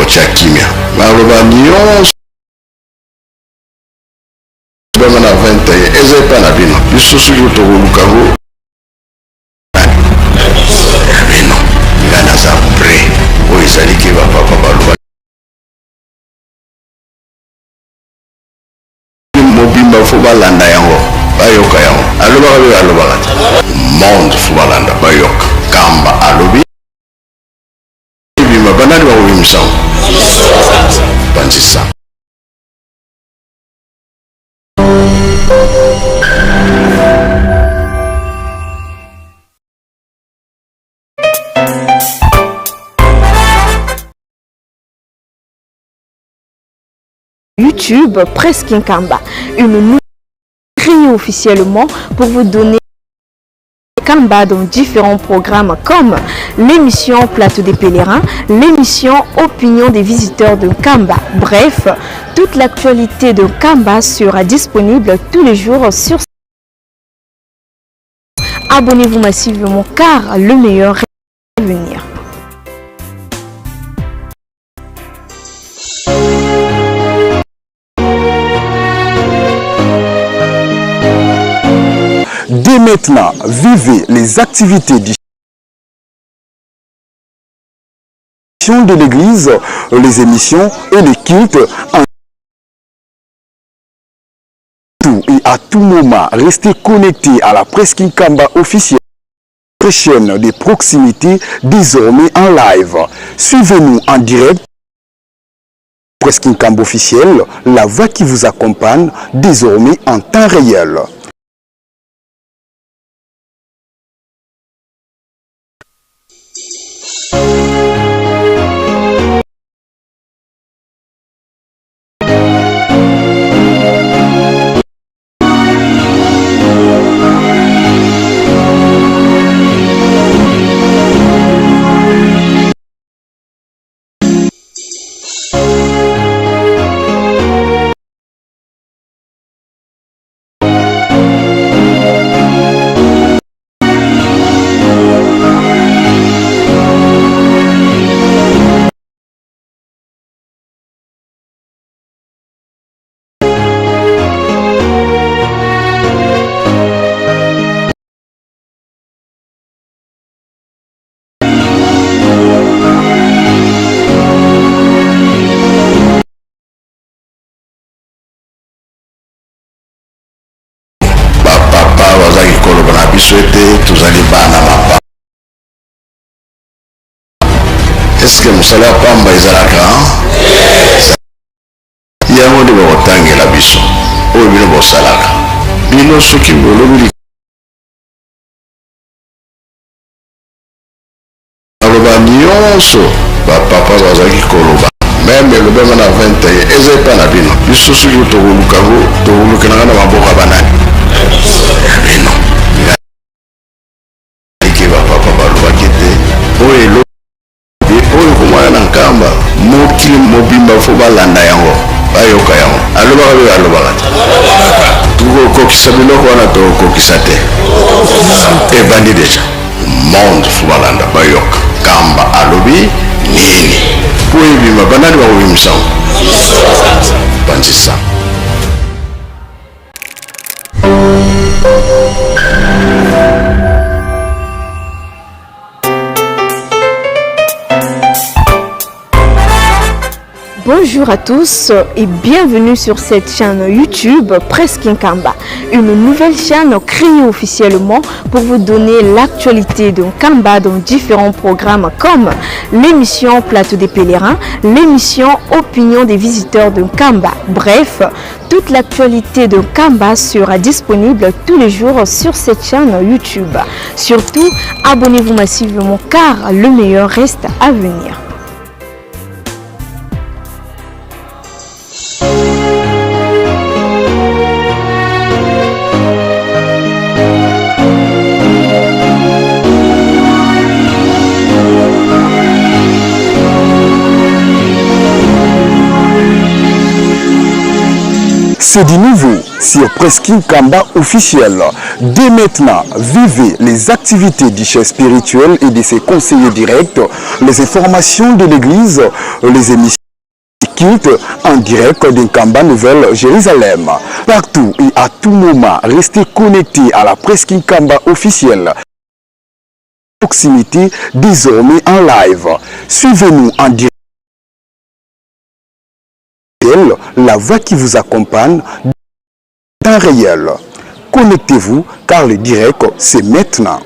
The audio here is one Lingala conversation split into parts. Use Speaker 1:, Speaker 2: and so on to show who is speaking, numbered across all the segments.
Speaker 1: Bakotya kimia. Maloba nyonso bama na 21 eza epai na bino. Biso soki tokoluka yango ya bino. Ngai naza prêt. Oyo ezali ke bapapa baloba mobimba fo balanda yango, bayoka yango. Alobaka mpe alobaka te, monde fo balanda, bayoka. Kamba alobi bima, banani bakobimisa yango? Panzisa.
Speaker 2: YouTube Presse Kinkamba, une nouvelle créée officiellement pour vous donner Kamba dans différents programmes comme l'émission Plateau des pèlerins, l'émission Opinion des visiteurs de Kamba. Bref, toute l'actualité de Kamba sera disponible tous les jours sur. Abonnez-vous massivement car le meilleur est à venir.
Speaker 3: Dès maintenant, vivez les activités du de l'église, les émissions et les cultes en tout et à tout moment. Restez connectés à la presse Kinkamba officielle, chaîne de proximité désormais en live. Suivez-nous en direct. Presse Kinkamba officielle, la voix qui vous accompagne désormais en temps réel.
Speaker 1: Bapapa bazalaki koloba na biso ete tozali bana mapa. Eske mosala ya pamba ezalaka? Yango nde bakotangela biso oyo bino bosalaka. Bino soki bolobi maloba nyonso bapapa bazalaki koloba, meme elobema na 21 eza epai na bino. Biso soki tokoluka yango, tokolukelanga na maboko ya banani? Ya bino. Ke bapapa balobaki ete oyo elobi oyo komona na Nkamba, mokili mobimba fo balanda yango, bayoka yango. Alobaka mpe alobaka te. Tokokokisa biloko wana, tokokokisa te, ebandi deja. Monde fo balanda, bayoka. Kamba alobi nini po ebima? Banani bakobimisa yango? Panzisa.
Speaker 2: Bonjour à tous et bienvenue sur cette chaîne YouTube Presse Kinkamba, une nouvelle chaîne créée officiellement pour vous donner l'actualité de Nkamba dans différents programmes comme l'émission Plateau des pèlerins, l'émission Opinion des visiteurs de Nkamba. Bref, toute l'actualité de Nkamba sera disponible tous les jours sur cette chaîne YouTube. Surtout, abonnez-vous massivement car le meilleur reste à venir.
Speaker 3: C'est du nouveau sur Presqu'île Kamba officiel. Dès maintenant, vivez les activités du chef spirituel et de ses conseillers directs, les informations de l'église, les émissions. cultes en direct d'Nkamba Nouvelle Jérusalem. Partout et à tout moment, restez connectés à la presse Nkamba officielle. Proximité désormais en live. Suivez-nous en direct. La voix qui vous accompagne temps réel. Connectez-vous car le direct, c'est maintenant.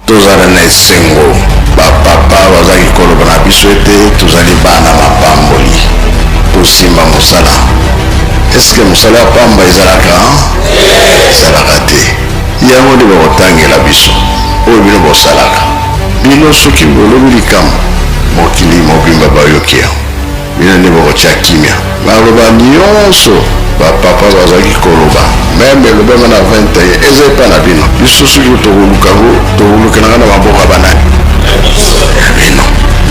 Speaker 1: Tozala na esengo, bapapa bazalaki koloba na biso ete tozali bana mapamboli, tosimba mosala. Eske mosala ya pamba ezalaka? Ezalaka te. Yango nde bakotangela biso oyo bino bosalaka. Bino soki bolobi likambo, mokili mobimba bayoki yango. Bino nde bokotia kimia. Maloba nyonso bapapa bazalaki koloba, meme elobama na 21, eza epa na bino. Biso soki tokoluka yango, tokolukelanga na maboko ya banani? Ya bino.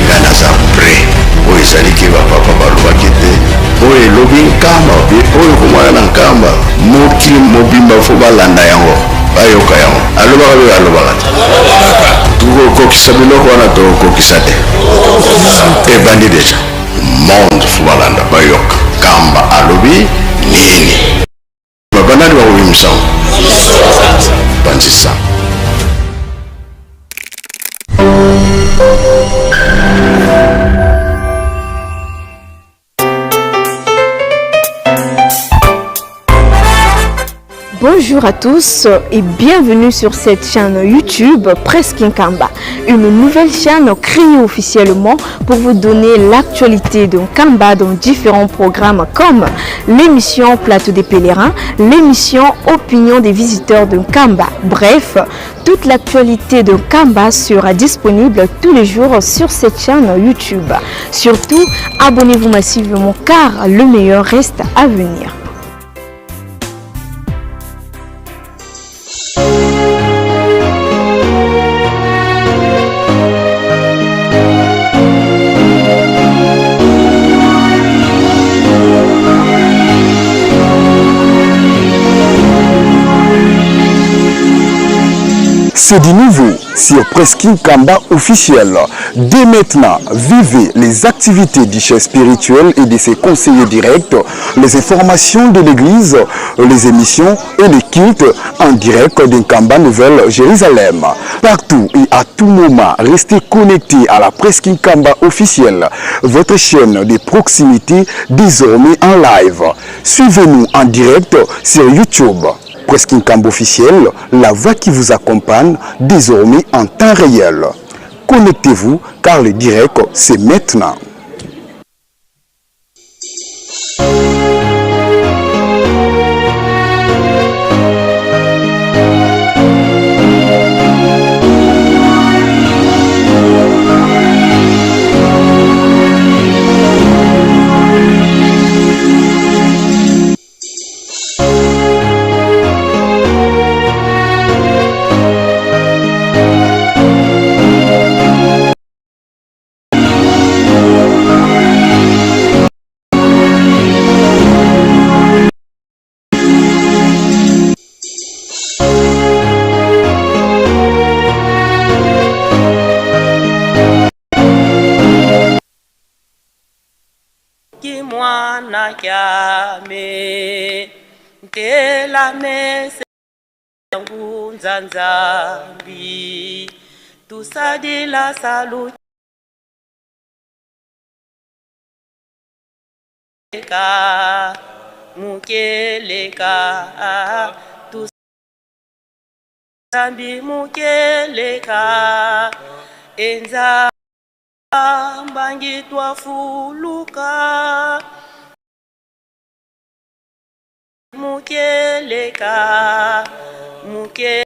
Speaker 1: Nga naza prêt. Oyo ezali ke bapapa balobaki te oyo elobi Nkamba, oyo komona na Nkamba, mokili mobimba fo balanda yango, bayoka yango. Alobaka mpe alobaka te. Tokokokisa biloko wana, tokokokisa te. Ebandi deja, monde fo balanda, bayoka Nkamba alobi nini. Babanani bakobimisa yango panzisa.
Speaker 2: Bonjour à tous et bienvenue sur cette chaîne YouTube Presse Nkamba, une nouvelle chaîne créée officiellement pour vous donner l'actualité de Nkamba dans différents programmes comme l'émission Plateau des pèlerins, l'émission Opinion des visiteurs de Nkamba. Bref, toute l'actualité de Nkamba sera disponible tous les jours sur cette chaîne YouTube. Surtout, abonnez-vous massivement car le meilleur reste à venir.
Speaker 3: C'est du nouveau sur Presse Nkamba officiel. Dès maintenant, vivez les activités du chef spirituel et de ses conseillers directs, les informations de l'église, les émissions et les cultes en direct d'Nkamba Nouvelle Jérusalem. Partout et à tout moment, restez connectés à la Presse Nkamba officielle, votre chaîne de proximité désormais en live. Suivez-nous en direct sur YouTube. Presse Nkamba officielle, la voix qui vous accompagne désormais en temps réel. Connectez-vous car le direct, c'est maintenant.
Speaker 4: Mwana kyame ntelame ngunza Nzambi tusadila salu ka mukeleka. Nzambi mukeleka enza mbangi twafuluka mukeleka mukeleka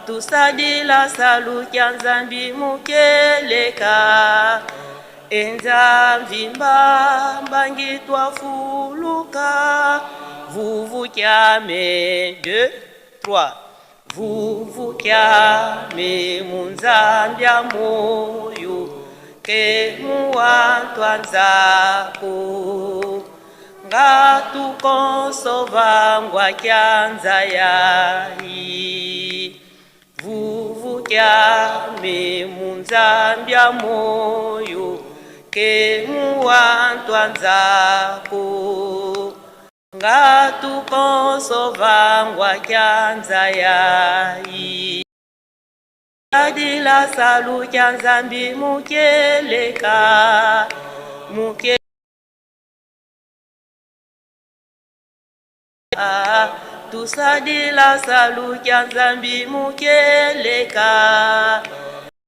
Speaker 4: tusadila salukia Nzambi mukeleka enza mvimba mbangi twafuluka vuvukyame 2 3 vuvukyame munzambya moyo ke muwantwa nzako ngatukonsovangwa kyanza yayi vuvukyame munzambya moyo ke muwantwa nzako ngatukonsovangwa kyanza yayi adila salu kya Nzambi mukeleka muke tusadila salu kya Nzambi mukeleka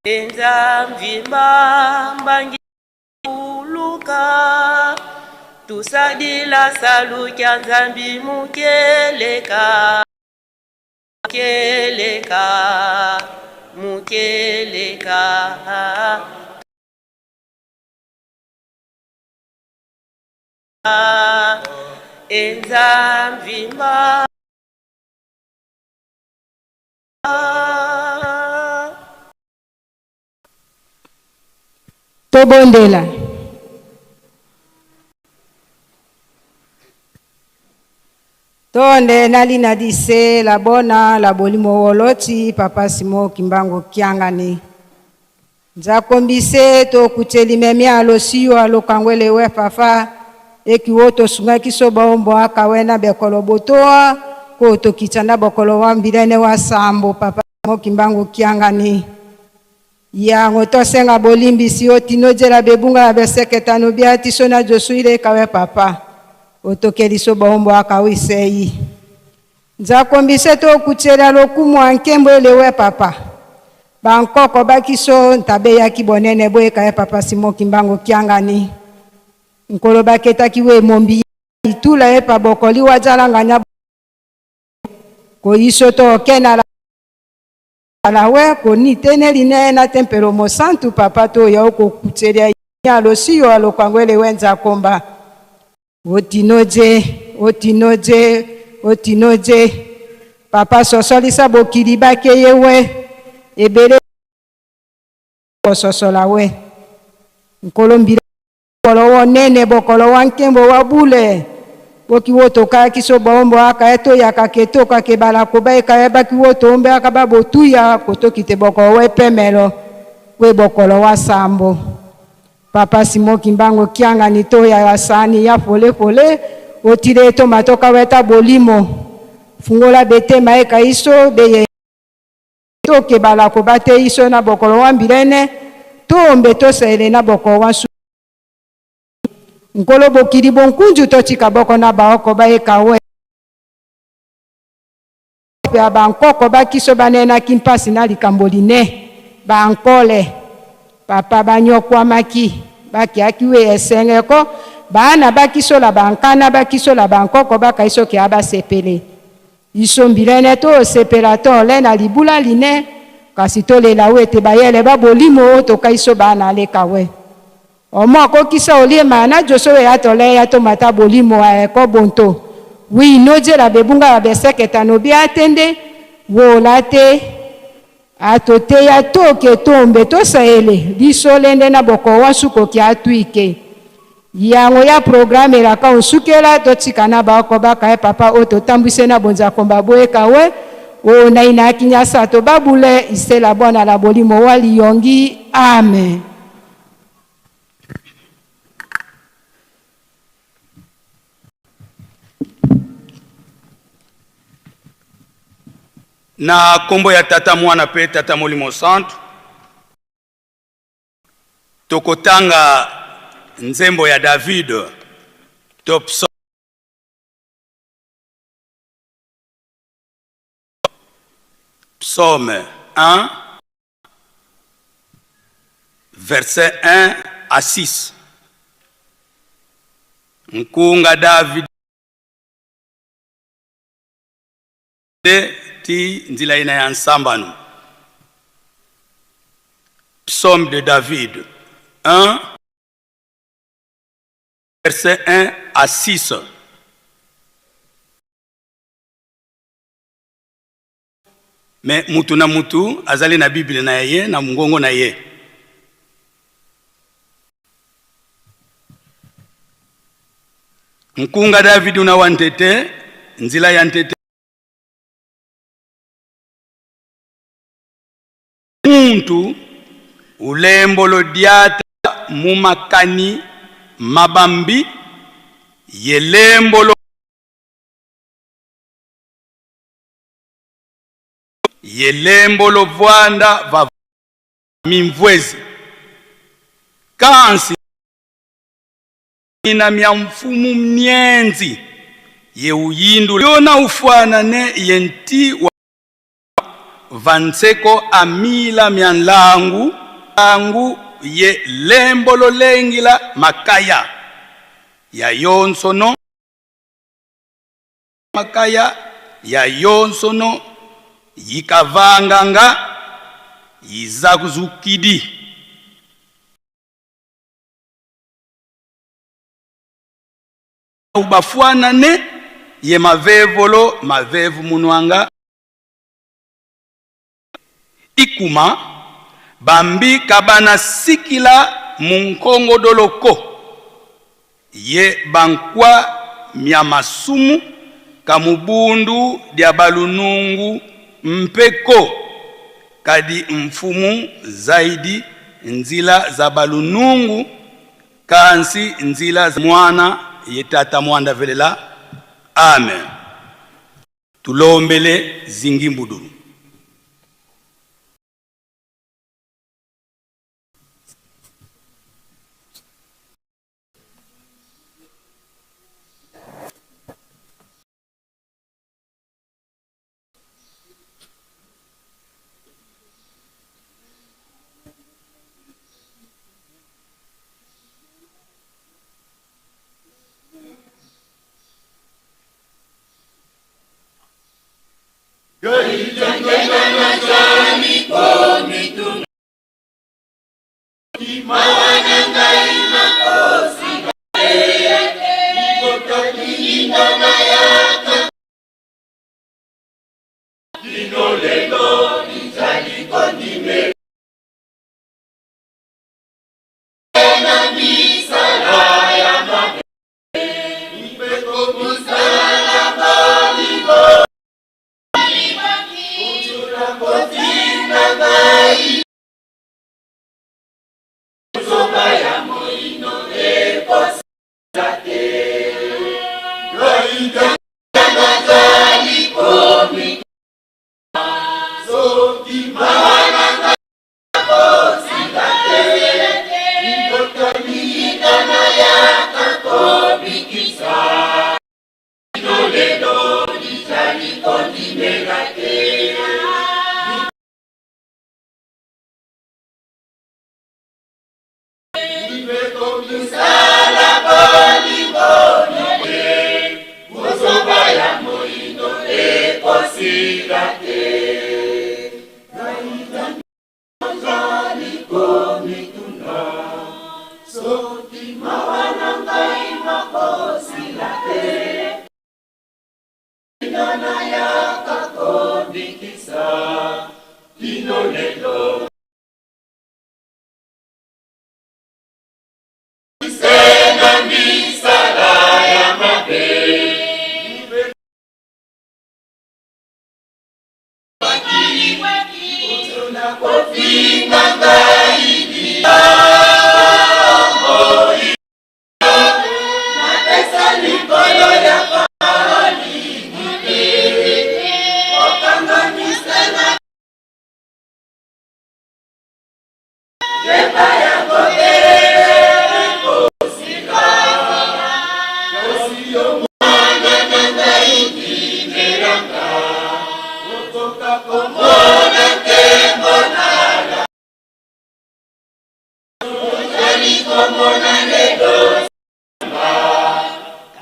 Speaker 4: enza mvimba mbangi uluka tusadila salu kya Nzambi mukeleka mukeleka mukeleka enza mvimba
Speaker 5: Tobondela. Tonde nali na dise la bona la bolimo woloti papa Simo Kimbangu Kiangani. Nzakombise to kuteli memi alosiyo alokangwele we fafa eki wo tosungaki so baombo akawe na bekolo botoa ko tokitsa na bokolo wa mbilene wa sambo papa Simo Kimbangu Kiangani. Yango tosenga bolimbisi yo tinojela bebunga ya beseketano bia tiso na josuile kawe papa otokeli so baombo akawe isei. Nzakombise to kutsela lokumu ya nkembo elewe papa. Bankoko bakiso ntabe yaki bonene boyeka ye papa Simo Kimbangu Kiangani. Nkolo baketaki we mombi itula ye pa bokoli wa jalanga nya koyiso to okena la la we koni teneli ne na tempelo mosantu papa to ya okokutselia ya losiyo alokwangwele wenza komba. Otinoje, otinoje, otinoje. Papa sosolisa bokili bakeye we ebele kososola we. Nkolo mbila bokolo wo nene bokolo wa nkembo wa bule. Boki wo tokaki so bombo aka eto yaka keto ka kebala koba eka yebaki wo tombe aka ba botuya kotoki te bokolo we pemelo we bokolo wa sambo. Papa Simo Kimbangu Kiangani to ya sani ya pole pole otile to matoka weta bolimo fungola bete maeka iso beye to kebala koba te iso na bokolo wa mbilene to mbe to sele na bokolo wa su. Nkolo bokili bonkunju to tika boko na baoko ba eka we. Ya bankoko bakiso banena kimpasi na likambo line bankole papa banyokwamaki bakiaki we esengeko bana bakisola bankana bakisola bankoko bakaiso ke abasepele iso mbilene to sepela to le na libula line kasi tolela we te bayele babolimo oyo tokaiso bana leka we omo akokisa oliema na joso we atole ya tomata bolimo aeko bonto wi inojela bebunga ya beseketa nobi atende wola te atote ya toke tombe tosaele liso lende na boko wa sukoki atwike yango ya programme elaka osukela totika na baoko baka ye papa oyo totambwise na bonza komba boyeka we oyo naina kinyasa to babule isela bona la bolimo wa liyongi amen.
Speaker 6: Na kombo ya tata mwana pe tata molimo santu tokotanga nzembo ya David top. Psaume 1, verset 1 à 6. Nkunga David ti nzila ina ya nsambanu. Psaume de David 1, verset 1 à 6. Me mutu na mutu azali na Bible na ye na mungongo na ye. Nkunga David una wa ntete nzila ya ntete muntu ulembolo diata mumakani mabambi yelembolo Yelembo lovwanda va mimvwezi kansi ina mya mfumu mnyenzi yeuyindu yona ufwana ne yenti wa vanseko amila mya nlangu angu ye lembo lolengila makaya ya yonsono Makaya ya yonsono yikavanganga yizakuzukidi. Ubafuanane ye mavevolo mavevu munwanga ikuma bambi kabana sikila munkongodoloko ye bankwa mya masumu kamubundu dia balunungu mpeko kadi mfumu zaidi nzila za balunungu kansi nzila za mwana ye tata mwanda velela amen tulombele zingimbudulu.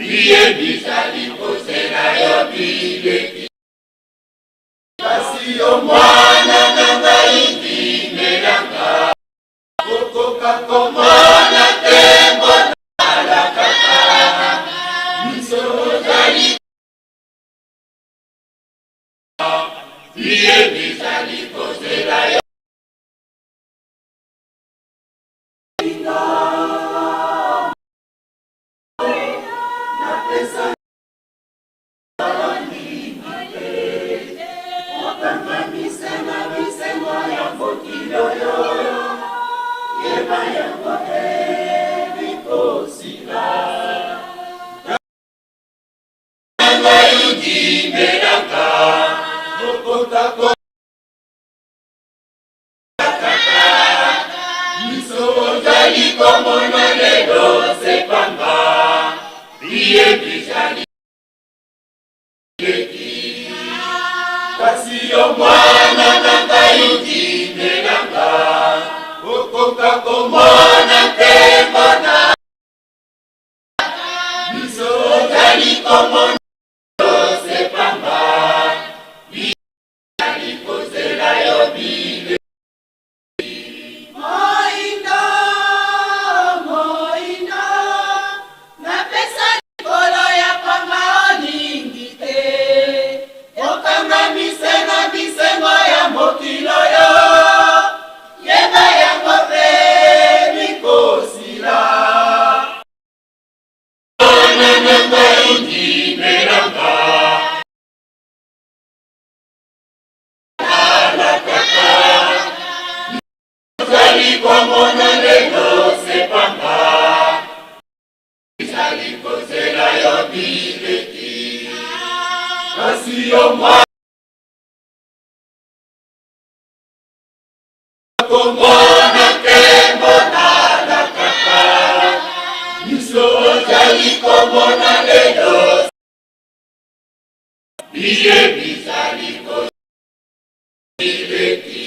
Speaker 1: Biye bizali kozela yo bileki. Kasi yo mwana na ngai ndimela nga. Okoka komona nkembo nalakaka. Miso ozali biye bizali kozela yo. Kasi yo mwana na ngai ndimela nga okoka komona nkembo na biso ozali komona se pamba bizali kozela yo bile.
Speaker 4: Moindo, moindo, napesa likolo ya pamba olingi te. Okanga mise na bisengo ya mokili oyo, yeba yango mpe bikosila.
Speaker 1: Mwana na ngai ndimela nga ozali komona lelo se pamba ezali kozela yo bileki. Kasi yo mwana komona nkembo nalakaka miso ozali komona lelo biye bizali bileki.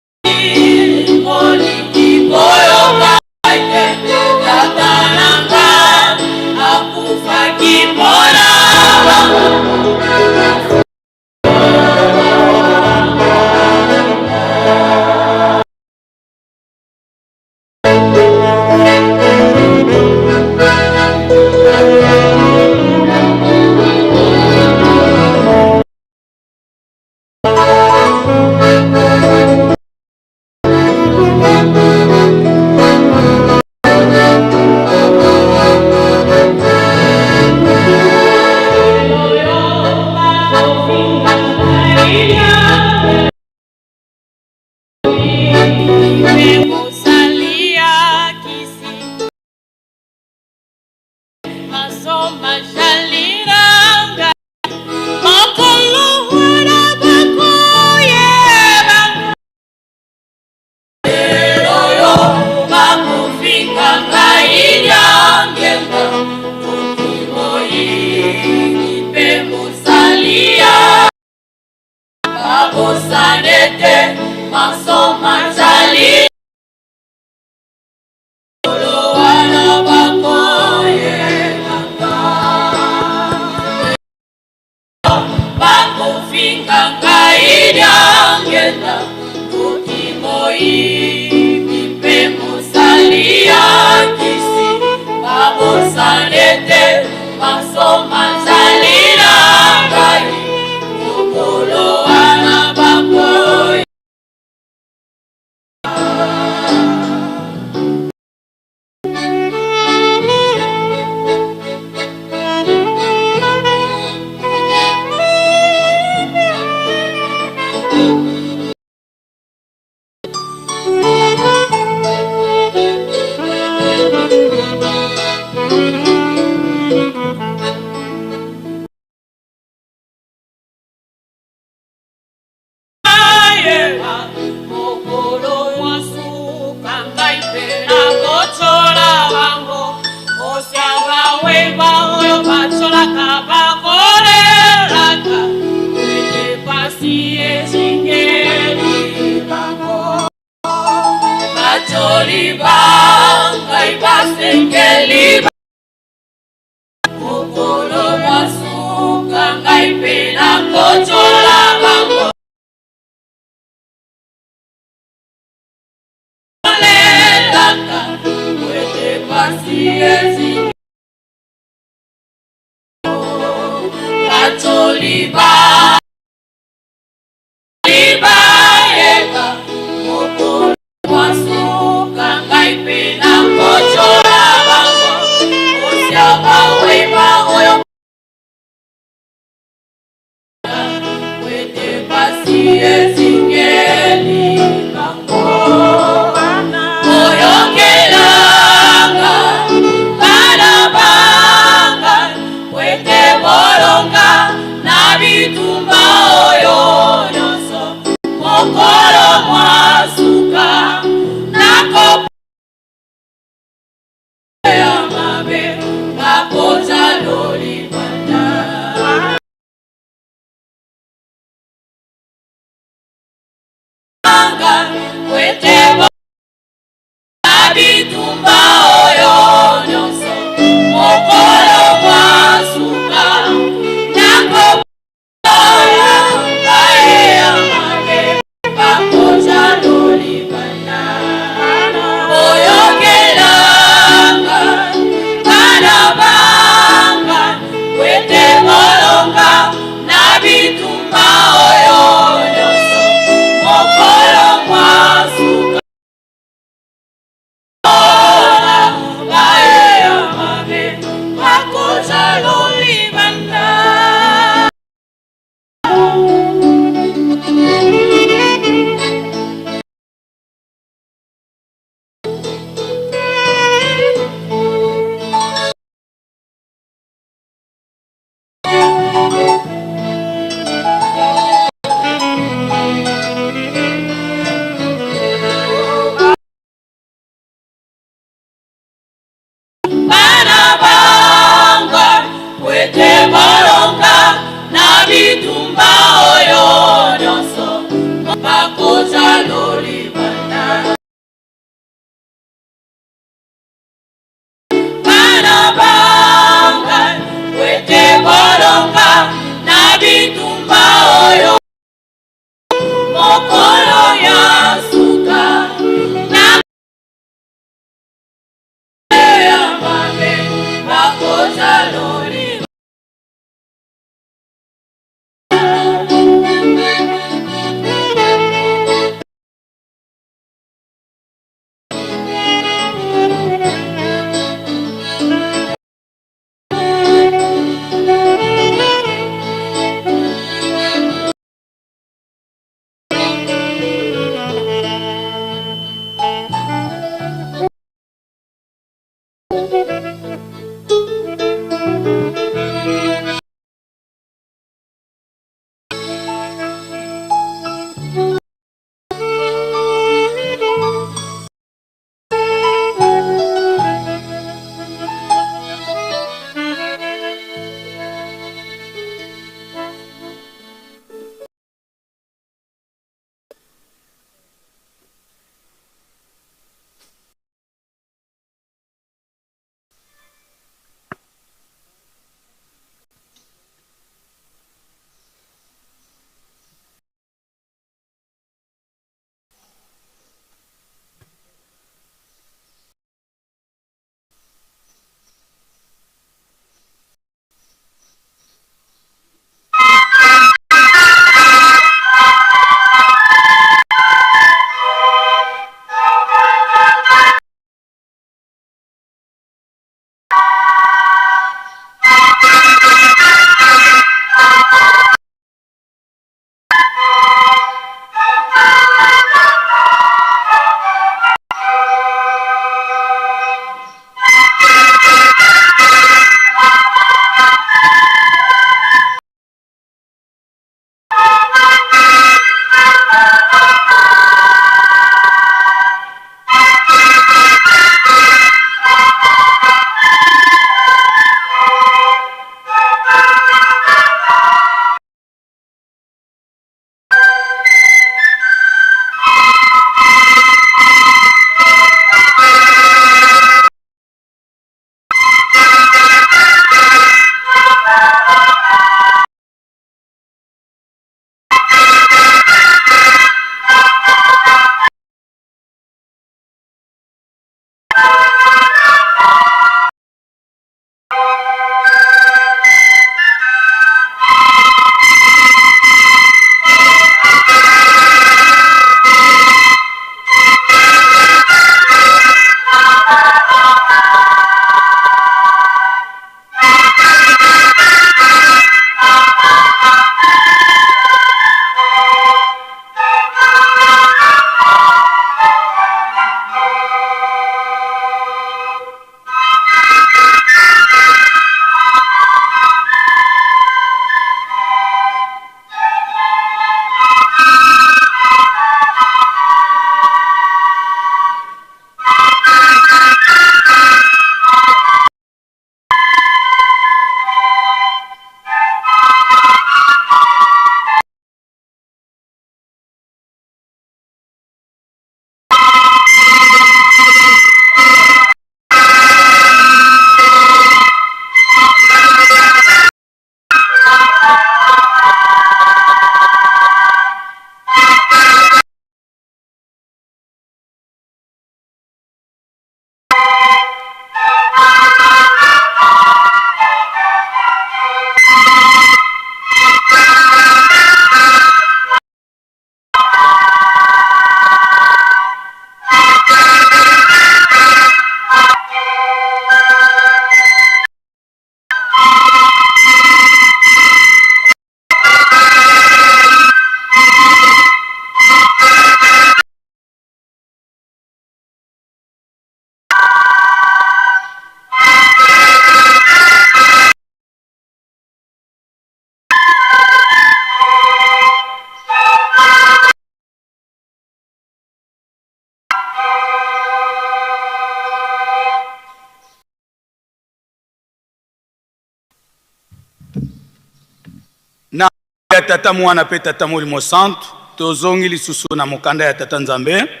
Speaker 6: Ya Tata, Mwana mpe Tata Molimo Santu, tozongi lisusu na mokanda ya Tata Nzambe.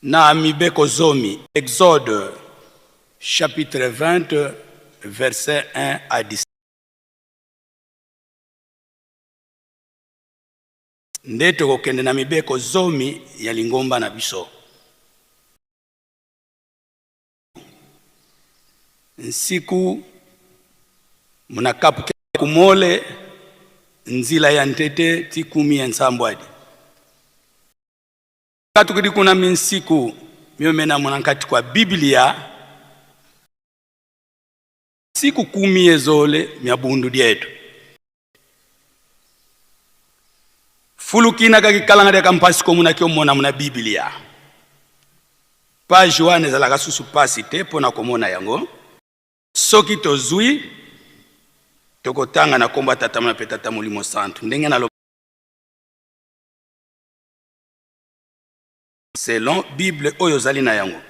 Speaker 6: Na mibeko zomi, Exode chapitre 20 verset 1 à 17. Nde tokokende na mibeko zomi ya lingomba na biso. Nsiku munakapu kumole nzila ya ntete ti kumi ya nsambwadi katukidi kuna minsiku miomena muna nkati kwa Biblia siku kumi ezole mya bundu dietu fulukina kakikalanga dia kampasi komuna kiomona muna Biblia page wana ezalaka susu pasi te mpo na komona yango. Soki tozwi, tokotanga na kombo ya Tata Mwana mpe Tata Molimo Santu ndenge na selon Bible oyo ozali na yango.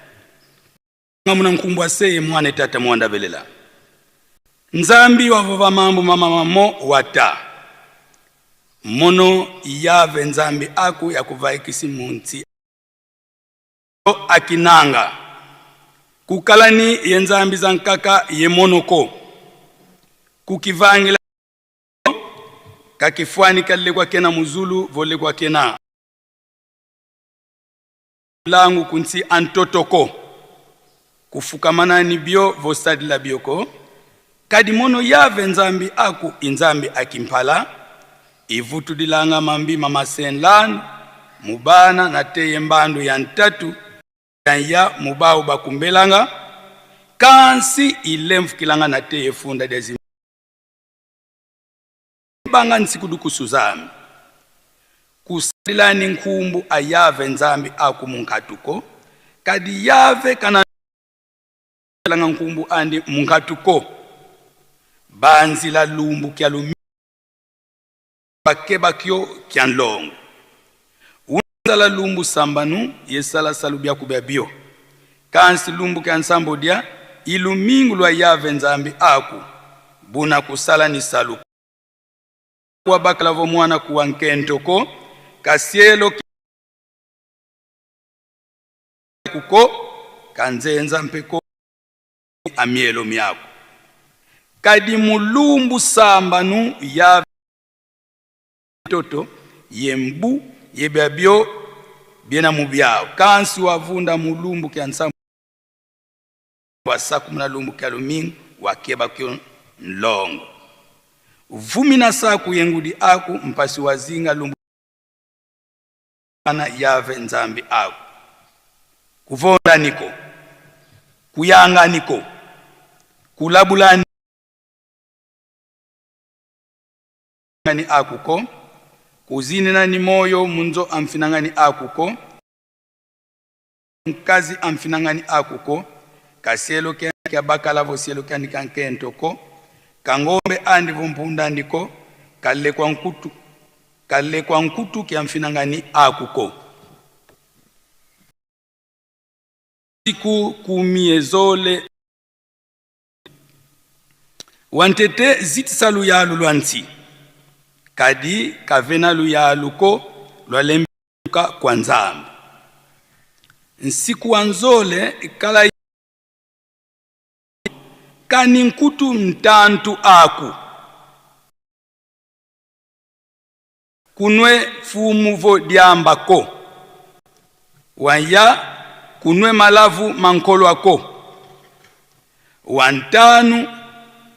Speaker 6: Ngamuna nkumbwa seye mwana etata mwanda belela Nzambi wavova mambo mama mamo wata mono yave Nzambi aku yakuvaikisi munti akinanga kukalani ye Nzambi za nkaka ye monoko kukivangila kakifwani kalekwa kena muzulu volekwa kena langu kunsi antotoko kufukamanani bio vosadila bioko kadi mono yave Nzambi aku inzambi akimpala ivutudilanga mambi mamasenlanu mubana na teye mbandu ya ntatu ya mubao bakumbelanga kansi ilemfukilanga na teye funda dezi banga nsikudukusu zami kusalilani nkumbu ayave Nzambi aku munkatuko kadi yave kana langa nkumbu andi munkatuko banzila lumbu kya lumi bakebakyo kya nlongo unzala lumbu sambanu yesala salu bya kubya bio kansi lumbu kya nsambo dia ilumingu lwa yave Nzambi aku buna kusala ni salu kwa bakalavo mwana kuwa nkentoko kasielo kuko kanzenza mpeko amielo miako kadi mulumbu sambanu ya toto yembu yebyabyo biena mubyao kansi wavunda mulumbu kya nsambo wasaku muna lumbu kya lumingu wakeba kyo nlongo vumina saku yengudi aku mpasi wazinga lumbu ana yave Nzambi aku kuvonda niko kuyanga niko kulabula ni akuko kuzinina ni moyo munzo amfinangani akuko nkazi amfinangani akuko kasielo kya bakala vosielo kya nikankentoko kangombe andi vumpunda ndiko kalekwa nkutu kalekwa nkutu kya mfinangani akuko siku kumi ezole wantete zitisalu yalu lwansi kadi kavena luyaluko lwalembuka kwa Nzambi nsiku wanzole kala kani nkutu ntantu aku kunwe fumuvo diambako wanya kunwe malavu mankolo ako wantanu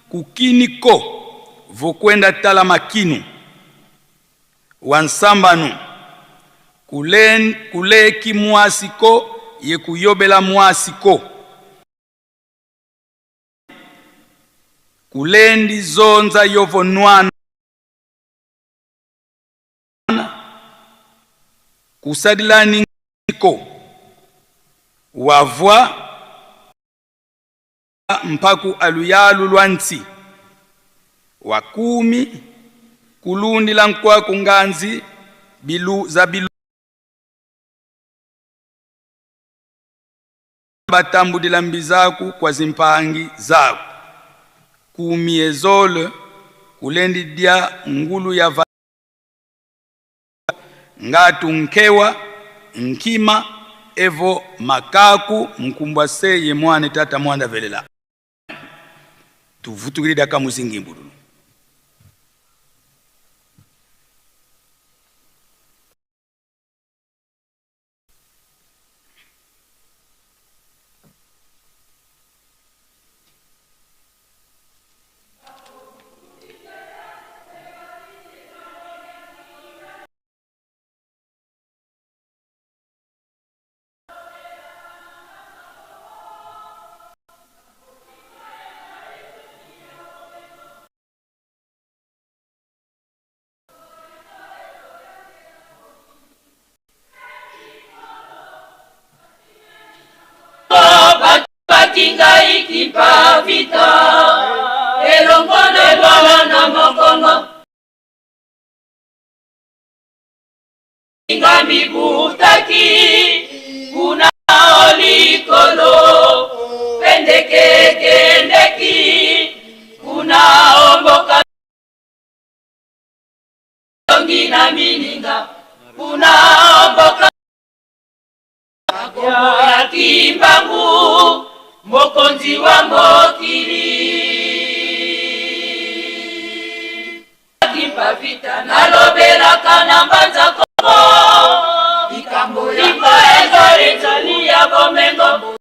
Speaker 6: kukiniko vokwenda tala makinu wansambanu kuleki mwasiko yekuyobela mwasiko kulendi zonza yovonwana kusadilani ko wavwa mpaku aluyalu lwansi wakumi kulundila nkwa kunganzi bilu za bilu batambudila mbizaku kwa zimpangi zaku Kumiezole kulendi dia ngulu ya va ngatu nkewa nkima evo makaku mkumbwa seye mwane tata mwanda velela tuvutukilida kamuzingi mbululu.
Speaker 7: Bati ngai kimpa vita elongo na bana na mokongo nga mibutaki kuna likolo pendeke kendeki kuna omboka ongi na mininga kuna omboka ya Kimbangu mokonzi wa mokili Kimpa Vita nalobelaka na mbanza Kongo likambo ezali nzali ya bomengo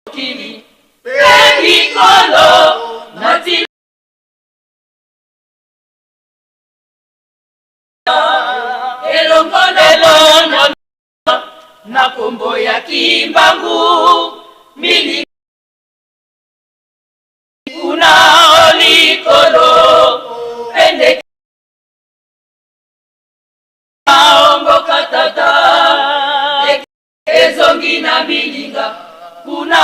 Speaker 7: mokili pe likolo na ntina elongo na na kombo ya Kimbangu mili kuna likolo pende omboka tata ezongi na milinga kuna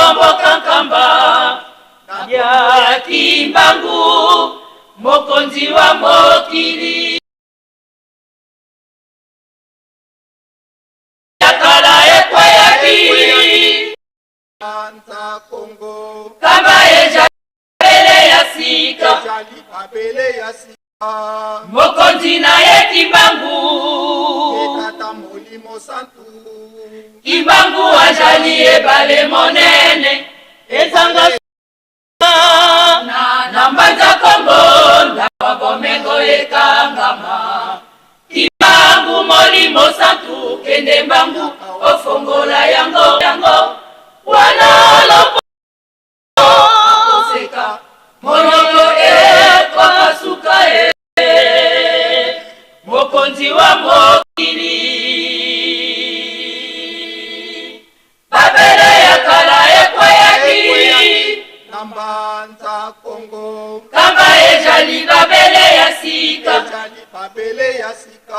Speaker 7: omboka nkamba ya Kimbangu mokonzi wa mokili ya kala ekweyaki kamba ezali ya sika mokonzi na ye Kimbangu Kimbangu azali ebale monene ezanga na mbanza Kongo ndako bomengo ekangama Kimbangu molimo santu kende mbangu ofongola yango yango wana lopo akoseka monoko ekopasuka e mokonzi wa mokili Babele ya kala ekweyaki kamba ezali Babele ya sika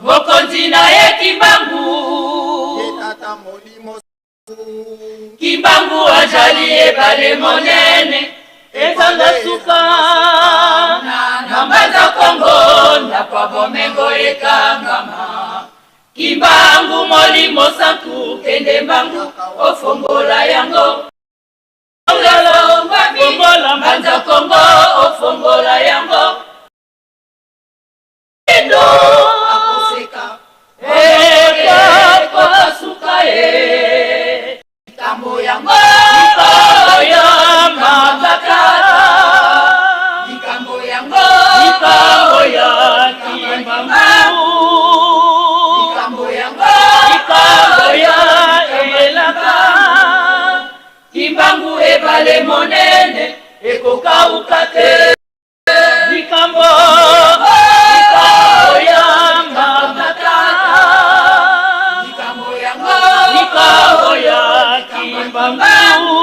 Speaker 7: mokonzi na ye Kimbangu Kimbangu azali ebale monene ezanga suka na mbanza Kongo ndako ya bomengo ekangama Kimbangu molimo santu kende mbangu ofongola yango mbanza Kongo ofongola yango endo akoseka ekopasuka ye likambo yango ya mabaka likambo yango likambo ya Kimbangu likambo yango likambo ya elaka Kimbangu ebale monene ekokauka te likambo likambo ya mabaka likambo yango likambo ya Kimbangu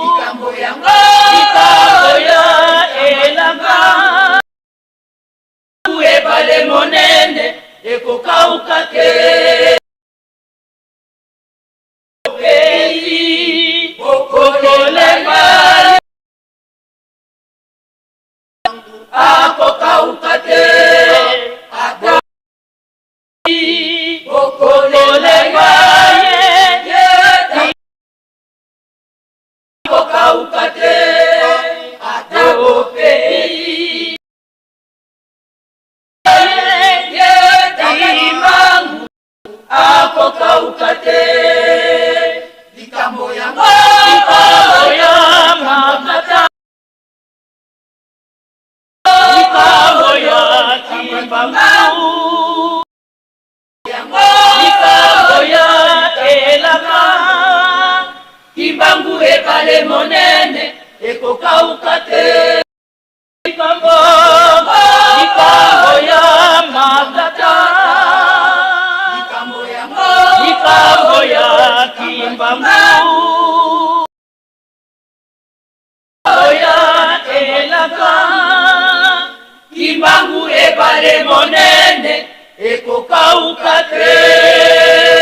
Speaker 7: likambo yango likambo ya elanga ebale monene ekokauka te okolemba akokauka te ata okolemba ye. Ebale monene ekokauka te. Likambo, likambo ya matata. Likambo ya Kimbangu. Ya elaka. Kimbangu ebale monene ekokauka te.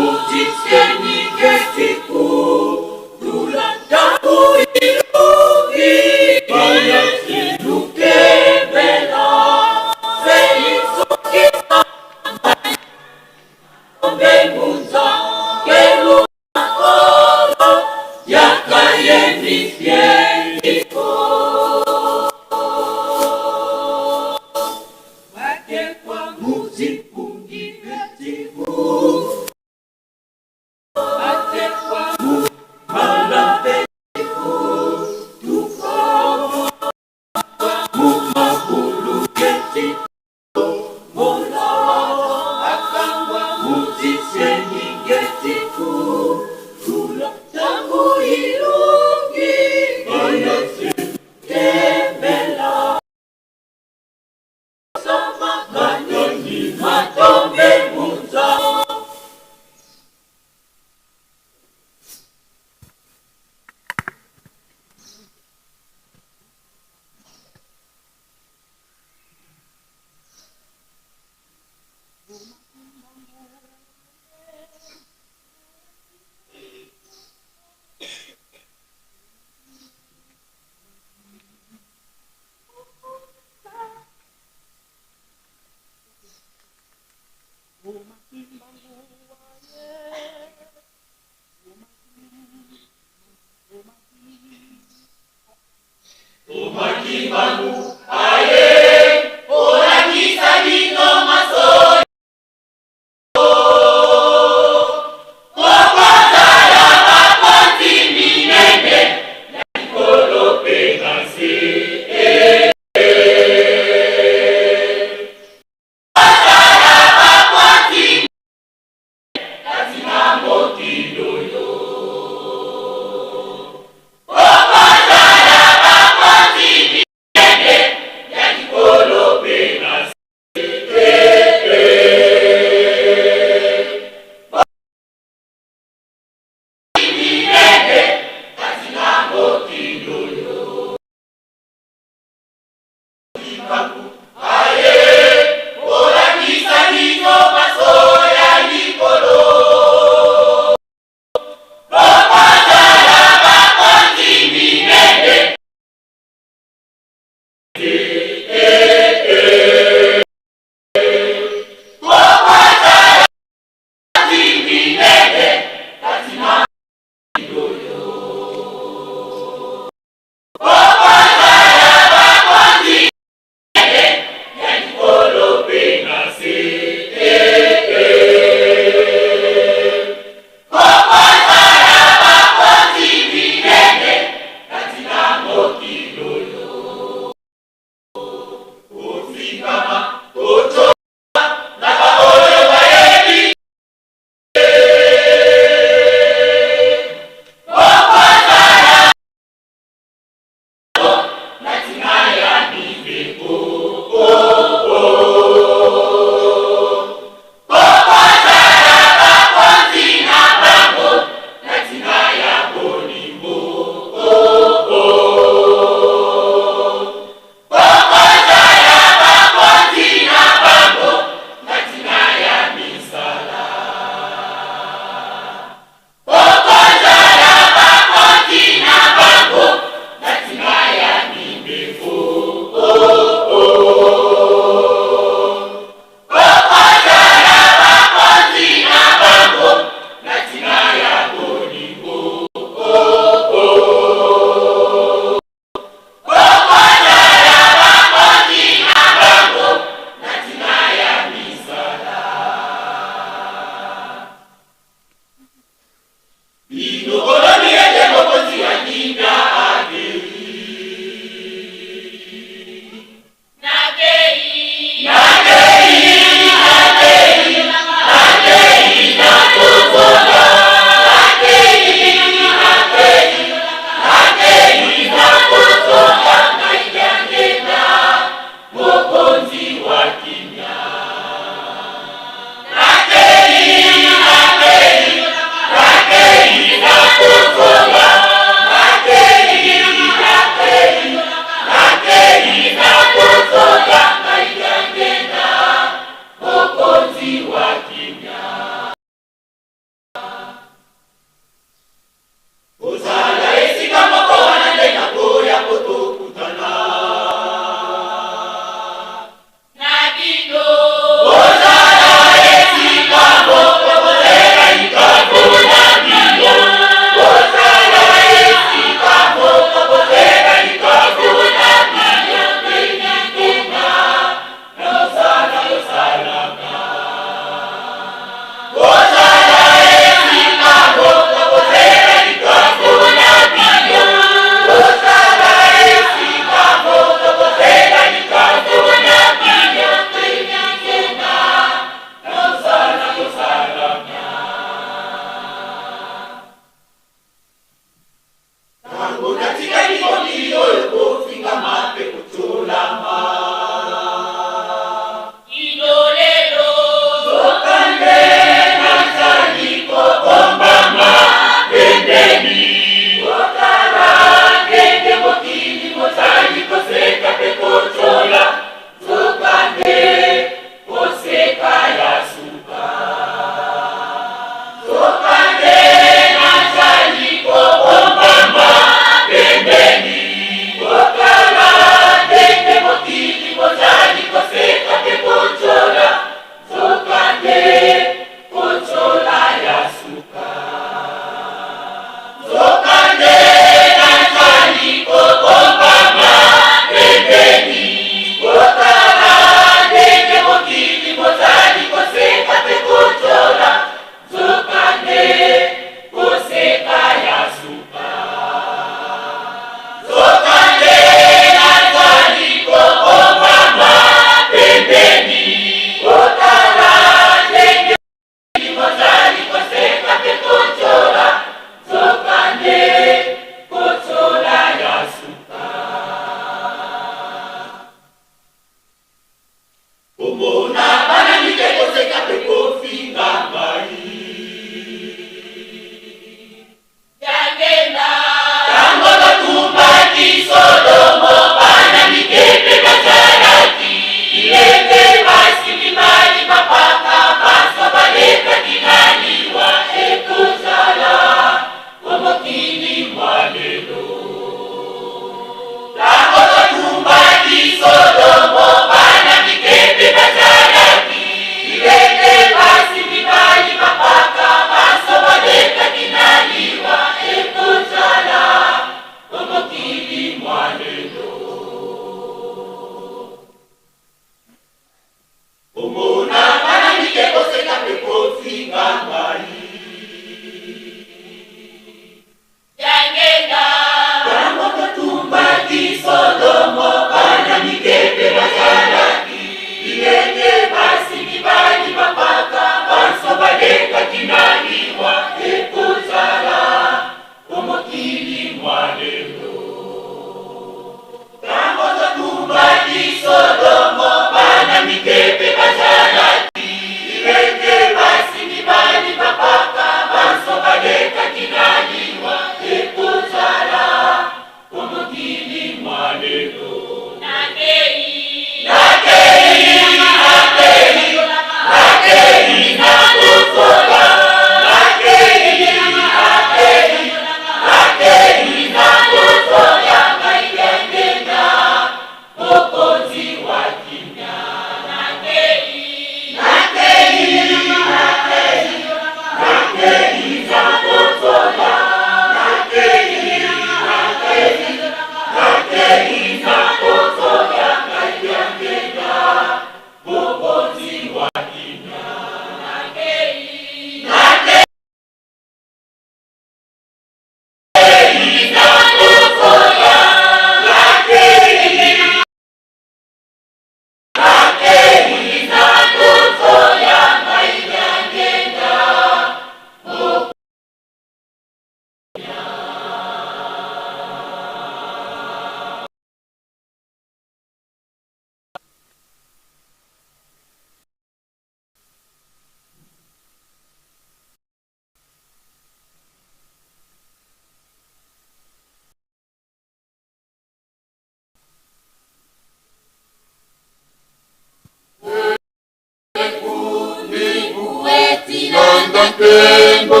Speaker 8: Landa nkembo,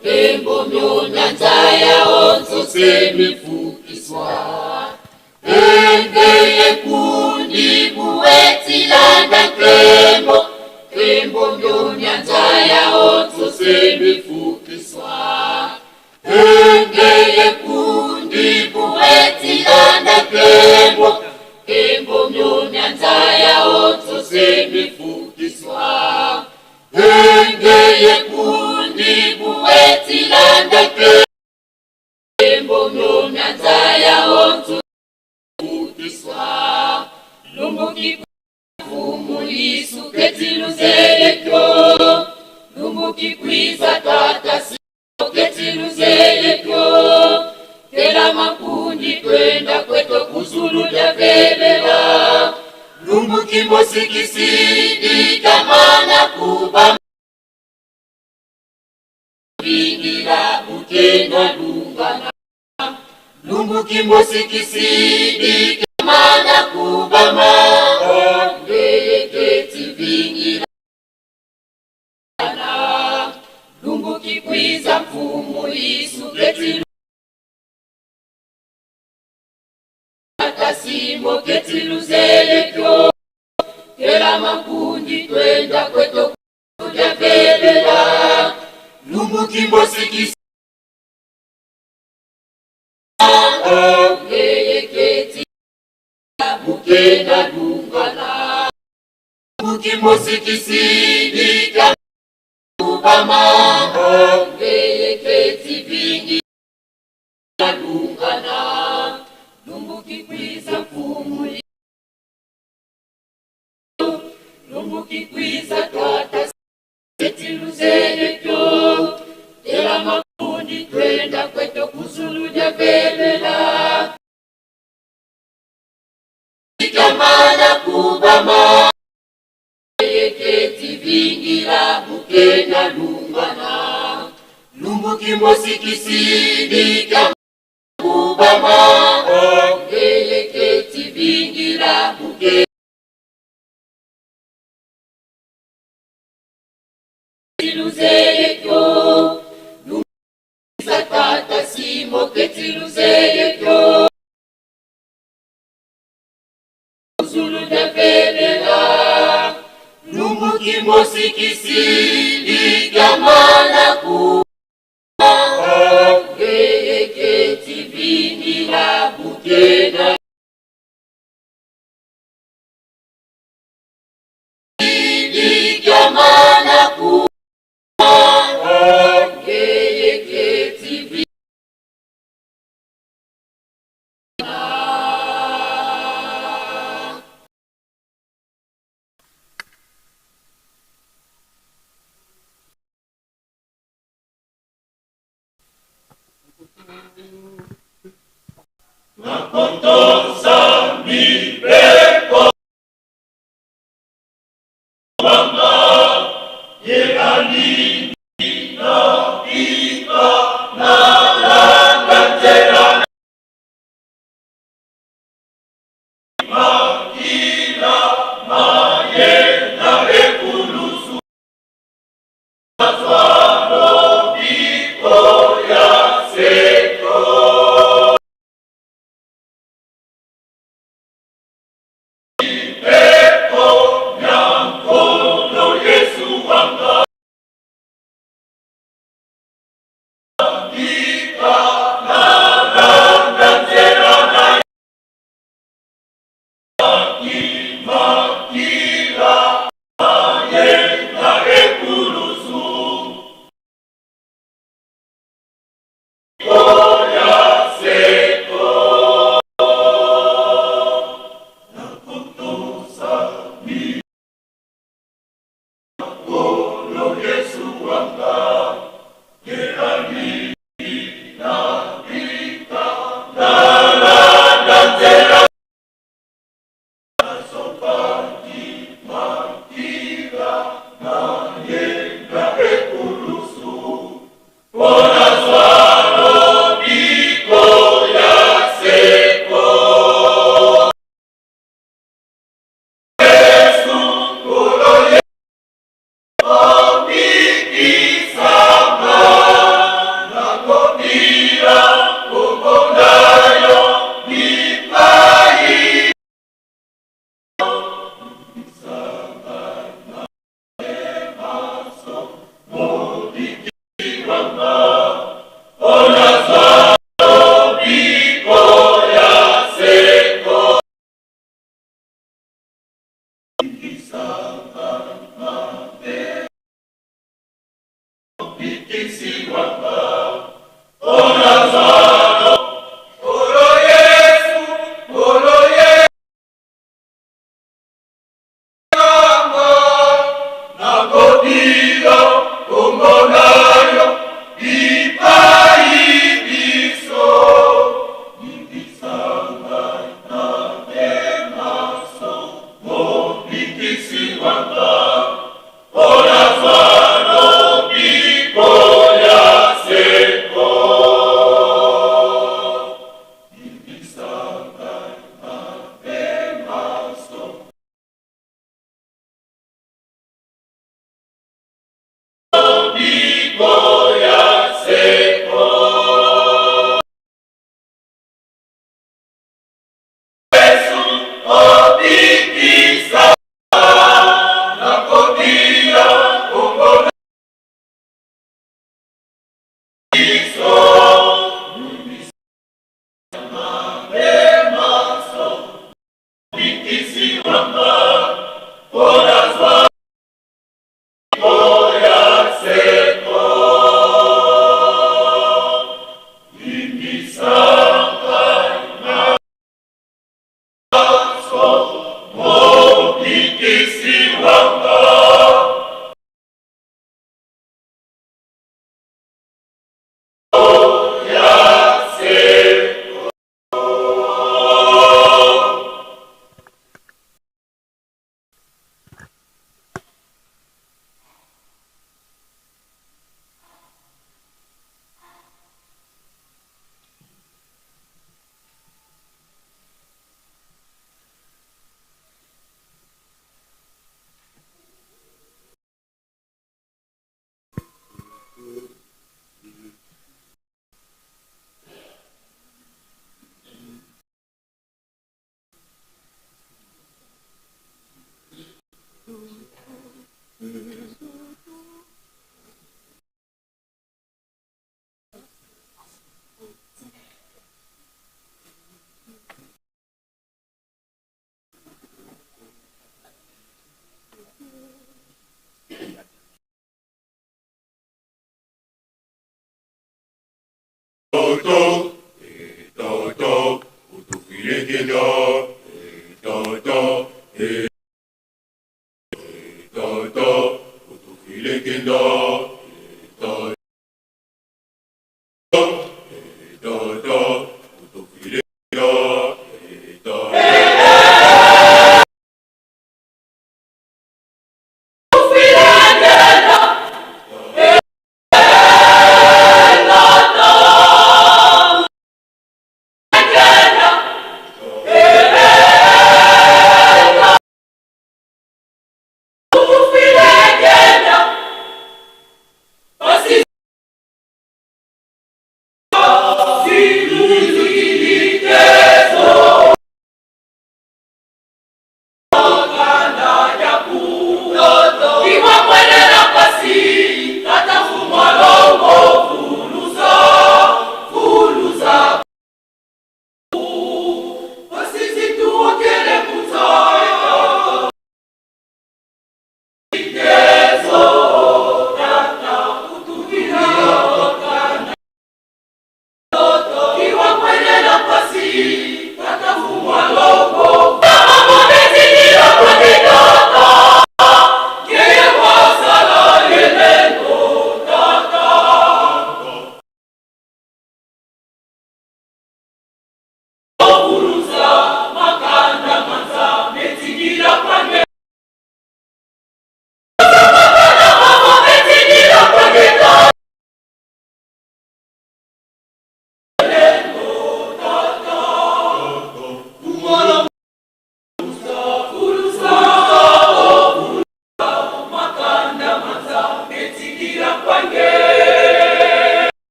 Speaker 8: nkembo myona nzaya onso semifukiswa. Engeye kundi buweti landa nkembo, nkembo myona nzaya onso semifukiswa. Engeye kundi buweti landa nkembo, nkembo myona nzaya onso semifukiswa. Engeye kundi buweti landa nkembo myona nzaya onso fukiswa. Lumbuki fumulisu ketiluzelekyo, lumbuki kwiza tata ketiluzelekyo, tela makundi twenda kweto kuzulu lya velela. Lumbuki mbosikisidi kamana kuba vingila bukenda lungana. Lumbuki mbosikisidi kamana kubama ngeyeketi vingila. Lumbuki kwiza mfumu isu keti kasimo ketiluzelekyo, tela makundi twenda kweto kulya velela. Lumbuki mbosikisi ngeyeketi bukenda lungana. Lumbuki mbosikisidi kubama ngeyeketi vingi lungana. Lumbuki kwiza mfumu, lumbuki kwiza tata ketiluzelekyo, tela makundi twenda kweto kuzulu lya velela. Kamana kubama yeketi vingila bukenda lungana. Lumbuki mbosikisidi kubama ngeyeketi vingila bukenda luzelekyo. Lumbuki tata simo ketiluzelekyo, zulu lya velela. Lumbuki mbosikisidi kamana ku ngeyeketi vingila bukenda kamana ku ngeyeketi.
Speaker 9: Nakotosa mibeko wanga ye alingi na bika nalanda nzela makila maye na ekulusu nazwa lobiko ya seko. Mibeko ya Nkolo Yesu wanga bika nalanda nzela na makila maye na ekulusu.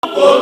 Speaker 8: Kimbangu.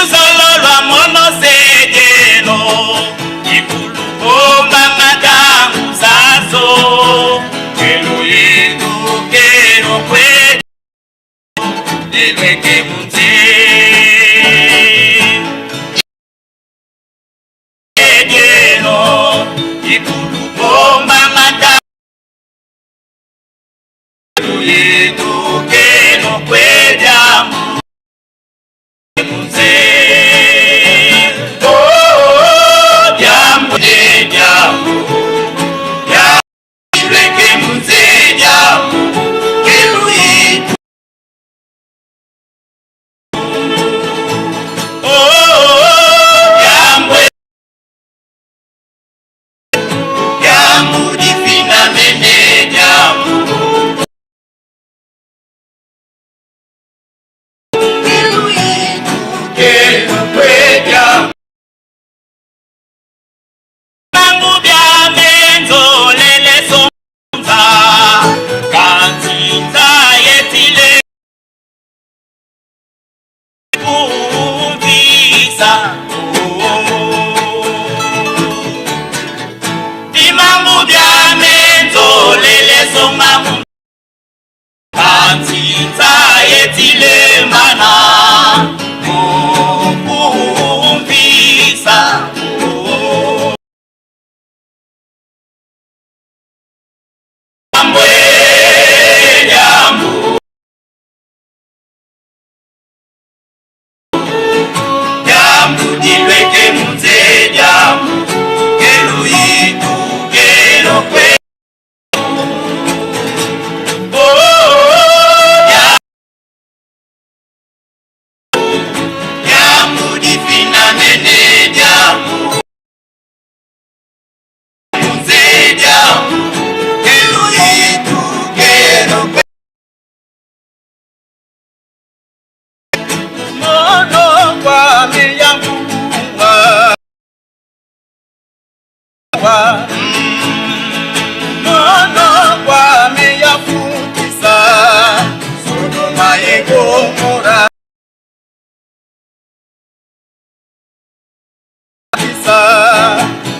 Speaker 7: Luzolo lwa mono sejelo Ikulu bomba matangu zazo Kelo yetu kelo kwetu Lilweke munze Sejelo Ikulu bomba matangu Yetu kelo kwetu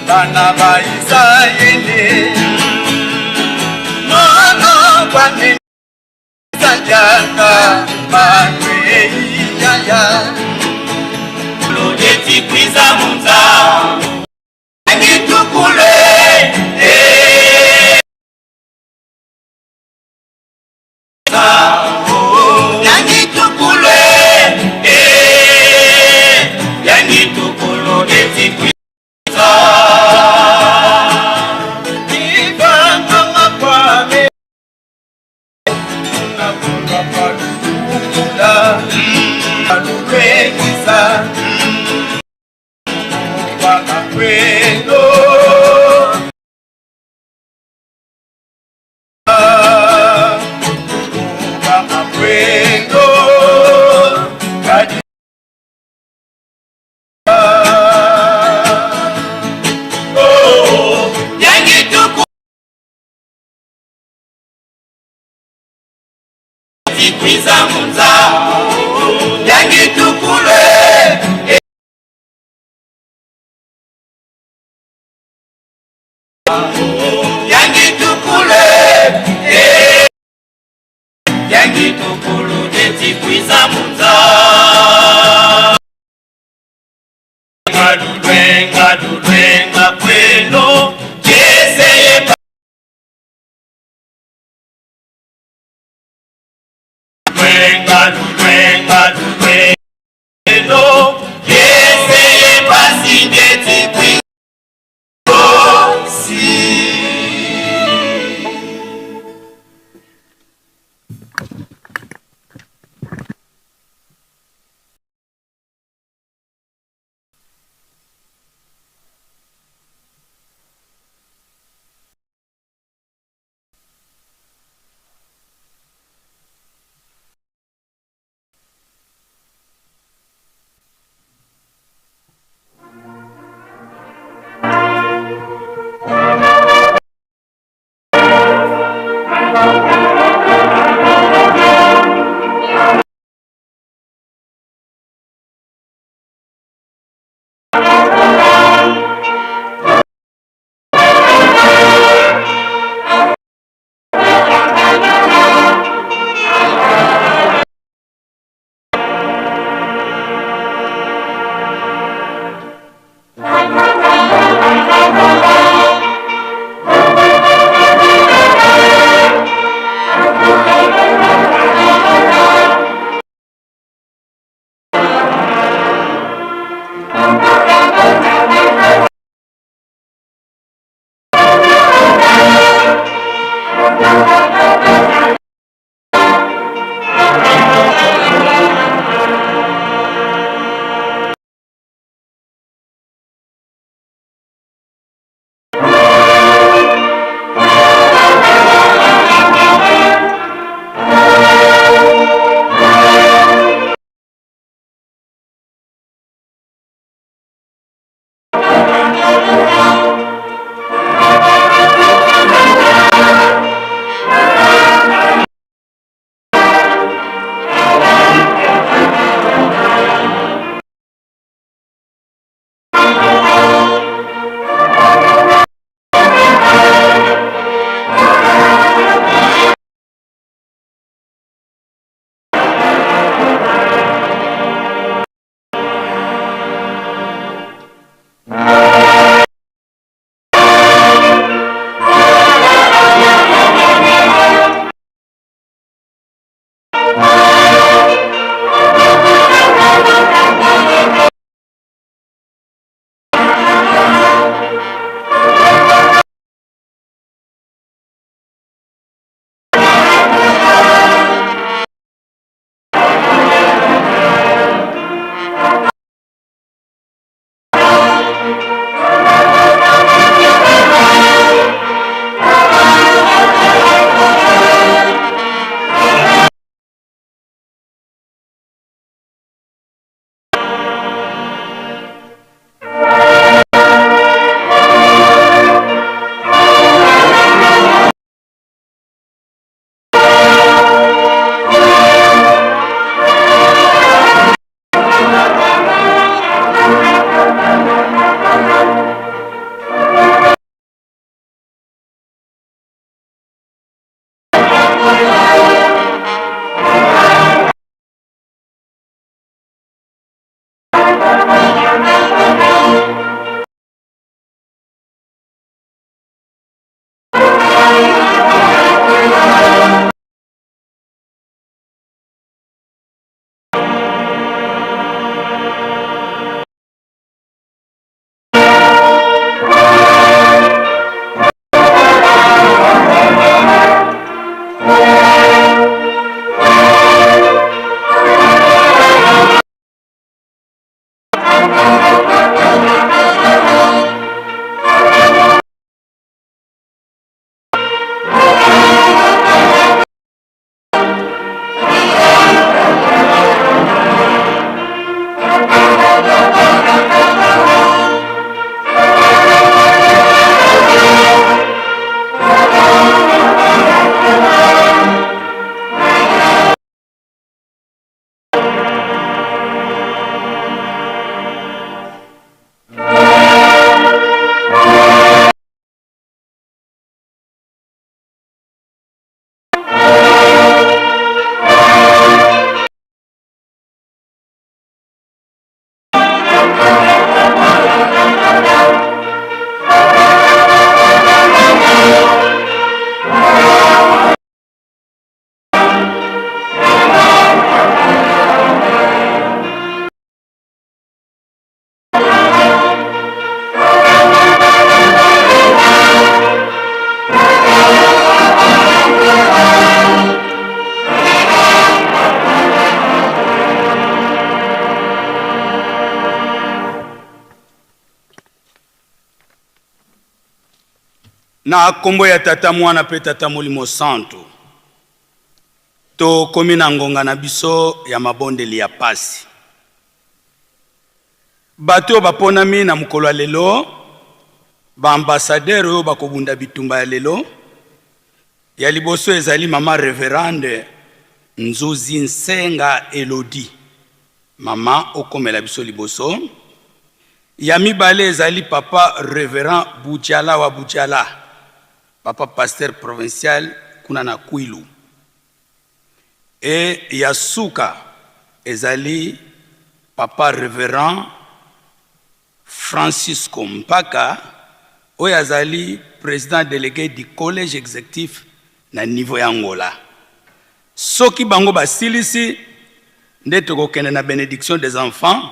Speaker 6: Bana ba Israeli Mwana kwani sanjaka Manwe yaya
Speaker 7: Lodeti kwiza munza Ngitukule Yangitukule Yangitukulu eti kwiza
Speaker 6: Ibanga makwame Nakunga palukula Alupekisa Bakakwendo Bakakwendo Kadi
Speaker 7: Oh, Yangitukulu Kwiza munza Yangitukule Yangitukule Yangitukulu eti kwiza munza Ngalulwenga lulwenga kwelo Jeseye Lwenga
Speaker 6: Na kombo ya Tata, Mwana pe Tata Molimo Santu, tokomi na ngonga na biso ya mabondeli ya pasi. Bato oyo baponami na mokolo ya lelo, ba ambassadeurs oyo bakobunda bitumba ya lelo, ya liboso ezali mama Reverende Nzuzi Nsenga Elodie. Mama okomela biso liboso. Ya mibale ezali papa Reverend Budjala wa Budjala, papa pasteur provincial kuna na Kwilu. Et ya suka ezali papa Reverend Francisco Mpaka oyo azali president delegue du collège executif na niveau ya Angola. Soki bango basilisi nde tokokende na benediction des enfants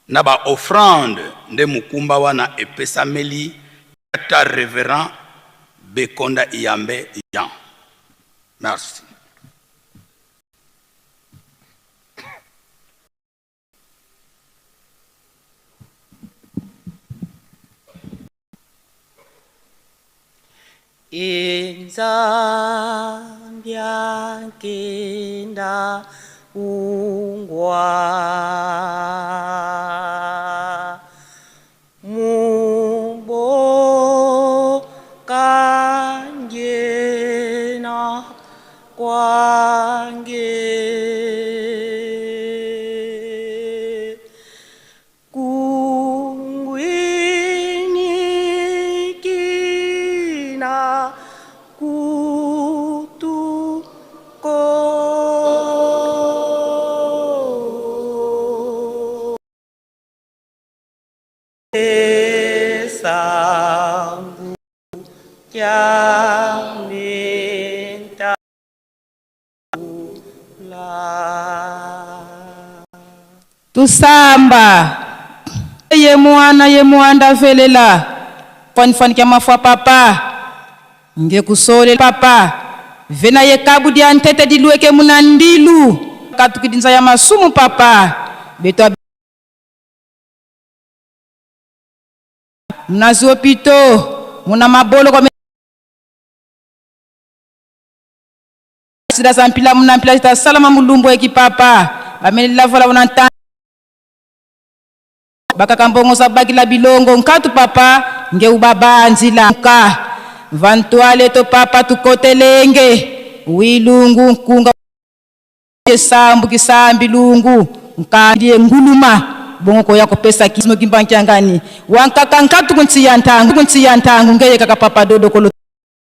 Speaker 6: na ba offrandes nde mokumba wana epesameli tata Reverend Bekonda Iyambe Jean. Merci.
Speaker 4: Inzambia ungwa Mumbo kangena kwange Kungwinikina kutuko Esangu kyaminta
Speaker 5: Tusamba ye mwana ye mwanda velela fanifani kya mafua papa nge kusole papa vena ye kabu dia ntete dilueke muna ndilu katukidinza ya masumu papa beto muna ziopito muna mabolo kwa sida za mpila muna mpila zitasalama mulumbu eki papa bamenela vola muna nta bakakambongo za bakila bilongo nkatu papa nge ubaba nzila nka vantwale to papa tukotelenge wilungu nkunga sambu kisambi lungu nkandie nguluma bongo koya kopesa kismo kimbankiangani wankaka nkatu kuntsiya ntangu kuntsiya ntangu ngeye kaka papa dodo kolo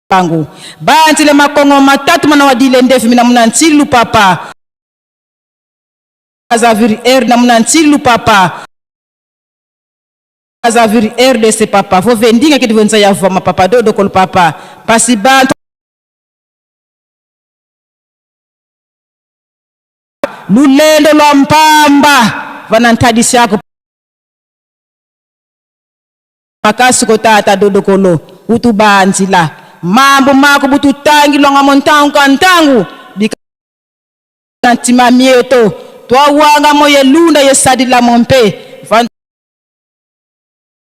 Speaker 5: pangu banzile makongo matatu mana wadile ndefu mina muna ntsilu papa Brazzaville R na muna ntsilu papa Brazzaville RDC papa vo vendinga kidi vonza ya voma papa dodo kolo papa pasi bantu lulendo lwa mpamba vana ntadisi yako makasi kotata dodokolo utubanzila mambo mako bututangi lwanga montangu ka ntangu bika ntima mieto twawanga moye lunda yesadila mompe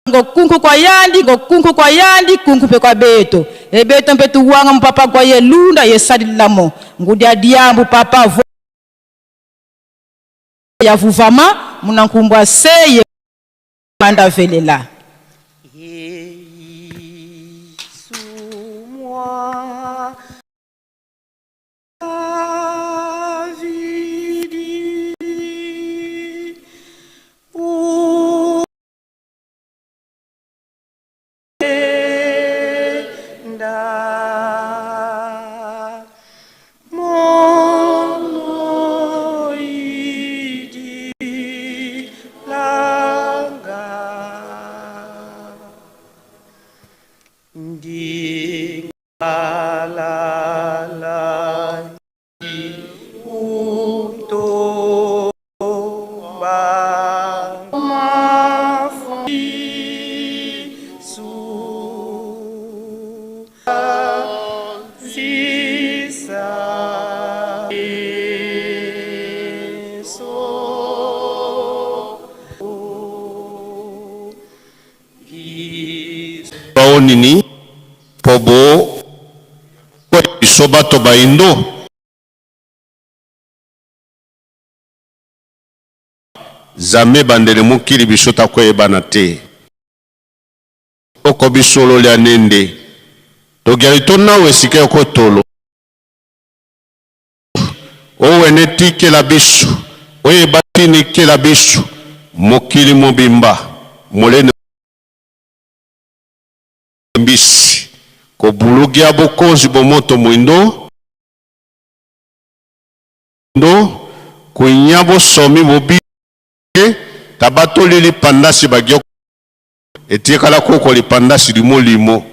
Speaker 5: ngokunku kwa yandi ngokunku kwa yandi kunku pe kwa beto ebeto mpe tuwanga mpapa kwa yelunda yesadilamo ngudia diambu papa vo ya vuvama munankumbwa seye manda velela
Speaker 1: Nini?
Speaker 10: Kobo biso bato baindo Zambe bandele mokili biso takoyebana te. Oko bisolo lya nende togyali to nawe esika yoko tolo owene tikela biso oyo ebatini kela biso mokili mobimba molene mbisi kobulugia bokonzi bomoto mwindo ndo kuinya bosomi bobi tabatoli lipandasi bagio etikala koko lipandasi limo limo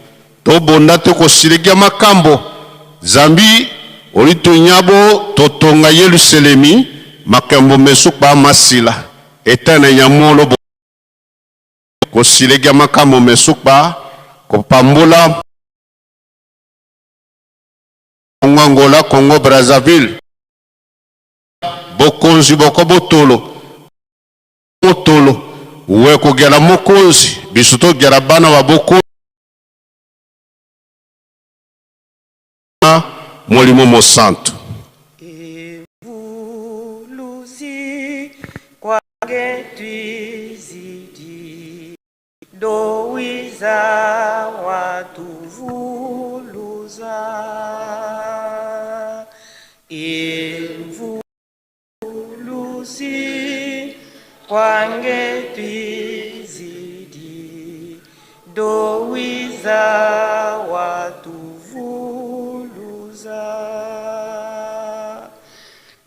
Speaker 10: tobonda te kosiligia makambo zambi olitunyabo totonga Yelusalemi makambo mesu kpa masila etana nyamolo kosilegia makambo mesu kpa kopambola Congo Angola Congo Brazzaville bokonzi boko botolo botolo we kogela mokonzi biso togela bana ba boko molimo mosantu.
Speaker 4: Evuluzi kwange twizidi dowiza watuvuluza Evuluzi kwange twizidi dowiza watuvuluza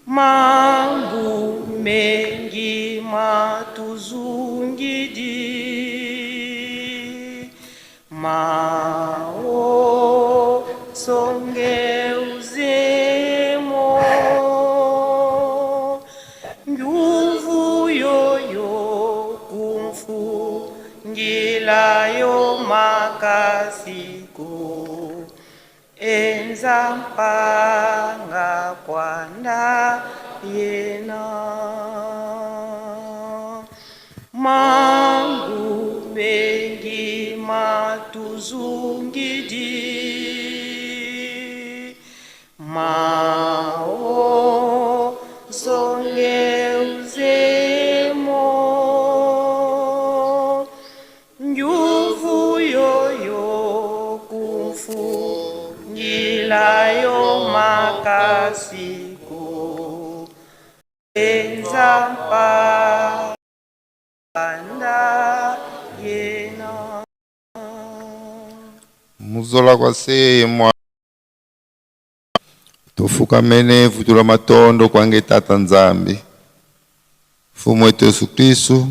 Speaker 4: mambu mengi matuzungidi mao songe uzemo nguvu yoyo kumfu ngilayo makasiko enza mpanga kwanda yena mangu mengi matuzungidi mao songe uzemo nguvu yoyo kumfu ngilayo makasiko enza mpanda yena.
Speaker 11: Muzola kwa sehemwa tofukamene futula matondo kwange tata Nzambi Mfumu wetu Yesu Kristu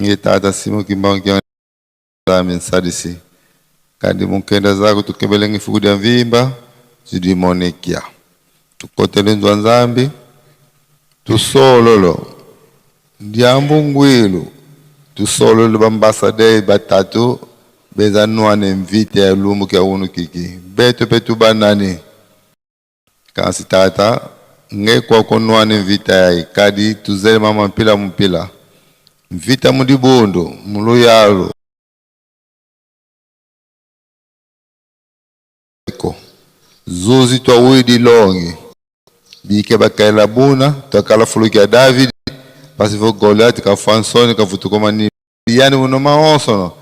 Speaker 11: nge tata simo kimbangu kia Nzambi nsadisi kandi munkenda zako tukebelenge fuku dia mvimba zidimonekia tukotele nzwa Nzambi tusololo ndiambu ngwilu tusololo bambasadei batatu beza nwane mvite ya lumbu kia unu kiki beto petu banani kasi tata nge kwa konwane mvita ya kadi tuzele mama mpila mpila mvita mudibundu muluyalo ko zuzi twa widi longi bike bakaela buna twakala fuluki ya David pasivo Goliath ka Fansoni ka futukoma yani unoma onsono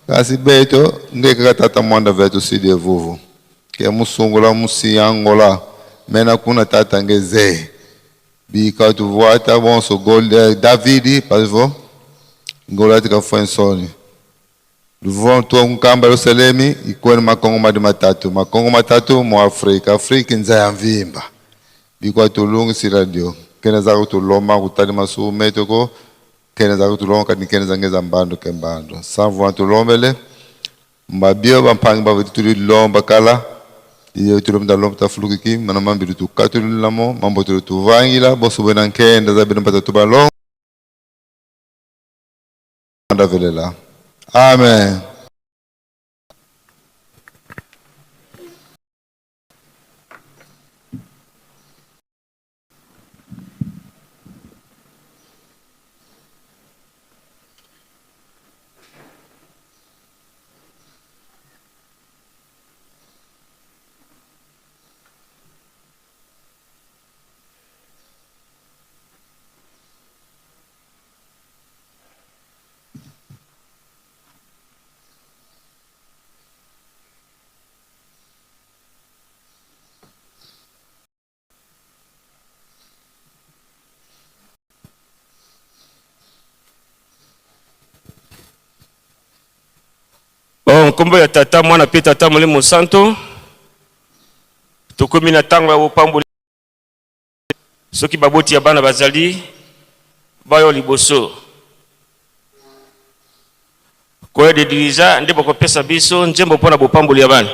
Speaker 11: kasi beto ngeke katata mwanda vetu sidi vuvu ke musungula musiangola mena kuna tata ngeze bika tuvuata bonso gol Davidi pasivo Goliath ka Fansoni Luvon tuwa nkamba Yerusalemi ikwene makongo madi matatu makongo matatu mu Afrika Afrika nza ya mvimba bikwa tulungi radio kene za kutuloma kutali masume toko kene za kutuloma kati kene za ngeza mbando ke mbando savu tulombele mbabio bampangi bavuti tulilomba kala iyo tulomba lomba tafuluki mana mambi tukatulilamo mambo tulituvangila boso bwena nkenda za bino batatu balonga ndavelela. Amen.
Speaker 12: Oh, nkombo ya Tata, Mwana mpe Tata Molimo Santo, tokomi na ntango ya bopamboli. Soki baboti ya bana bazali, bayo liboso. Koya de dirigeant nde bakopesa biso nzembo mpo na bopamboli ya bana.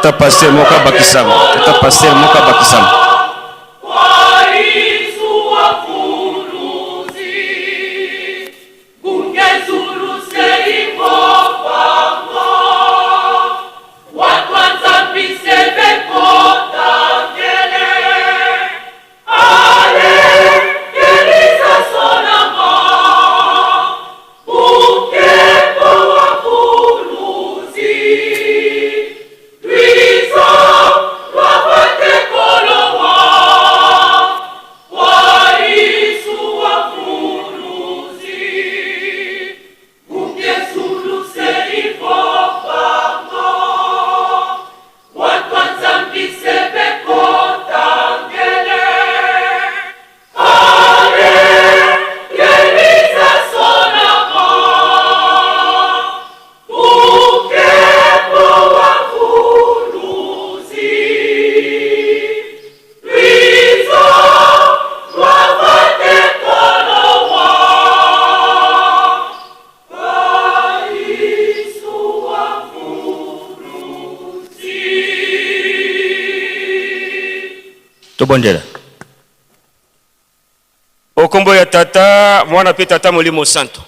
Speaker 12: Tata pasteur moko abakisama. Tata pasteur moko abakisama. Tobondela. O kombo ya Tata, Mwana mpe Tata Molimo Santu.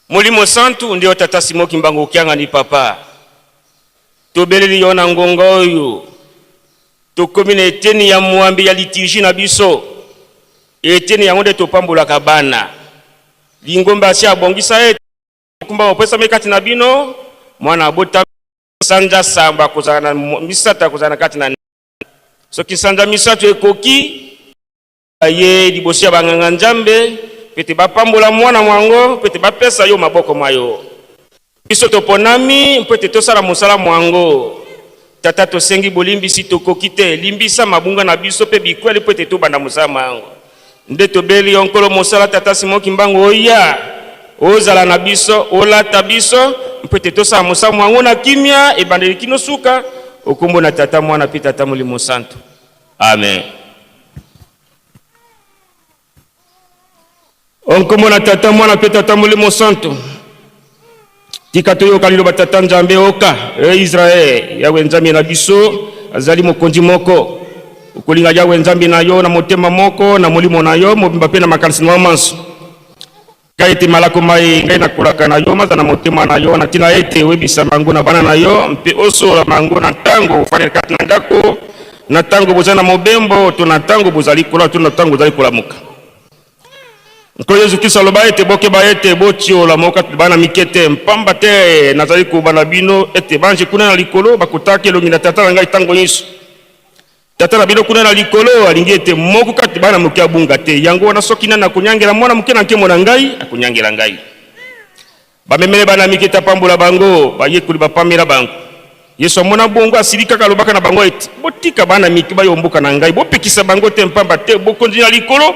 Speaker 12: Molimo Santu nde yo Tata Simon Kimbangu Kiangani Papa. Tobeleli yo na ngonga oyo. Tokomi na eteni ya mwambe ya liturgie na biso. Eteni yango nde topambolaka bana. Lingomba asi abongisa ete mokumba mopesami kati na bino, mwana abotami sanza sambo akozala na misato akozala na kati na soki sanza misato ekoki ye liboso ya banganga Nzambe mpe te bapambola mwana mwango mpe te bapesa yo maboko mwa yo. Biso toponami mpo ete tosala mosala mwango. Tata, tosengi bolimbisi, tokoki te. Limbisa mabunga na biso mpe bikweli mpo ete tobanda mosala mwango. Nde tobeli yo Nkolo mosala Tata Simon Kimbangu oya ozala na biso, olata biso mpo ete tosala mosala mwango na kimia ebandeli kino suka, okombo na Tata, Mwana mpe Tata Molimo Santu. Amen. O nkombo na Tata, Mwana mpe Tata Molimo Santu. Tika toyoka liloba Tata Nzambe oka, e Israel, Yawe Nzambe na biso azali mokonzi moko. Okolinga Yawe Nzambe na yo na motema moko, na molimo na yo mobimba mpe na makanisi na yo manso. Tika ete malako maye ngai nakolaka na yo mazala na motema na yo, na ntina ete oyebisa mango na bana na yo mpe osolola mango na ntango ofandi kati na ndako, na ntango bozali na mobembo, to na ntango bozali kolala, to na ntango bozali kolamuka. Nkolo Yesu Kristo aloba ete, Bokeba ete botiola moko kati na bana mike te, mpamba te nazali koloba na bino ete banje kuna na likolo bakotaka elongi na Tata na ngai ntango nyonso. Tata na bino kuna na likolo alingi ete moko kati bana moke abunga te. Yango wana soki nani akonyangela mwana moke na nkembo na ngai, akonyangela ngai. Bamemele bana mike ete apambola bango, bayekoli bapamela bango. Yesu amona bongo, asilikaka, alobaka na bango ete, Botika bana mike bayomboka na ngai, bopekisa bango te, mpamba te bokonzi na likolo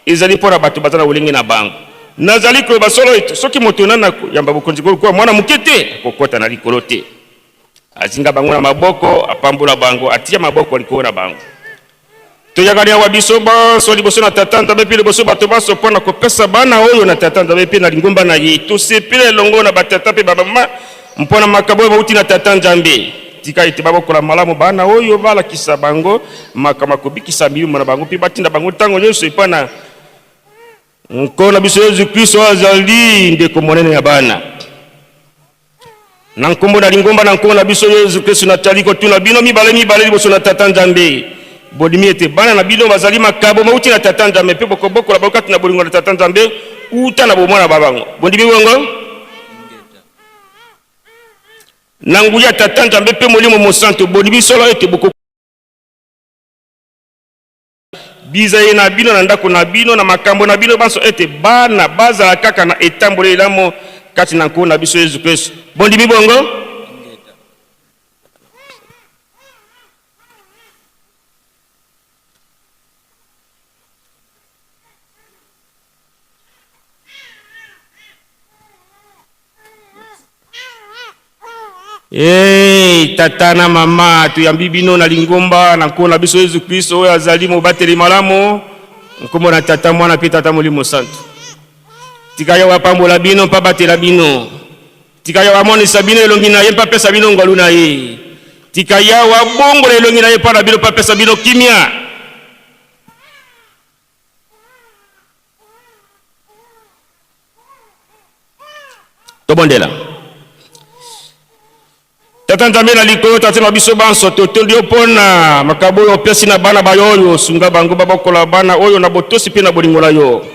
Speaker 12: ezali mpo na bato baza na bolenge na bango. Nazali koloba solo ete soki moto nani akoyamba bokonzi lokola mwana moke te, akokota na likolo te. Azinga bango na maboko, apambola bango, atia maboko likolo na bango. Toyangani awa biso banso liboso na Tata Nzambe mpe liboso bato banso mpo na kopesa bana oyo na Tata Nzambe mpe na lingomba na ye. Tosepela elongo na batata mpe bamama mpo na makabo oyo mauti na Tata Nzambe. Tika ete babokola malamu bana oyo, balakisa bango makambo ya kobikisa milimo na bango mpe batinda bango ntango nyonso epai na Nkolo na biso Yezu Klisto oyo azali ndeko monene ya bana. Na nkombo na lingomba na Nkolo na biso Yezu Kristu, natali kotuna bino mibale mibale liboso na Tata Nzambe, Bondimi ete bana na bino bazali makabo mauti na Tata Nzambe mpe bokobokola bango kati na bolingo na Tata Nzambe uta na bomwana bwa bango? Bondimi bongo? Na nguya ya Tata Nzambe mpe Molimo Mosantu, bondimi solo ete boko Bizaye na bino na ndako na bino na makambo na bino banso ete bana bazala kaka na etamboli elamo kati na Nkolo na biso Yezu Kristu. Bondimi bongo? Hey, tata na mama, toyambi bino na lingomba na Nkolo na biso Yesu Kristo oyo azali mobateli malamu. Nkombo na Tata, Mwana mpe Tata Molimo Santu. Tika Yawe apambola bino mpe abatela bino. Tika Yawe amonisa bino elongi na ye mpe apesa bino ngolu na ye. Tika Yawe abongola elongi na ye mpo na bino mpe apesa bino kimia. Tobondela. Tata Nzambe na likolo, Tata na biso banso, totondi yo mpo na makabo oyo opesi na bana ba yo oyo. Sunga bango babokola bana oyo na botosi mpe na bolingo na yo.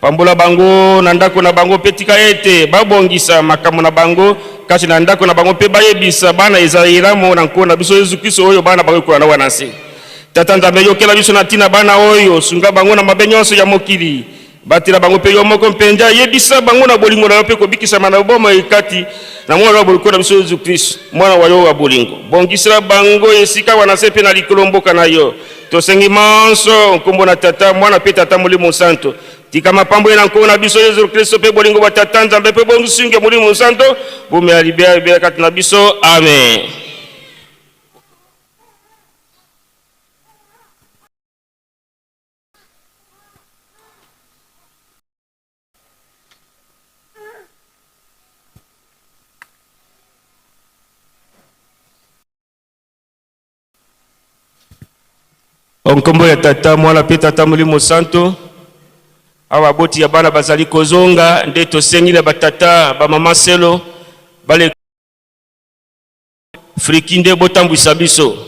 Speaker 12: Pambola bango na ndako na bango mpe tika ete babongisa makambo na bango kati na ndako na bango mpe bayebisa bana ezala elamo na Nkolo na biso Yesu Kristo oyo bana bakoki kolanda wana nse. Tata Nzambe, yokela biso na ntina bana oyo, sunga bango na mabe nyonso ya mokili. Batela bango mpe yo moko mpenza, yebisa bango na bolingo na yo mpe kobikisama na bomoi kati na Mwana wa bolingo na biso Yesu Kristo, Mwana wa yo wa bolingo. Bongisela bango esika wana se mpe na likolo mboka na yo. Tosengi manso nkombo na Tata, Mwana mpe Tata Molimo Mosanto. Tika mapamboli na Nkolo na biso Yesu Kristo mpe bolingo bwa Tata Nzambe mpe bongisungi ya Molimo Mosanto bomela libela libela kati na biso. Amen. Nkombo ya Tata, Mwana mpe Tata Molimo Santo. Awa baboti ya bana bazali kozonga, nde tosengi na batata bamama selo bale friki nde botambwisa biso.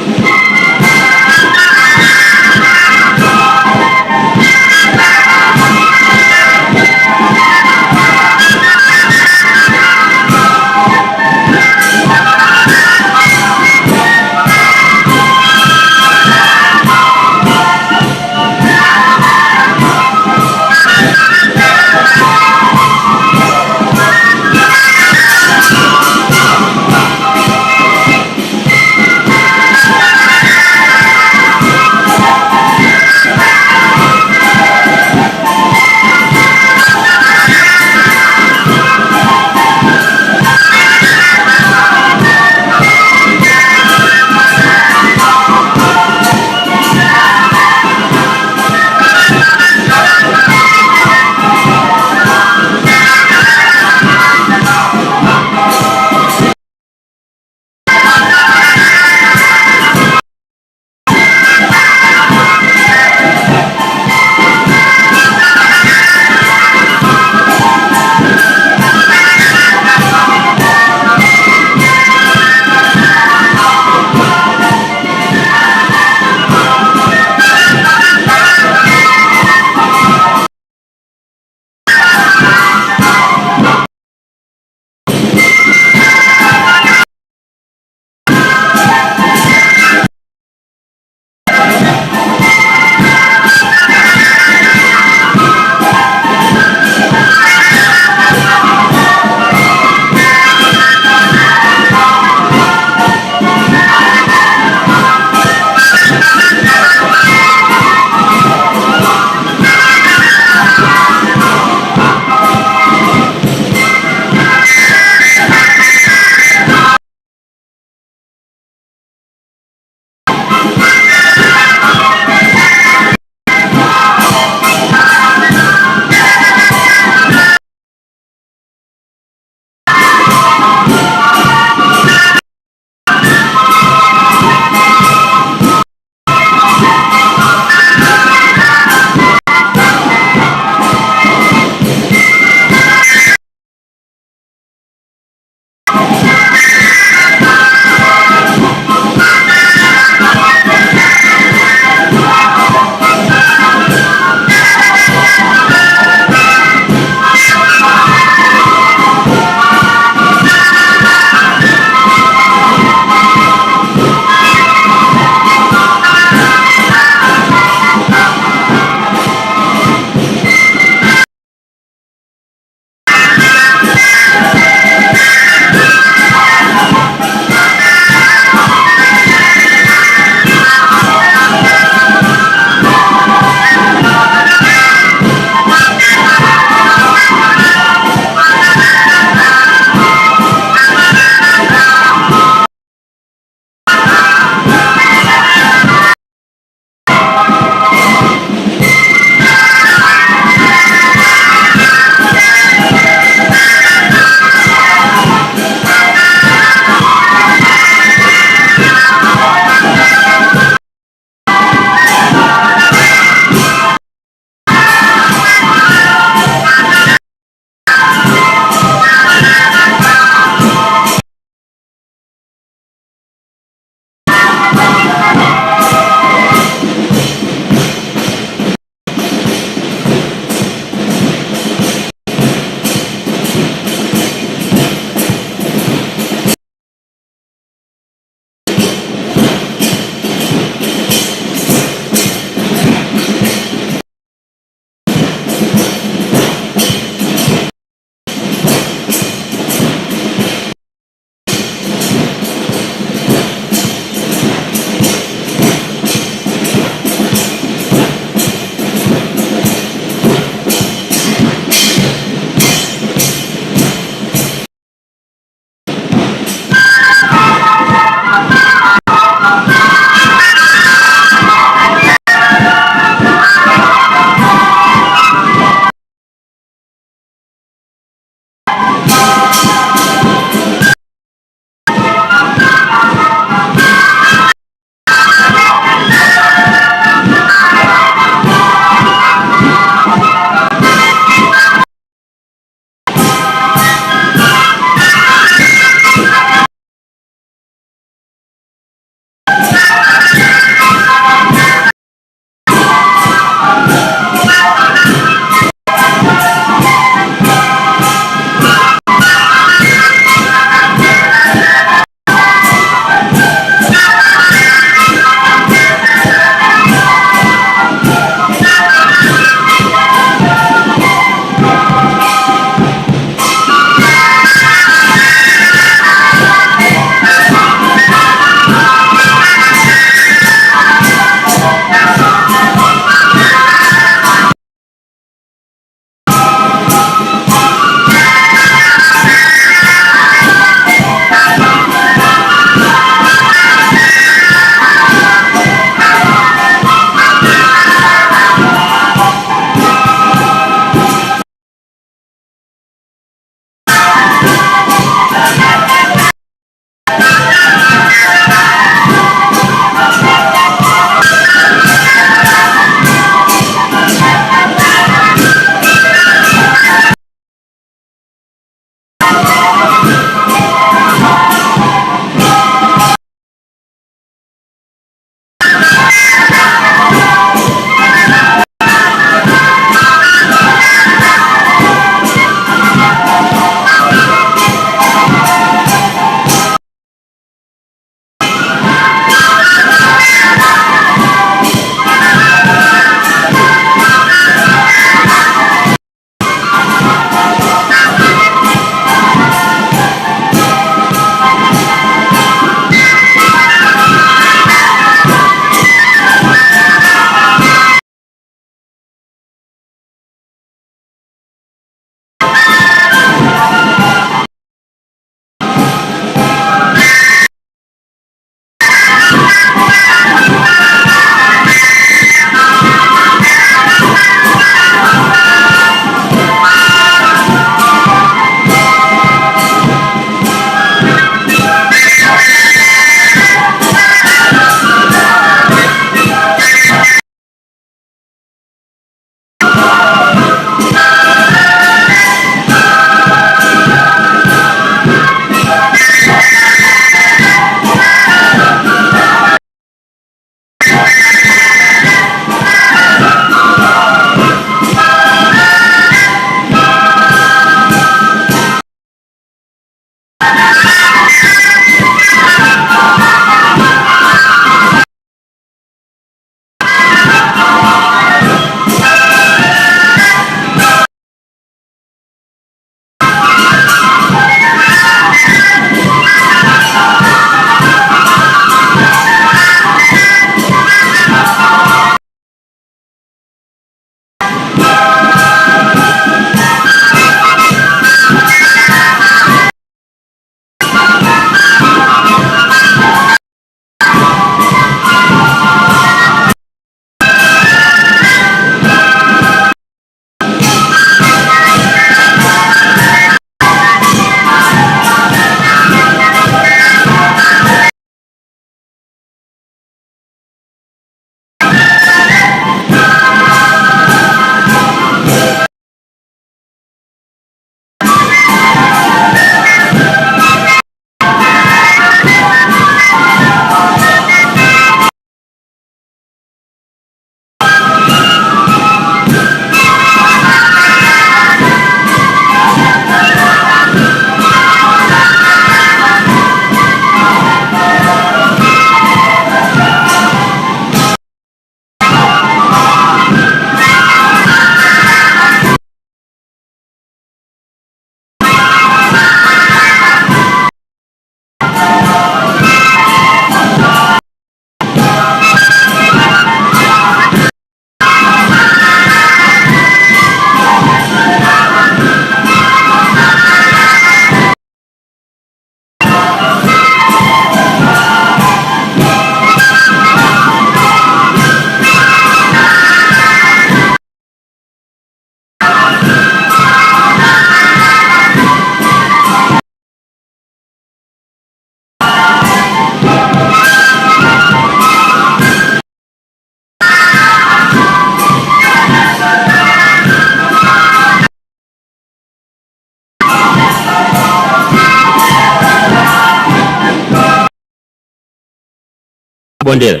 Speaker 12: Bondela.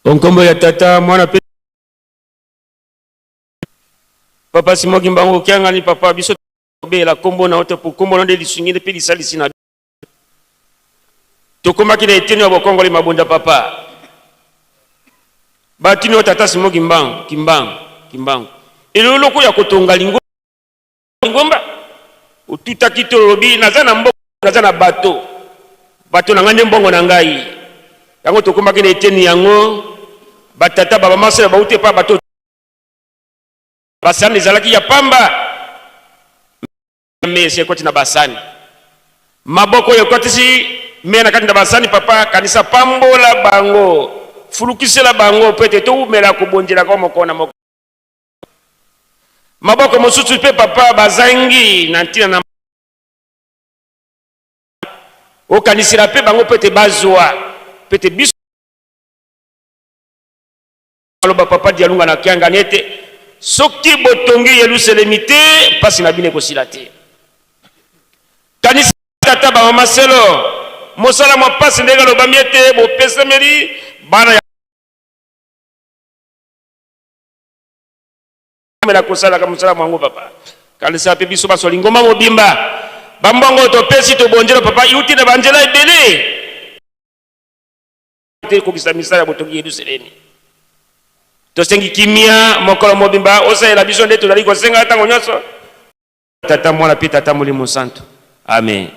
Speaker 12: O nkombo ya Tata, Mwana mpe Papa Simon Kimbangu Kiangani, papa biso tobela nkombo na yo te mpo nkombo na yo nde lisungi mpe lisalisi na tokomaki na eteni ya bokongoli mabonza papa batuni yo tata Simon Kimbangu Kimbangu Kimbangu eloloko ya kotonga lingomba otutaki to olobi naza na mbongo naza na bato bato na ngai nde mbongo na ngai yango tokomaki na eteni yango batata babamasela bauti epa bato basani ezalaki ya pamba mesa ekoti na basani maboko oyo ekotisi me na kati na basani papa kanisa pambola bango fulukisela bango mpo ete towumela kobondelaka moko na moko maboko mosusu mpe papa bazangi na ntina na okanisela mpe bango mpo ete bazwa mpo ete biso aloba papa Dialunga na Kiangani ete soki botongi Yelusalemi te mpasi na bino ekosila te. Kanisa tata ba mama Selo mosala mwa mpasi ndenge alobami ete bopesameli bana ya mela kosalaka mosala mwango papa. Kanisa mpe biso baso lingomba mobimba bambongo topesi tobonjela papa iuti na banzela ebele te ekokisa misala ya botongi Yelusalemi. Tosengi kimia mokolo mobimba, osalela biso nde tozali kosenga ntango nyonso. Tata, Mwana mpe Tata Molimo Santu. Amen.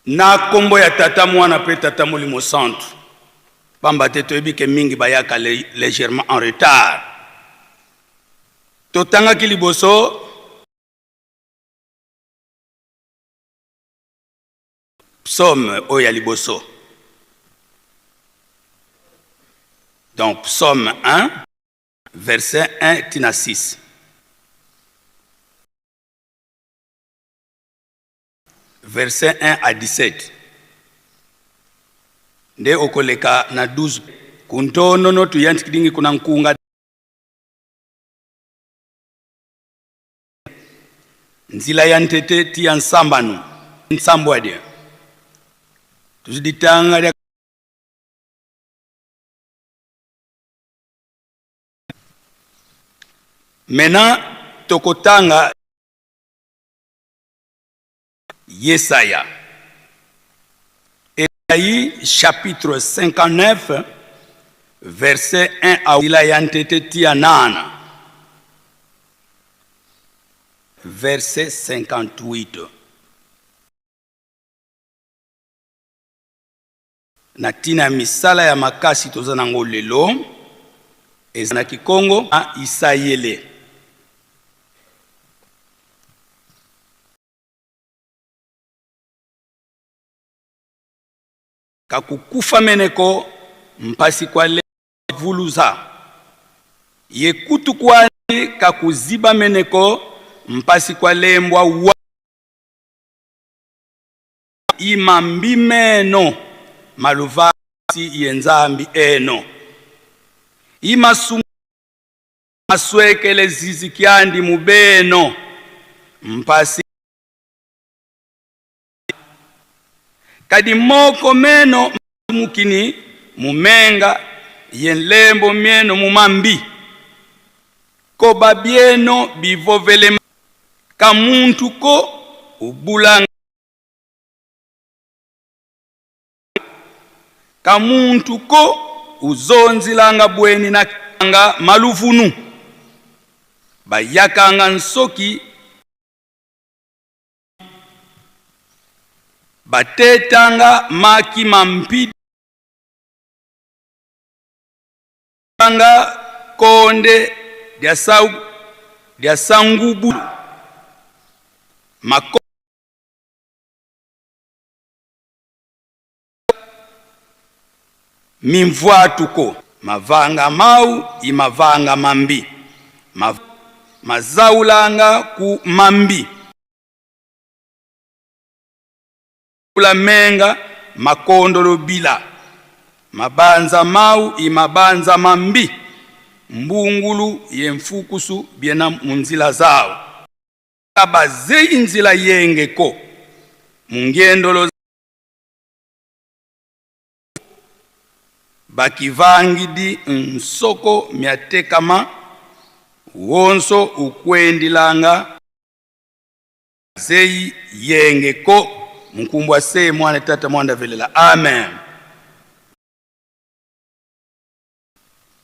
Speaker 6: Na kombo ya Tata, Mwana pe Tata Molimo Santu. Pamba te toyebi ke mingi bayaka légèrement en retard. Totangaki liboso psaume oyo ya liboso. Donc psaume 1 verset 1 tina 6. Verset 1 à 17 nde okoleka na 12 kuntonono tuyantikidingi kuna nkunga nzila ya ntete ti ya nsambanu nsambwadya tuziditanga lya Maintenant tokotanga Yesaya. Esaïe chapitre 59 verset 1 à ila ya ntete tia nana verset 58. Na ntina ya misala ya makasi toza nango lelo eza na kikongo na Isayele. Kakukufa meneko mpasi kwa le vuluza ye kutu kwani kakuziba meneko mpasi kwa lembwa wa ima mbi meno maluvasi ye Nzambi eno ima sumu maswekele zizi kyandi mubeno mpasi kadi moko meno mukini mumenga ye nlembo mieno mumambi koba bieno bivovele ka muntu ko ubulanga ka muntu ko uzonzilanga bweni na nga maluvunu bayakanga nsoki batetanga maki mampi nga konde lya sau lya sangubu mako mimvwatuko mavanga mau imavanga mambi Ma, mazaulanga ku mambi kula menga makondolo bila mabanza mau imabanza mambi mbungulu ye mfukusu biena munzila zao bazeyi nzila yengeko mungendolo bakivangidi nsoko myatekama wonso ukwendilanga zeyi yengeko mukumbwa se mwana tata mwana velela amen.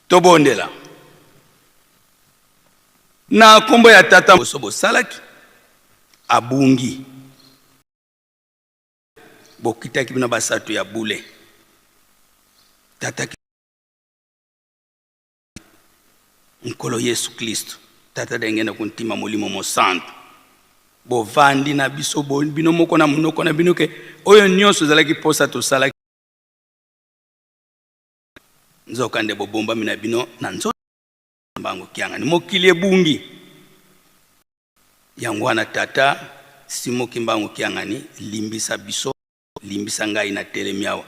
Speaker 6: Tobondela na kombo ya tata boso bosalaki abungi bokitaki bino basato ya bule tata Nkolo Yesu Klisto tata dengene kuntima molimo mosantu bovandi na biso bino moko na monoko na bino ke oyo nyonso ezalaki posa tosalaki nzoka nde bobombami na bino na nzoto bango kiangani mokili ebungi yango wana tata Simo Kimbangu Kiangani limbisa biso limbisa ngai na telemi awa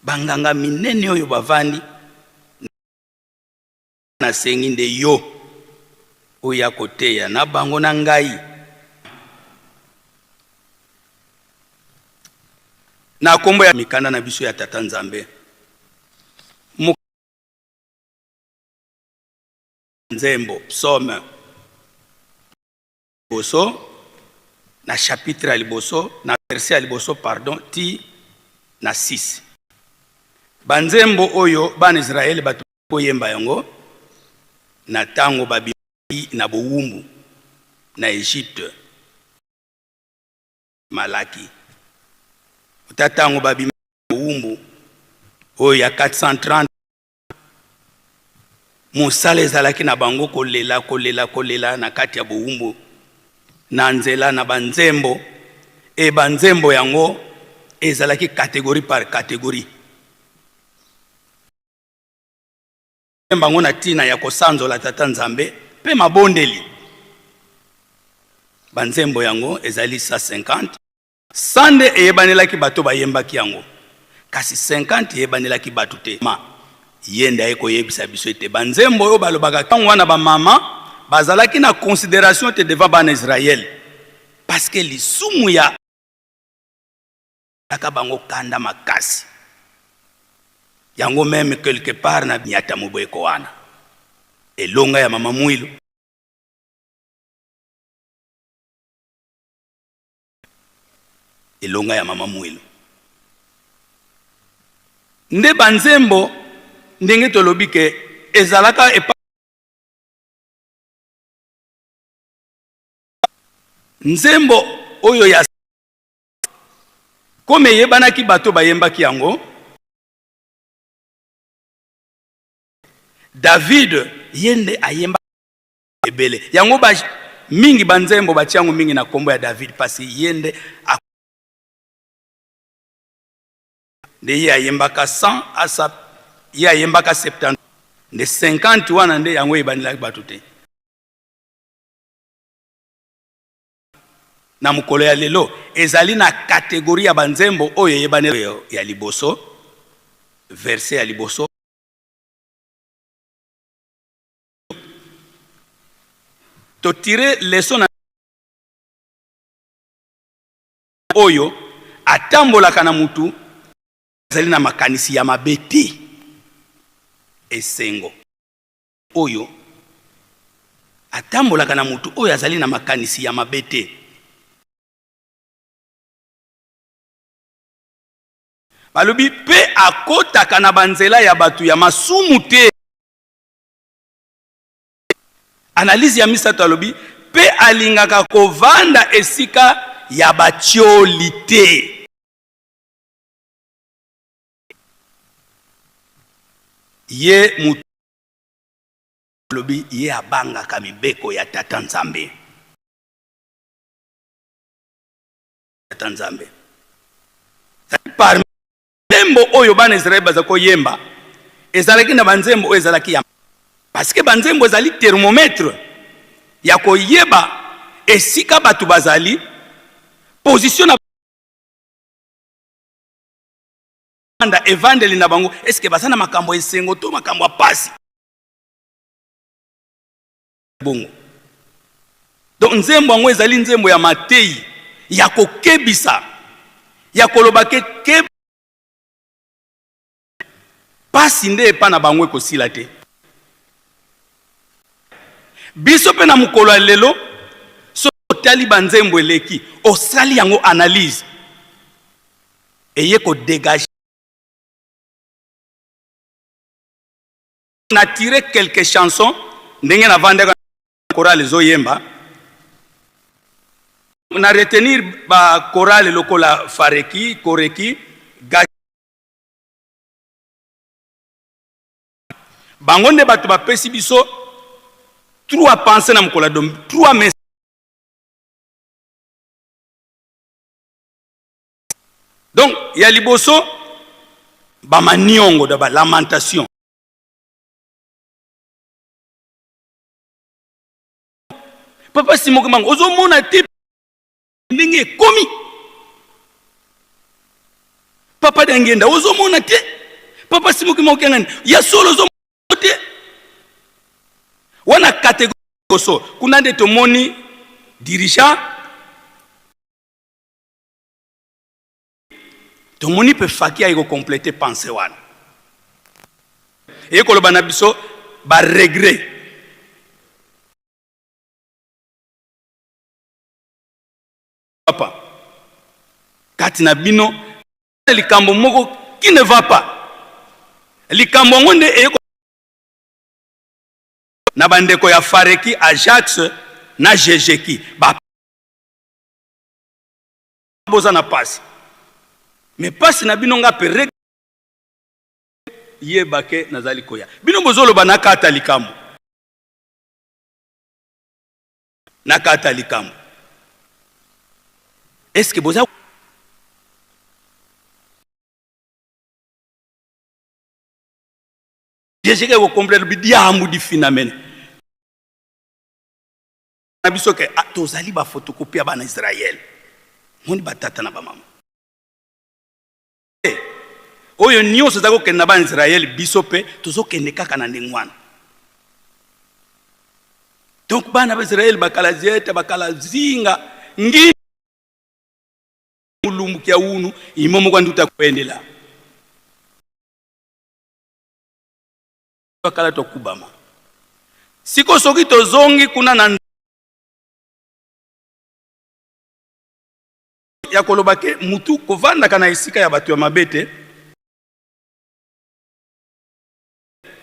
Speaker 6: banganga minene oyo bavandi nasengi nde yo oya koteya na bango na ngai na kombo ya mikanda na biso ya tata Nzambe nzembo psaume liboso na chapitre ya liboso na verset ya liboso pardon ti na 6 banzembo oyo bana Israele bato koyemba yango na tango babimaki na bowumbu na Egypte. Malaki. Ota ntango babima bowumbu oyo ya 430, mosala ezalaki na bango kolela, kolela, kolela na kati ya bowumbu, na nzela na banzembo. E banzembo yango ezalaki catégorie par catégorie. Bango na ntina ya kosanzola Tata Nzambe mpe mabondeli. Banzembo yango ezali 150. 100 nde eyebanelaki bato bayembaki yango, kasi 50 eyebanelaki bato te. Ma ye nde aye koyebisa biso ete banzembo oyo balobaka ntango wana, bamama bazalaki na considération te devant bana Israël, parce que lisumu ya aka bango kanda makasi yango. Même quelque part na nyata mobeko wana, elonga ya mama Mwilu, elonga ya mama Mwilu nde banzembo. Ndenge tolobi ke ezalaka epa nzembo oyo ya kome eyebanaki, bato bayembaki yango. David ye nde ayemba ebele yango ba mingi. Banzembo batia yango mingi na nkombo ya David, parce ye nde nde ye ayembaka 100 asa, ye ayembaka 70, nde 50 wana nde yango eyebanelaki bato te. Na mokolo ya lelo ezali na catégorie ya banzembo oyo eyebani. Ya liboso, verset ya liboso, totire leçon na oyo atambolaka na mutu azali na makanisi ya mabe te. Esengo oyo atambolaka na mutu oyo azali na makanisi ya mabe te. Balobi mpe akotaka na banzela ya bato ya masumu te. Analyse ya misato, alobi mpe alingaka kovanda esika ya batioli te. Ye moto alobi ye abangaka mibeko ya Tata Nzambe. Tata Nzambe, parmi nzembo oyo bana Israele baza koyemba, ezalaki na banzembo oyo ezalaki ya, parce que banzembo ezali thermomètre ya koyeba esika bato bazali, position na banda evandeli na bango, eske baza na makambo ya esengo to makambo ya pasi bongo. Donc nzembo yango ezali nzembo ya matei, ya kokebisa, ya koloba ke ke pasi nde epa na bango ekosila te. Biso mpe na mokolo ya lelo, soki otali banzembo eleki, osali yango analyse, eye kodégage na tire quelques chansons ndenge navandaka, chorale ezoyemba, na retenir ba chorale lokola Fareki, Koreki, ga bango nde bato bapesi biso trois pensées na mokolo ya dom, trois messages. Donc ya liboso, bamaniongo da balamentation. Papa Simoke Mango, ozomona te ndenge ekomi? Papa Dangenda, ozomona te? Papa Simoke Mango kiangani ya solo, ozomona te? Wana catégorie liboso. Kuna nde tomoni dirigeant, tomoni mpe faki aye kocompléter pensée wana, eye koloba na biso baregret. Papa kati na bino likambo moko qui ne va pas, likambo yango nde eye na bandeko ya Fareki, Ajax na Jejeki ba boza na pasi. Mais pasi na bino nga pe yeba ke nazali koya. Bino bozoloba nakata likambo. Nakata likambo. Est-ce que boza Jessica ko comprendre bidiambu di phénomène. Na biso ke ah, tozali ba photocopie ya bana Israël. Moni ba tata na ba mama. Oyo nyonso eza kokende na bana Israël, biso pe tozokende kaka na ndenge wana. Donc bana ba Israël bakala zeta bakala zinga ngi mulumbu kya unu imomo kwa nduta kuendela bakala tokubama siko soki tozongi kuna na ya koloba ke mutu kovandaka na esika ya bato ya mabe te.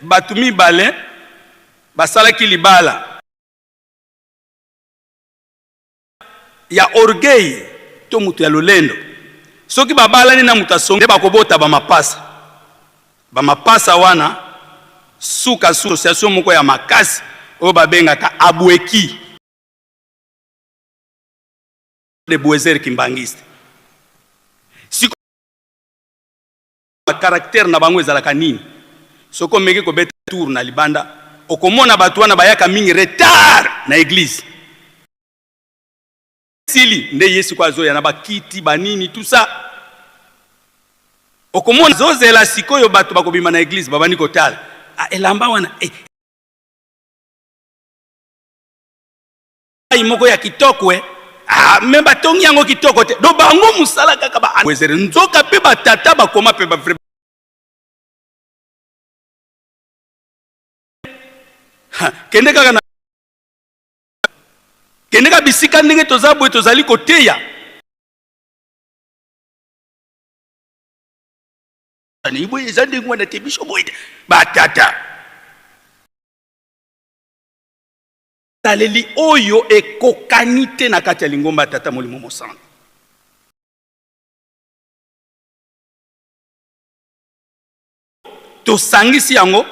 Speaker 6: Bato mibale basalaki libala ya orgueil to moto ya lolendo. Soki babalani na moto asongi nde bakobota bamapasa. Bamapasa wana suka association moko ya makasi oyo babengaka abweki de Boezer Kimbanguiste. Siko caractère na bango ezalaka nini? Soki omeki kobeta tour na libanda, okomona bato wana bayaka mingi retard na église. Sili nde ye sikoyo azoya na bakiti banini tout ça. Okomona zozela sikoyo bato bakobima na église babandi kotala. Ah, elamba wana eh. Mai moko ya kitoko eh. Ah, me batongi yango kitoko te. Do bango musala kaka ba wezere nzoka pe ba tata bakoma pe ba vrai. Ha, kende kaka na kende kaka bisika ndenge toza boye tozali koteya. Boye eza ndenge wana te biso boye te batata. Ezaleli oyo ekokani te na kati ya lingomba ya Tata Molimo Mosantu. Tosangisi yango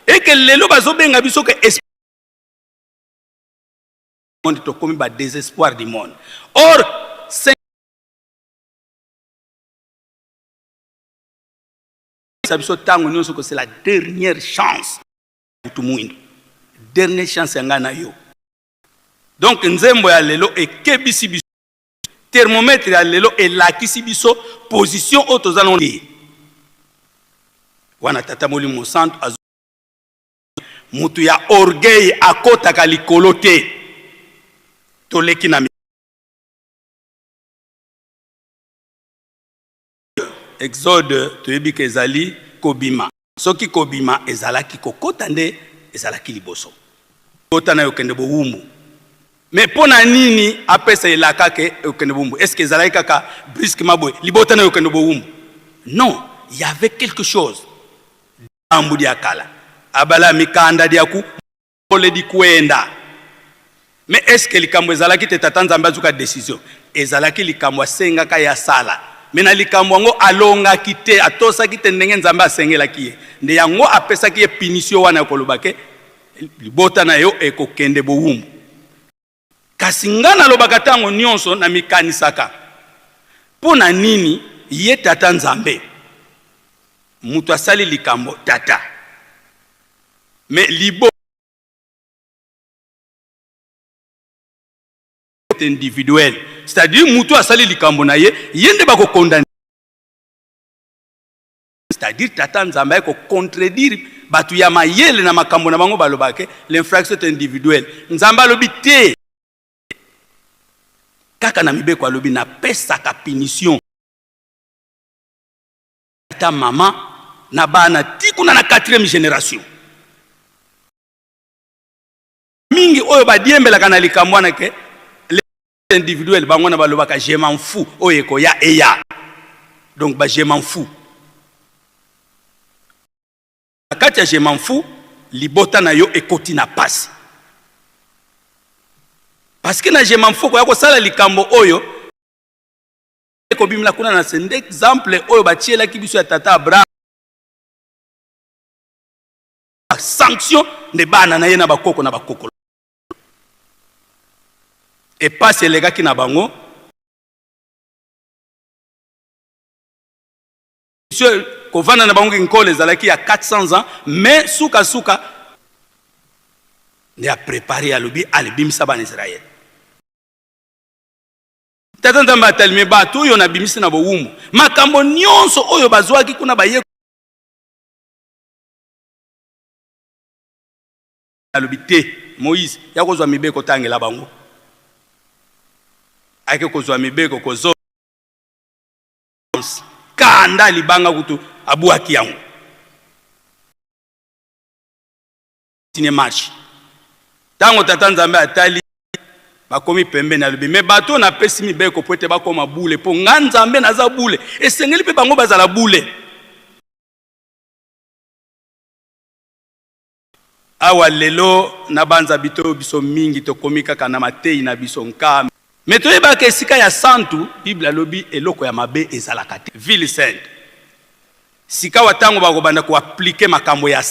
Speaker 6: eke lelo bazobenga biso ke monde tokomi ba désespoir du monde. Or biso ntango nyonso que c'est la dernière chance. Mutu mwindu dernier chance ya ngai na yo. Donc nzembo ya lelo ekebisi biso, thermomètre ya lelo elakisi biso position oyo toza nango wana. Tata Molimo Mosantu azo mutu ya orgueil akotaka likolo te. Toleki na Exode, toyebi ke ezali kobima. Soki kobima ezalaki kokota nde ezalaki liboso. Kota nayo okende bowumbu. Mais mpo na nini apesa elaka ke okende bowumbu? Est-ce que ezalaki kaka brusquement boye libota nayo okende bowumbu? Non, il y avait quelque chose. Likambo dia kala abala mikanda dia ku ole dikwenda. Mais est-ce que likambo ezalaki te tata Nzambe azuka decision? Ezalaki likambo asengaka ye asala. Mais na likambo yango alongaki te, atosaki te ndenge Nzambe asengelaki ye. Nde yango apesaki ye punition wana ya koloba ke libota na yo ekokende bowumbu. Kasi nga nalobaka tango nionso na mikanisaka mpo na nini ye tata Nzambe mutu asali likambo tata mais libo individuel, c'est-à-dire mutu asali likambo na ye, ye nde bako condamner, c'est-à-dire tata Nzambe aye ko contredire batu ya mayele na makambo na bango balobaka ke l'infraction est individuelle. Nzambe alobi te, kaka na mibeko alobi napesaka punition ata mama na bana ti kuna na 4e generation. Mingi oyo badiembelaka na likambo wana ke individuel, bango na balobaka je m'en fous, oyo ekoya eya. Donc ba je m'en fous na kati ya je m'en fous, libota na yo ekoti na pasi, parce que na je m'en fous koya kosala likambo oyo. Ekobimela kuna na se nde exemple oyo batielaki biso ya tata Abraham, sanction nde bana na ye na bakoko na bakokolo epasi elekaki na bango. Monsieur, kovanda na bango kinkole ezalaki ya 400 ans, mais sukasuka nde aprepare, alobi alebimisa bana Israele. Tata Nzambe atalimi bato oyo nabimisi na bowumbu, makambo nyonso oyo bazwaki kuna baye, alobi te, Moïse ya kozwa mibeko, tangela bango. Ayeke kozwa mibeko, kozo kanda libanga kutu abwaki yango tine marche. Ntango tata Nzambe atali bakomi pembeni, alobi me bato oyo napesi mibeko po ete bakoma bule, mpo nga Nzambe naza bule, esengeli mpe bango bazala bule. Awa lelo na banza bito biso mingi tokomi kaka na mateyi na biso nka me toyebaka esika ya santu. Bible alobi eloko ya mabe ezalaka te, ville sainte. Sikawa ntango bakobanda koaplike makambo ya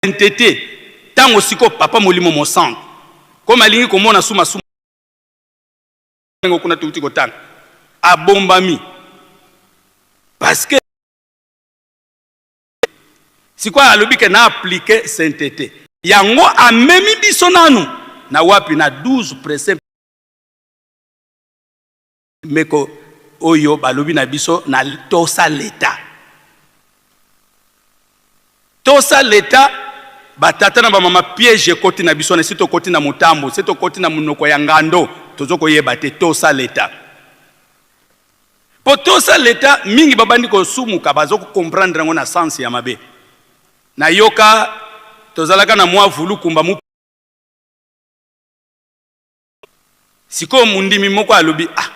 Speaker 6: sainteté, ntango sikoyo papa Molimo Mosantu kome alingi komona su masumu kuna touti kotanga abombami, parce que sikoyo alobi ke na aplike sainteté yango. Amemi biso nanu na wapi? Na 12 préceptes meko oyo balobi na biso na tosa leta, tosa leta. Batata na bamama, piège ekoti na biso na esi tokoti na motambo, se tokoti na monoko ya ngando, tozo koyeba te. Tosa leta, mpo tosa leta mingi babandi kosumuka, bazo kocomprendre yango na sens ya mabe. Nayoka tozalaka na mwa vulukumba mu sikoyo mondimi moko alobi: "Ah,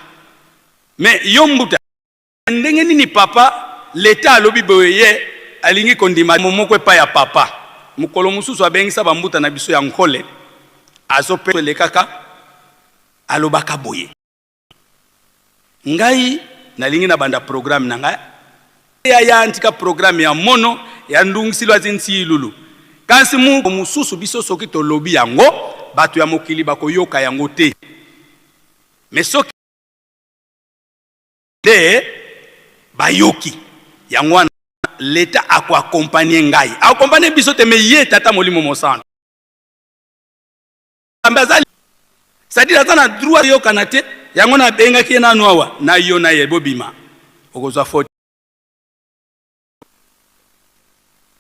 Speaker 6: mais yo mbuta, ndenge nini papa leta alobi boye?" Ye alingi kondima moko epai ya papa. Mokolo mosusu abengisa bambuta na biso ya nkole, azope elekaka, alobaka boye: "Ngai nalingi na banda programme na ngai ya ya ntika programme ya mono ya ndungisilo azi nsilulu, kasi mu mosusu biso soki tolobi yango, bato ya mokili bakoyoka yango te, mais soki te bayoki yango wana, leta akoaccompagner ngai, akoaccompagner biso te, mais ye tata Molimo Mosantu Nzambe aza, c'est-à-dire aza na droit yokana te. Yango nabengaki ye nanu awa na yo na ye, bobima, okozwa faute.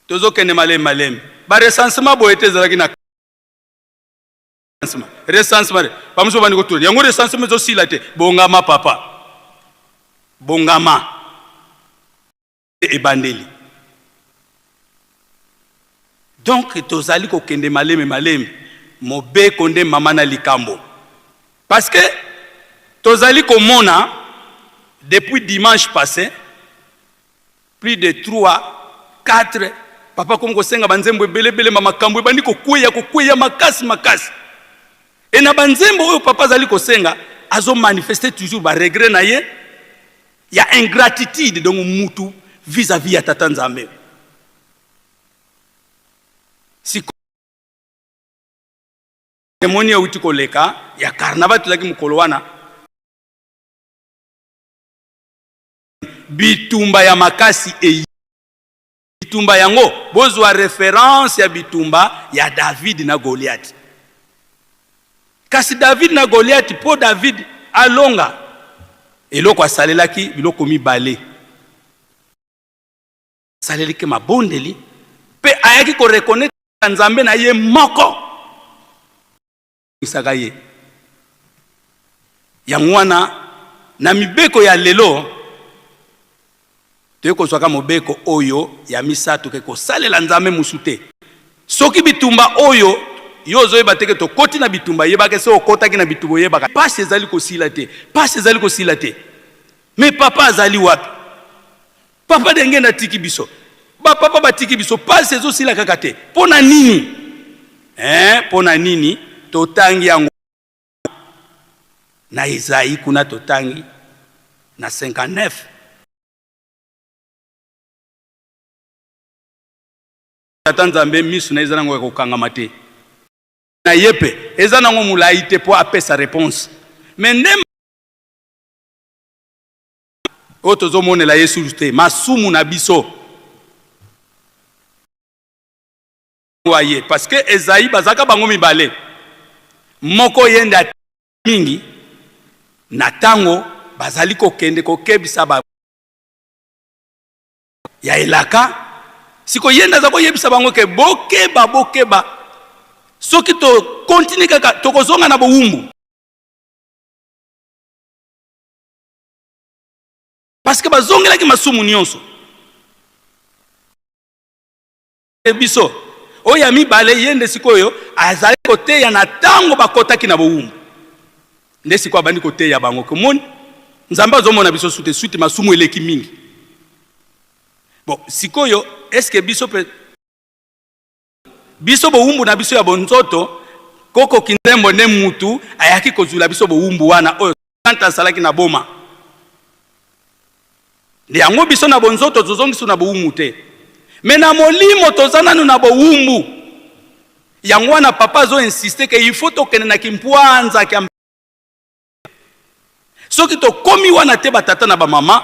Speaker 6: Tozokende malemi malemi. Barecensement boye te, ezalaki na recensement, bamosusu bandi kotuna yango, recensement ezosila te. Bongama papa, bongama, ebandeli. Donc tozali kokende malemi malemi. Mobeko nde mama na likambo, parce que tozali komona depuis dimanche passé, plus de 3 4 papa komi kosenga banzembo ebelebele, ma makambo ebandi kokweya, kokweya makasi makasi. E na banzembo oyo papa azali kosenga, azomanifeste toujours baregret na ye ya ingratitude, donc mutu vis-à-vis ya tata Nzambe. Siko emoni euti koleka ya carnaval, tozalaki mokolo wana bitumba ya makasi. Eyi bitumba yango, bozwa référence ya bitumba ya David na Goliath. Kasi David na Goliath, mpo David alonga, eloko asalelaki biloko mibale: asalelaki mabondeli mpe ayaki koreconnaître Nzambe na ye moko isaka ye. Yango wana na mibeko ya lelo toye kozwaka mobeko oyo ya misato ke kosalela Nzambe mosu te. Soki bitumba oyo yo ozoyeba te ke tokoti na bitumba, yebaka se okotaki na bitumba, oyebaka pasi ezali kosila te, pasi ezali kosila te. Mais papa azali wapi? Papa ndenge natiki biso, bapapa batiki biso, pasi ezosila kaka te, mpo na nini, eh? Mpo na nini? Totangi yango. Na Esaïe kuna totangi na 59. Tata Nzambe misu na ye eza nango ya kokangama te. Na ye pe eza nango mulayi te po apesa reponse. Mais nde oyo tozomonela ye susu te masumu na biso aye parce que Esaïe bazalaka bango mibale moko ye nde mingi na tango bazali kokende kokebisa ba ya elaka siko ye nde aza koyebisa bango ke bokeba bokeba soki tokontinue kaka tokozonga na bowumbu parce que bazongelaki masumu nyonso biso oyo ya mibale ye nde sikoyo azali koteya na ntango bakotaki na bowumbu nde sikoyo abandi koteya bango komoni nzambe azomona biso sute suite masumu eleki mingi bon sikoyo eske biso pe biso bowumbu na biso ya bonzoto koko kinzembo nde mutu ayaki kozwila biso bowumbu wana oyo sante asalaki na boma nde yango biso na bonzoto tozongisu na bowumbu te me na molimo toza nanu na bowumbu yango wana papa azo insiste ke il faut tokende na kimpwanza kya soki tokomi wana te batata na bamama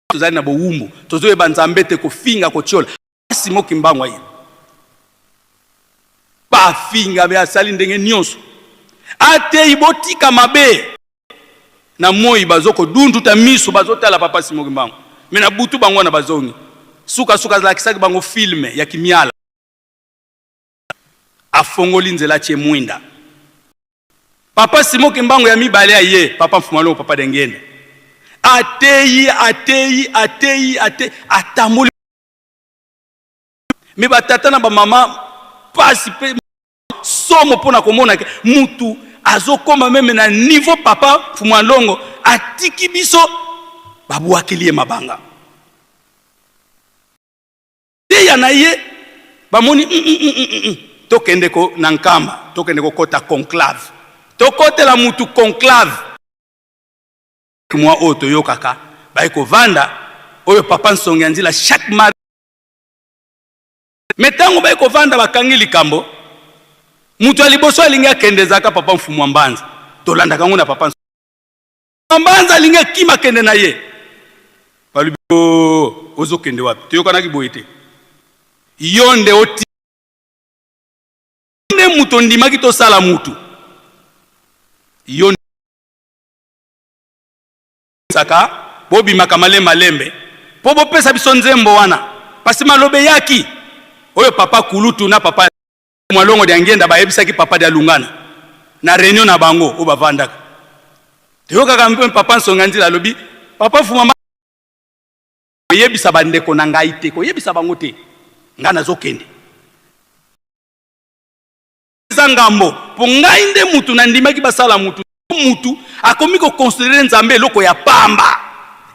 Speaker 6: tozali na bowumbu tozoyeba nzambe te kofinga kotiola simo kimbangu aye bafinga be asali ndenge nyonso ateyi botika mabe na moi bazo kodunduta miso bazotala papa simo kimbangu me na butu bango wana bazongi sukasuka azalakisaki bango filme ya kimiala afongoli nzela atie mwinda Papa Simon Kimbangu ya mibale aye, papa Mfumalongo, papa Dengenda. Ateyi, ateyi, ateyi, ateyi, atamboli. Me batata na bamama pasi pe somo mpo na komona ke mutu azokoma meme na niveau papa Mfumalongo atiki biso babwakeli ye mabanga. Teya na ye bamoni mm, mm, mm, mm, mm. Tokende ko na Nkamba, tokende kokota conclave, tokotela mutu conclave mwa oyo toyokaka baye kovanda oyo papa Nsonge ya Nzila chaque mardi me ntango baye kovanda bakangi likambo moto ya liboso alingi akende ezalaka papa Mfumu wa Mbanza, tolandaka yango na papa Mbanza alingi akima akende na ye balobi oh, ozokende wapi toyokanaki boye te yo nde oti nde moto ondimaki tosala mutu yo saka bobimaka malembe malembe mpo bopesa biso nzembo wana pasi maloba eyaki oyo papa kulutu na papa Mwalongo Diangienda bayebisaki papa Dialungana na reunion na bango oyo bavandaka. Toyokaka mpe papa Nsonga Nzila alobi papa Fuma koyebisa bandeko na ngai te, koyebisa bango te, ngai nazokende eza ngambo mpo ngai nde mutu nandimaki basala mutu mutu akomi koconsidere Nzambe eloko ya pamba,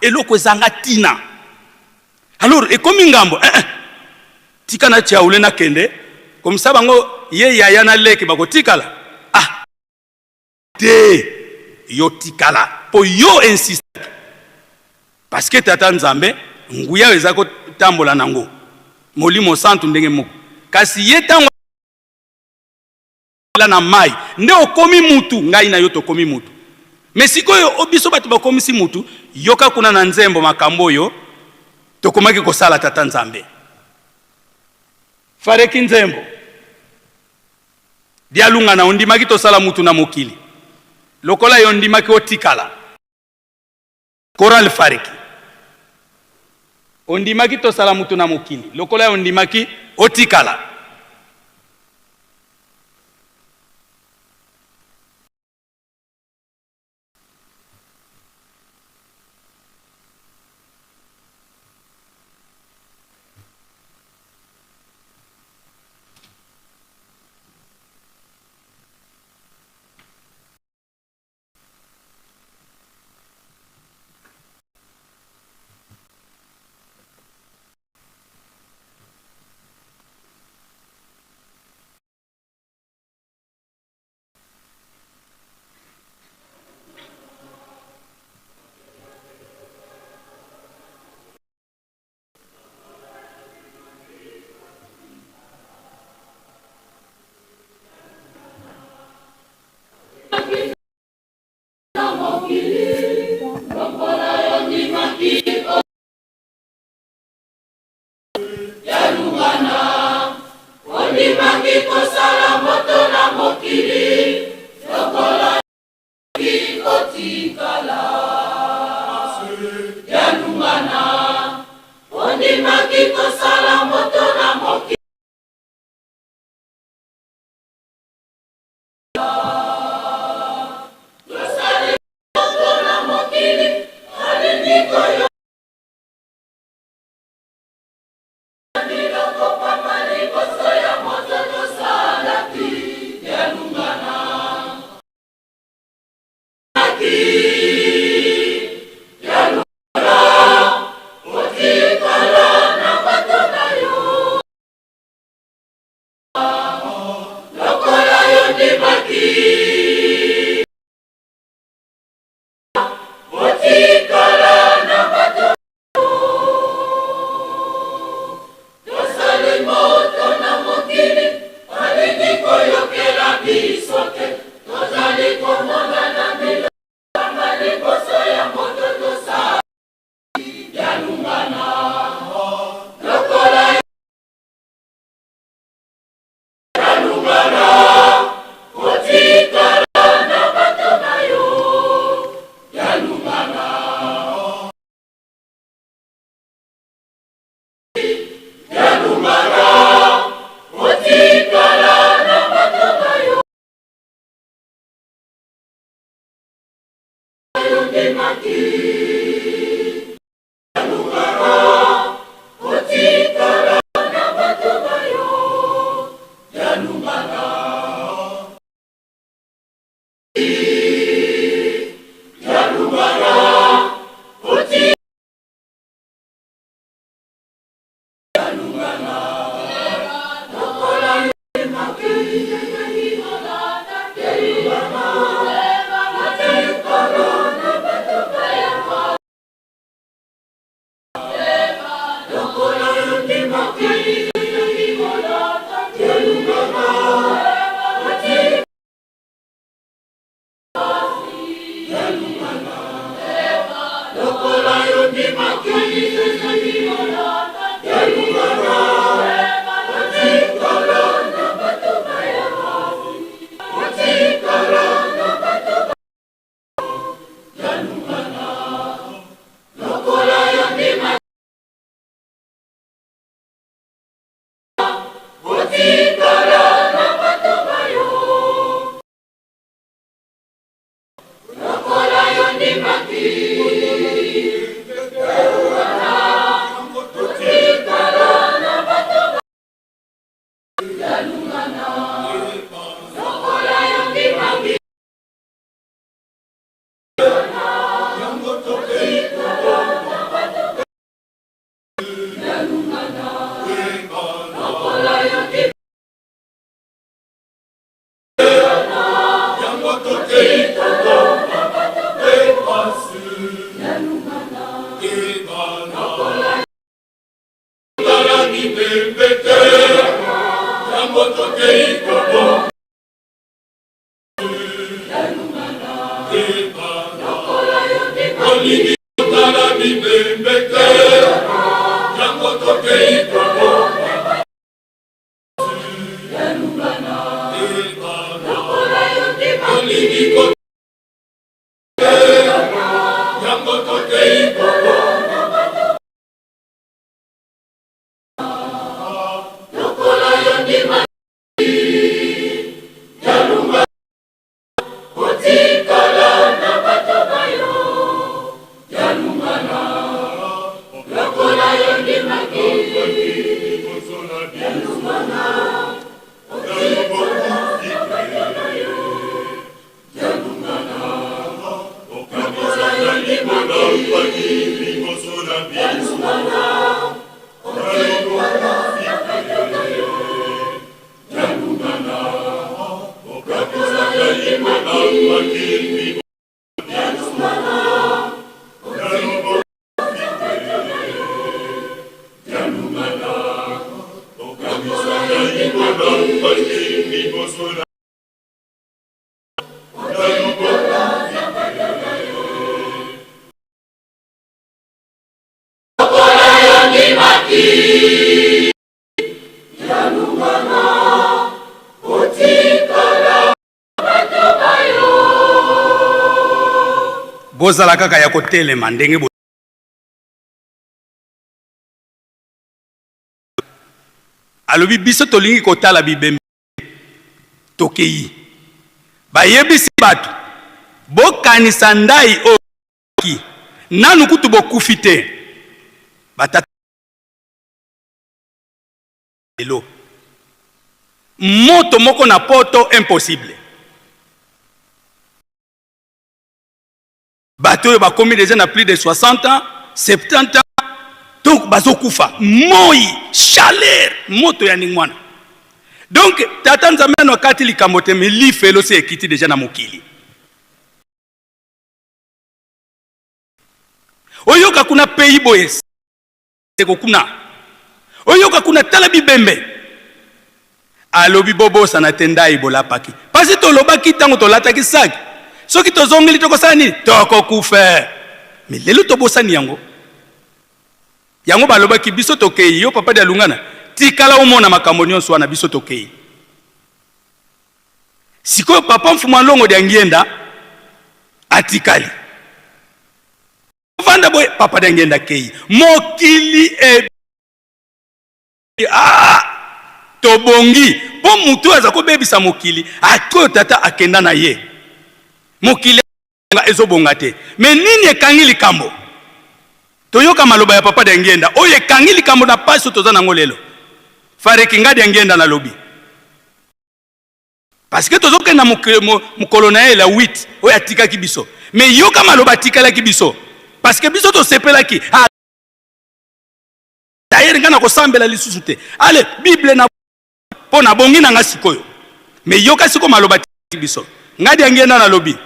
Speaker 6: eloko ezanga tina. Alors ekomi ngambo eh, eh. Tika na tiaule na kende komisa bango ye yaya na leki bakotikala ah te yo tikala po yo insiste parce que tata Nzambe nguya eza kotambola nango molimo santu ndenge moko kasi ye tango na mai nde okomi mutu ngai na yo tokomi mutu me sikoyo biso bato bakomisi mutu yoka kuna na nzembo makambo oyo tokomaki kosala tata Nzambe fareki nzembo dialungana ondimaki tosala mutu na mokili lokola yo ondimaki otikala Chorale fareki ondimaki tosala mutu na mokili lokola yo ondimaki otikala.
Speaker 8: Ondimaki kosala moto na mokili lokola kotikala Dialungana. Ondimaki kosala moto na mokili. Tosali moto na mokili olingi koyo Biloko pamba liboso ya moto tosalaki Dialungana. Otikala na bato na yo lokola yo ndimaki. Otikala na bato tosali moto na mokili balingi koyokela biso te tozali komona na bilamba liboso ya moto tosali Dialungana lokola Dialungana otikala na bato na yo Dialungana. Dialungana otikala na bato na yo Yondimaki Dialungana otikala na bato na yo Dialungana. Dialungana otikala Otikala na bato na yo lokola yo ndimaki wana otikala na bato Dialungana lokola yo ndimaki otikala na bato Dialungana lokola yo ndimaki Otikala na bato na yo Dialungana lokola yo ndimaki Dialungana otikala na bato na yo Dialungana lokola yo ndimaki Dialungana otikala na bato na yo Dialungana lokola yo ndimaki Dialungana otikala na bato na yo Dialungana lokola yo ndimaki Otikala na bato na yo lokola yo ndimaki Dialungana.
Speaker 6: Bozala kaka ya kotelema ndenge bo alobi biso tolingi kotala bibembe tokeyi bayebisi bato bokanisa ndai oyo nanu kutu bokufi te batata lelo moto moko na poto impossible bato oyo bakomi deja na plus de 60 ans 70 ans donc bazokufa moi chaleur moto ya ndenge wana donc tata nzambe nano akati likambo te me lifelo se ekiti deja na mokili oyoka kuna pays boye seko kuna oyoka kuna tala bibembe alobi bobosana te ndai bolapaki pasi tolobaki ntango tolataki saki soki tozongeli tokosala nini tokokufa me lelo tobosani yango yango balobaki biso tokei yo papa dialungana tikala omona makambo nyonso wana biso tokei sikoyo papa mfumu alongo diangienda atikali Vanda boye papa Diangienda akei mokili e ah tobongi mpo motu oyo aza kobebisa mokili akoyo tata akenda na ye mokili ezobonga te me nini ekangi likambo toyoka maloba ya papa Diangienda oyo ekangi likambo na pasi oyo toza nango lelo fareki nga Diangienda nalobi Parce que tozokenda mokolo na ye la 8 oyo atikaki biso. Mais yoka maloba atikalaki biso. Parce que biso tosepelaki. Ah, d'ailleurs nga nakosambela lisusu te. Allez, Bible na mpo nabongi na nga sikoyo. Mais yoka sikoyo maloba atikaki biso. Nga diangienda nalobi.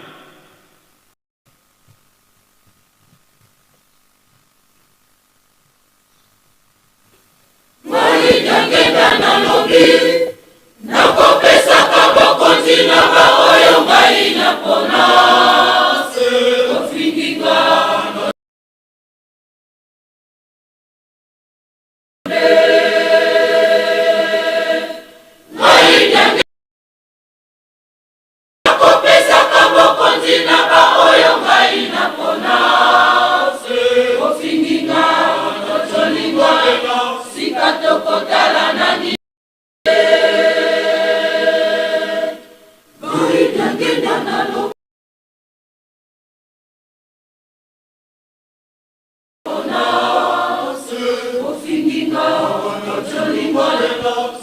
Speaker 8: Ngai Diangienda nalobi, nakopesaka bokonzi na baoyo ngai napona. Ofingi nga Ngai Diangienda Nakopesaka bokonzi na baoyo ngai napona. Ofingi nga, otyoli nga, sika tokotala nani. Ngai Diangienda nalopona. Ofingi nga, otyoli nga,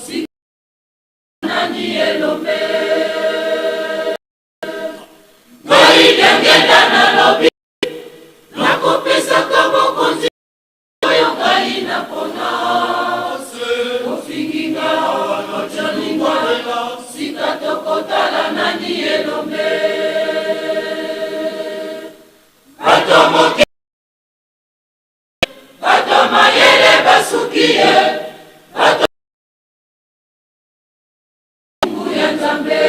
Speaker 8: sika Nani elombe Ngai Diangienda nalobi Nakopesaka bokonzi oyo ngai napona Ofingi nga otyoli nga Sika tokotala nani elombe Bato moke Bato mayele basuki ye Bato ya Nzambe.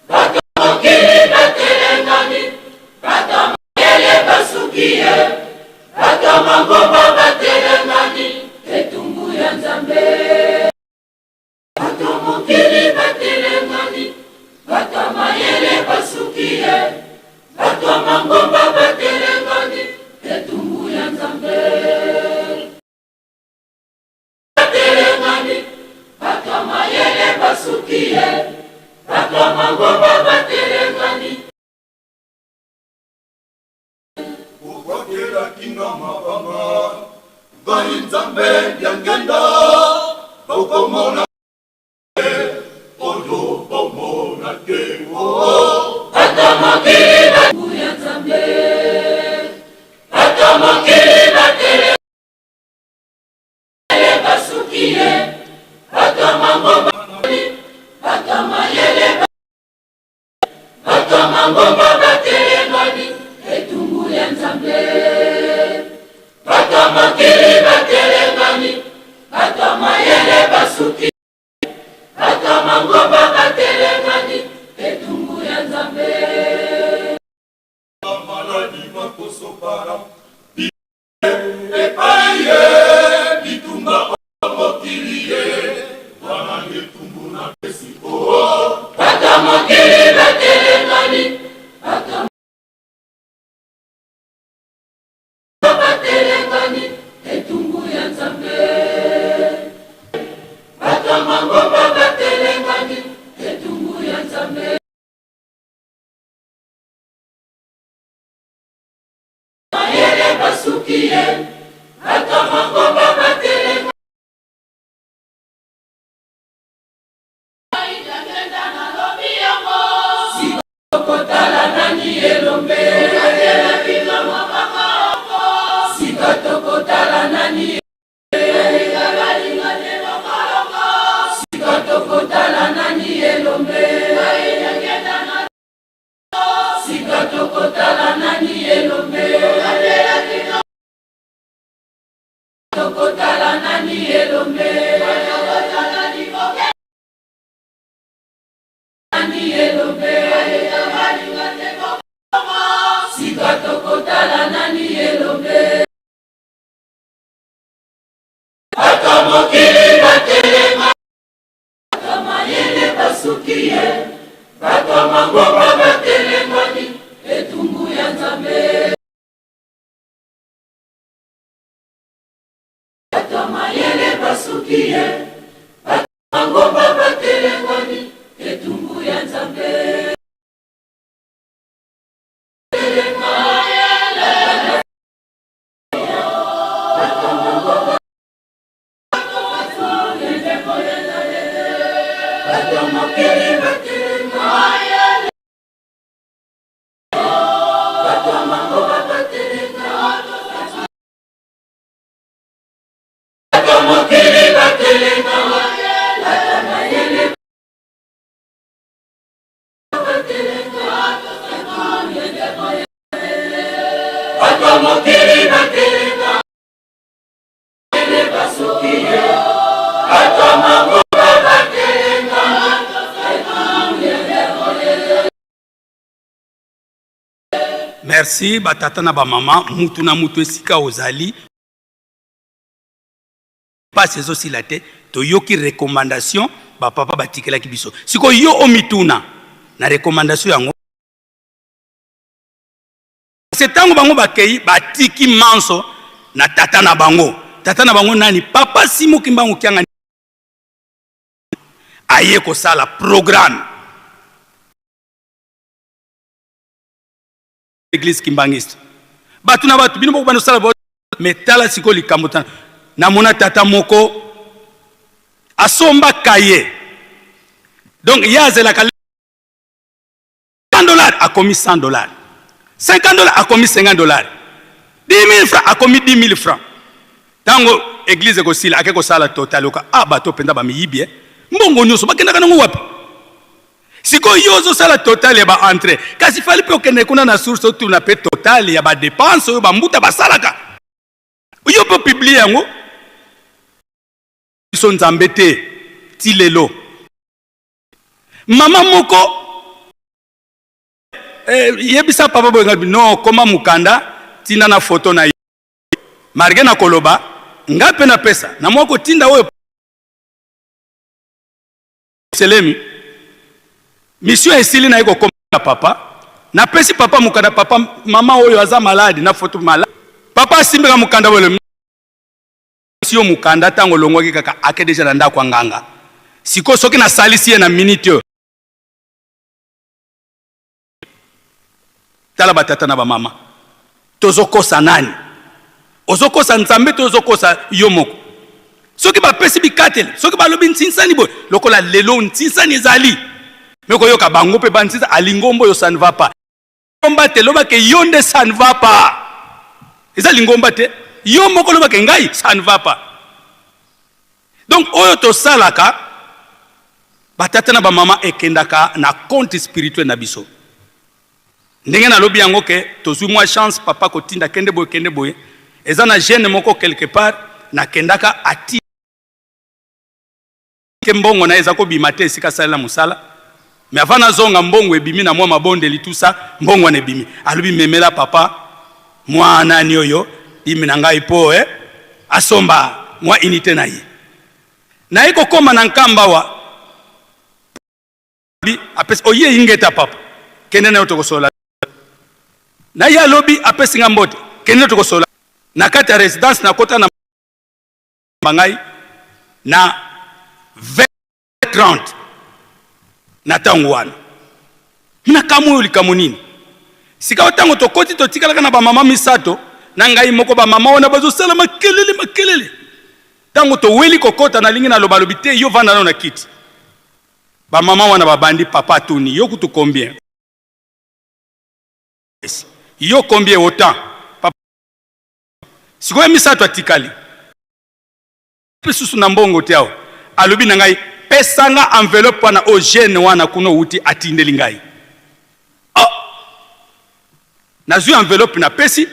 Speaker 8: Bato mokili batelengani, bato mayele basuki ye, bato mangomba batelengani, etumbu ya Nzambe. Bato mokili batelengani, bato mayele basuki ye, bato mangomba batelengani, etumbu ya Nzambe. Batelengani, bato ya mayele basuki ye, bato ya mangomba batelengani.
Speaker 9: Obwakelaki nga mabanga, ngai Nzambe Diangienda, bokomona oyo bomona te. Oh.
Speaker 8: Bato mokili ba ya Nzambe, bato mokili batelengani. Basuki ye, bato ya mangomba, bato ya mayele, bato ya mangomba batelengani, etumbu ya Nzambe. Bato ya mokili batelengani, bato ya mayele basuki, bato ya mangomba batelengani, etumbu ya Nzambe.
Speaker 9: Maladi makosopana Epai ye bitumba o mokili ye.
Speaker 8: nani elombe. Nani elombe. Sika tokotala nani elombe. Bato mokili batelema. Bato mayele basuki ye. Bato mangomba batelemani. Etumbu ya Nzambe. Bato mayele basuki ye. Bato mangomba batelemani. Etumbu ya Nzambe.
Speaker 6: Merci batata na bamama, mutu na mutu esika ozali, pasi ezosila te. Toyoki recommandation bapapa batikelaki biso. Sikoyo yo omituna na recommandation yango, se ntango bango bakei batiki manso na tata na bango. Tata na bango nani? Papa Simo Kimbangu Kiangani aye kosala programme Eglise Kimbangiste. Bato na bato bino bokobanda kosala, me tala sikoyo likambo tana. Namona tata moko asomba kaye, donc ye azelaka 100 dollars akomi 100 dollars, 50 dollars akomi 50 dollars, 10 000 francs akomi 10 000 francs. Ntango église ekosila, ake kosala total, oka ah, bato mpenza bamiyibi, eh? Mbongo nyonso bakendaka nango wapi? Sikoyo yo ozosala total ya baentrée, kasi fali mpe okende kuna na source, otuna mpe total ya badepense oyo bambuta basalaka. Yo mpe opublie yango. Biso Nzambe te ti lelo. Mama moko yebisa papa boye, ngai non, koma mokanda, ntina na foto na ye, malgré na koloba ngai mpe napesa na mwa kotinda oyo selemi. Mission esili, naye kokoma na papa, napesi papa mokanda. Papa, mama oyo aza malade na foto malade. Papa asimbika mokanda boye, yo mokanda ntango olongwaki kaka, ake déjà na ndako ya nganga. Sikoyo soki nasalisi ye na minute oyo, tala batata na bamama, tozokosa nani? Ozokosa Nzambe to ozokosa yo moko? Soki bapesi bikatele, soki balobi ntinsani boye, lokola lelo ntinsani ezali me koyoka bango mpe bantinsa alingomba oyo, ça ne va pas. Lingomba te, lobake yo nde ça ne va pas. Eza lingomba te, yo moko lobake ngai ça ne va pas. Donc oyo tosalaka, batata na bamama, ekendaka na compte spirituel na biso. Ndenge nalobi yango ke tozwi mwa chance, papa kotinda kende boye, kende boye. Eza na jeune moko quelque part nakendaka, ati ke mbongo na ye eza kobima te esika asalela mosala. Mais avant nazonga, mbongo ebimi na mwa mabondeli tusa, mbongo wana ebimi. Alobi memela papa mwa nani oyo dimi na ngai mpo asomba mwa unité na ye. Naye kokóma na Nkamba wa apesi oye ingeta, papa kende na yo, tokosola na ye. Alobi apesi nga mbote, kende, tokosola na kati ya résidence. Nakota na ngai na 20:30 na ntango wana, na kamwe oyo likambo nini. Sika ntango tokoti, totikalaka na bamama misato na ngai moko. Bamama wana bazosala makelele makelele. Ntango toweli kokota, nalingi nalobalobi te, yo vanda nano na kiti. Bamama wana babandi, papa atuni yo kutu combien, yo combien, autant. Papa sikoyo misato atikali lisusu na mbongo te. Awa alobi na ngai, pesanga enveloppe wana oyo jeune wana kuna outi atindeli ngai. Oh! Nazwi enveloppe, napesi.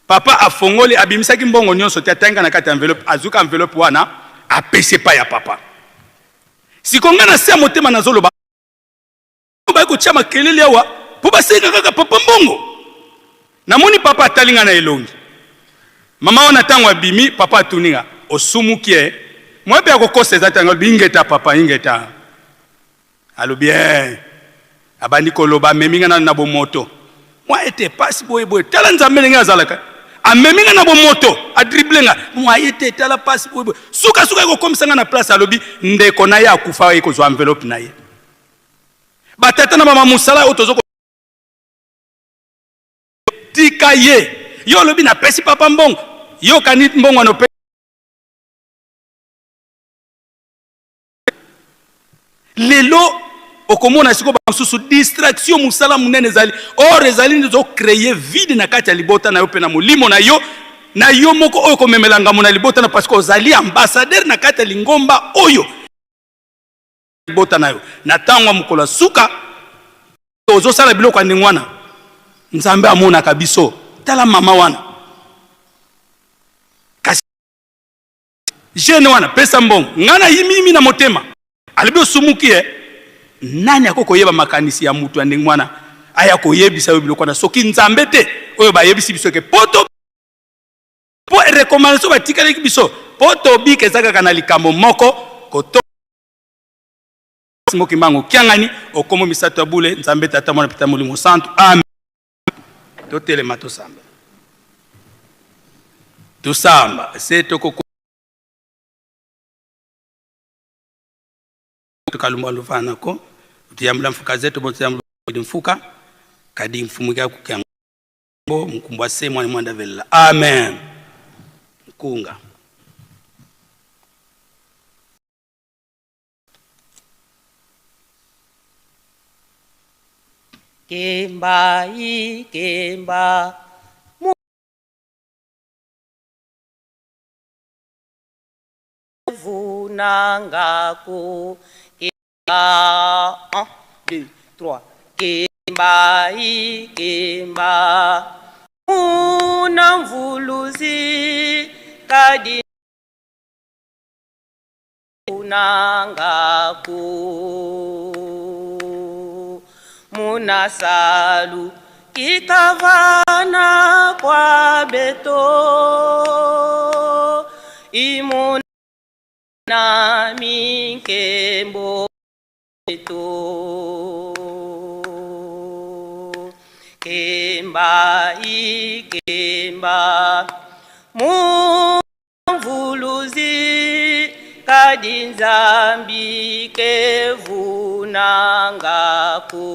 Speaker 6: Papa afongoli, abimisaki mbongo nyonso te, atangi na kati ya enveloppe, azuka enveloppe wana, apesi epai ya papa. Siko ngai na se ya motema nazoloba, baye kotia makelele awa mpo basenga kaka papa mbongo. Namoni papa atali ngai na elongi. Mama wana ntango abimi, papa atuni nga, osumuki e? Mwa mpe akokosa eza te, alobi ingeta papa, ingeta. Alobi ee. Abandi koloba, amemi nga nanu na bomoto. Mwa ete pasi boye boye. Tala Nzambe ndenge azalaka. Amemi nga na bomoto, a dribble nga. Mwa ete tala pasi boye boye. Suka suka ekokomisa nga na place, alobi ndeko na ye akufa aye kozwa enveloppe na ye. Ba tata na mama mosala oyo tozo tika ye. Yo olobi napesi papa mbongo. Yo kani mbongo wana Lelo okomona sikoyo bamosusu distraction, mosala monene ezali or ezali nde ozocreye vide na kati ya libota na yo mpe na molimo na yo na yo moko oyo komemela ngambo na libota na parce que ozali ambassadeur na kati ya lingomba oyo libota na yo na ntango ya mokolo ya suka ozosala biloko ya ndenge wana. Nzambe amonaka biso. Tala mama wana, kasi jeune wana pesa mbongo, ngai nayimiyimi na motema. Alobi osumuki e. Nani akoki koyeba makanisi ya moto ya ndenge wana aya koyebisa yo biloko wana soki Nzambe te? Oyo bayebisi biso ke poto po recommandation batikalaki biso po tobika eza kaka na likambo moko koto Simon Kimbangu Kiangani okomo misato ya bule Nzambe Tata Mwana Pita Molimo Santu. Amen. Totelema tosamba, tosamba se toko tukalumba luvana ko tuyambula mfuka zetu botuyambula mfuka kadi mfumuka kukyanga mkumbwa se mwana mwanda velela. Amen. Nkunga.
Speaker 4: Kemba ikemba muvunangako kemba 1 2 3 kemba ikemba muna mvuluzi kadi unangako munasalu kikavana kwa beto imuna minkembo beto kemba ikemba mu Mvuluzi kadi Nzambi kevunangako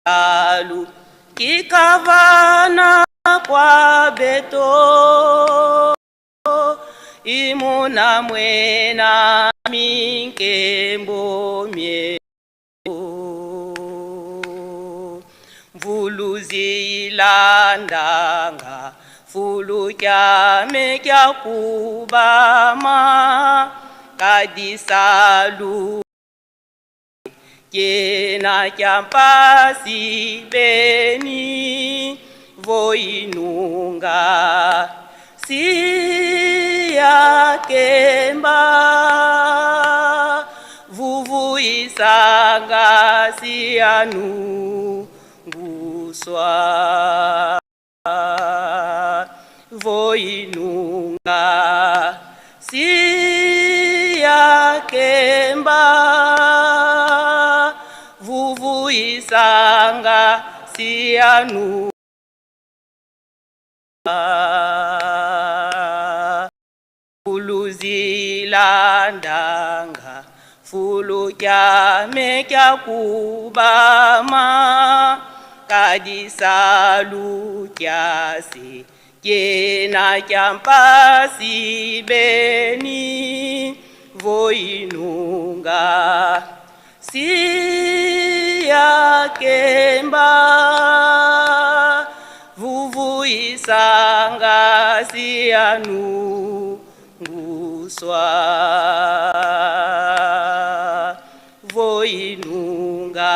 Speaker 4: alu kikavana kwa beto imuna mwena minkembo mie Mvuluzi ilandanga fulukyame kyakubama kadisalu kena kyampasi beni voinunga siyakemba vuvuisanga siyanu nguswa voinunga siyakemba vuvuisanga siyanu Uluzilandanga fulukyame kyakubama kadisalu kyase kena kyampasi beni voinunga siyakemba vuvuisanga siyanu nguswa voinunga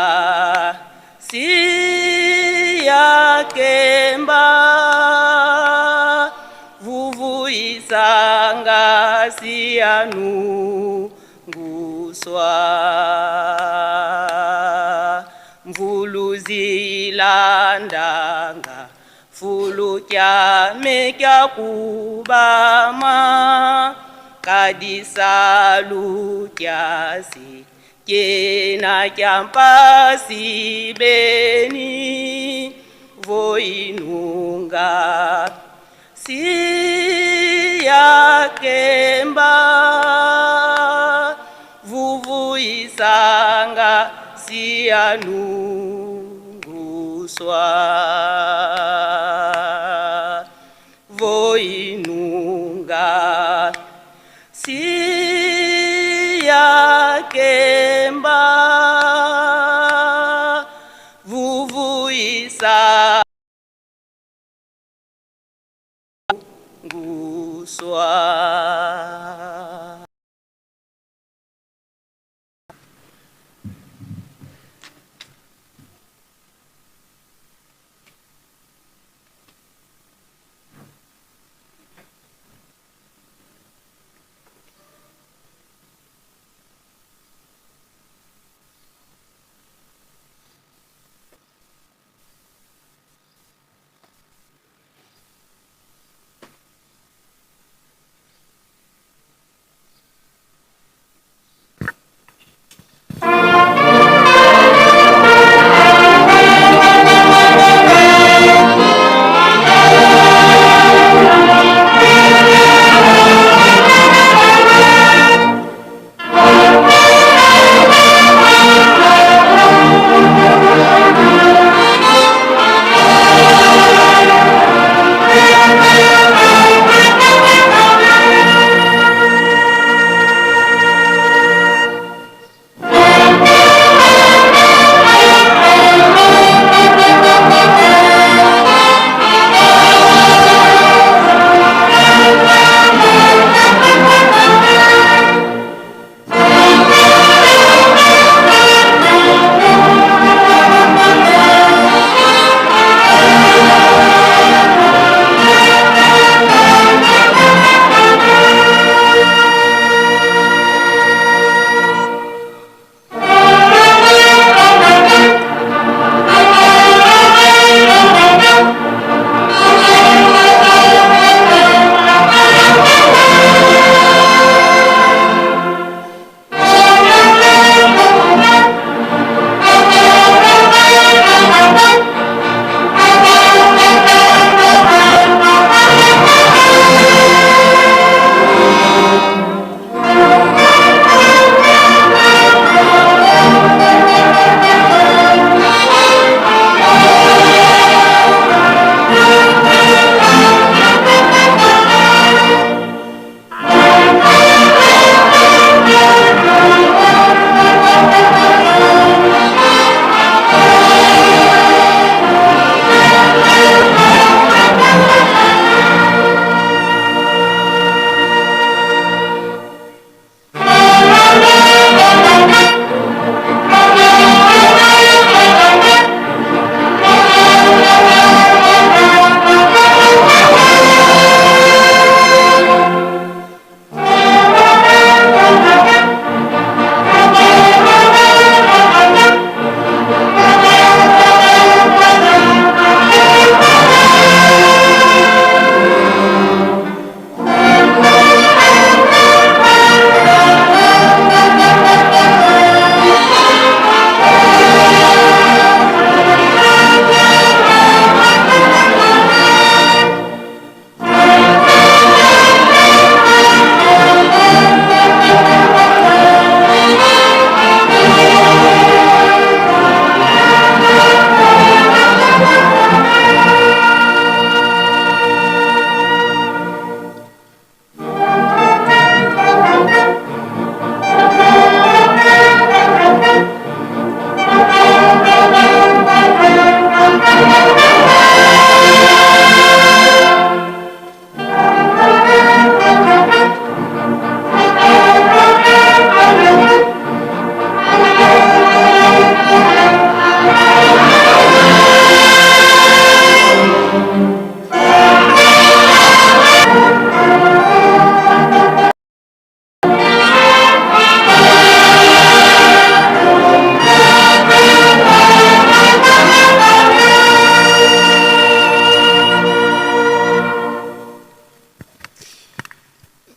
Speaker 4: siyakemba. Vuvuisanga sianu nguswa mvuluzilandanga fulukyame kyakubama kadisalukyasi kena kyampasi beni voinunga siyakemba vuvuisanga siyanunguswa voinunga siyakemba vuvuisa nguswa.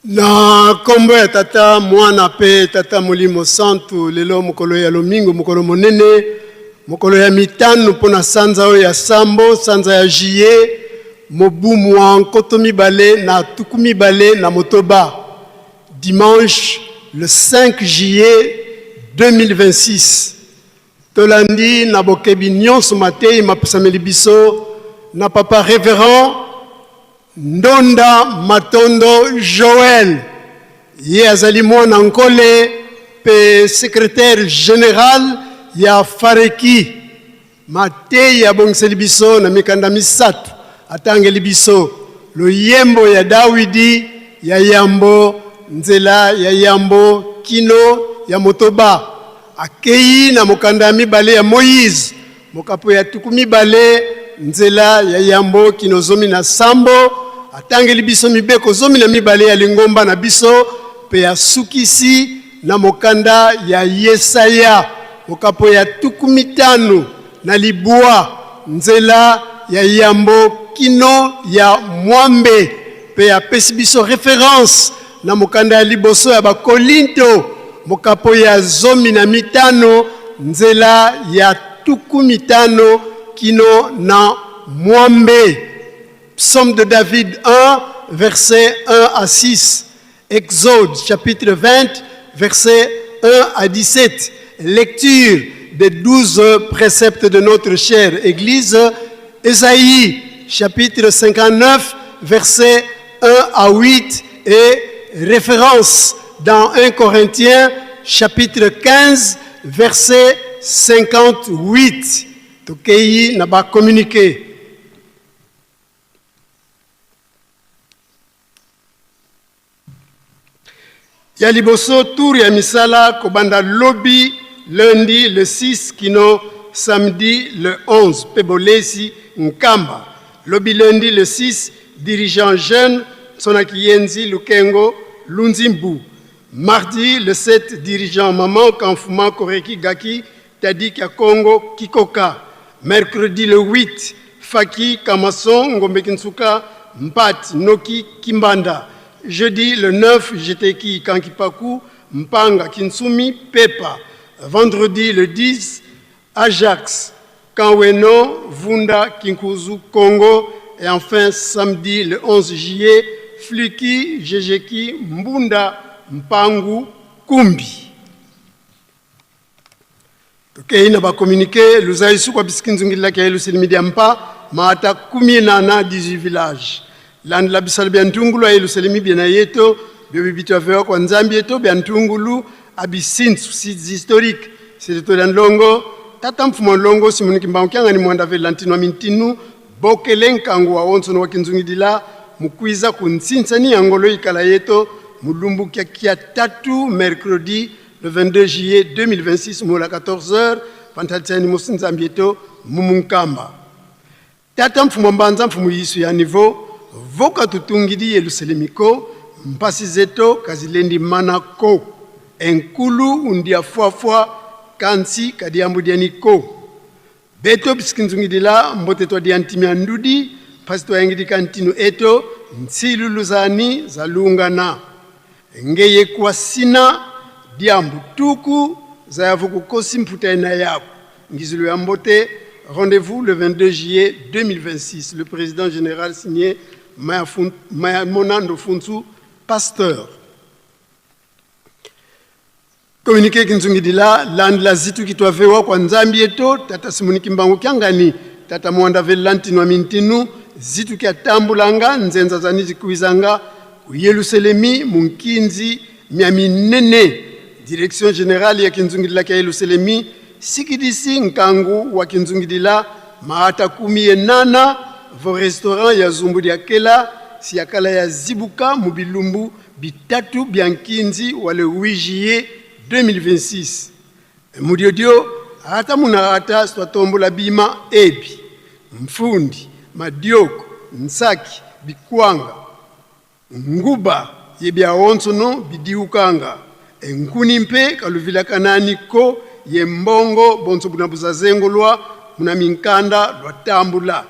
Speaker 13: Na nkombo ya Tata, Mwana mpe Tata Molimo Santu, lelo mokolo ya lomingo, mokolo monene, mokolo ya mitano mpo na sanza oyo ya sambo, sanza ya juillet, mobu mwa 2026, dimanche le 5 juillet 2026. Tolandi na bokebi nyonso mateyi mapesameli biso na Papa Reverend Ndonda Matondo Joël. Ye azali mwana Nkole pe secretaire general ya Fareki. Mateyi abongiseli biso na mikanda misato. Atangeli biso loyembo ya Dawidi ya yambo, nzela ya yambo kino ya motoba. Akei na mokanda ya mibale ya Moize, mokapo ya 20, nzela ya yambo kino 17. Atangeli biso mibeko 12 ya lingomba na biso pe asukisi na mokanda ya Yesaya, mokapo ya 59, nzela ya yambo kino ya mwambe, pe apesi biso reference na mokanda ya liboso ya Bakolinto, mokapo ya 15, nzela ya 50 kino na mwambe. Psaume de David 1, verset 1 à 6. Exode chapitre 20, verset 1 à 17. Lecture des 12 préceptes de notre chère Église. Ésaïe chapitre 59, verset 1 à 8 et référence dans 1 Corinthiens chapitre 15, verset 58. Tokei na ba communiqué. Ya liboso, tour ya misala kobanda lobi lundi le 6 kino samedi le 11 pe bolesi Nkamba. Lobi lundi le 6, dirigeant jeune Nsona Kiyenzi Lukengo Lunzimbu. Mardi le 7, dirigeant maman Kanfuma Koreki Gaki Tadi Kia Kongo Kikoka. Mercredi le 8, Faki Kamason Ngombe Kinsuka Mpat Noki Kimbanda. Jeudi le 9, Jeteki Kankipaku Mpanga Kinsumi Pepa. Vendredi le 10, Ajax Kanweno Vunda Kinkuzu Congo. Et enfin samedi le 11 juillet, Fluki Jejeki Mbunda Mpangu Kumbi. Tokei na ba communiqué luzai sukwa bisikinzungilaki ya Yelusalemi dia mpa maata kumi nana 18 village landela bisalo bia ntungulu ya Yelusalemi bia yeto biobi bitu avewa kwa nzambi yeto bia ntungulu abisinsu sites historiques sirito ya ndongo tata mfumo ndongo Simoni Kimbangu kiangani mwanda ve lantino mintinu bokele nkangu wa onso wa kinzungidila mukwiza kuntsintsani ya ngolo ikala yeto mulumbu kia kia tatu mercredi le 22 juillet 2026 mola 14h pantatiani musinza mbieto mumunkamba. Tata mfumo mbanza mfumo yisu ya niveau voka tutungidi Yelusalemiko mpasi zeto kazilendi manako enkulu undia fwafwa kansi kadiambudianiko beto bisikinzungidila mbote twa diantimia ndudi pasi twayangidi kantinu eto nsiluluzani zalungana ngeye kwa sina diambu tuku zayavu kukosi mputa ena yabo ngizulu ya mbote. Rendez-vous le 22 juillet 2026. Le président général signé Maya Monando Funsu, pasteur. Communiqué kinzungidila landla zitu kitwavewa kwa nzambi yeto tata Simoni Kimbangu kiangani tata mwanda velantino mintinu zitu kiatambulanga nzenza zani zikuizanga ku Yerusalemi munkinzi mia minene. Direction générale ya kinzungidila kia Yerusalemi sikidisi nkangu wa kinzungidila maata kumi enana vo restaurant ya zumbu dia kela siakala ya zibuka mubilumbu bitatu bia nkinzi wa le 8 juillet 2026. Mudiodio ata muna ata swatombola bima ebi mfundi madioko nsaki bikwanga nguba yebia onsono bidiukanga enkuni mpe kaluvila kanani ko ye mbongo bonso buna buzazengolwa muna minkanda lwa tambula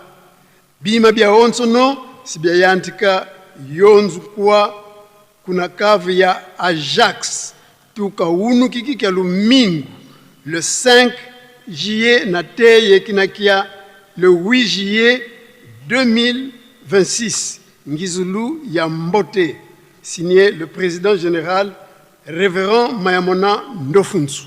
Speaker 13: bima bia onsono sibia yantika yonzu kwa Kuna cave ya Ajax tuka wunukiki kia lumingu le 5 juillet na teye kinakia le 8 juillet 2026 Ngizulu ya mbote signé le président général révérend Mayamona Ndofunsu.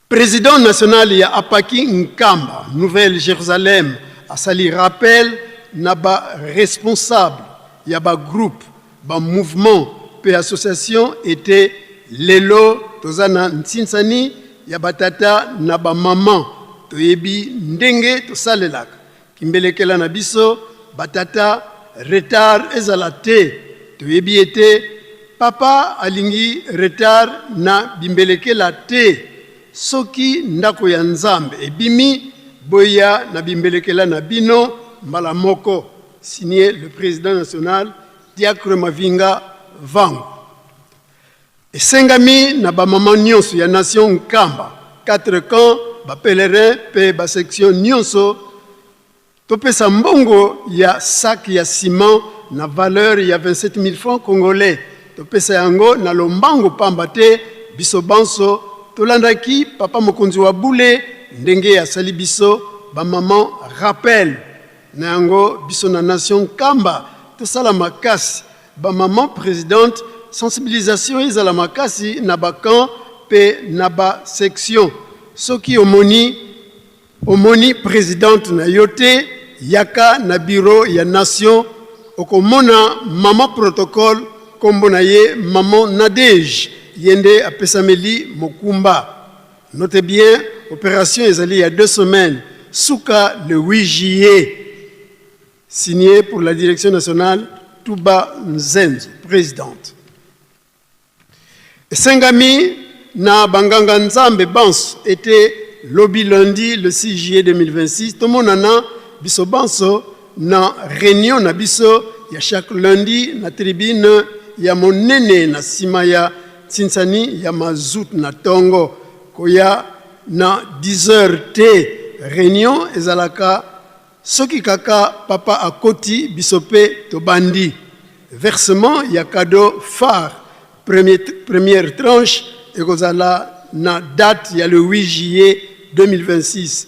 Speaker 13: Président national ya Apaki Nkamba, Nouvelle Jérusalem, asali rappel na ba responsable ya ba groupe, ba mouvement pe association ete lelo toza na ntsinsani ya ba tata na ba maman, toyebi ndenge tosalelaka kimbelekela na biso ba tata, retard ezala te, toyebi ete papa alingi retard na bimbelekela te, soki ndako ya Nzambe ebimi boya na bimbelekela na bino mbala moko, signé le président national Diacre Mavinga Vangu. Esengami na ba maman nionso ya nation Nkamba, 4 camps, ba pèlerins pe ba sections nionso topesa mbongo ya sac ya ciment na valeur ya 27.000 francs congolais. Topesa yango na lombango pamba te biso banso tolandaki papa mokonzi wa bule ndenge asali biso ba maman rappel. Na yango biso na nation Nkamba tosala makasi Ba maman presidente sensibilisation ezala makasi na ba camps pe na ba sections. Soki omoni omoni presidente na yo te yaka na bureau ya nation okomona maman protocole kombo na ye maman Nadege ye nde apesameli mokumba. Note bien operation ezali ya deux semaines suka le 8 juillet. Signé pour la direction nationale Tuba Nzenzo, présidente. Esengami na banganga nzambe banso ete lobi lundi le 6 juillet 2026 tomonana biso banso na réunion na biso ya chaque lundi na tribune ya monene na sima ya Tsinsani ya mazout na tongo koya na 10 heures te. Réunion ezalaka Soki kaka papa akoti biso pe tobandi. Versement ya cadeau phare premier, première tranche ekozala na date ya le 8 juillet 2026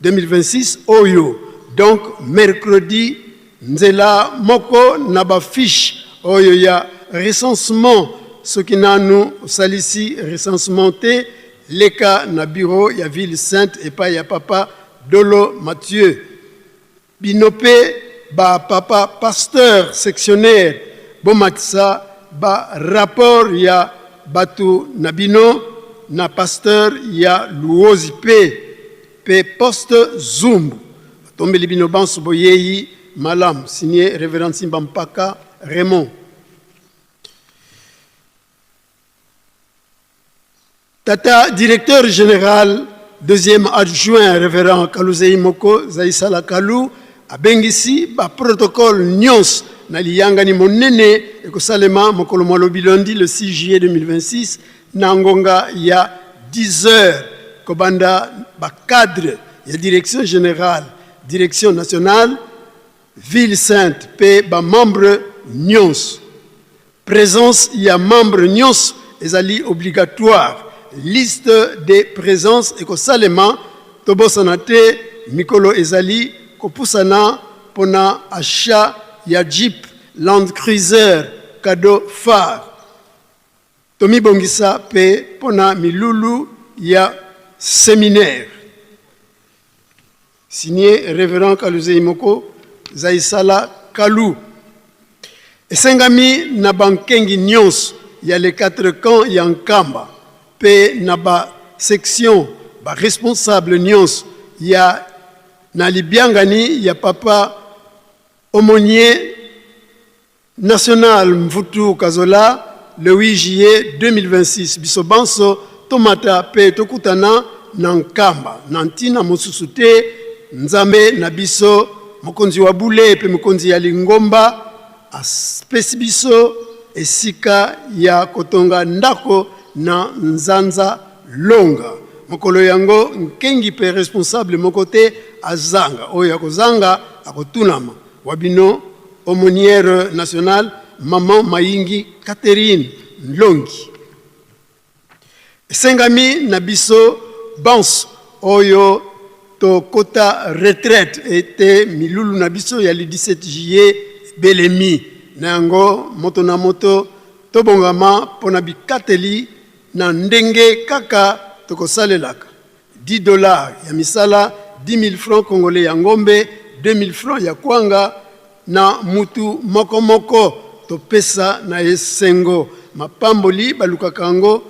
Speaker 13: 2026 oyo donc mercredi nzela moko na ba fiche oyo ya recensement soki nanu osalisi recensement te leka na bureau ya ville sainte epai ya papa Dolo Mathieu, bino pe ba papa pasteur sectionnaire bomatisa ba rapport ya batu na bino na pasteur ya Luozi pe pe poste Zumbu. Batombeli bino banso boyeyi malamu. Signé Reverend Simba Mpaka Raymond. Tata directeur general deuxième adjoint révérend Kaluzei Moko Zaisala Kalu abengisi ba protocole nyonso na liyangani monene ekosalema mokolo mwa lobi lundi le 6 juillet 2026 na ngonga ya 10 heures kobanda ba cadre ya direction générale, direction nationale, ville sainte pe ba membre nyonso. Presence ya membre nyonso ezali obligatoire. Liste de presence ekosalema, tobosana te mikolo ezali kopusana pona achat ya jeep land cruiser cadeau phare. Tomibongisa pe pona milulu ya seminaire. Signé Reverend Kaluzei Moko Zaisala Kalu. Esengami na bankengi nyonso ya les quatre camps ya Nkamba pe na ba sections ba responsables nyonso ya na libiangani ya Papa Aumonier National Mvutu Kazola le 8 juillet 2026 biso banso tomata pe tokutana na Nkamba na ntina mosusu te Nzambe na biso mokonzi wa bule pe mokonzi ya lingomba apesi biso esika ya kotonga ndako na nzanza longa mokolo yango nkengi pe responsable moko te azanga oyo akozanga akotunama wa bino. aumônière nationale Maman Mayingi Catherine Nlongi. Esengami na biso banso oyo tokota retraite ete milulu na biso ya le 17 juillet ebelemi. Na yango moto na moto tobongama mpo na bikateli na ndenge kaka tokosalelaka 10 dollars ya misala, 10.000 francs congolais ya ngombe, 2.000 francs ya kwanga na mutu moko moko. Topesa na esengo mapamboli balukaka yango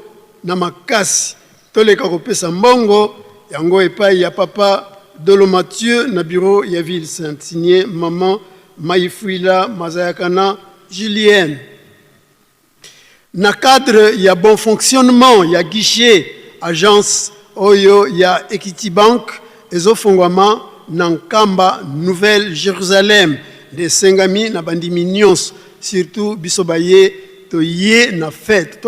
Speaker 13: na makasi. Toleka kopesa mbongo yango epai ya papa Dolo Mathieu na bureau ya ville sainte. Signé maman Mayifuila Mazayakana Julienne. Na cadre ya bon fonctionnement ya guichet, agence oyo ya Equity Bank ezofongwama na Nkamba Nouvelle Jerusalem nde esengami na bandimi nionso, surtout biso baye toye na fete,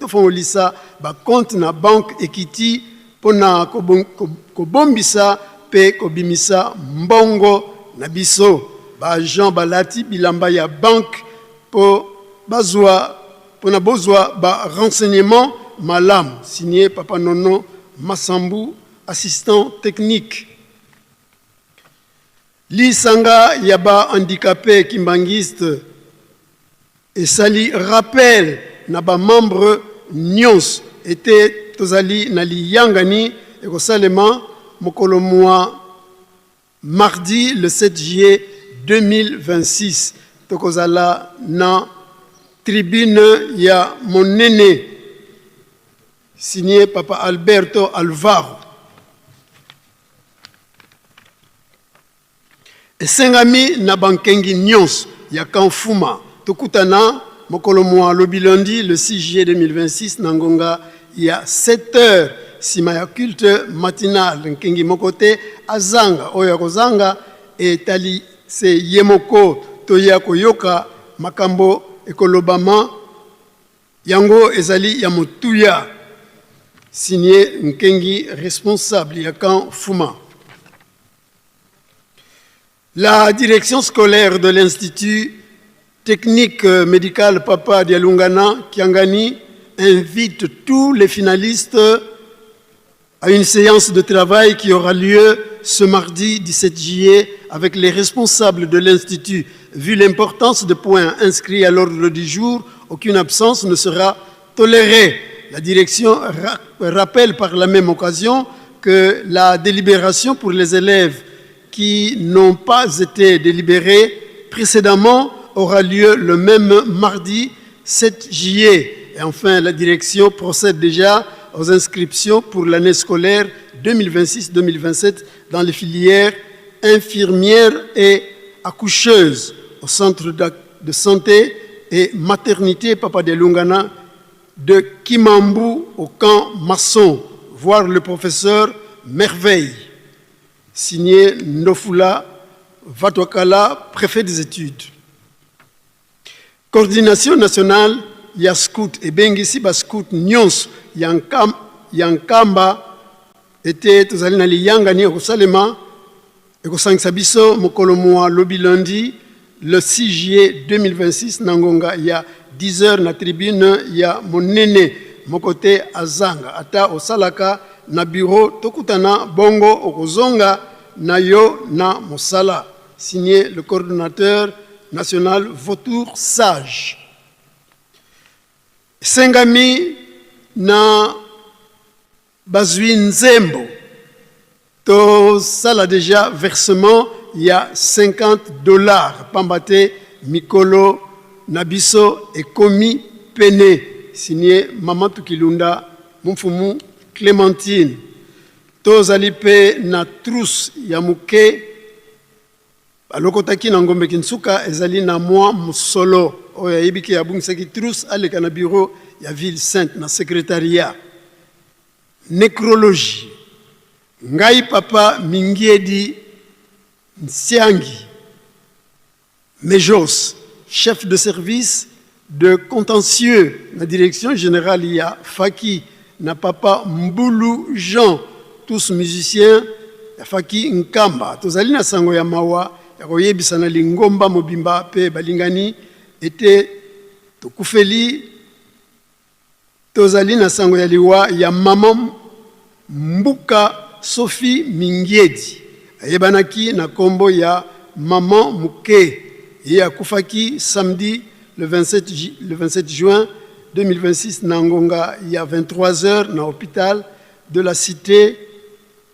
Speaker 13: tofongolisa ba comptes na banque Equity pona kobombisa pe kobimisa mbongo na biso. Ba agents balati bilamba ya banque Po bazua pona bozua ba renseignements malamu signe papa Nono Masambu assistant technique. Lisanga ya ba handicapes kimbanguistes esali rappel na ba membres nionso ete tozali na liyangani ekosalema mokolo mua Mardi le 7 juillet 2026 tokozala na tribune ya monene signe papa Alberto Alvaro. Esengami na bankengi nionso ya camp Fuma tokutana mokolo mua lobi lundi le 6 juillet 2026 na ngonga ya 7 heures sima ya culte matinal. Nkengi moko te azanga, oyo akozanga etali se ye moko. Toya koyoka makambo ekolobama, yango ezali ya motuya. Signe Nkengi responsable ya camp Fuma. La direction scolaire de l'Institut technique médical Papa Dialungana Kiangani invite tous les finalistes à une séance de travail qui aura lieu ce mardi 17 juillet avec les responsables de l'Institut. Vu l'importance des points inscrits à l'ordre du jour, aucune absence ne sera tolérée. La direction rappelle par la même occasion que la délibération pour les élèves qui n'ont pas été délibérés précédemment aura lieu le même mardi 7 juillet. Et enfin, la direction procède déjà aux inscriptions pour l'année scolaire 2026-2027 dans les filières infirmières et accoucheuses au centre de santé et maternité Papa de Lungana de Kimambu au camp Masson, voir le professeur Merveille. Signé Ndofula Vatwakala, préfet des études. Coordination nationale ya scout ebengisi ba scout nyonso ya Nkamba ete tozali na liyangani ekosalema ekosangisa biso mokolo mua lobi lundi le 6 juillet 2026 na ngonga ya 10 heures na tribune ya monene. Moko te azanga, ata osalaka na bureau, tokutana bongo okozonga na yo na mosala. Signé le coordonnateur national Vautour Sage. Esengami na bazwi nzembo tosala dejà versement ya 50 dollars pamba te mikolo na biso ekomi pene. Signé Maman Tukilunda Mfumu Clementine. Tozali pe na trousse ya moke balokotaki na Ngombe Kinsuka, ezali na mwa mosolo. Oyo ayebi ke abungisaki trousse aleka na bureau ya ville sainte na secretariat. Necrologie. Ngai papa Mingiedi Nsiangi Mejos, chef de service de contentieux na direction générale ya Faki, na papa Mbulu Jean, tous musiciens ya Faki Nkamba, tozali na sango ya mawa. ya koyebisa na lingomba mobimba mpe balingani ete tokufeli tozali na sango ya liwa ya mama Mbuka Sophie Mingiedi, ayebanaki na kombo ya Maman Muke. Ye akufaki samedi le 27, le 27 juin 2026 na ngonga ya 23 heures na hopital de la Cite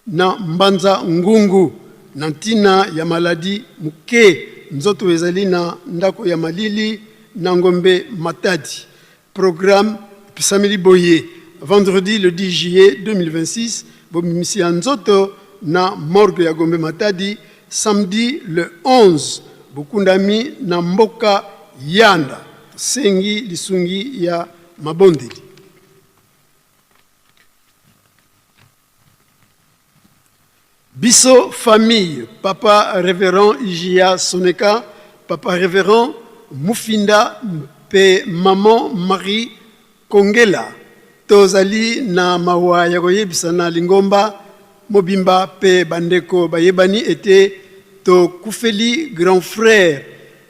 Speaker 13: na Mbanza Ngungu na ntina ya maladi moke. Nzoto ezali na ndako ya malili na Ngombe Matadi. Programme epesameli boye, vendredi le 10 juillet 2026, bobimisi ya nzoto na morgue ya Gombe Matadi, samedi le 11, bokundami na mboka Yanda. Tosengi lisungi ya mabondeli. Biso famille papa reverend Ijia Soneka, papa reverend Mufinda mpe maman Marie Kongela tozali na mawa ya koyebisa na lingomba mobimba mpe bandeko bayebani ete tokufeli grand frère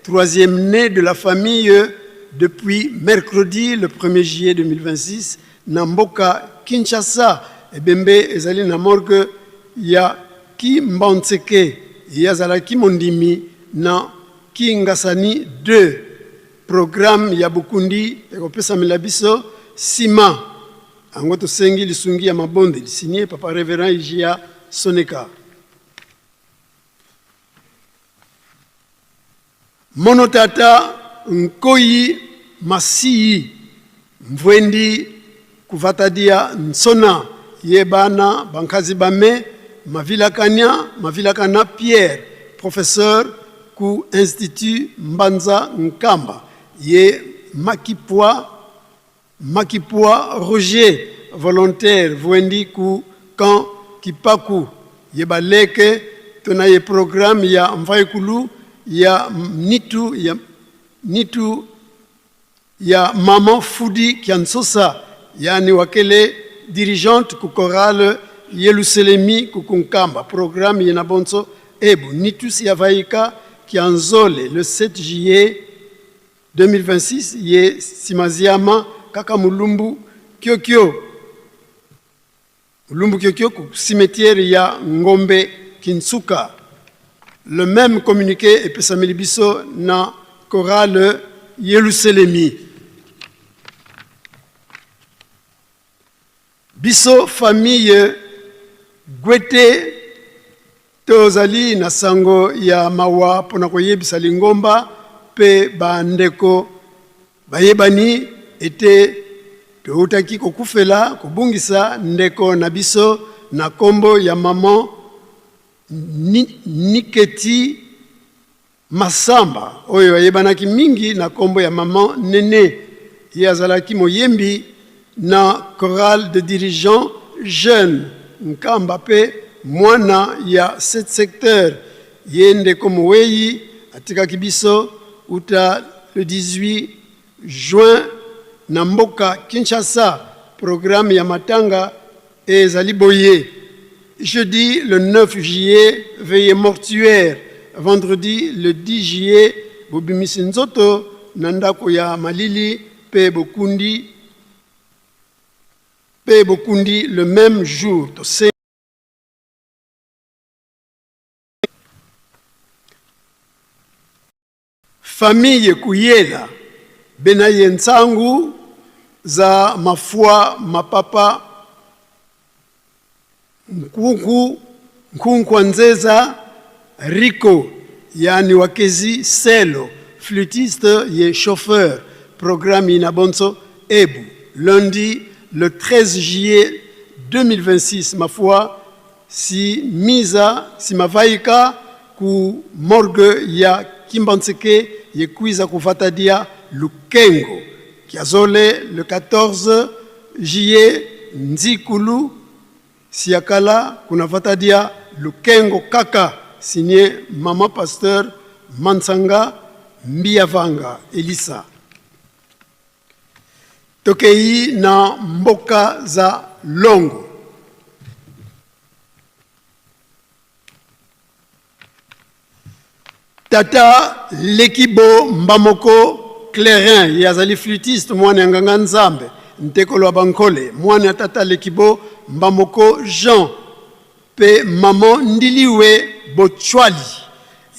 Speaker 13: troisième né de la famille depuis mercredi le 1er juillet 2026 Na mboka Kinshasa, ebembe ezali na morgue ya Kimbanseke. Ye azalaki mondimi na Kingasani 2. Programme ya bokundi ekopesamela biso sima. Yango tosengi lisungi ya mabondeli. Signé Papa Reverend Ijia Soneka. Mono tata Nkoyi Masiyi Mvwendi kuvatadia nsona ye bana bankazi bame Mavilakanya Mavilakana Pierre professeur ku Institut Mbanza Nkamba ye Makipwa Makipua Roger volontaire vuendi ku camp Kipaku ye baleke to na ye programme ya mvaikulu ya nitu ya nitu ya maman Fudi Kiansosa yani wakele dirigeante ku chorale Yeluselemi ku Kunkamba programme ye na bonso ebu nitu siavaika Kianzole le 7 juillet 2026 ye simaziama kaka mulumbu kiokio mulumbu kiokio ku cimetière ya Ngombe Kinsuka. Le même communiqué epesameli biso na chorale Yeluselemi. Biso famille Gwete tozali na sango ya mawa pona koyebisa lingomba pe ba ndeko bayebani ete towutaki kokufela kobungisa ndeko na biso na kombo ya maman Niketi Massamba, oyo ayebanaki mingi na kombo ya Maman Nene, ye azalaki moyembi na Chorale de dirigeants jeunes Nkamba pe mwana ya cet secteur. Ye ndeko moweyi atikaki biso uta le 18 juin na mboka Kinshasa. Programme ya matanga ezali boye: jeudi le 9 juillet, veillée mortuaire, vendredi le 10 juillet, bobimisi nzoto na ndako ya malili pe bokundi pe bokundi le même jour. Tosengi Famille Kuyela bena ye nsangu za mafua mapapa nkunku nkunkwa nzeza Rico yani wakezi selo flûtiste ye chauffeur programme ina bonso ebu lundi le 13 juillet 2026 mafua Si miza simavaika ku morgue ya Kimbanseke ye kwiza kuvatadia Lukengo kiazole le 14 juillet Nzikulu siakala kunavatadia Lukengo kaka signe maman pasteur Mansanga Mbiyavanga Elisa. Tokeyi na mboka za longo. Tata Lekibo Mbamoko Clairin, ye azali flûtiste, mwana ya nganga Nzambe, ntekolo ya Bankole, mwana ya tata Lekibo Mbamoko Jean pe maman Ndiliwe Bochwali,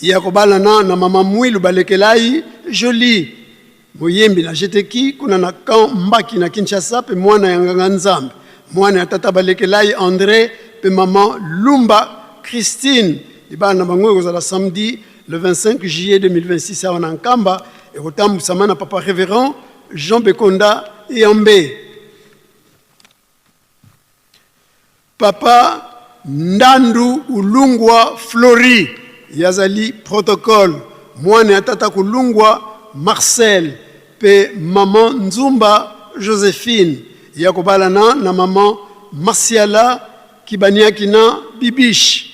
Speaker 13: ye akobalana na mama Mwilu Balekelai Jolie, moyembi na GTQ kuna na camp Mbaki na Kinshasa pe mwana ya nganga Nzambe, mwana ya tata Balekelai Andre pe maman Lumba Christine. Libala na bango ekozala samedi le 25 juillet 2026 awa na Nkamba, ekotambusama na papa Reverend Jean Bekonda Eyambe. Papa Ndandu Ulungwa Flori ye azali protocole, mwana ya tata Kulungwa Marcel pe maman Nzumba Josephine, ye akobalana na maman Masiala Kibaniaki na Bibiche,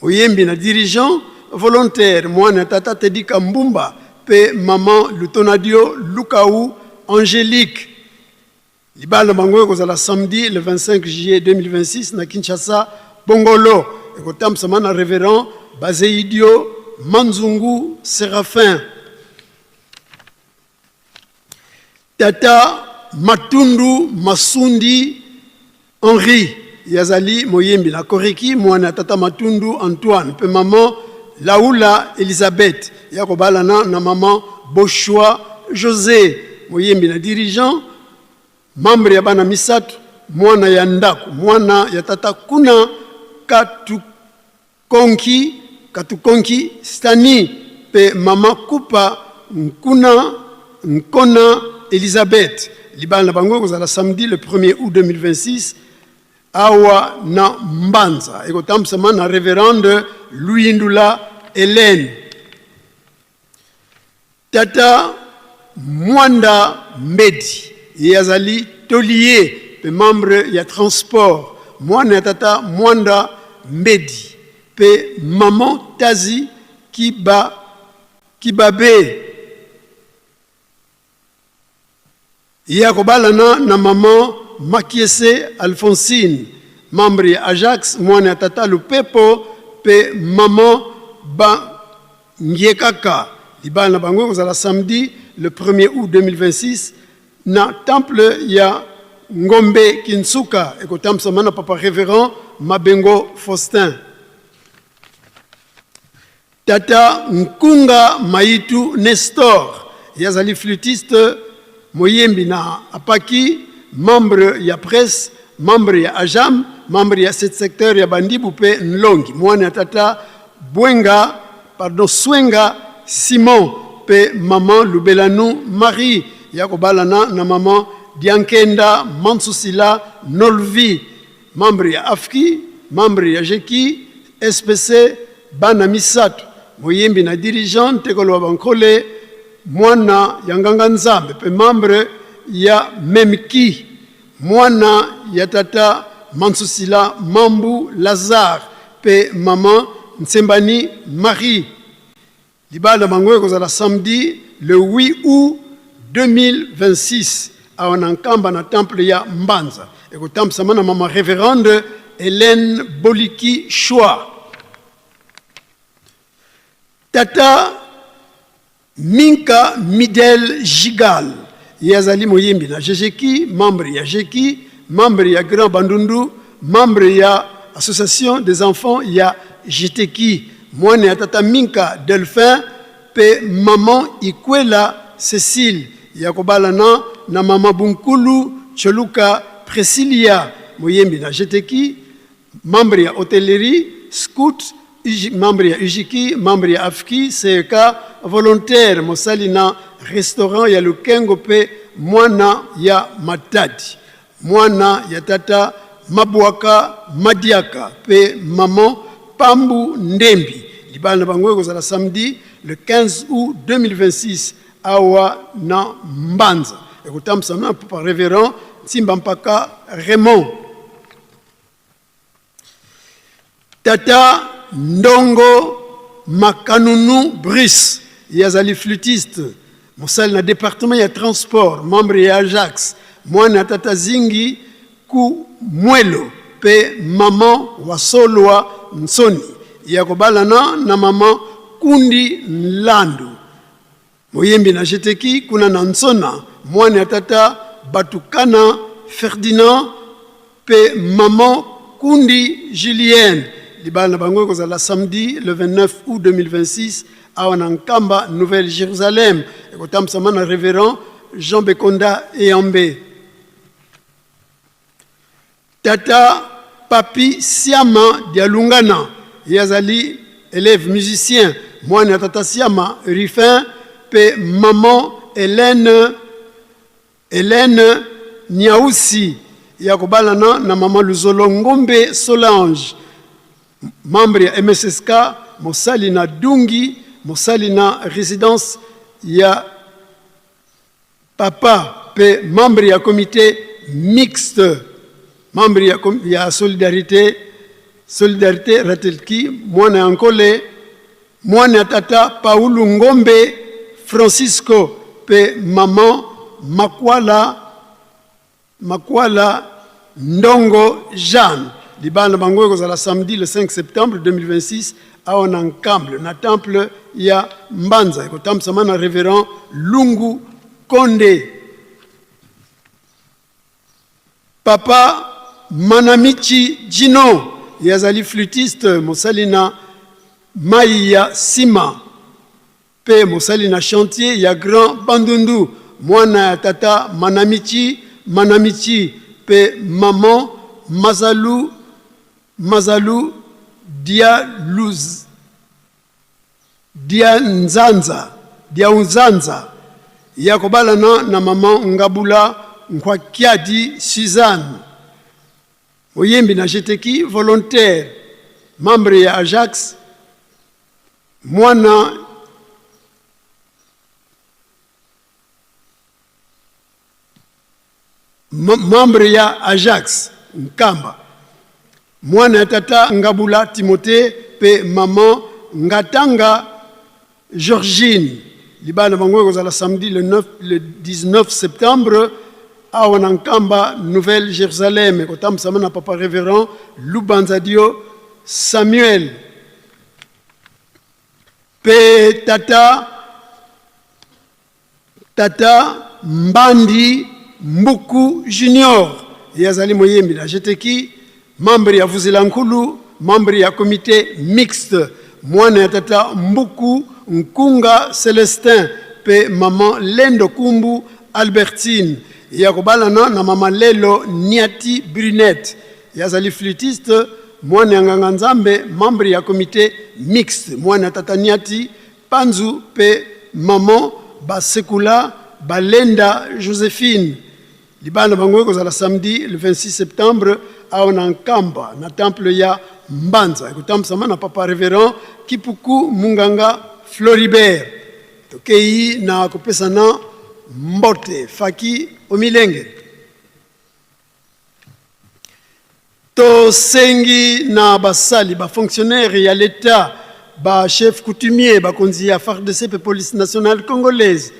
Speaker 13: moyembi na dirigeant volontaire, mwana ya tata Tedika Mbumba pe maman Lutonadio Lukau Angelique. Libala na bango ekozala samedi le 25 juillet 2026 na Kinshasa, Bongolo. Ekotambusama na Reverend Bazeidio Manzungu Seraphin. Tata Matundu Masundi Henri ye azali moyembi na Koreki, mwana ya tata Matundu Antoine mpe mama Laula Elisabeth. Ye akobalana na mama Boshua Jose, moyembi na dirigeant, membre ya bana misato, mwana ya ndako, mwana ya tata Kuna Katukonki, Katukonki Stany mpe mama Kupa Nkuna Nkona Elisabeth. Libala na bango ekozala samedi le 1er août 2026 awa na Mbanza. Ekotambusama na Reverende Luyindula Helène. Tata Mwanda Mbedi, ye azali taulier pe membre ya transport, mwana ya tata Mwanda Mbedi pe maman Tazi Kiba, Kibabe. Ye akobalana na maman Makiese Alphonsine, membre ya Ajax, mwana ya tata Lupepo pe maman Ba Ngiekaka. Libala na bango ekozala samedi le 1er août 2026 na temple ya Ngombe Kinsuka, ekotambusama na papa Reverend Mabengo Faustin. Tata Nkunga Mayitu Nestor, ye azali flûtiste, moyembi na Apaki, membre ya presse, membre ya Ajam, membre ya 7 secteur ya Bandibu pe Nlongi, mwana ya tata Bwenga, pardon, Swenga Simon pe maman Lubelanu Marie, ye akobalana na maman Diankenda Mansusila Nolvi, Membre ya AFKI, membre ya GEKI, SPC, bana misato, moyembi na dirigeant Ntekolo wa Bankole, mwana ya nganga Nzambe pe membre ya MEMKI, mwana ya tata Mansusila Mambu Lazare pe maman Nsembani Marie. Libala na bango ekozala samedi le 8 aout 2026 awa na Nkamba na temple ya Mbanza. Ekotambusama na mama Reverende Helène Boliki Shwa. Tata Minka Midel Jigal, ye azali moyembi na GGQ, membre ya GQ, membre ya Grand Bandundu, membre ya Association des enfants ya GTQ. Mwana ya tata Minka Delphin pe maman Ikwela Cecile ya kobalana na mama Bunkulu Choluka Precilia, moyembi na GTQ, membre ya hotellerie, scout, membre ya UJQ, membre ya AFKI, CEK, volontaire, mosali na restaurant ya Lukengo pe mwana ya Matadi. Mwana ya tata Mabwaka Madiaka pe maman Pambu Ndembi. Libala na bango ekozala samedi le 15 août 2026 awa na Mbanza. Ekotambusama na papa Reverend Nsimba Mpaka Raymond. Tata Ndongo Makanunu Brice, ye azali flûtiste, mosali na departement ya transport, membre ya Ajax, mwana ya tata Zingi Ku Mwelo pe maman Wasolwa Nsoni. Ye akobalana na maman Kundi Nlandu. Moyembi na Jeteki kuna na Nsona, mwana ya tata Batukana Ferdinand pe maman Kundi Julienne. Libala na bango ekozala samedi le 29 août 2026 awa na Nkamba, Nouvelle Jérusalem. Ekotambusama na Reverend Jean Bekonda Eyambe. Tata Papy Siama Dialungana, ye azali elève musicien, mwana ya tata Siama Ruffin pe maman Helène Helène Niausi, ye akobalana na maman Luzolo Ngombe Solange, membre ya MSSK, mosali na Dungi, mosali na residence ya Papa pe membre ya comite mixte, membre ya, ya solidarite, solidarite Ratelki, mwana ya Nkole, mwana ya tata Paulu Ngombe Francisco pe maman Makwala Makwala Ndongo Jeanne. Libala na bango ekozala samedi le 5 septembre 2026 awa na Nkamble na temple ya Mbanza, ekotambusama na Reverend Lungu Konde. Papa Manamichi Gino, ye azali flûtiste, mosali na mai ya sima Pe mosali na chantier ya Grand Bandundu, mwana ya tata Manamichi Manamichi pe maman Mazalu Mazalu Dialuz Dianzanza Diaunzanza ya kobalana na maman Ngabula Nkwakiadi Suzanne, moyembi na Jeteki, volontaire, membre ya Ajax. Mwana membre ya Ajax Nkamba, mwana ya tata Ngabula Timothee pe maman Ngatanga Georgine. Libala na bango ekozala samedi le 9, le 19 septembre awa na Nkamba, Nouvelle Jérusalem. Ekotambusama na papa Reverend Lubanzadio Samuel. Pe tata tata Mbandi Mbuku Junior, ye azali moyembi na Jeteki, membre ya Vuzela Nkulu, membre ya comité mixte, mwana ya tata Mbuku Nkunga Celestin pe maman Lendo Kumbu Albertine, ye akobalana na mama Lelo Niati Brunette. Ye azali flûtiste, mwana ya nganga Nzambe, membre ya comite mixte, mwana ya tata Niati Panzu pe maman Basekula Balenda Josephine. Libala na bango ekozala samedi le 26 septembre awa na Nkamba na temple ya Mbanza. Ekotambusama na papa Reverend Kipuku Munganga Floribert. Tokeyi na kopesana mbote Faki Omilenge. Tosengi na basali, ba fonctionnaires ya l'Etat, ba chefs coutumiers, bakonzi ya FARDC pe police nationale congolaise,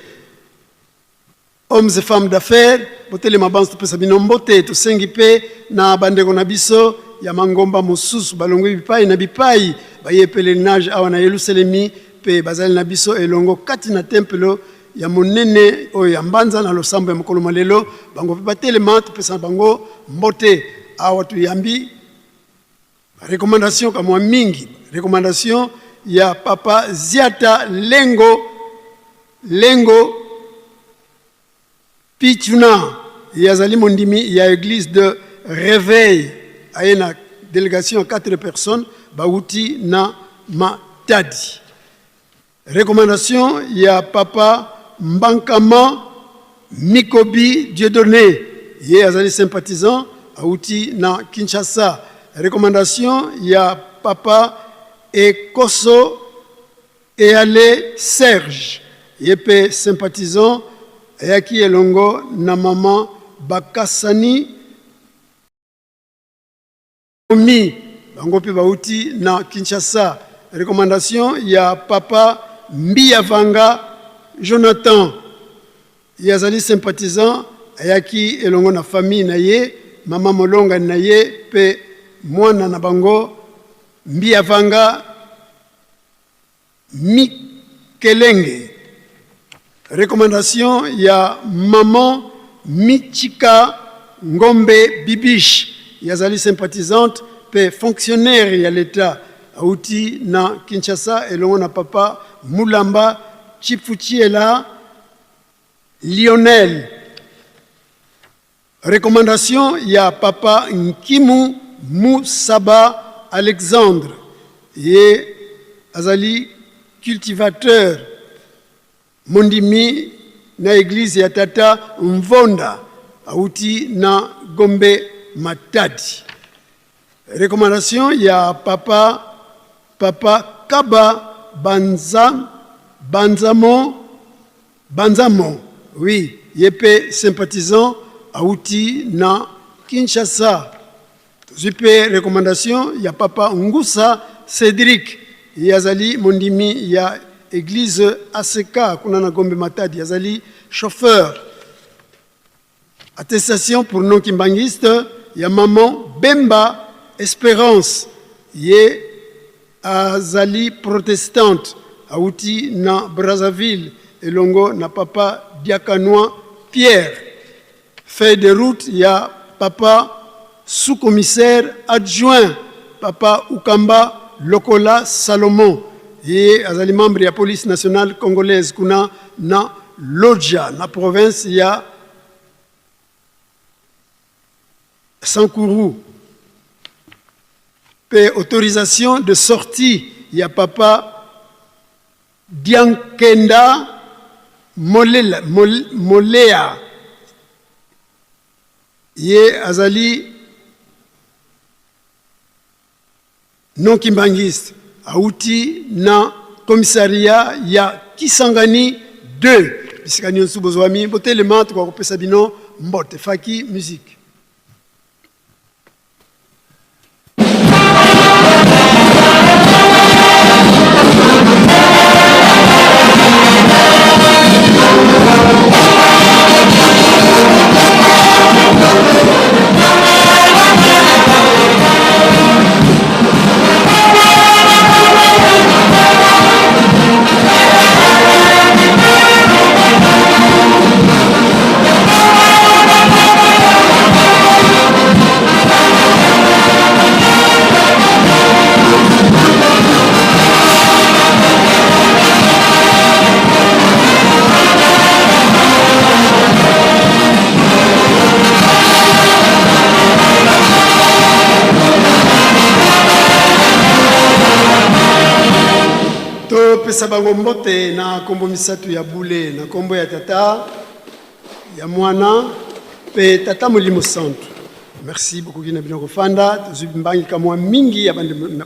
Speaker 13: hommes et femmes d'affaires, botelema banso topesa bino mbote. Tosengi pe na bandeko na biso ya mangomba mosusu balongwi bipai na bipai baye pèlerinage awa na Yelusalemi pe bazali na biso elongo kati na tempelo ya monene oyo ya Mbanza na losambo ya mokolo mwa lelo, bango mpe batelema, topesa na bango mbote. Awa toyambi ba recommandation kamwa mingi, recommandation ya papa Ziata Lengo Lengo Pichuna, ye azali mondimi ya eglise de Reveil, aye na delegation ya 4 personnes bawuti na Matadi. Recommandation ya papa Mbankama Mikobi Dieudonné, ye azali sympathisant awuti na Kinshasa. Recommandation ya papa Ekoso Eale Serge, ye pe sympathisant ayaki elongo na maman Bakasani Mi, bango mpe bauti na Kinshasa. Recommandation ya papa Mbiya Vanga Jonathan, ye azali sympathisant, ayaki elongo na famille na ye, mama molongani na ye mpe mwana na bango Mbiya Vanga. Mikelenge. Recommandation ya maman Michika Ngombe Bibiche, ye azali sympathisante mpe fonctionnaire ya l'Etat, awuti na Kinshasa elongo na papa Mulamba Tshifutshiela Lionel. Recommandation ya papa Nkimu Musaba Alexandre, ye azali cultivateur mondimi na eglise ya tata Mvonda, awuti na Gombe Matadi. Recommandation ya papa papa Kaba Banza Banzamo Banzamo, oui, ye pe sympathisant awuti na Kinshasa. Tozwi pe recommandation ya papa Ngusa Cedric, ye azali mondimi ya eglise ACK kuna na Gombe Matadi, azali chauffeur. Attestation pour non kimbanguiste ya maman Bemba Esperance, ye azali protestante, awuti na Brazzaville elongo na papa Diakanois Pierre. Feuille de route ya papa sous-commissaire adjoint papa Ukamba Lokola Salomon, ye azali membre ya police nationale congolaise kuna na Lodja na province ya Sankuru. Pe autorisation de sortie ya papa Diankenda Molela, Mol, Molea, ye azali non kimbanguiste, awuti na commissariat ya Kisangani 2. Bisika nyonso bozwami, botelema, tokoka kopesa bino mbote. Faki musique. Topesa bango mbote na nkombo misato ya bule, na nkombo ya Tata, ya Mwana mpe Tata Molimo Santu. Merci, bokoki na bino kofanda. Tozwi mbangi kamwa mingi ya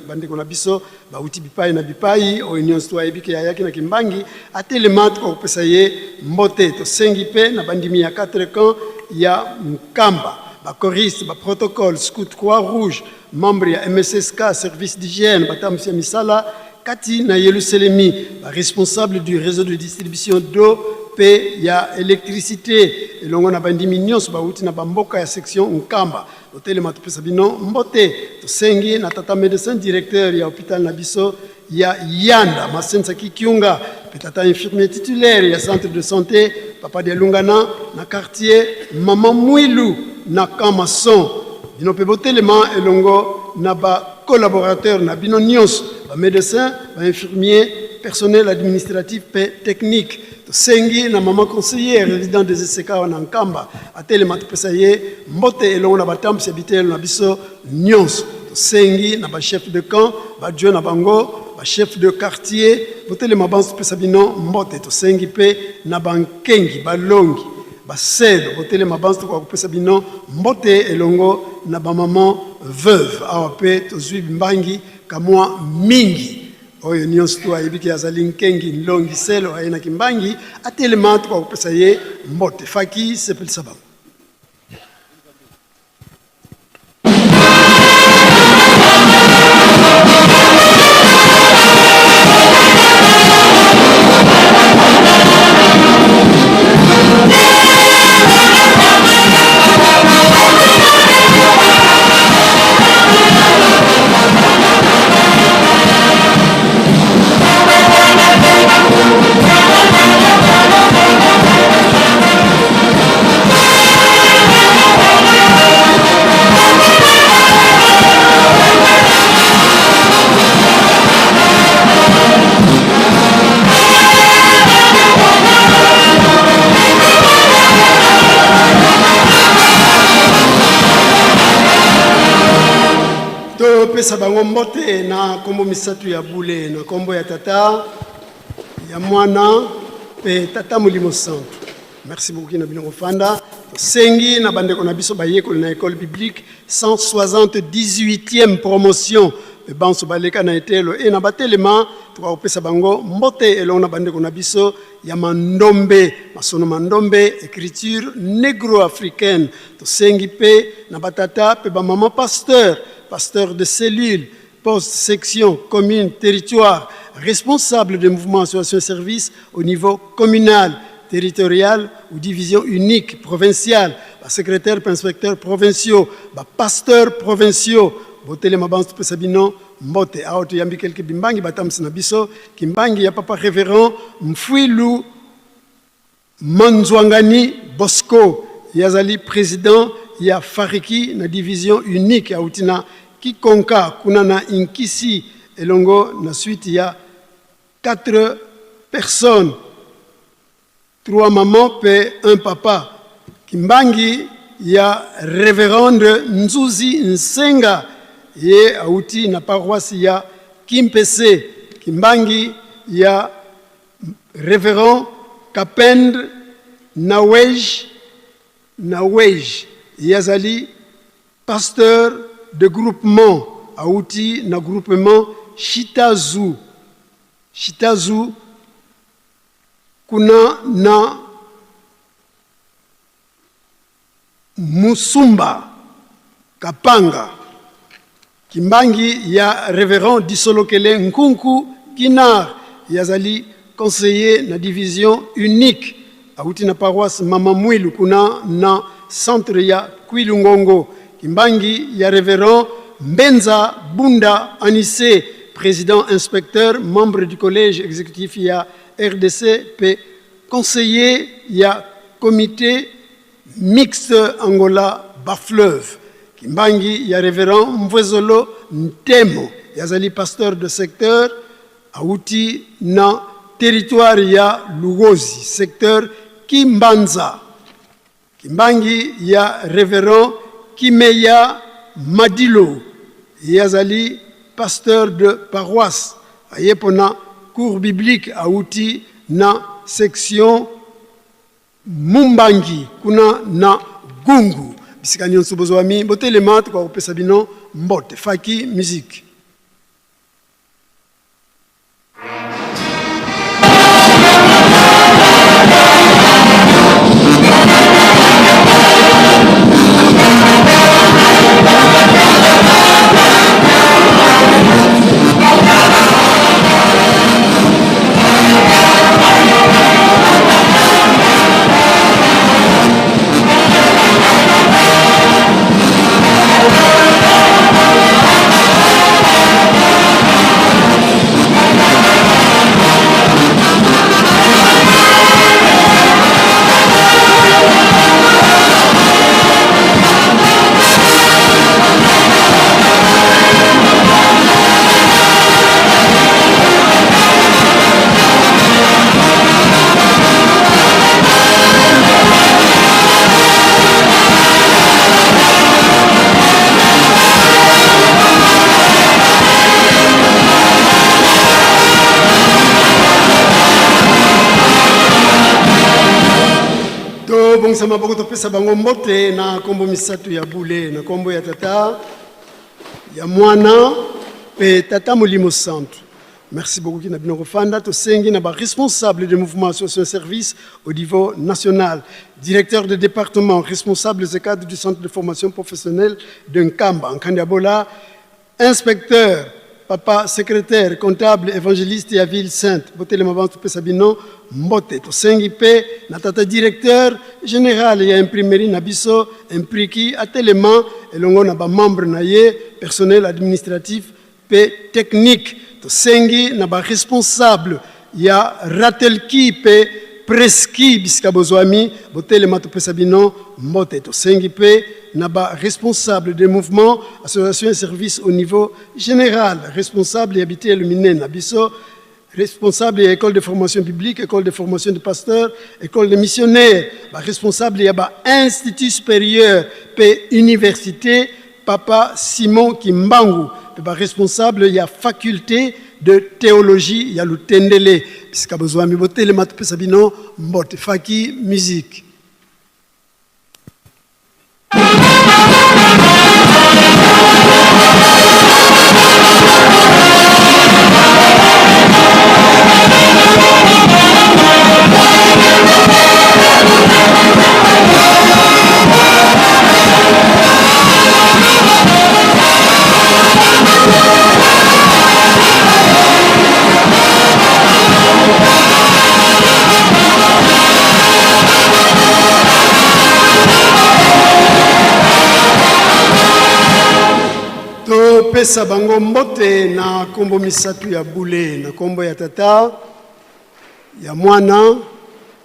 Speaker 13: bandeko na biso bauti bipai na bipai. Oyo nyonso to ayebi ke ayaki na Kimbangi atelema, tokoki kopesa ye mbote. Tosengi mpe na bandimi ya 4 camps ya Nkamba, ba choriste, ba protocole, scout, croix rouge, membre ya MSSK, service d'hygiène, batambusi ya misala kati na Yelusalemi, ba responsable du réseau de distribution d'eau mpe ya électricité, elongo na bandimi nyonso bauti na bamboka ya section Nkamba, totelema topesa bino mbote. Tosengi na tata médecin directeur ya hôpital na biso ya Yanda, Masensa Kikiunga, mpe tata infirmier titulaire ya centre de santé papa Dialungana na quartier Mama Mwilu na camp Maçon. Bino mpe botelema elongo na ba collaborateur na bino nyonso, ba médecin, ba infirmier, personnel administratif mpe technique. Tosengi na mama conseillère résident des ECK na Nkamba atelema topesa ye mbote elongo na batambwisi ya biteyelo na biso nyonso. Tosengi na ba chef de camp, ba adjoint na bango, ba chef de quartier, botelema banso topesa bino mbote. Tosengi mpe na bankengi, balongi, baselo, botelema banso tokoka kopesa bino mbote elongo na ba maman veuve. Awa mpe tozwi mbangi kamwa mingi. Oyo nyonso to ayebi ke azali nkengi, nlongi, selo, aye na Kimbangi atelema tokoka kopesa ye mbote. Faki sepelisa bango. Topesa bango mbote na nkombo misato ya bule, na nkombo ya Tata, ya Mwana mpe Tata Molimo Santu. Merci beaucoup na bino kofanda. Tosengi na bandeko na biso bayekoli na école biblique 178e promotion mpe banso baleka na eteyelo e na batelema, tokoka kopesa bango mbote elongo na bandeko na biso ya Mandombe, masono Mandombe, écriture négro-africaine. Tosengi mpe na batata mpe bamama pasteur, pasteur de cellule, poste, section, commune, territoire, responsable de mouvement, association, service au niveau communal, territorial ou division unique provinciale, ba secrétaire, inspecteurs provinciaux, ba pasteurs provinciaux, botelema banso topesa bino mbote. Awa toyambi kelke bimbangi batambwisi na biso, kimbangi ya papa révérend Mfuilu Manzwangani Bosco, ye azali président ya Fariki na division unique, auti na Kikonka kuna na Inkisi, elongo na suite ya 4 personnes, 3 mamans pe un papa. Kimbangi ya révérende Nzuzi Nsenga, ye auti na paroisse ya Kimpese. Kimbangi ya révérend Kapend Nawej Nawej, ye azali pasteur de groupement, auti na groupement Shitazu Shitazu kuna na Musumba Kapanga. Kimbangi ya révérend Disolokele Nkunku Kinar, ye azali conseiller na division unique, auti na paroisse Mama Mwilu kuna na centre ya Kwilungongo. Kimbangi ya révérend Mbenza Bunda Anissé, président inspecteur, membre du collège exécutif ya RDC pe conseiller ya comité mixte Angola Bas-Fleuve. Kimbangi ya révérend Mvwezolo Ntemo, yazali pasteur de secteur, auti na territoire ya Luozi, secteur Kimbanza. Kimbangi ya révérend Kimeya Madilo, yazali pasteur de paroisse, aye pona cours biblique, auti na section Mumbangi kuna na Gungu. Bisika nyonso bozwami, botelema, tokoka kopesa bino mbote. Faki musique. Tobongisa maboko, topesa bango mbote na nkombo misato ya bule, na nkombo ya Tata, ya Mwana mpe Tata Molimo Santu. Merci beaucoup na bino kofanda. Tosengi na ba responsable de mouvement, association, service au niveau national, directeur de département, responsable des cadres du centre de formation professionnelle de Nkamba, Nkandiabola, inspecteur, papa secrétaire, comptable, évangéliste ya ville sainte, botelema banso topesa bino mbote. Tosengi mpe na tata directeur général ya imprimerie na biso Impriki, atelema elongo na bamembre na ye, personnel administratif mpe technique. Tosengi na baresponsable ya Ratelki mpe Preski, bisika bozwami, botelema topesa bino mbote. Tosengi mpe na baresponsable de mouvement, association et service au niveau général, responsable ya biteyelo minene na biso, responsable ya école de formation biblique, école de formation de pasteur, école de missionnaire, baresponsable ya ba institut supérieur mpe université, papa Simon Kimbangu. mpe baresponsable ya faculté de théologie ya Lutendele. Bisika bozwami botelema topesa bino mbote. Faki musique. Topesa bango mbote na nkombo misatu ya bule, na nkombo ya Tata, ya Mwana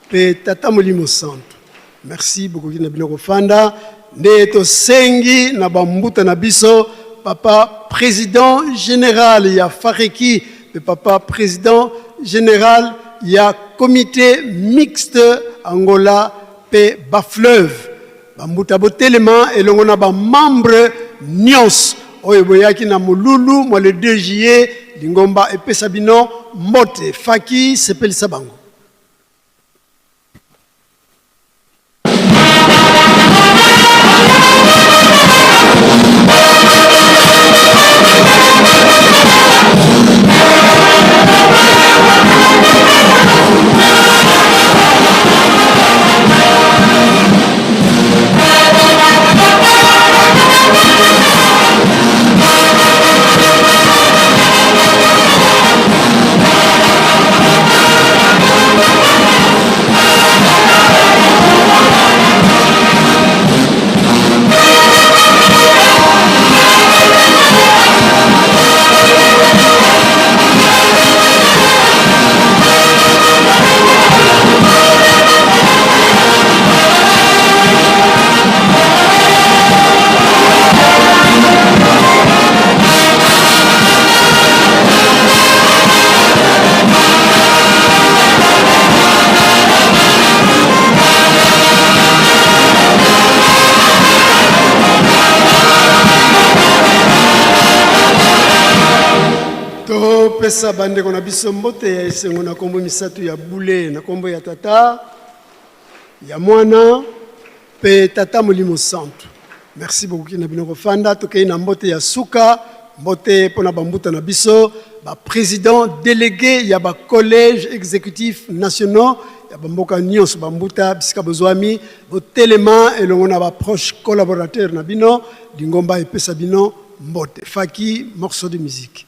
Speaker 13: mpe Tata Molimo Santu. Merci, bokoki na bino kofanda. Nde tosengi na bambuta na biso, papa président général ya Fareki mpe papa président général ya comité mixte Angola mpe Bas-Fleuve. Bambuta botelema elongo na ba membre nionso oyo boyaki na molulu mwa le 2 juillet, lingomba epesa bino mbote. Faki sepelisa bango. Topesa bandeko na biso mbote ya esengo na kombo misatu ya bule, na kombo ya Tata, ya Mwana pe Tata Molimo Santu. Merci beaucoup na bino kofanda. Tokei na mbote ya suka, mbote mpona bambuta na biso ba président délégué ya ba collège exécutif nationaux ya bamboka nyonso. Bambuta bisika bozwami, botelema elongo na ba proche collaborateur na bino. Lingomba epesa bino mbote. Faki morceau de musique.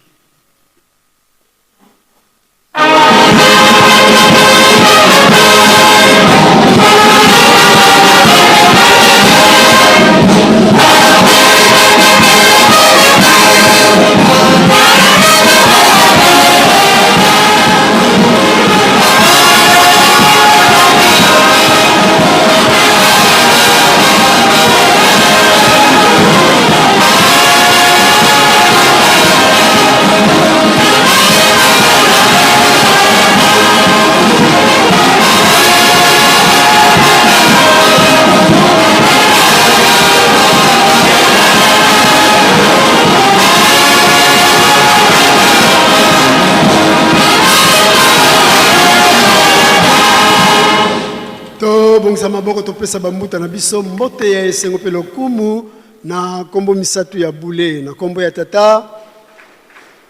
Speaker 13: Tobongisa maboko, topesa bambuta na biso mbote ya esengo mpe lokumu na nkombo misatu ya bule, na nkombo ya Tata,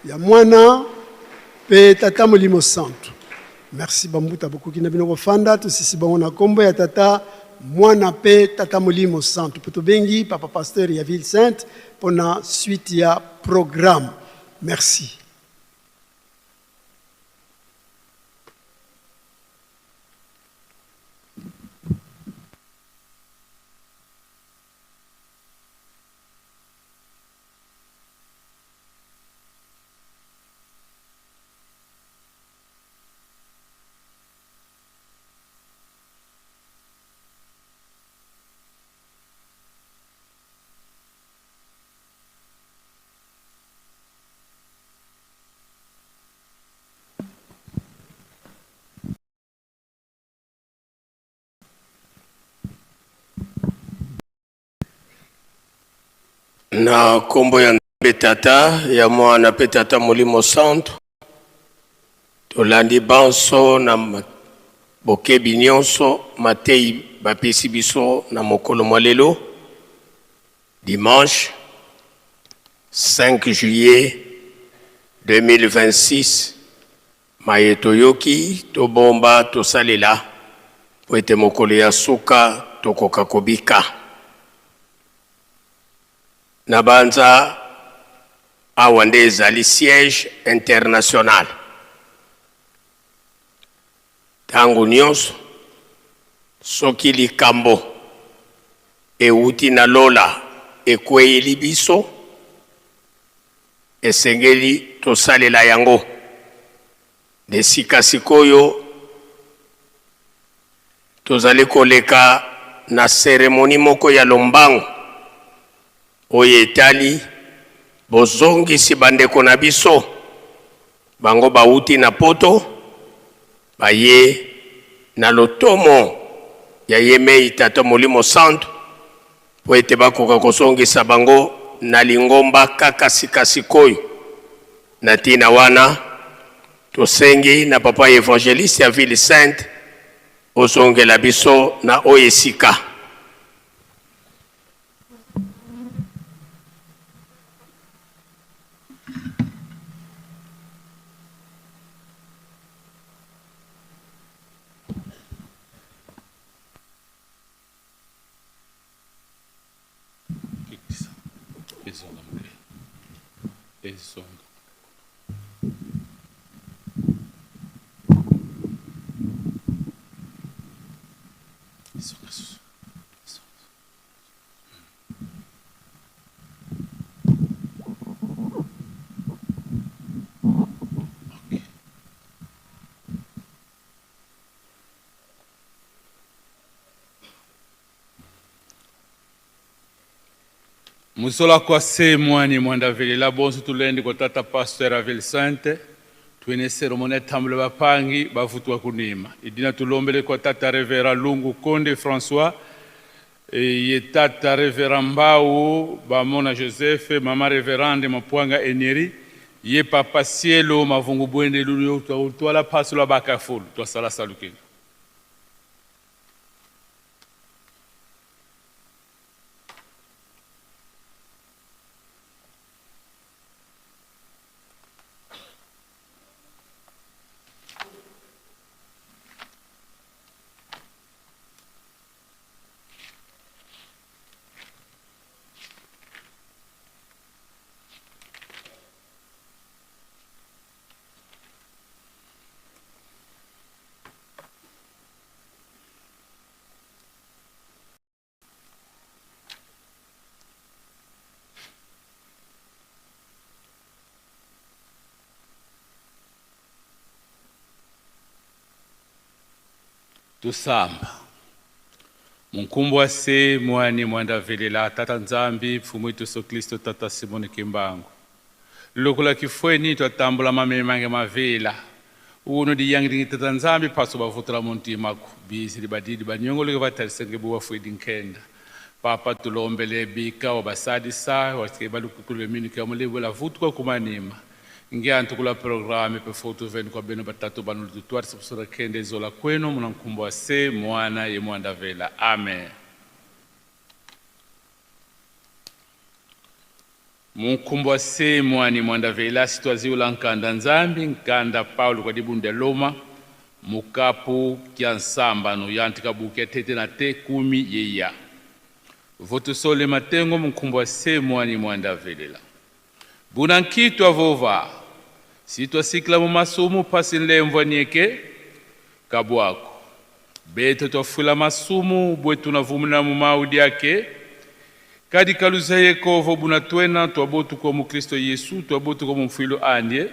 Speaker 13: ya Mwana mpe Tata Molimo Santu. Merci bambuta, bokoki na bino kofanda. Tosisi bango na nkombo ya Tata, Mwana mpe Tata Molimo Santu. Mpe tobengi papa pasteur ya Ville Sainte mpo na suite ya programme. Merci.
Speaker 14: Na kombo ya. Mpe Tata, ya Mwana mpe Tata Molimo Santu, tolandi banso na bokebi nyonso mateyi bapesi biso na mokolo mwa lelo dimanche 5 juillet 2026. Maye toyoki, tobomba, tosalela, mpo ete mokolo ya suka tokoka kobika. Nabanza awa nde ezali siège international. Tango nionso soki likambo ewuti na lola ekweyeli biso, esengeli tosalela yango. Nde sika sikoyo tozali koleka na seremoni moko ya lombango oyo etali bozongisi bandeko na biso bango bawuti na poto baye na lotomo ya ye mei Tata Molimo Santu mpo ete bakoka kozongisa bango na lingomba kaka sika sikoyo. Na ntina wana, tosengi na Papa Evangeliste ya Ville Sainte ozongela biso na oyo esika.
Speaker 6: Musola kwa se mwani mwanda velela bonso tulendi kwa tata pasteur a ville sainte twene seremone tambule bapangi bavutwa kunima idina tulombele kwa tata revera Lungu Konde François e ye tata revera Mbau bamona Joseph mama reverende Mapwanga Eneri ye papa Sielo Mavungu Bwende lulu twala phasi lwa bakafulu twasala salukeni. Tusamba munkumbu se mwani mwanda velela tata Nzambi mfumu Yesu Kristo tata Simoni Kimbangu lokola kifweni twatambula mameme mange mavela uno diyangi tata Nzambi paso bavutula muntima ku bizi libadidi banyongoleke vatalisenge buwa fwedi nkenda papa tulombele bika wabasadisa watike balukukule minu kya mulibu la vutukwa kumanima ngiantu kula programme pe foto venu kwa beno batatu banu tutwatisa kusura kende zola kwenu munankumbwa se mwana ye mwanda vela amen. Munkumbwa se mwani mwanda vela sitwaziula nkanda Nzambi nkanda Paulo kwa dibunde Loma mukapu kya nsambano yantika buke tete na te kumi yeya votusole matengo munkumbwa se mwani mwanda velela buna nkitu avova sitwasikila mu masumu pasi nlemvwa nieke kabwako beto twafula masumu bwetu navumuna mu maudi yake kadi kaluza yekovo buna twena twabotu kwa mu Kristo Yesu twabotu kwa mumfwilu andye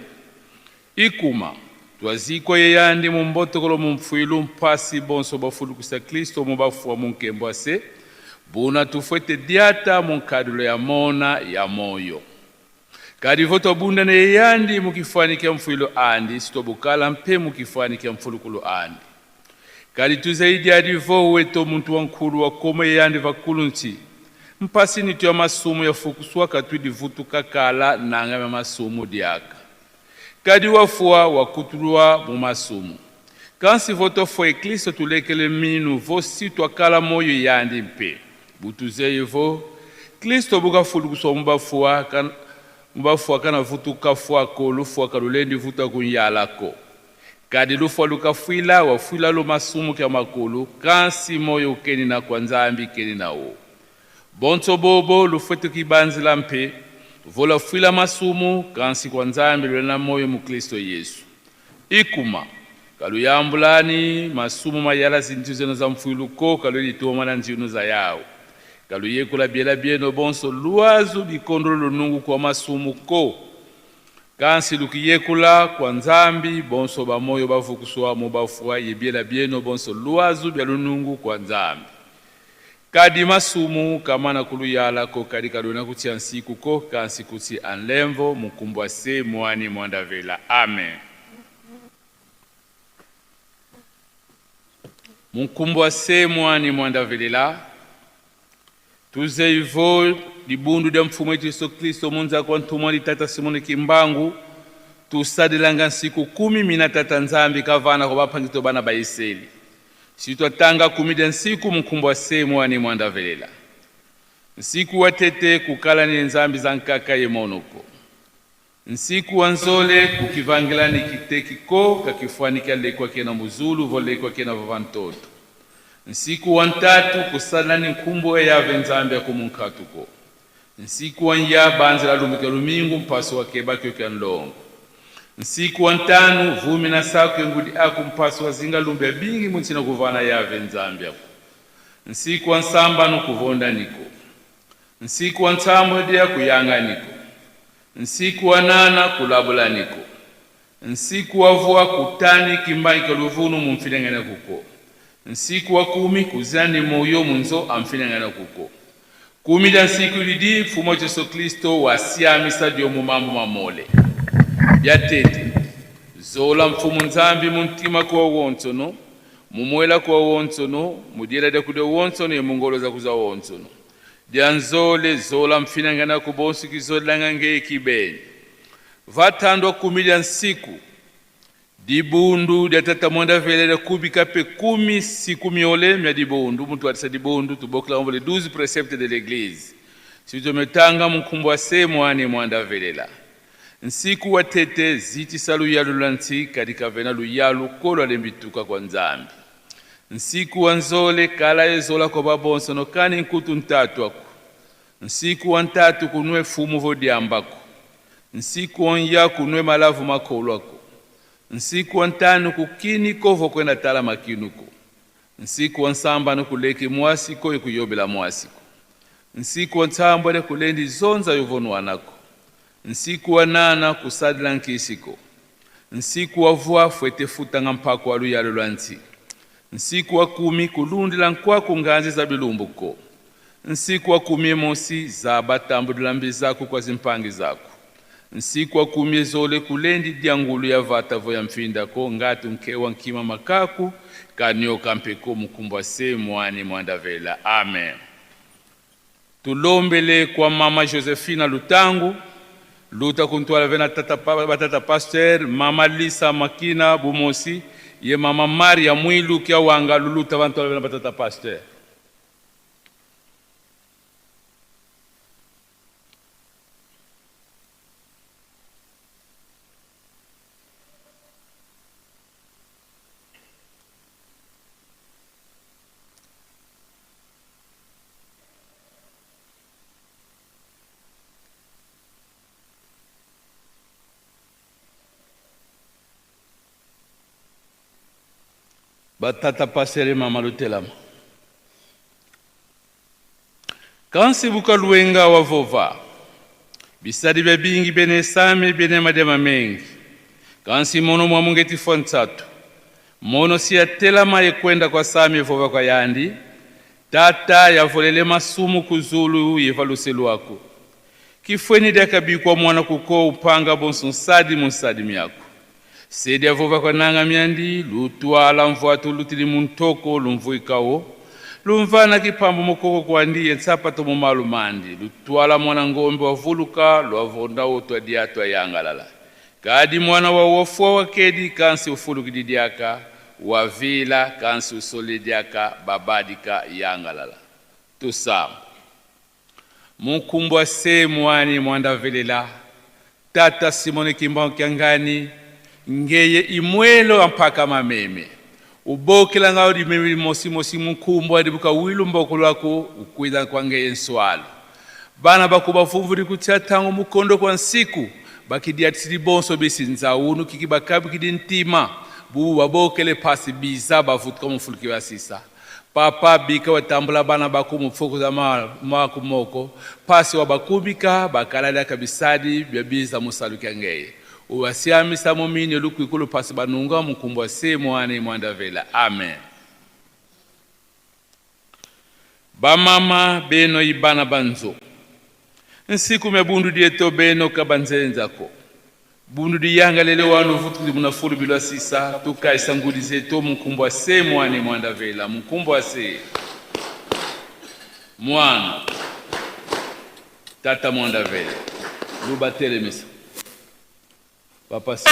Speaker 6: ikuma twazikwa yeyandi mu mbotokolo mu mfwilu mpasi bonso bafulukusa Kristo mu bafuwa mu nkembo ase buna tufwete diata mu nkadulo ya mona ya moyo kadi vo twabunda na yeyandi mukifwani kya mfwilu andi sitwabukala mpe mukifwani kya mfulukulu andi kadi tuzaidi adi vo weto muntu wa nkulu wakoma yeyandi vakulu nti
Speaker 15: Mpasi nitu ya masumu yafukuswa katwidi vutuka kala nanga ya masumu diaka. Kadi wafua wakutulwa mu masumu. Kansi votofwa Kristo tulekele minu vosi twakala moyo yandi mpe. Butuzeye vo Kristo bukafulukuswa mubafua kan mubafua kana vutuka fwako lufwa kalulendi vuta kunyalako. Kadi lufwa lukafwila wafwila lo masumu kya makulu kansi moyo ukeni na kwa Nzambi keni nawo. Bonso bobo lufwetu kibanzila mpe vola fwila masumu kansi kwa Nzambi lwena moyo mu Kristo Yesu. Ikuma kaluyambulani masumu mayala zintu zeno za mfwiluko kalulituoma na nzinu za yawo. Kaluyekula biela bieno bonso lwazu bikondolo lunungu kwa masumu ko. Kansi lukiyekula kwa Nzambi bonso bamoyo bavukuswa mubafua yebiela bieno bonso lwazu bya lunungu kwa Nzambi. Kadi masumu kamana kuluyala ko kadi kaluna kutia nsiku ko kansi kuti anlemvo mukumbwa se mwani mwandavela. Amen. Mukumbwa se mwani mwandavelela. Tuze ivo libundu lya mfumu wetu Yesu Kristo munza kwa ntumwa li tata Simoni Kimbangu tusadilanga nsiku 10 mina tata Nzambi kavana kwa bapangito bana baiseli. Sitwatanga 10 lya nsiku mukumbwa se mwani mwandavelela. Nsiku watete kukala ni nzambi za nkaka ye monoko. Nsiku wa nzole kukivangela ni kiteki ko kakifwanika lekwa kena muzulu volekwa kena vavantoto. Nsiku wa ntatu kusala ni nkumbo ya nzambi ya kumunkatuko. Nsiku wa nya banzela lumika lumingu mpaso wa keba kyo ndongo. Nsiku wa ntanu vumi na sako ngudi aku mpaso wa zinga lumbe bingi muntina kuvana ya nzambi yako. Nsiku wa nsamba no kuvonda niko. Nsiku wa ntambo dia kuyanga niko. Nsiku wa nana kulabula niko. Nsiku wa vua kutani kimbanyi kaluvunu mumfilengene kuko. Nsiku wa 10 kuzani moyo munzo amfilengene kuko. 10 lya nsiku lidi mfumo Yesu Kristo wasiamisa dio mumambo mamole. Ya tete zola mfumu Nzambi muntima kwa wonsono mumwela kwa wonsono mudiela dia kude wonsono ye mungolo za kuza wonsono. Dianzole zola mfinangana kubonsi kizolanga ngei kibeni. Vatandwa 10 lya nsiku dibundu dia tata mwanda velele kubika pe 10 siku miole mya dibundu mtu atisa dibundu tubokla ombo les 12 préceptes de l'église. Situmetanga mkumbwa se mwane mwanda velela. Nsiku watete ziti salu yalu lanti kadika vena luyalu kolo lembituka kwa Nzambi. Nsiku wa nzole kala ezola kwa babonso no kani nkutu ntatu aku. Nsiku wa ntatu kunwe fumu vodiambako. Nsiku wa nya kunwe malavu makolo ako. Nsiku wa ntanu kukini kovo kwenda tala makinuko. Nsiku wa nsamba nukuleki mwasiko ikuyobela mwasiko. Nsiku wa ntambwe kulendi zonza yovonwanako. Nsiku wa nana kusadila nkisiko. Nsiku wa vua fwete futanga mpako wa luyalo lwa nti. Nsiku wa 10 kulundila nkwaku nganzi za bilumbuko. Nsiku wa 10 mosi za batambudila mbizaku kwa zimpangi zako. Nsiku wa 10 zole kulendi diangulu ya vatavo ya mfindako ngatu nkewa nkima makaku kanyoka mpeko mukumbwa se mwani mwandavela. Amen. Tulombele kwa mama Josephina Lutangu luta kuntwala vena tata batata pasteur mama Lisa Makina Bumosi ye mama Maria Mwilu kya wanga luluta vantu vena batata pasteur. Batata pasere mama lutelama. Kansi bukaluenga wavova. Bisadi bya bingi bene sami bene madema mengi. Kansi mono mwa mungeti fontsatu. Mono si atelama yekwenda kwa sami vova kwa yandi. Tata yavolele masumu kuzulu yevaluselwako. Kifweni dakabikwa mwana kuko upanga bonso nsadi munsadi myako. Sedi avova kwa nanga myandi, lutwala mvwatu lutili muntoko lumvuikawo. Lumvana kipambo mukoko kwa ndiye nsapato mumalu mandi. Lutwala mwana ngombe wavuluka lwavonda otwa diatwa yangalala. Kadi mwana wa wofwa wakedi kansi ufulukididiaka wavila kansi usolidiaka babadika yangalala. Tusamba. Mukumbwa se mwani mwandavelela tata Simone Kimbangu Kiangani ngeye imwelo ampaka mameme ubokela ngao dimeme mosi mosi mukumbwa dibuka wilu mboko lwako ukwida kwa ngeye nswalo bana bakuba fumvuri kutia tango mukondo kwa nsiku bakidiatiri bonso bisinza unu kiki bakabi kidi ntima bubu babokele pasi biza bavutuka mufuluki basisa papa bika watambula bana bako mufuku za maku moko pasi wabakubika bakalala bisadi bya biza musaluka ngeye ubasiamisa mumini lukwikulu pasi banunga mukumbwa se mwana mwandavela amen. Bamama beno ibana banzo nsiku mya bundu dieto beno kabanzenzako bundu diyanga lele wanu vutu munafulu bilwa sisa tukaisa ngudi zetu mukumbwa se mwana mwandavela mukumbwa se mwana tata mwandavela lubatele misa papa se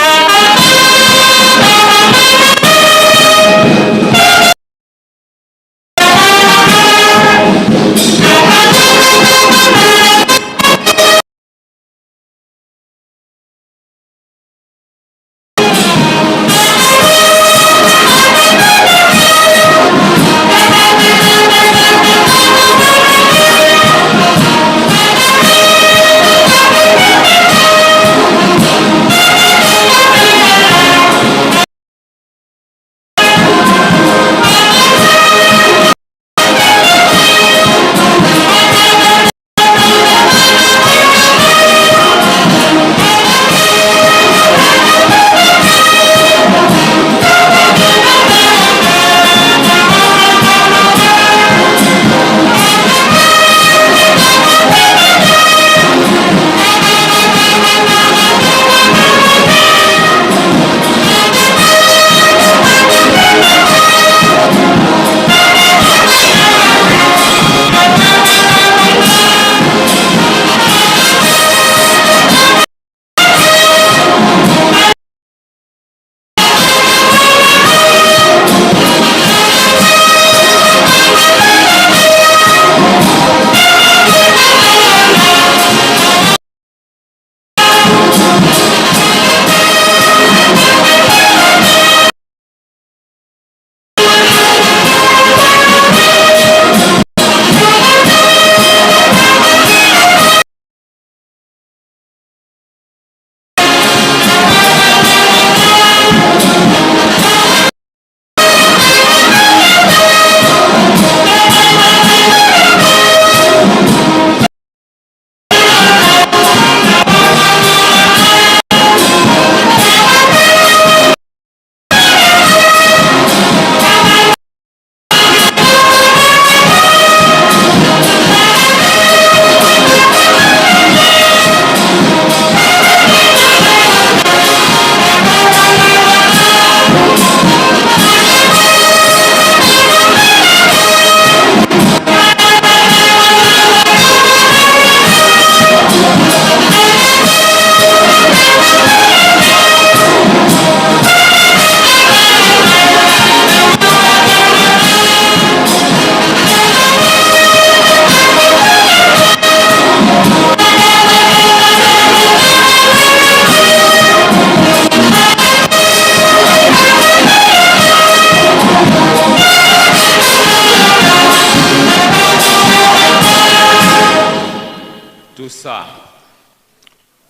Speaker 15: Tusa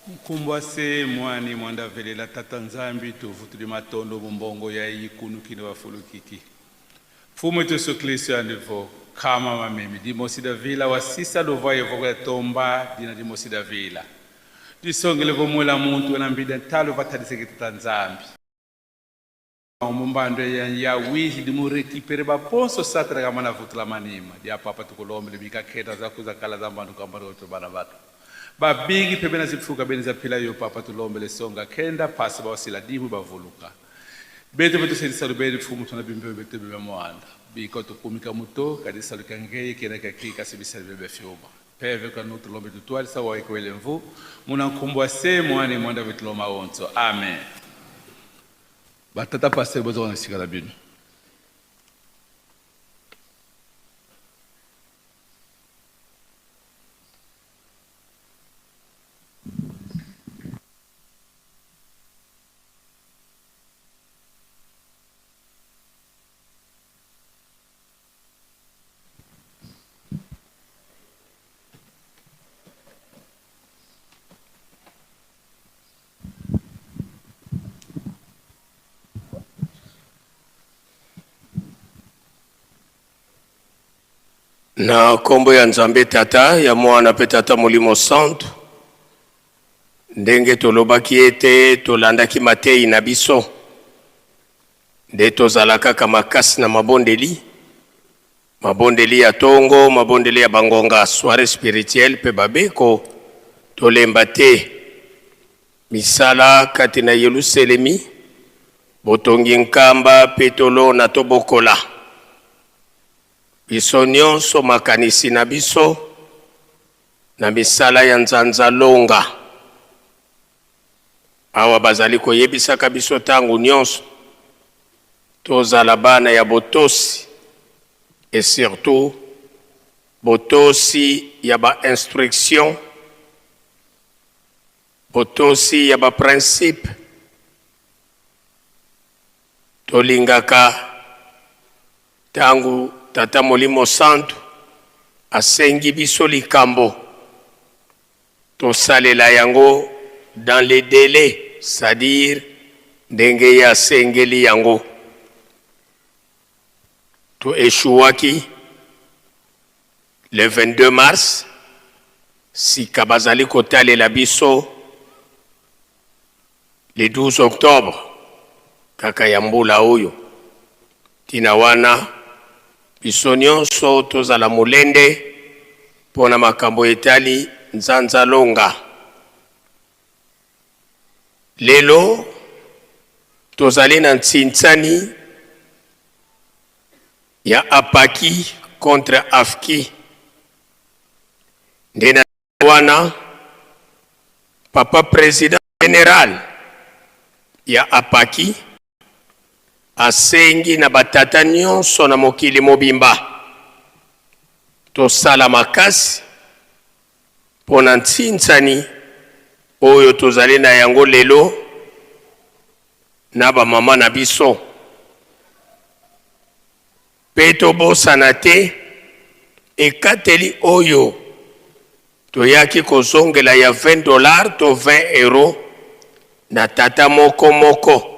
Speaker 15: mkumbwa se mwani mwandavelela tata nzambi tuvutuli matondo mumbongo ya ikunukini wafulukiki mfumu wetu Yesu Kristo yandivo kama mamemi dimosi da vila wasisa luva yevo ya tomba dina dimosi da vila disongele vomwela muntu wena mbida ntalo vatadiseke tata nzambi mumbando ya ya wihi dimurekipere baponso satana kamana vutula manima dia papa tukulombele bikakheta zakho zakala zambantu kambaro bana bathu babingi pembeni zipfuka beni zaphila yo papa tulombele songa khenda phasi bawasila dimu bavuluka Beto beto selisa lubeli mfumu tuna bimbe beto bebe mwanda. Biko tukumika muto kadisa lukange kena kaki kasi bisali bebe fiuma. Peve kanutu lombe tutwali sawa ikwele mvu. Muna nkumbwa se mwani mwanda vituloma onso. Amen. Batata pasteur bozo na sika la bino.
Speaker 14: Na nkombo ya Nzambe Tata, ya Mwana mpe Tata Molimo Santu, ndenge tolobaki ete tolandaki mateyi na biso, nde tozala kaka makasi na mabondeli, mabondeli ya tongo, mabondeli ya bangonga, soiree spirituelle mpe babeko, tolemba te. Misala kati na Yeluselemi, botongi nkamba mpe tolona tobokola. Biso nionso makanisi na biso na misala ya nzanza longa. Awa bazali koyebisaka biso tango nionso tozala bana ya botosi et surtout botosi ya ba instructions, botosi ya ba principes. Tolingaka tango Tata Molimo Santu asengi biso likambo, tosalela yango dans le delai, c'est-à-dire ndenge ye asengeli yango. To echouaki le 22 mars, sika bazali kotalela biso Le 12 octobre kaka ya mbula oyo. Ntina wana biso nionso tozala molende mpo na makambo etali Nzanza Longa. Lelo tozali na ntsinsani ya APAKI contre AFKI. Nde na Wana papa president general ya APAKI asengi na ba tata nionso na mokili mobimba tosala makasi pona ntsinsani oyo tozali na yango lelo na ba mama na biso. Mpe tobosana te ekateli oyo toyaki kozongela ya 20 dollars to 20 euros na tata moko moko.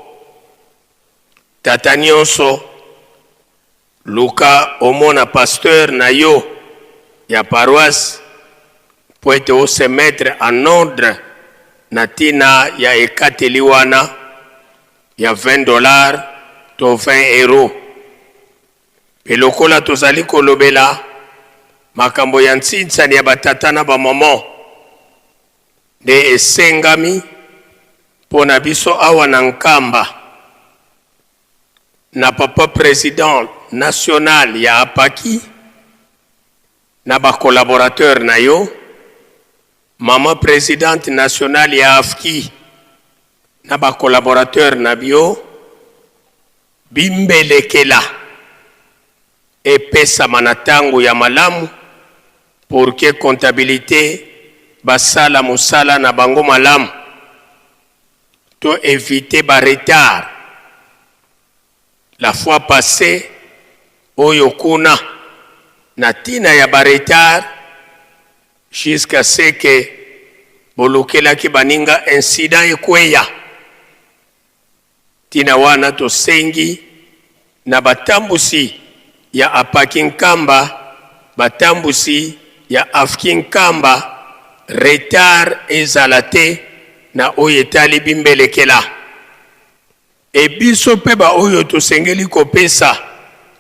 Speaker 14: Tata nionso, luka omona pasteur na yo ya paroisse mpo ete o se mettre en ordre na tina ya ekateli wana ya 20 dollars to 20 euros. Mpe lokola tozali kolobela makambo ya ntsinsani ya batata na bamama, nde esengami mpo na biso awa na Nkamba, na papa president national ya APAKI, na ba collaborateurs na yo, mama presidente nationale ya AFKI, na ba collaborateurs na bio, bimbelekela epesama na tango ya malamu pour que comptabilite basala mosala na bango malamu, to eviter ba retards. La fois passee oyo kuna na tina ya ba retards jusqu'à ce que bolukelaki baninga incident ekweya. Tina wana tosengi na batambusi ya APAKI Nkamba, batambusi ya AFKI Nkamba, retard ezala te na oyo etali bimbelekela. Et biso pe ba oyo tosengeli kopesa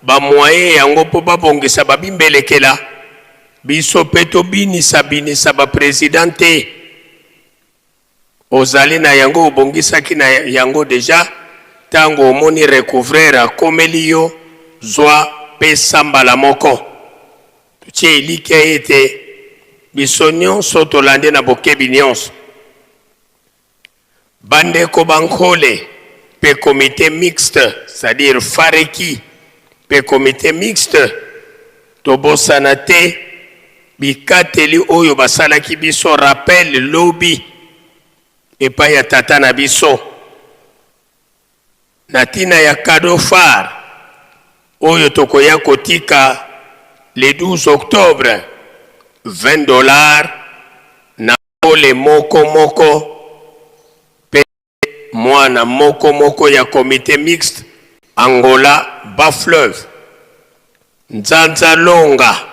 Speaker 14: ba moyens yango po babongisa ba bimbelekela, biso pe tobinisa binisa ba presidents te. Ozali na yango obongisaki na yango dejà. Ntango omoni recouvreur akomeli yo, zwa pesa mbala moko. Totie elikya ete biso nyonso tolandi na bokebi nyonso. Bandeko ba Nkole mpe comite mixte, c'est-à-dire Fareki mpe comite mixte, tobosana te bikateli oyo basalaki biso rappel lobi epai ya tata na biso na ntina ya cadeau phare oyo tokoya kotika le 12 octobre, 20 $ na pole moko moko mpe mwana moko moko ya comité mixte Angola Bas-Fleuve Nzanza Longa.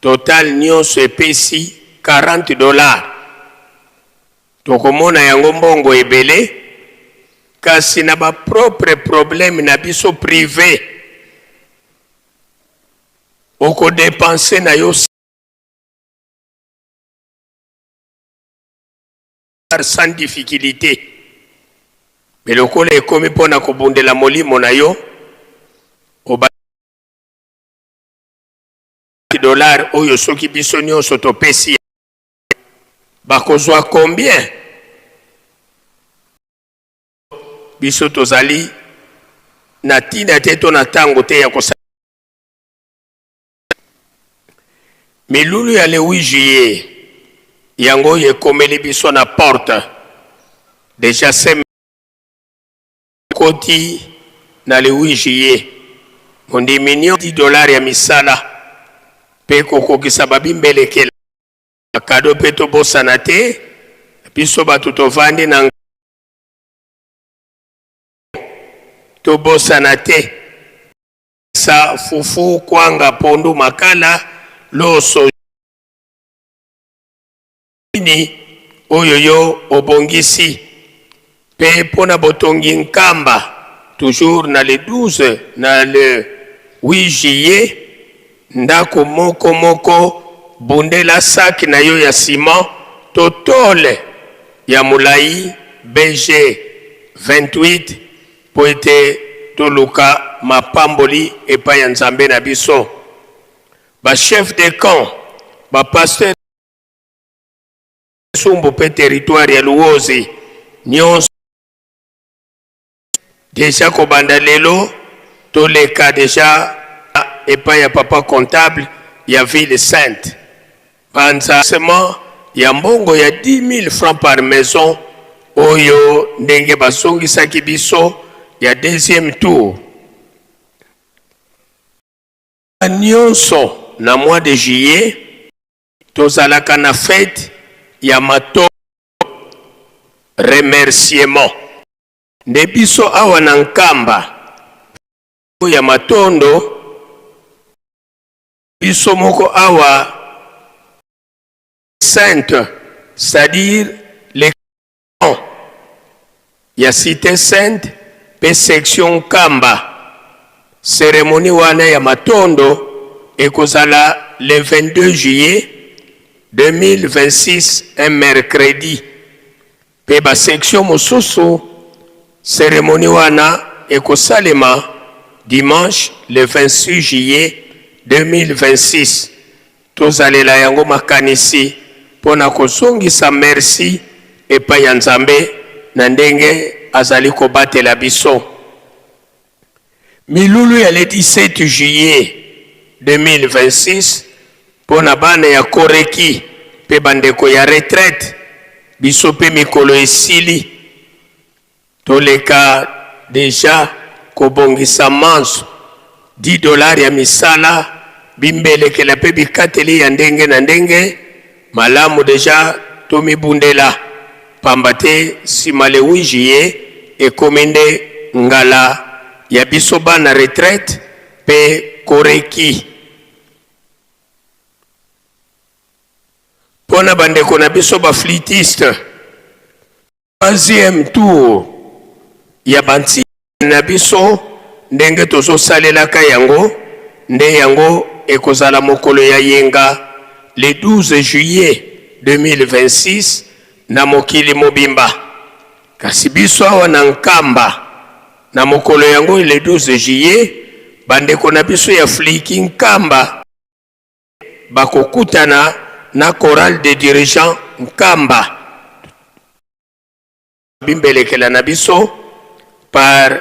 Speaker 14: Total nyonso epesi 40 $. Tokomona yango mbongo ebele, kasi na bapropre problème na biso privé, okodépenser na yo sans difficulté, mais lokola ekomi mpona kobundela molimo na yo, oba dollar oyo, soki biso nyonso topesi, bakozwa combien? Biso tozali na ntina te to na ntango te ya kosala milulu ya le 8 juillet. Yango oyo ekomeli biso na porte déjà, se koti na le 8 juillet. Mondimi nyonso, 10 $ ya misala mpe kokokisa babimbelekela bacadeau. Mpe tobosana te, biso bato tovandi na, tobosana te sa fufu, kwanga, pondu, makala, loso, nini oyo yo obongisi. Mpe mpona botongi Nkamba, toujours na le 12, na le 8 juillet, ndako moko moko, bundela sac na yo ya ciment to tôle ya molai BG 28, mpo ete toluka mapamboli epai ya Nzambe na biso. Bachef de camp, bapasteur Sumbu mpe territoire ya Luozi nyonso, déjà kobanda lelo, toleka déjà epai ya papa comptable ya ville sainte, banza sement ya mbongo ya 10 000 francs par maison oyo ndenge bazongisaki biso ya deuxième tour nyonso. Na mois de juillet, tozalaka na fête ya mato, remerciement. Nde biso awa na Nkamba ya matondo, biso moko awa sainte, c'est-à-dire les ya Cité Sainte mpe section Nkamba, cérémonie wana ya matondo ekozala le 22 juillet 2026, un mercredi. Mpe basection mosusu, cérémonie wana ekosalema dimanche le 26 juillet 2026. Tozalela yango makanisi mpo na kozongisa merci epai ya Nzambe na ndenge azali kobatela biso. Milulu ya le 17 juillet 2026 mpo na bana ya Koreki mpe bandeko ya retraite, biso mpe mikolo esili, toleka déjà kobongisa manso, 10 $ ya misala, bimbelekela mpe bikateli ya ndenge na ndenge malamu. Déjà tomibundela, pamba te nsima le 8 juillet ekomi nde ngala ya biso bana retraite mpe Koreki. Mpo na bandeko na biso baflûtiste, troisième tour ya banti na biso ndenge tozosalelaka yango nde yango ekozala mokolo ya yenga le 12 juillet. 2026 na mokili mobimba. Kasi biso awa na Nkamba, na mokolo yango le 12 juillet, bandeko na biso ya Fliki Nkamba bakokutana na chorale de dirigeants Nkamba. Bimbelekela na biso par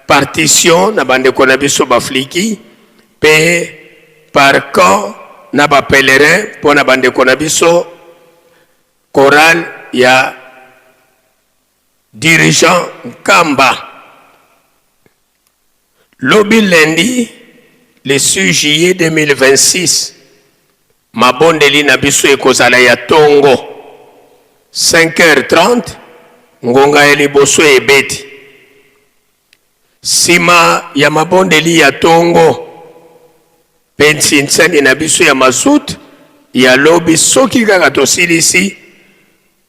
Speaker 14: partition na bandeko na biso bafliki mpe par camp na bapèlerin mpo na bandeko na biso chorale ya dirigeant Nkamba. Lobi lundi le 6 juillet 2026, mabondeli na biso ekozala ya tongo 5h30, ngonga ya liboso ebeti. Sima ya mabondeli ya tongo mpe nsinsani na biso ya mazut ya lobi, soki kaka tosilisi,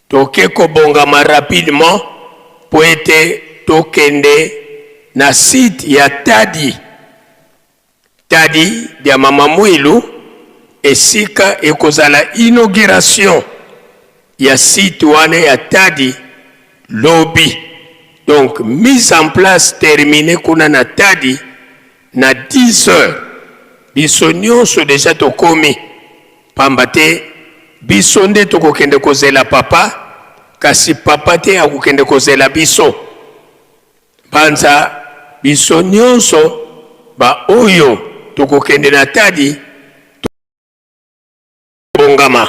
Speaker 14: Toke kobongama rapidement po ete tokende na site ya Tadi, Tadi dia Mama Muilu, esika ekozala inauguration ya site wana ya Tadi lobi. Donc mise en place terminee kuna na Tadi na 10 heures. Biso nionso dejà tokomi. Pamba te biso nde tokokende kozela papa, kasi papa te akokende kozela biso. Banza biso nionso ba oyo tokokende na Tadi tobongama.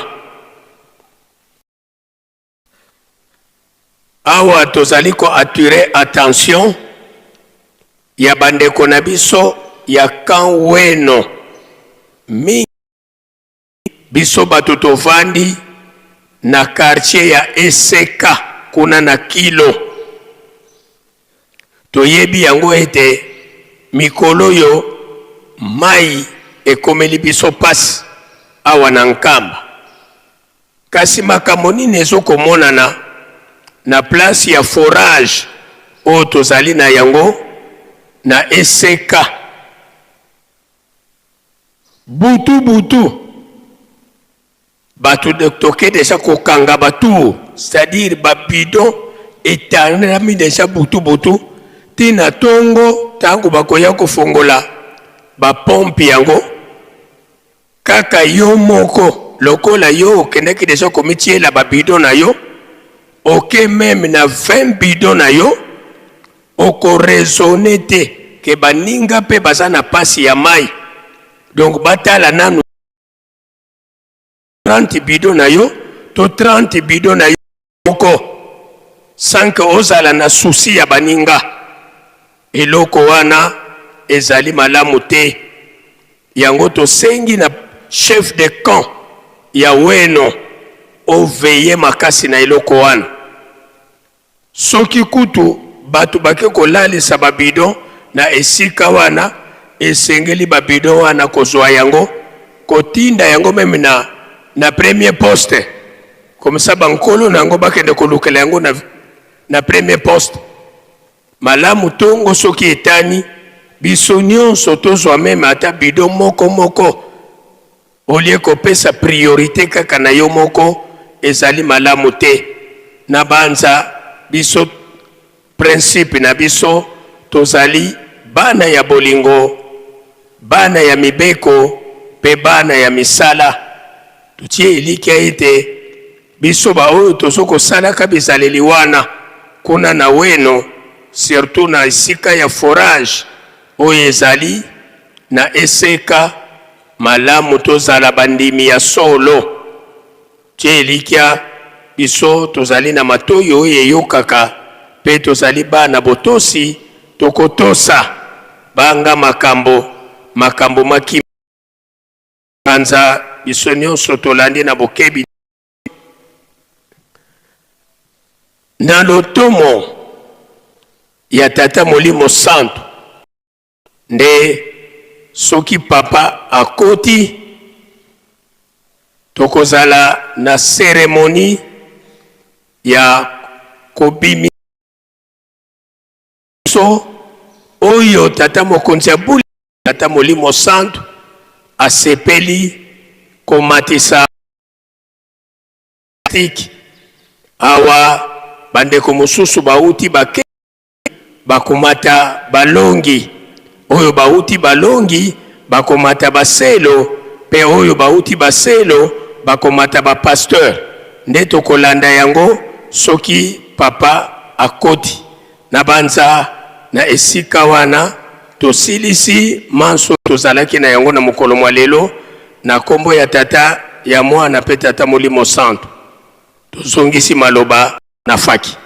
Speaker 14: Awa tozali ko attirer attention ya bandeko na biso ya camp Weno mingi. Biso bato tovandi na quartier ya Eseka kuna na Kilo, toyebi yango ete mikolo oyo mayi ekomeli biso pasi awa na Nkamba. Kasi makambo nini ezo komonana na place ya forage oyo tozali na yango na Eseka? Butu butu bato toke deja kokanga ba tour, c'est-à-dire ba bidon etandami deja butu butu ti na tongo, tango bakoya kofongola ba pompe yango kaka yo moko lokola yo okendaki deja komitiela ba bidon na yo, oke meme na 20 bidon na yo, Oko raisonner te que baninga pe baza na pasi ya mayi, donc batala nanu 30 bidons na yo to 30 bidons na yo moko sans que ozala na souci ya baninga. Eloko wana ezali malamu te. Yango tosengi na chef de camp ya Weno o veiller makasi na eloko wana. Soki kutu bato bake kolalisa ba bidon na esika wana, esengeli ba bidon wana kozua yango, kotinda yango meme na na premier poste, comme ça ba nkolo na yango bakende kolukela yango na na premier poste. Malamu tongo soki etani, biso nionso tozua meme ata bidon moko moko, Au lieu kopesa priorite kaka na yo moko, ezali malamu te. Nabanza biso principe na biso tozali bana ya bolingo, bana ya mibeko mpe bana ya misala. Totie elikya ete biso ba oyo tozo kosalaka bizaleli wana kuna na Weno, surtout na esika ya forage oyo ezali na Eseka, Malamu tozala bandimi ya solo. Tia elikya, biso tozali na matoyi oyo eyokaka, mpe tozali bana botosi, tokotosa. Banga makambo, makambo makima mpanza, biso nyonso tolandi na bokebi. Na lotomo ya Tata Molimo Santu. Nde soki papa akoti, tokozala na ceremonie ya kobimisa biso oyo tata mokonzi ya bule, tata Molimo Santu asepeli komatisa. Ecclesiastique. Awa bandeko mosusu bauti bake bakomata balongi, oyo bauti balongi bakomata baselo, pe oyo bauti baselo bakomata ba pasteur. Nde tokolanda yango soki papa akoti. Nabanza na esika wana tosilisi manso tozalaki na yango na mokolo mwa lelo, na kombo ya Tata, ya Mwana pe Tata Molimo Santu. Tozongisi maloba na faki.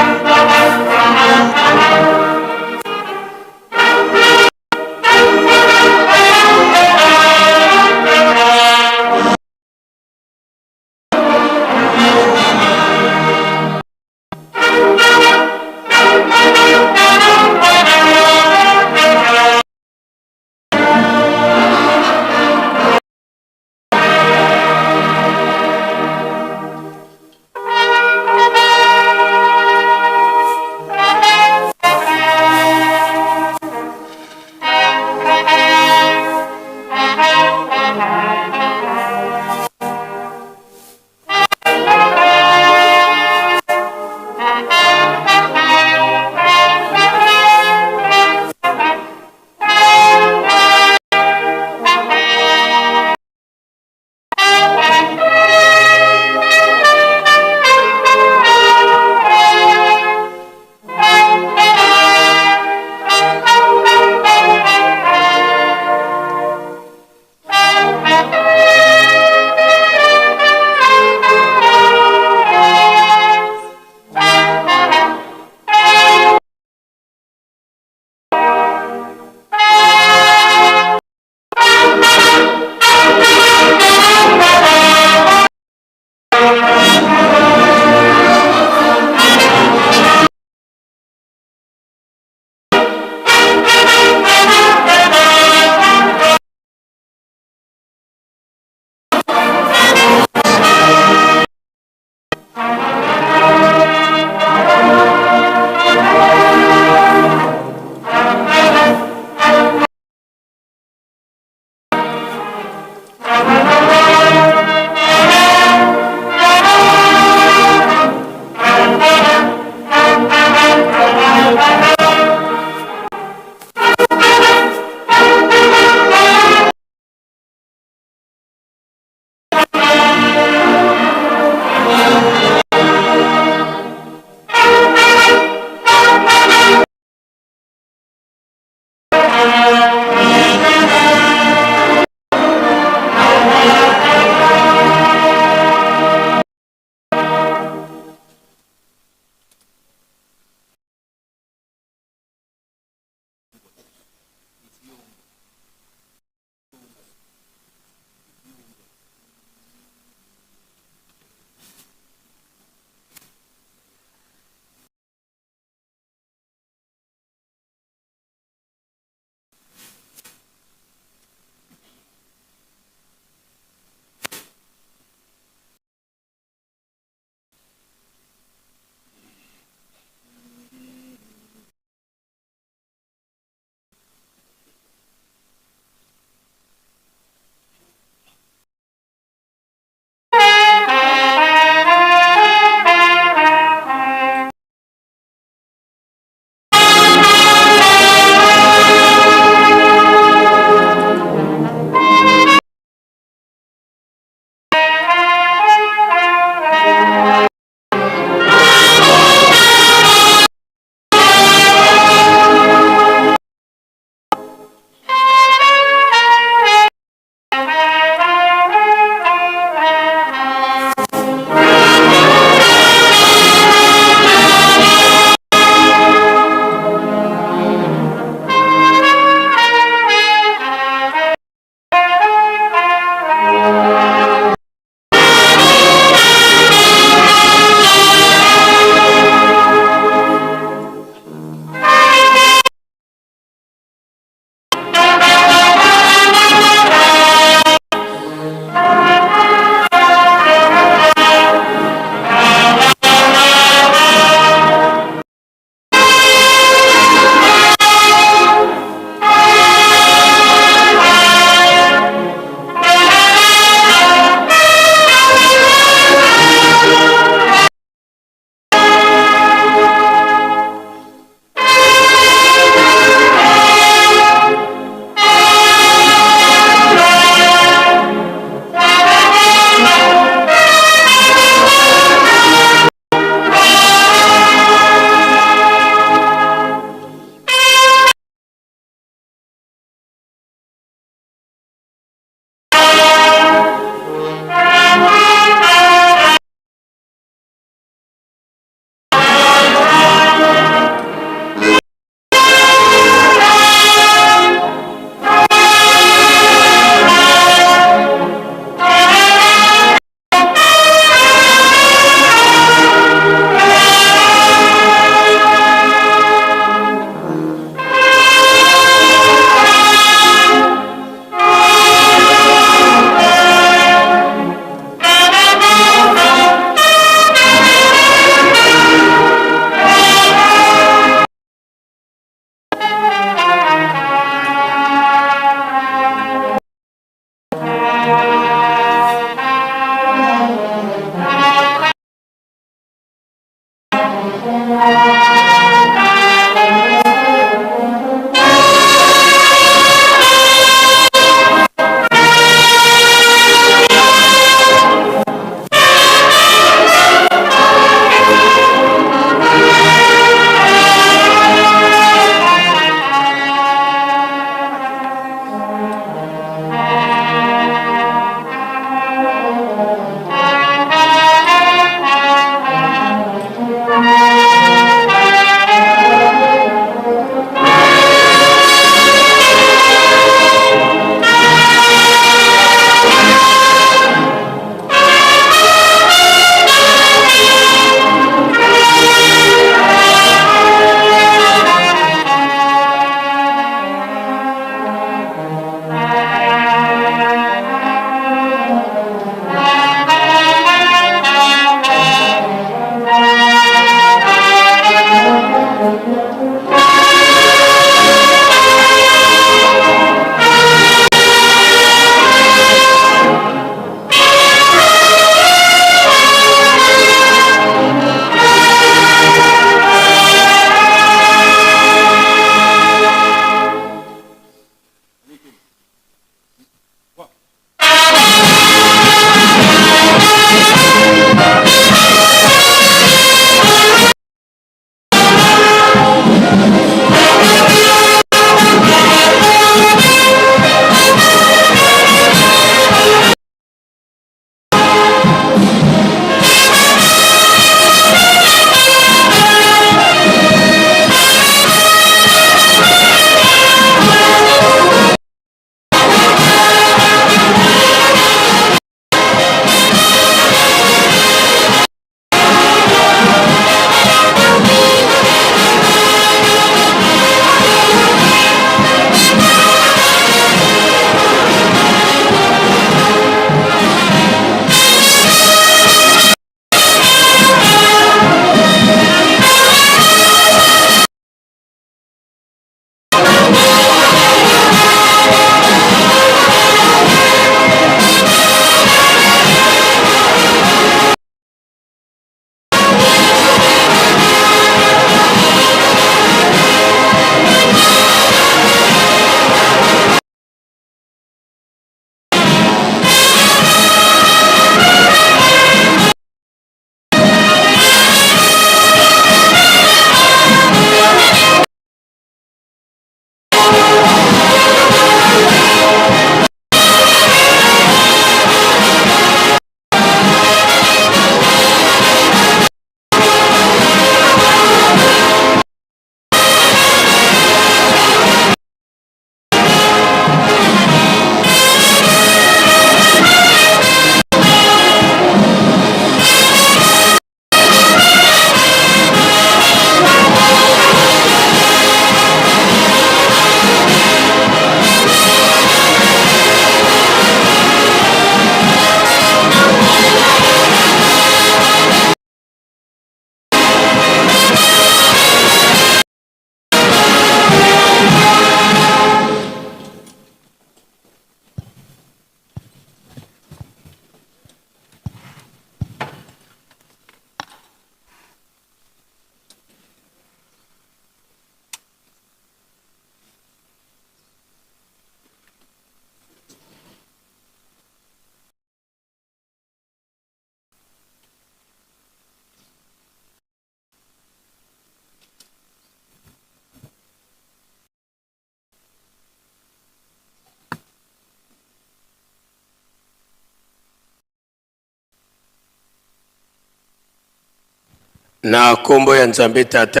Speaker 14: Na nkombo ya Nzambe Tata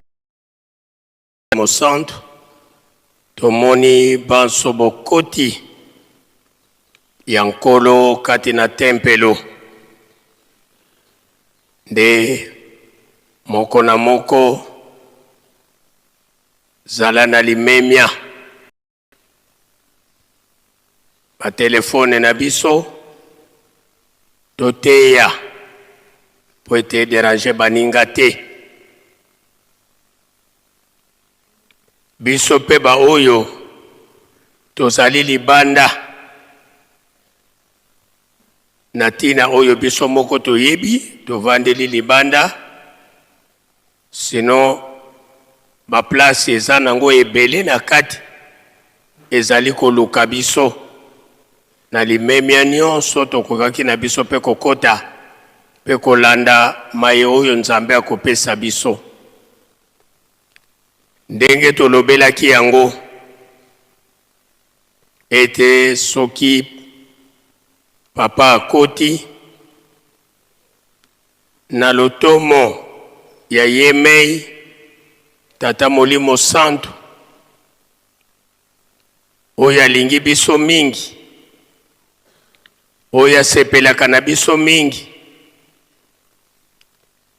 Speaker 14: Mosantu, tomoni banso bokoti ya Nkolo kati na tempelo, nde moko na moko zala na limemia. Batelefone na biso toteya mpo ete ederange baninga te. Biso mpe baoyo tozali libanda na ntina oyo biso moko toyebi, tovandeli libanda. Sinon ba place eza nango ebele na kati ezali koluka biso na limemia nionso tokokaki na biso pe kokota pe kolanda maye oyo Nzambe akopesa biso. Ndenge tolobelaki yango ete soki papa akoti Na lotomo ya ye mei, Tata Molimo Santu, oyo alingi biso mingi, oyo asepelaka na biso mingi,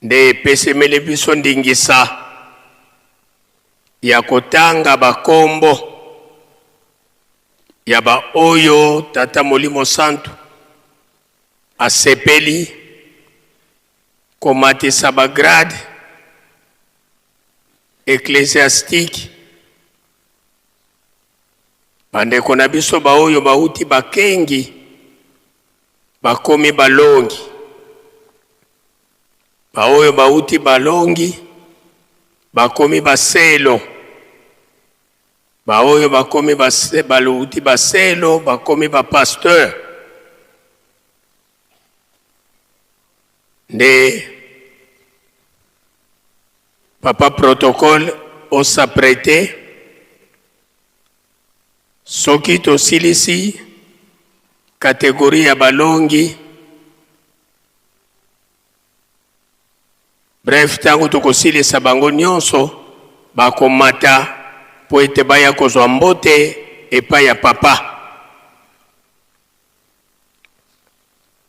Speaker 14: nde epesemeli biso ndingisa ya kotanga bakombo ya baoyo Tata Molimo Santu Asepeli komatisa ba grade ecclesiastique bandeko na biso baoyo bauti bakengi bakomi balongi baoyo bauti balongi bakomi baselo Baoyo bakomi base, balouti baselo bakomi ba pasteur nde papa protocole osaprete soki tosilisi kategorie ya balongi Bref, tango tokosilisa bango nionso bakomata mpo ete baya kozwa mbote epai ya Papa.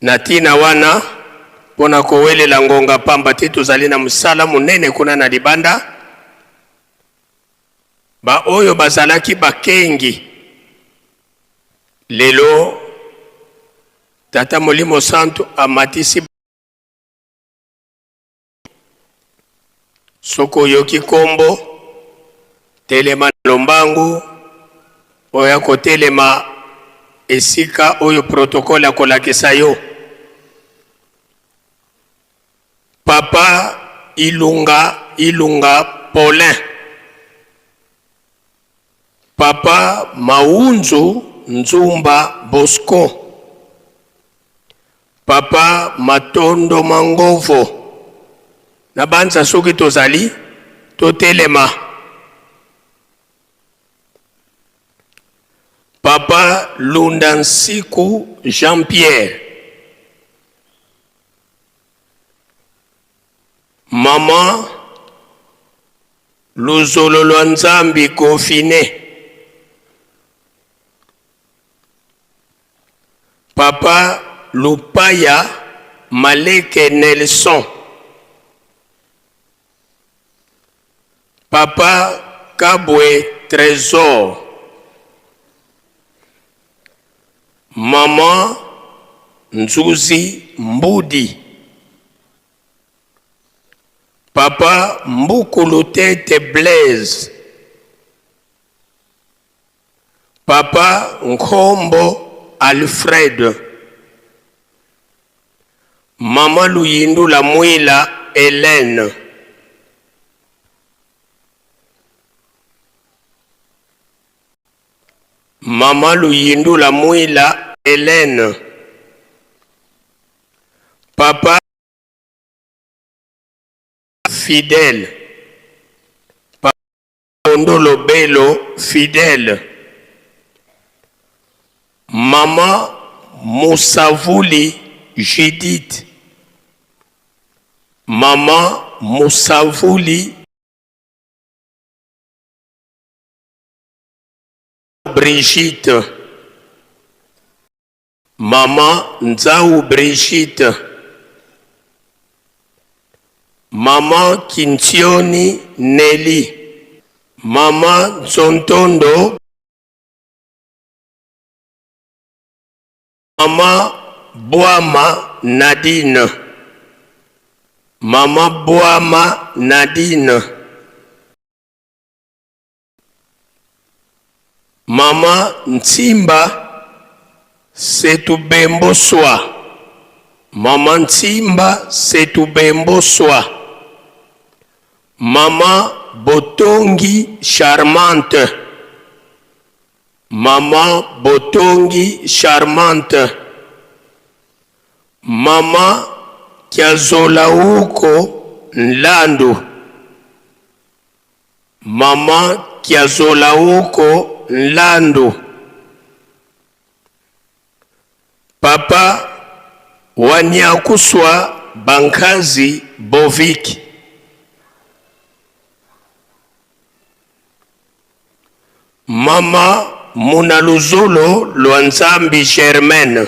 Speaker 14: Na tina wana, mpo na kowelela ngonga pamba te tozali na mosala monene kuna na libanda, ba oyo bazalaki bakengi lelo Tata Molimo Santu amatisi Soki oyoki kombo, telema na lombangu oya kotelema esika oyo protocole akolakisa yo. Papa Ilunga Ilunga Paulin, Papa Maunzu Nzumba Bosco, Papa Matondo Mangovo, nabanza soki tozali totelema. Papa Lunda Nsiku Jean Pierre, Maman Luzolo lwa Nzambi Confine, Papa Lupaya Maleke Nelson, Papa Kabwe Tresor, Maman Nzuzi Mbudi, Papa Mbuku Lutete Blaise, Papa Nkhombo Alfred, Maman Luyindula Mwila Helène. Maman Luyindula Mwila Helène. Papa Fidèle. Papa Kondolo Belo Fidèle. Maman Musavuli Judith. Maman Musavuli Brigitte. Maman Nzau Brigitte. Maman Kintioni Nelly. Maman Nzontondo. Maman Bwama Nadine. Maman Bwama Nadine. Maman Ntimba Setubemboswa. Maman Ntimba Setubemboswa. Maman Botongi Charmante. Maman Botongi Charmante. Maman Kiazolauko Nlandu. Maman Kiazolauko Nlandu. Papa Wanyakuswa Bankazi Bovik. Mama Munaluzolo Lwanzambi Germaine.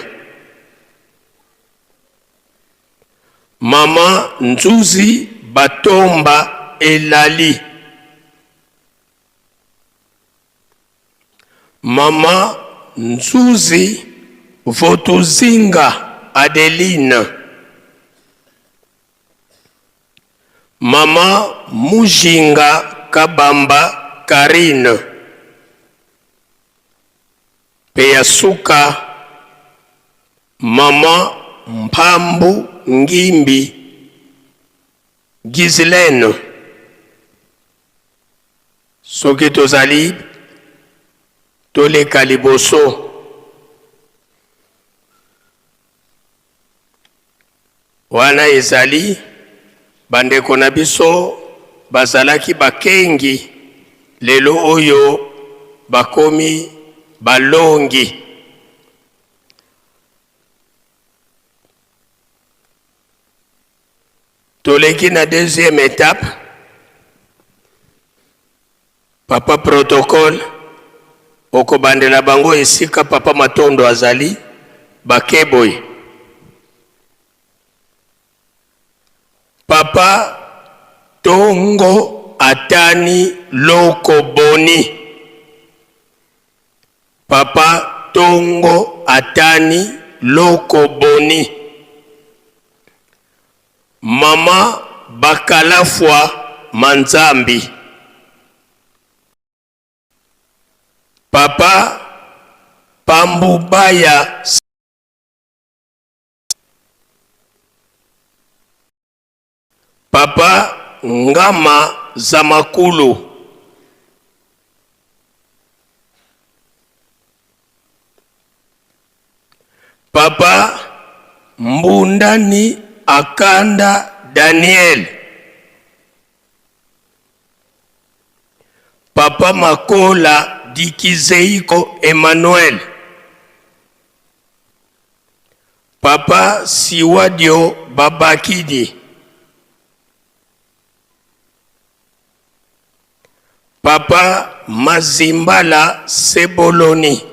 Speaker 14: Mama Nzuzi Batomba Elali. Mama Nzuzi Votuzinga Adeline. Mama Mujinga Kabamba Karine. Pe ya suka Mama Mpambu Ngimbi Ghislaine. Soki tozali toleka liboso. Wana ezali bandeko na biso bazalaki bakengi, lelo oyo bakomi balongi. Toleki na deuxième étape. Papa protocole okobandela bango esika papa Matondo azali bake boye. Papa Tongo Atani Loko Boni. Papa Tongo Atani Loko Boni. Maman Bakalafwa Manzambi. Papa Pambubaya. Papa Ngama Zamakulu. Papa Mbundani Akanda Daniel. Papa Makola Dikizeiko Emmanuel. Papa Siwadio Babakidi. Papa Mazimbala Seboloni.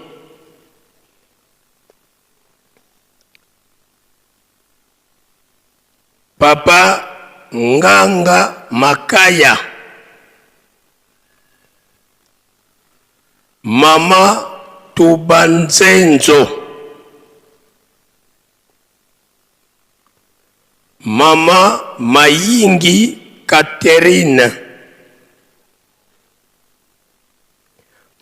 Speaker 14: Papa Nganga Makaya. Mama Tubanzenzo. Mama Mayingi Catherine.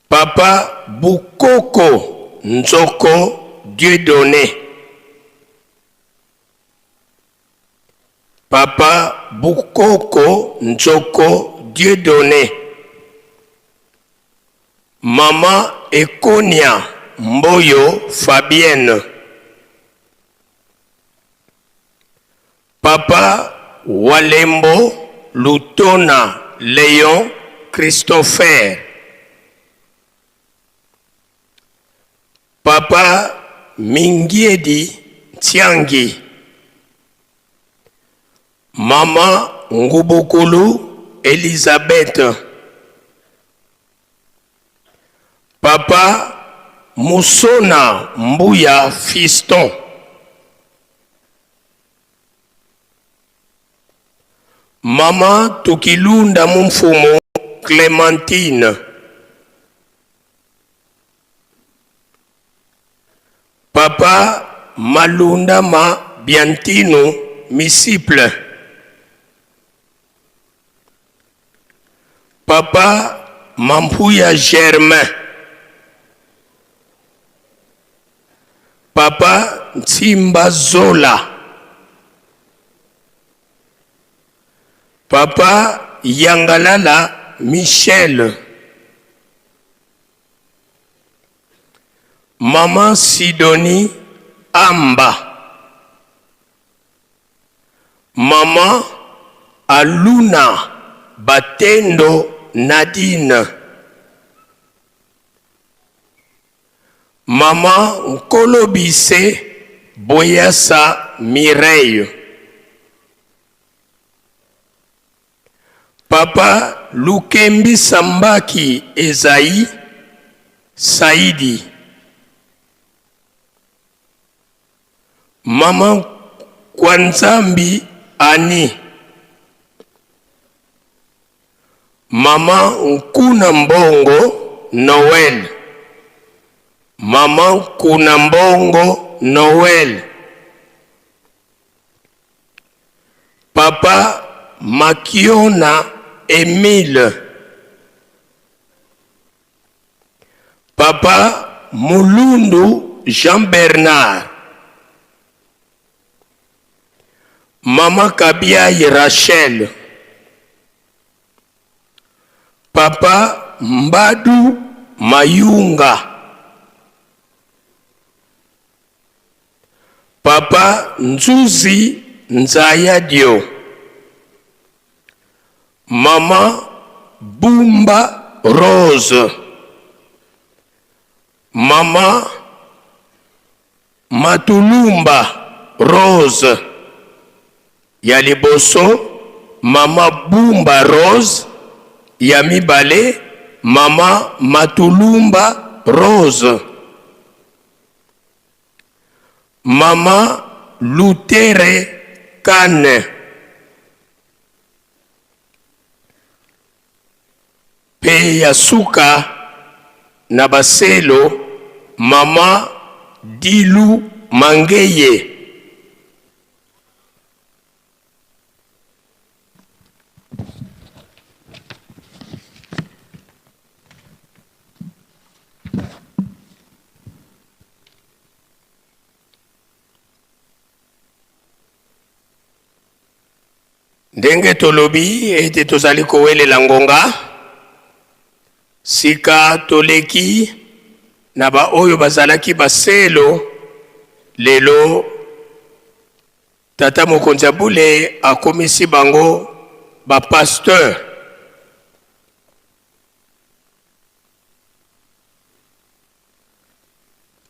Speaker 14: Papa Bukoko Nzoko Dieudonné. Papa Bukoko Nzoko Dieudonné. Mama Ekonia Mboyo Fabienne. Papa Walembo Lutona Leon Christopher. Papa Mingiedi Ntiangi. Mama Ngubukulu Elisabeth. Papa Musona Mbuya Fiston. Mama Tukilunda Mumfumu Clementine. Papa Malundama Biantino Misiple. Papa Mampuya Germain. Papa Ntimba Zola. Papa Yangalala Michel. Maman Sidonie Amba. Maman Aluna Batendo Nadine. Maman Nkolobise Boyasa Mireille. Papa Lukembi Sambaki Esaïe Saidi. Maman Kwanzambi Annie. Maman Nkuna Mbongo Noël. Maman Nkuna Mbongo Noël. Papa Makiona Emile. Papa Mulundu Jean Bernard. Maman Kabiayi Rachel. Papa Mbadu Mayunga. Papa Nzuzi Nzayadio. Maman Bumba Rose. Maman Matulumba Rose. Ya liboso Mama Bumba Rose, ya mibale Mama Matulumba Rose. Mama Lutere Kane. Pe ya suka na baselo Mama Dilu Mangeye. Ndenge tolobi ete tozali kowelela ngonga, sika toleki na baoyo bazalaki baselo lelo. Tata mokonzi ya bule akomisi bango ba pasteur.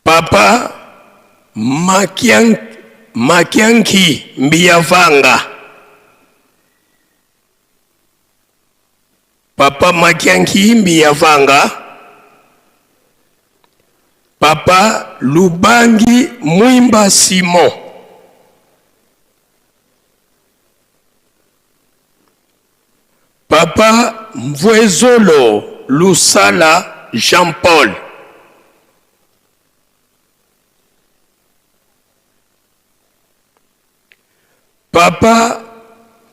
Speaker 14: Papa Makian, Makianki Mbiyavanga. Papa Makianki Mbiyavanga. Papa Lubangi Mwimba Simon. Papa Mvuezolo Lusala Jean-Paul. Papa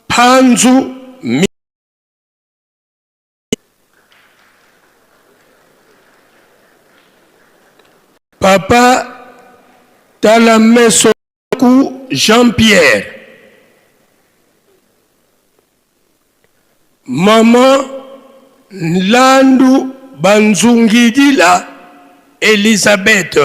Speaker 14: Panzu Mi Papa Talamesoku Jean-Pierre. Maman Nlandu Banzungidila Elisabeth.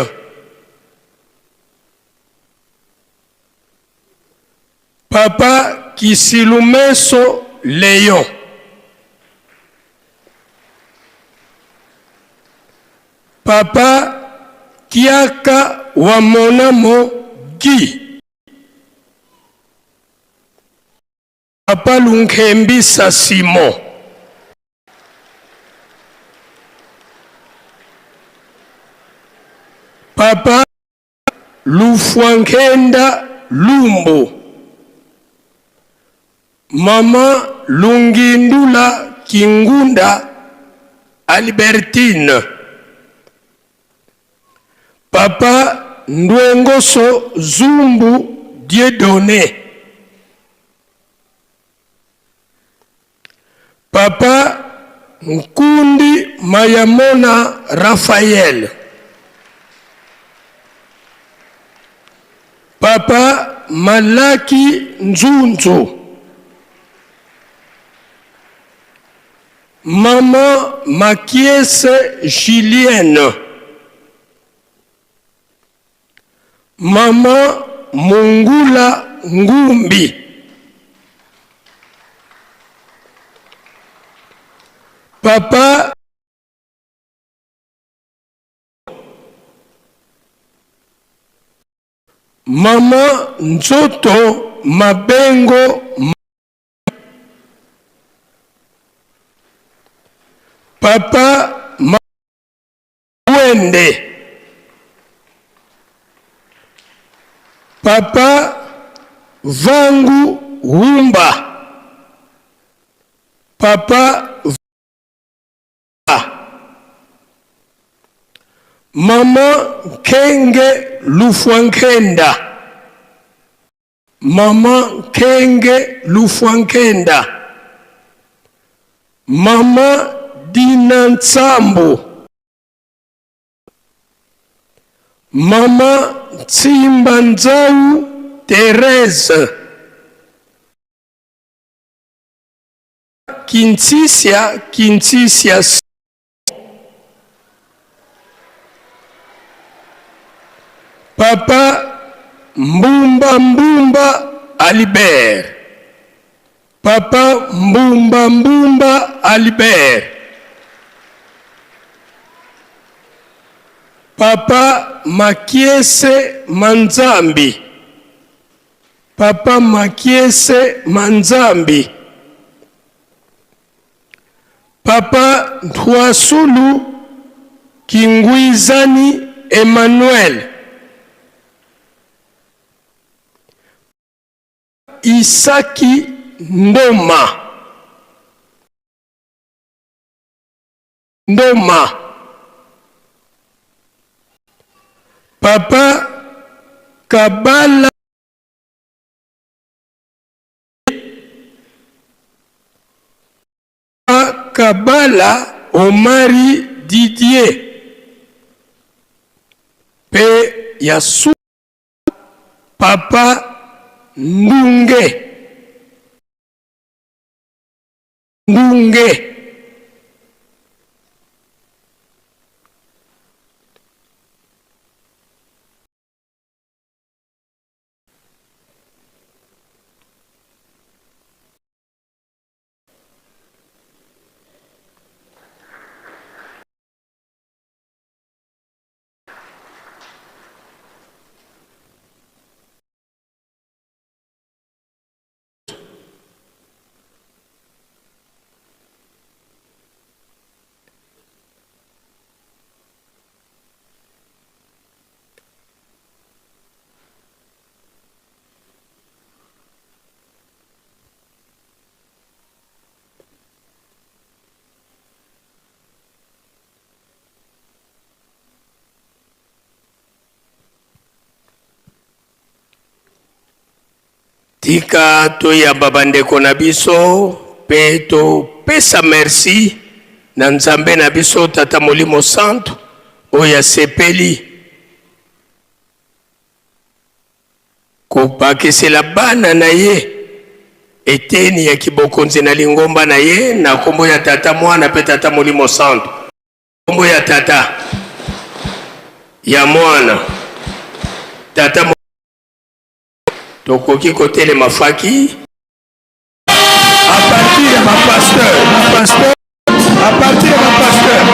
Speaker 14: Papa Kisilumeso Leon. Papa Kiaka Wamonamo Guy. Papa Lunkembisa Simon. Papa Lufwankenda Lumbo. Mama Lungindula Kingunda Albertine. Papa Ndwengoso Zumbu Dieudonné. Papa Nkundi Mayamona Raphaël. Papa Malaki Nzunzu. Maman Makiese Julienne. Maman Mungula Ngumbi. Papa Maman Nzoto Mabengo Papa Mawende. Papa Vangu Wumba. Papa Maman Kenge Lufuankenda. Maman Kenge Lufuankenda. Maman Dina Nsambo. Maman Tsimba Nzau Therese. Kintsisia Kintsisia Papa Mbumba Mbumba Albert. Papa Mbumba Mbumba Albert. Papa Makiese Manzambi. Papa Makiese Manzambi. Papa Ntwasulu Kingwizani Emmanuel. Isaki Ndoma. Ndoma. Papa Kabala Kabala Omari Didier pe ya su Papa Ndunge Ndunge. Tika toyamba bandeko na biso mpe topesa merci na Nzambe na biso Tata Molimo Santu oyo asepeli kobakisela bana na ye eteni ya kibokonzi na lingomba na ye na nkombo ya Tata, Mwana mpe Tata Molimo Santu. Nkombo ya Tata, ya Mwana, Tata. Tokoki kotelema faki. À partir ya ba pasteur, ba pasteur, à partir ya ba pasteur.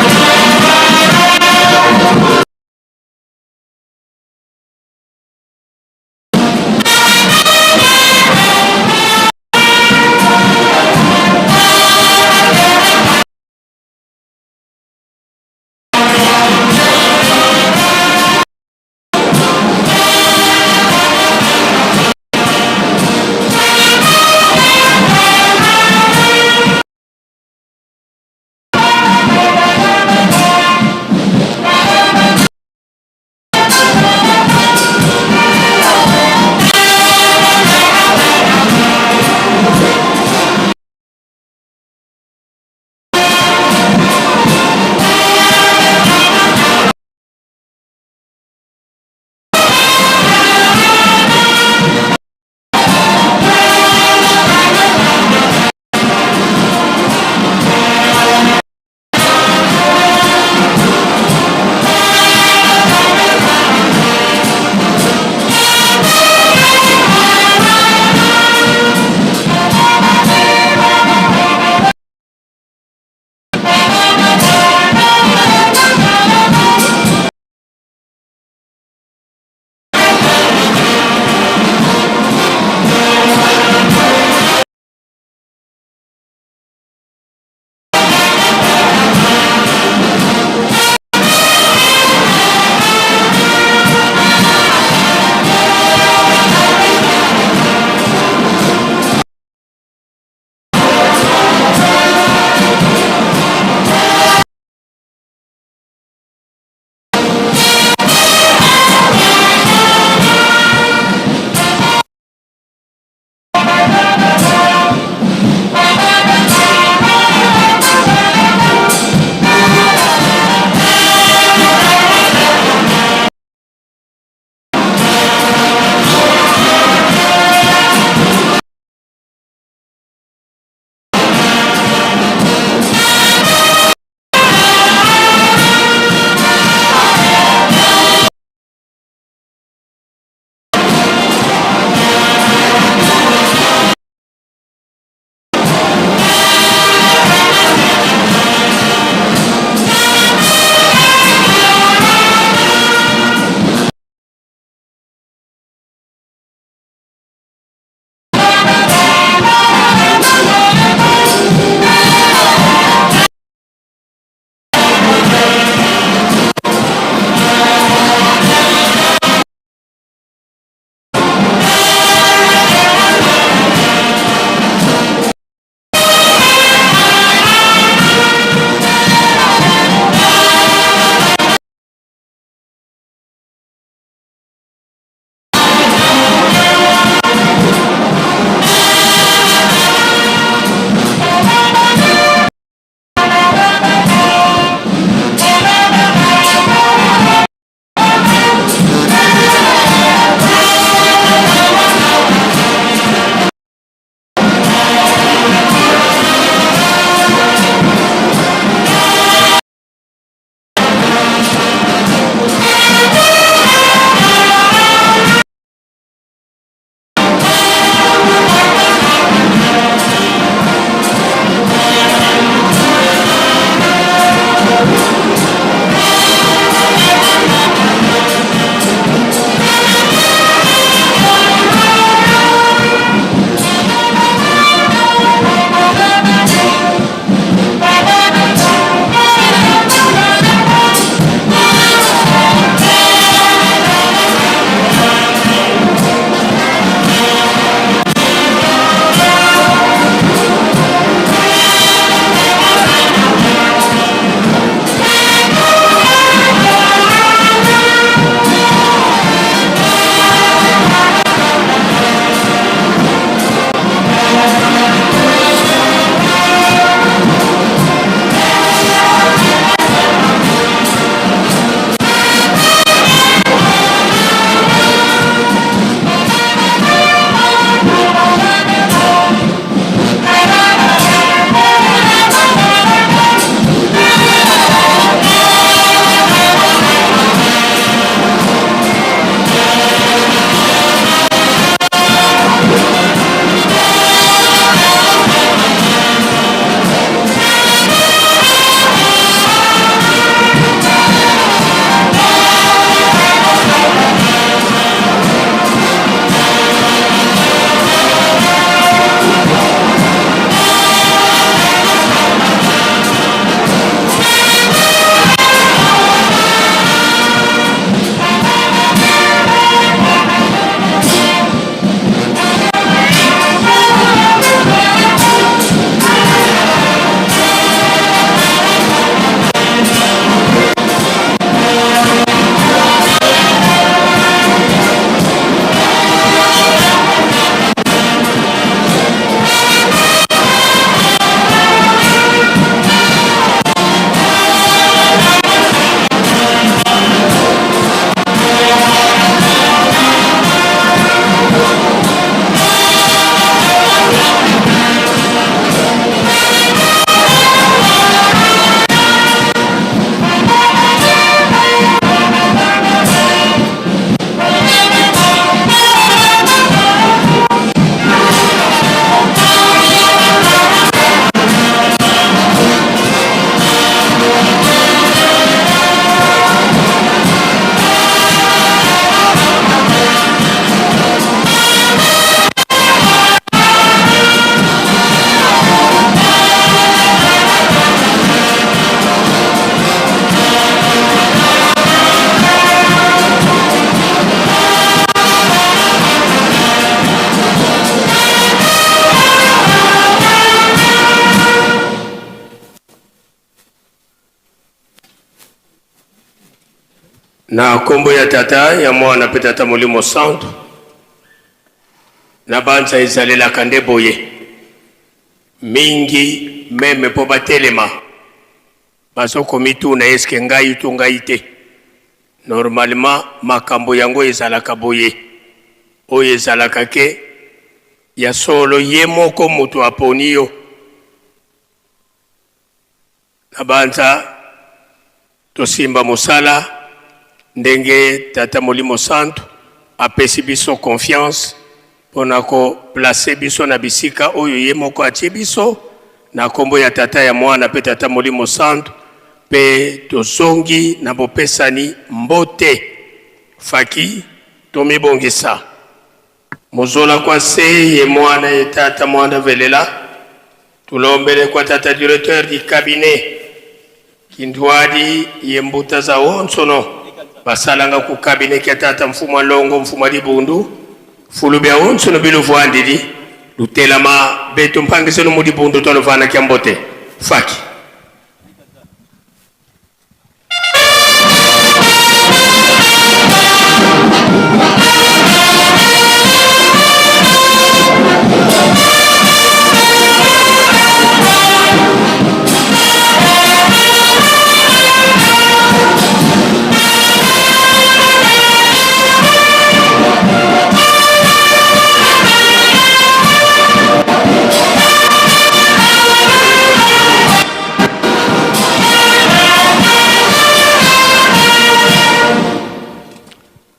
Speaker 14: Na nkombo ya Tata, ya Mwana mpe Tata Molimo Santu, na banza ezalelaka nde boye mingi meme mpo batelema bazokomituna eske ngai to ngai te. Normalement makambo yango ezalaka boye, oyo ezalaka ke ya solo ye moko moto aponi yo. Na banza tosimba mosala ndenge Tata Molimo Santu apesi biso confiance pona ko placer biso na bisika oyo ye moko atie biso, na kombo ya Tata ya Mwana pe Tata Molimo Santu, pe tozongi na bopesani mbote. Faki tomibongisa. Muzola kwa se ye mwana ye tata mwana velela tulombele kwa tata directeur di cabinet kinduadi ye mbuta za onsono basalanga ku cabinet kia tata mfumu alongo mfumu alibundu fulu bia onsono biluvuandidi lutelama beto mpangiselo mu dibundu twaluvana kia mbote faki.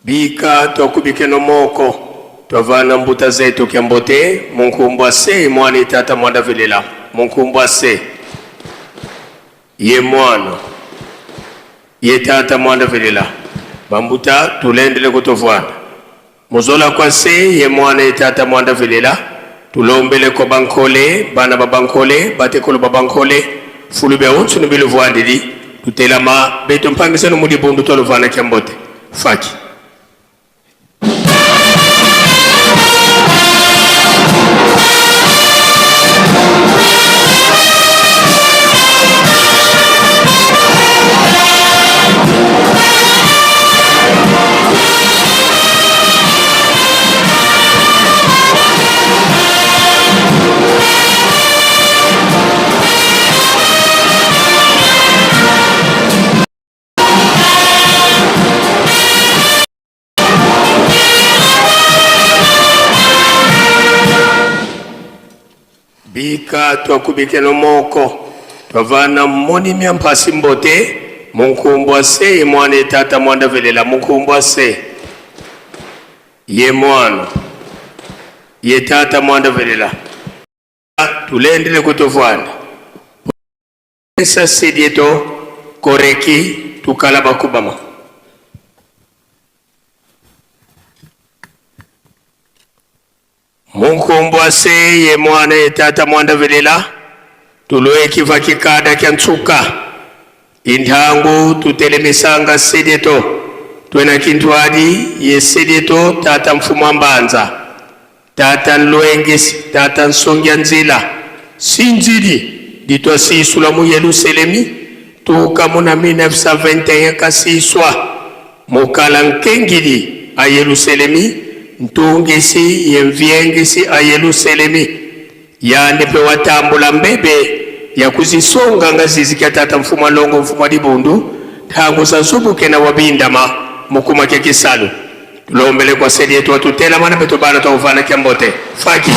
Speaker 14: Bika twakubikeno moko twavana mbuta zetu kya mbote munkumbwa se mwana itata mwanda velela munkumbwa se ye mwana ye tata mwanda velela bambuta tulendele kutovwana Muzola kwa se ye mwana ye tata mwanda velela tulombele kwa bankole bana ba bankole batekolo ba bankole fulu bia onso ne biluvuandidi tutelama beto mpangisano mu dibundu twaluvana kia mbote faki. Bika twakubikeno moko twavana moni mya mpasi mbote munkumbwa se ye mwana etata mwanda velela munkumbwa se ye mwana ye tata mwanda velela tulendele kutovwana Pesa sedieto koreki tukala bakubama. Munkumbwa se ye mwana ye tata mwanda velela tuloe kiva kikada kya ntsuka intangu tutelemisanga sedieto twena kintwadi ye sedieto tata mfumu ambanza Tata Nlwengesi, Tata Nsongia Nzila, Sinzili ditwasisula mu Yeluselemi tuka mu na 1921 kasiswa mukala nkengili a Yeluselemi ntungisi ye mviengisi a Yeluselemi yande pe watambula mbebe ya kuzisonga nga zizi kya Tata Mfumu Alongo Mfumu Alibundu ntangu za zubuke na wabindama mukuma kya kisalu Tulombele kwa seli yetu watutela mana beto bana twauvana kya mbote faki.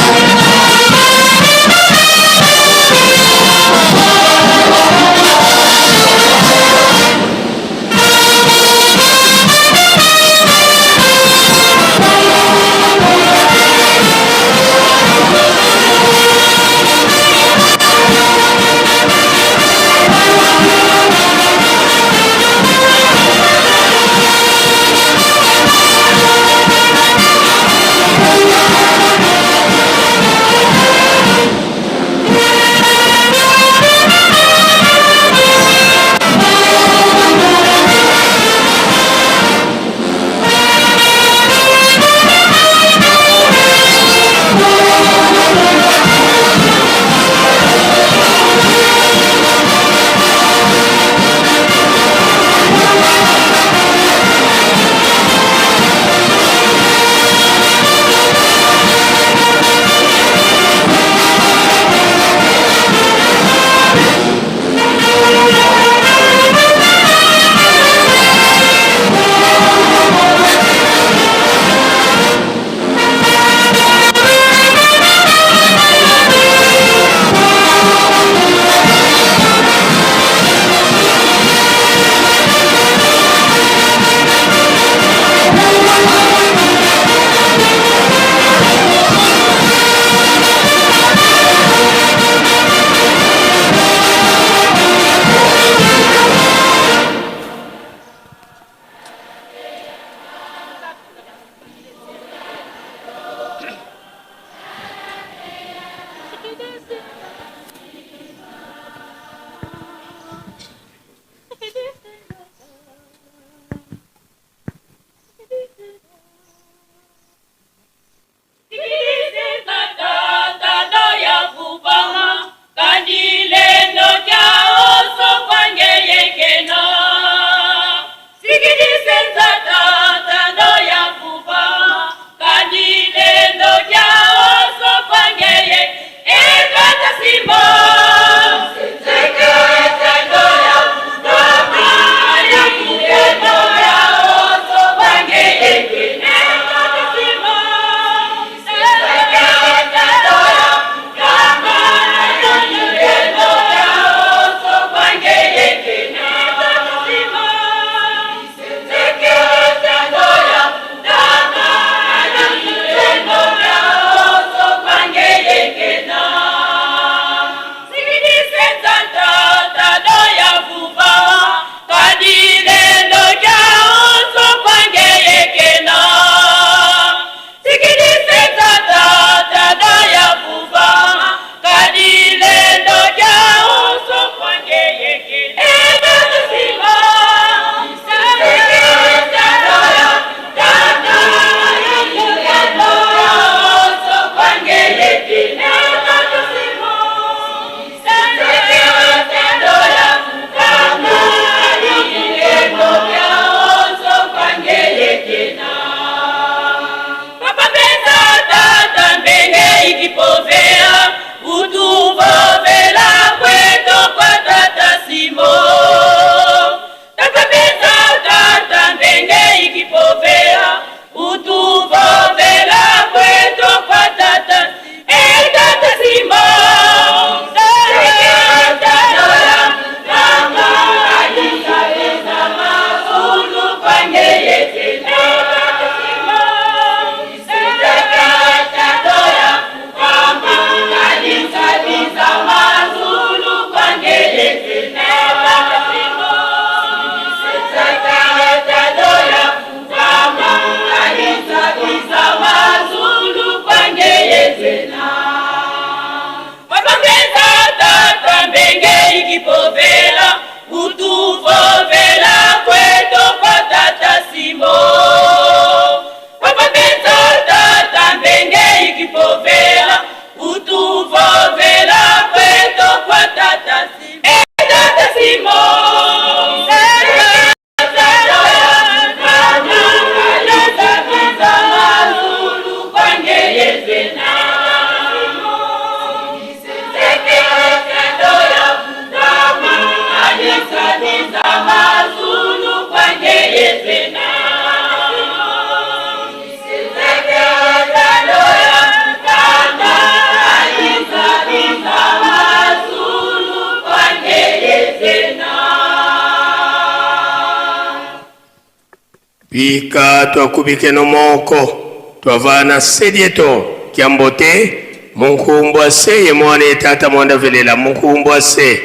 Speaker 14: Bika twakubikeno moko twavana sedieto kiambote munkumbwa se ye mwana ye tata mwanda velela munkumbwa se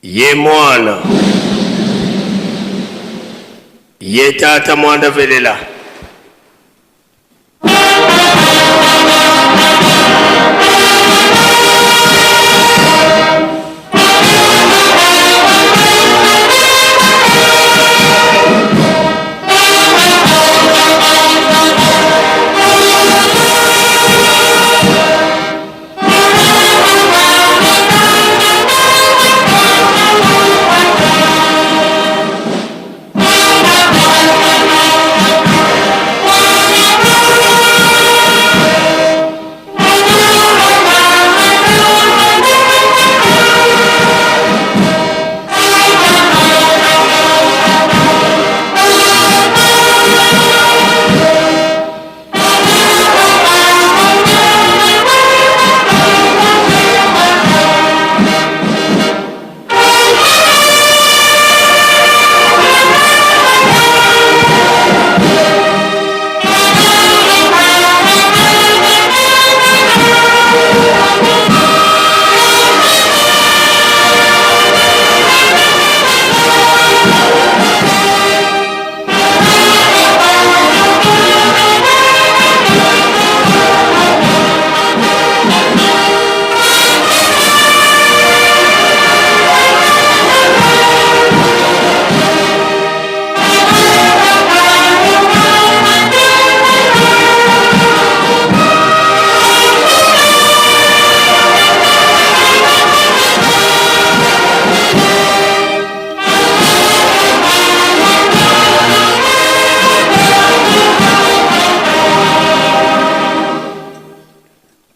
Speaker 14: ye mwana ye tata mwanda velela.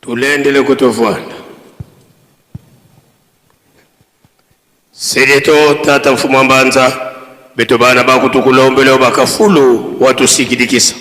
Speaker 14: Tulendele kutovwanda Sedeto tata mfumu wa mbanza beto bana bakutukulombele bakafulu watusikidikisa.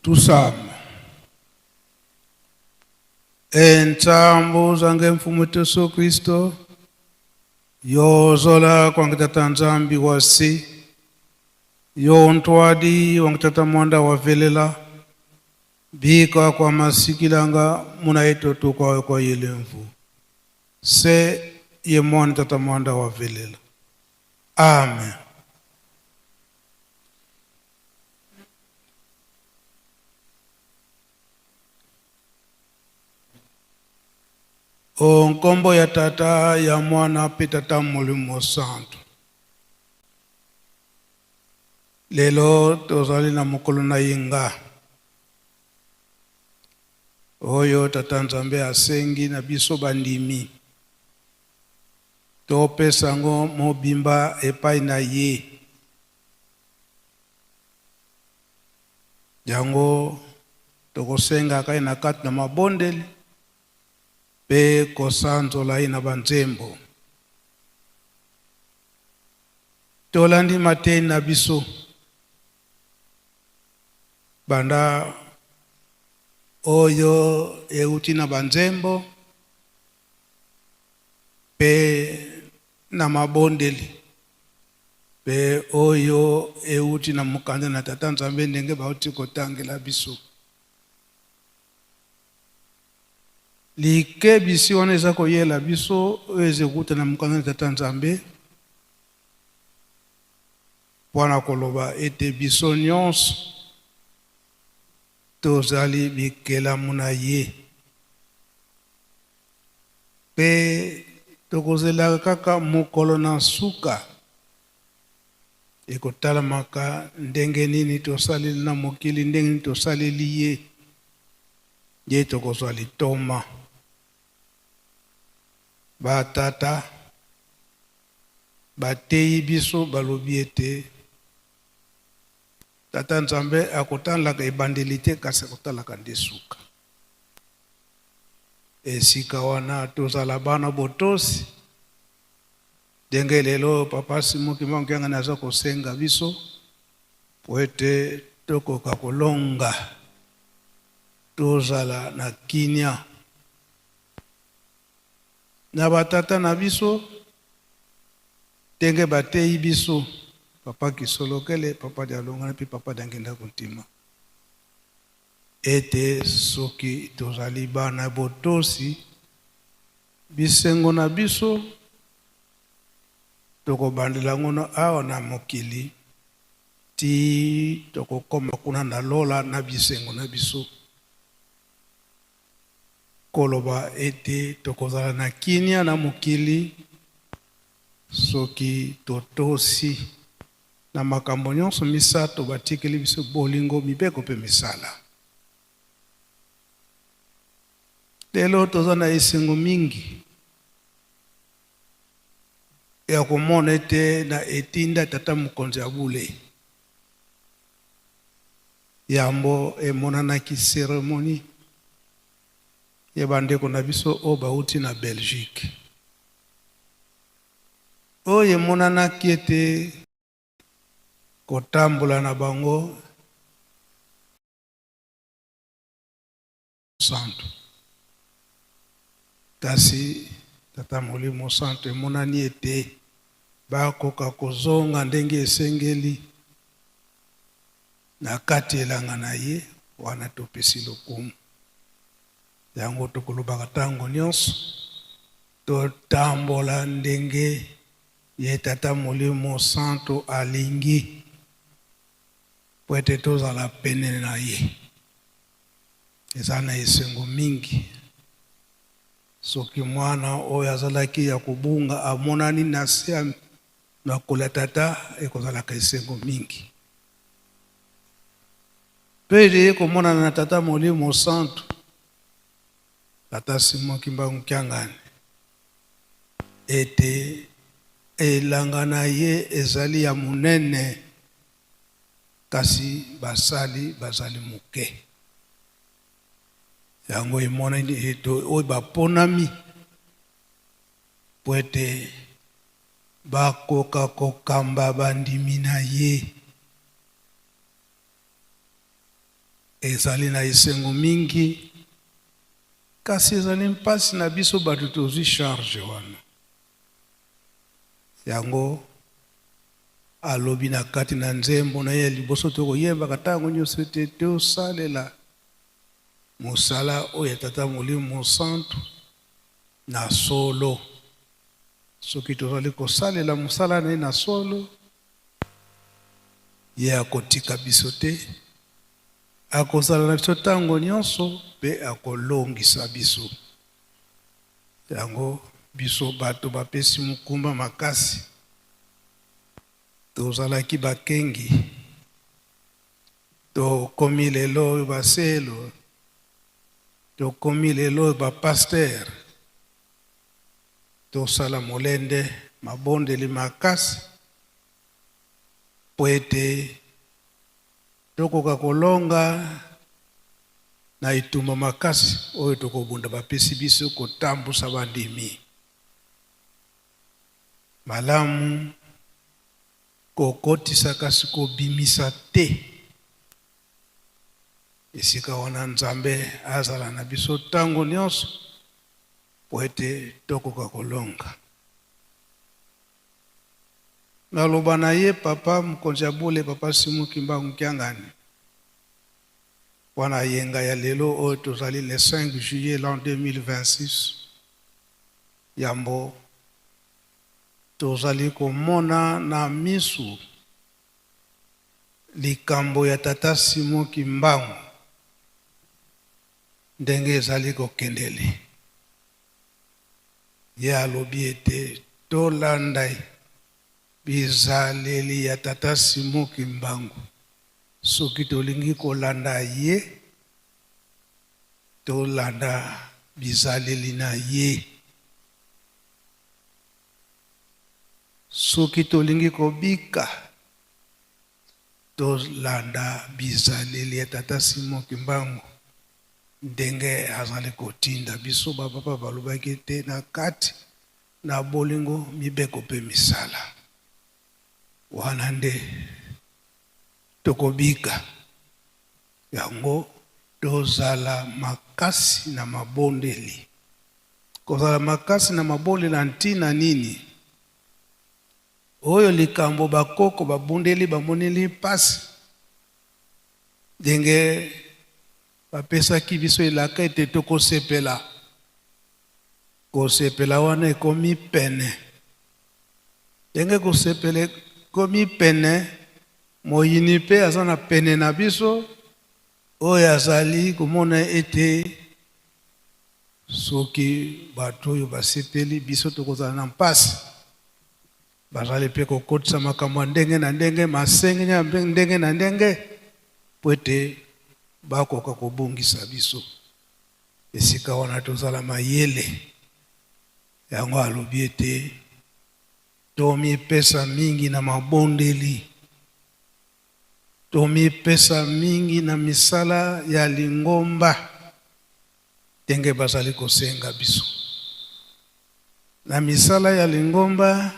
Speaker 16: Tusame. Entsambu zange mfumu Yesu Kristo yozola kwangitata nzambi wasi yontwadi wangitata mwanda wavelela bika kwa masikilanga munaitoto kwa kwa yelemvu se ye mwana tata mwanda wavelela. Amen. O nkombo ya tata ya mwana pe tata molimo santo. Lelo tozali na mokolo na yenga oyo tata nzambe asengi na biso bandimi topesa yango mobimba epai na ye. Yango tokosengaka ye na kati na mabondeli mpe kosanzola ye na banzembo. Tolandi matei na biso banda oyo euti na banzembo mpe na mabondeli mpe oyo euti na mokanda na tata nzambe ndenge bauti kotangela biso. Likebisi wana eza koyela biso oyo eza kouta na mokanda na Tata Nzambe mpo na koloba ete biso nyonso tozali bikelamu na ye mpe tokozelaka kaka mokolo na nsuka ekotalamaka ndenge nini tosaleli na mokili, ndenge nini tosaleli ye, nde tokozwa litoma. Batata bateyi biso balobi ete Tata Nzambe akotalaka ebandeli te, kasi akotalaka nde suka. Esika wana tozala bana botosi, ndenge lelo Papa Simon Kimbangu Kiangani aza kosenga biso po ete tokoka kolonga, tozala na kimia na batata na biso, ndenge bateyi biso, Papa Kisolokele, Papa Dialungana mpe Papa Diangienda Kuntima, ete soki tozali bana botosi, bisengo na biso tokobandela yango na awa na mokili ti tokokoma kuna na lola na bisengo na biso. Koloba ete tokozala na kimia na mokili soki totosi na makambo nyonso misato batikeli biso, bolingo, mibeko mpe misala. Lelo toza na esengo mingi ya komona ete na etinda Tata Mokonzi ya bule yambo emonanaki cérémonie ya bandeko na biso oyo bauti na Belgique, oyo emonanaki ete kotambola na bango Santu. Kasi Tata Molimo Santu emonani ete bakoka kozonga ndenge esengeli na kati elanga na ye wana topesi lokumu. Yango tokolobaka ntango nyonso, totambola ndenge ye Tata Molimo Santu alingi po ete tozala pene na ye. Eza na esengo mingi soki mwana oyo azalaki ya kobunga amonani na se ya makolo ya tata, ekozalaka esengo mingi. Mpe ete ye komonana na Tata Molimo Santu, Tata Simon Kimbangu Kiangani, ete elanga na ye ezali ya monene, kasi basali bazali moke. Yango emonani ete oyo baponami mpo ete bakoka kokamba bandimi na ye. Ezali na esengo mingi, kasi ezali mpasi na biso bato tozwi charge wana. Yango alobi na kati na nzembo na ye ya liboso tokoyembaka ntango nyonso ete tosalela mosala oyo ya Tata Molimo Mosantu na solo. Soki tozali kosalela mosala na ye na solo, ye akotika biso te, akozala na biso ntango nyonso mpe akolongisa biso. Yango biso bato bapesi mokumba makasi, tozalaki bakengi, tokomi lelo oyo baselo, tokomi lelo oyo bapastere, tosala molende, mabondeli makasi mpo ete tokoka kolonga na etumba makasi oyo tokobunda bapesi biso kotambusa bandimi malamu, kokotisa kasi kobimisa te. Esika wana Nzambe azala na biso ntango nyonso mpo ete tokoka kolonga. Naloba na ye papa mokonzi ya bule, Papa Simon Kimbangu Kiangani. Mpo na yenga ya lelo oyo tozali le 5 juillet l'an 2026, yambo tozali komona na misu likambo ya tata Simon Kimbangu ndenge ezali kokendele. Ye alobi ete tolanda bizaleli ya tata Simon Kimbangu. Soki tolingi kolanda ye, tolanda bizaleli na ye. Soki tolingi kobika, tolanda bizaleli ya tata Simon Kimbangu ndenge azali kotinda biso. Bapapa balobaki ete na kati na bolingo, mibeko mpe misala, wana nde tokobika. Yango tozala makasi na mabondeli. Kozala makasi na mabondeli na ntina nini? Oyo likambo bakoko babundeli, bamoneli mpasi, ndenge bapesaki biso elaka ete tokosepela. Kosepela wana ekomi pene. Ndenge kosepela ekomi pene, moyini mpe aza na pene na biso, oyo azali komona ete soki bato oyo basepeli, biso tokozala na mpasi. Bazali mpe kokotisa makambo ya ndenge na ndenge, masengenya ya ndenge na ndenge, mpo ete bakoka kobungisa biso. Esika wana tozala mayele. Yango alobi ete tomipesa mingi na mabondeli, tomipesa mingi na misala ya lingomba ndenge bazali kosenga biso. Na misala ya lingomba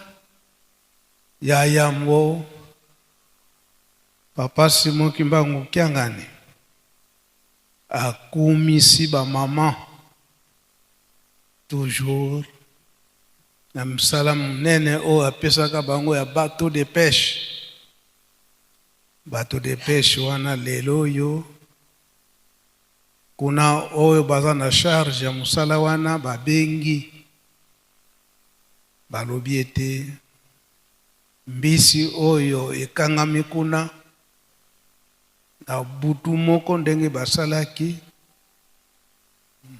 Speaker 16: ya yambo, Papa Simon Kimbangu Kiangani akumisi ba mama toujours na mosala monene oyo apesaka bango ya bateau de pêche. Bateau de pêche wana lelo oyo kuna oyo baza na charge ya mosala wana babengi, balobi ete mbisi oyo ekangami kuna na butu moko ndenge basalaki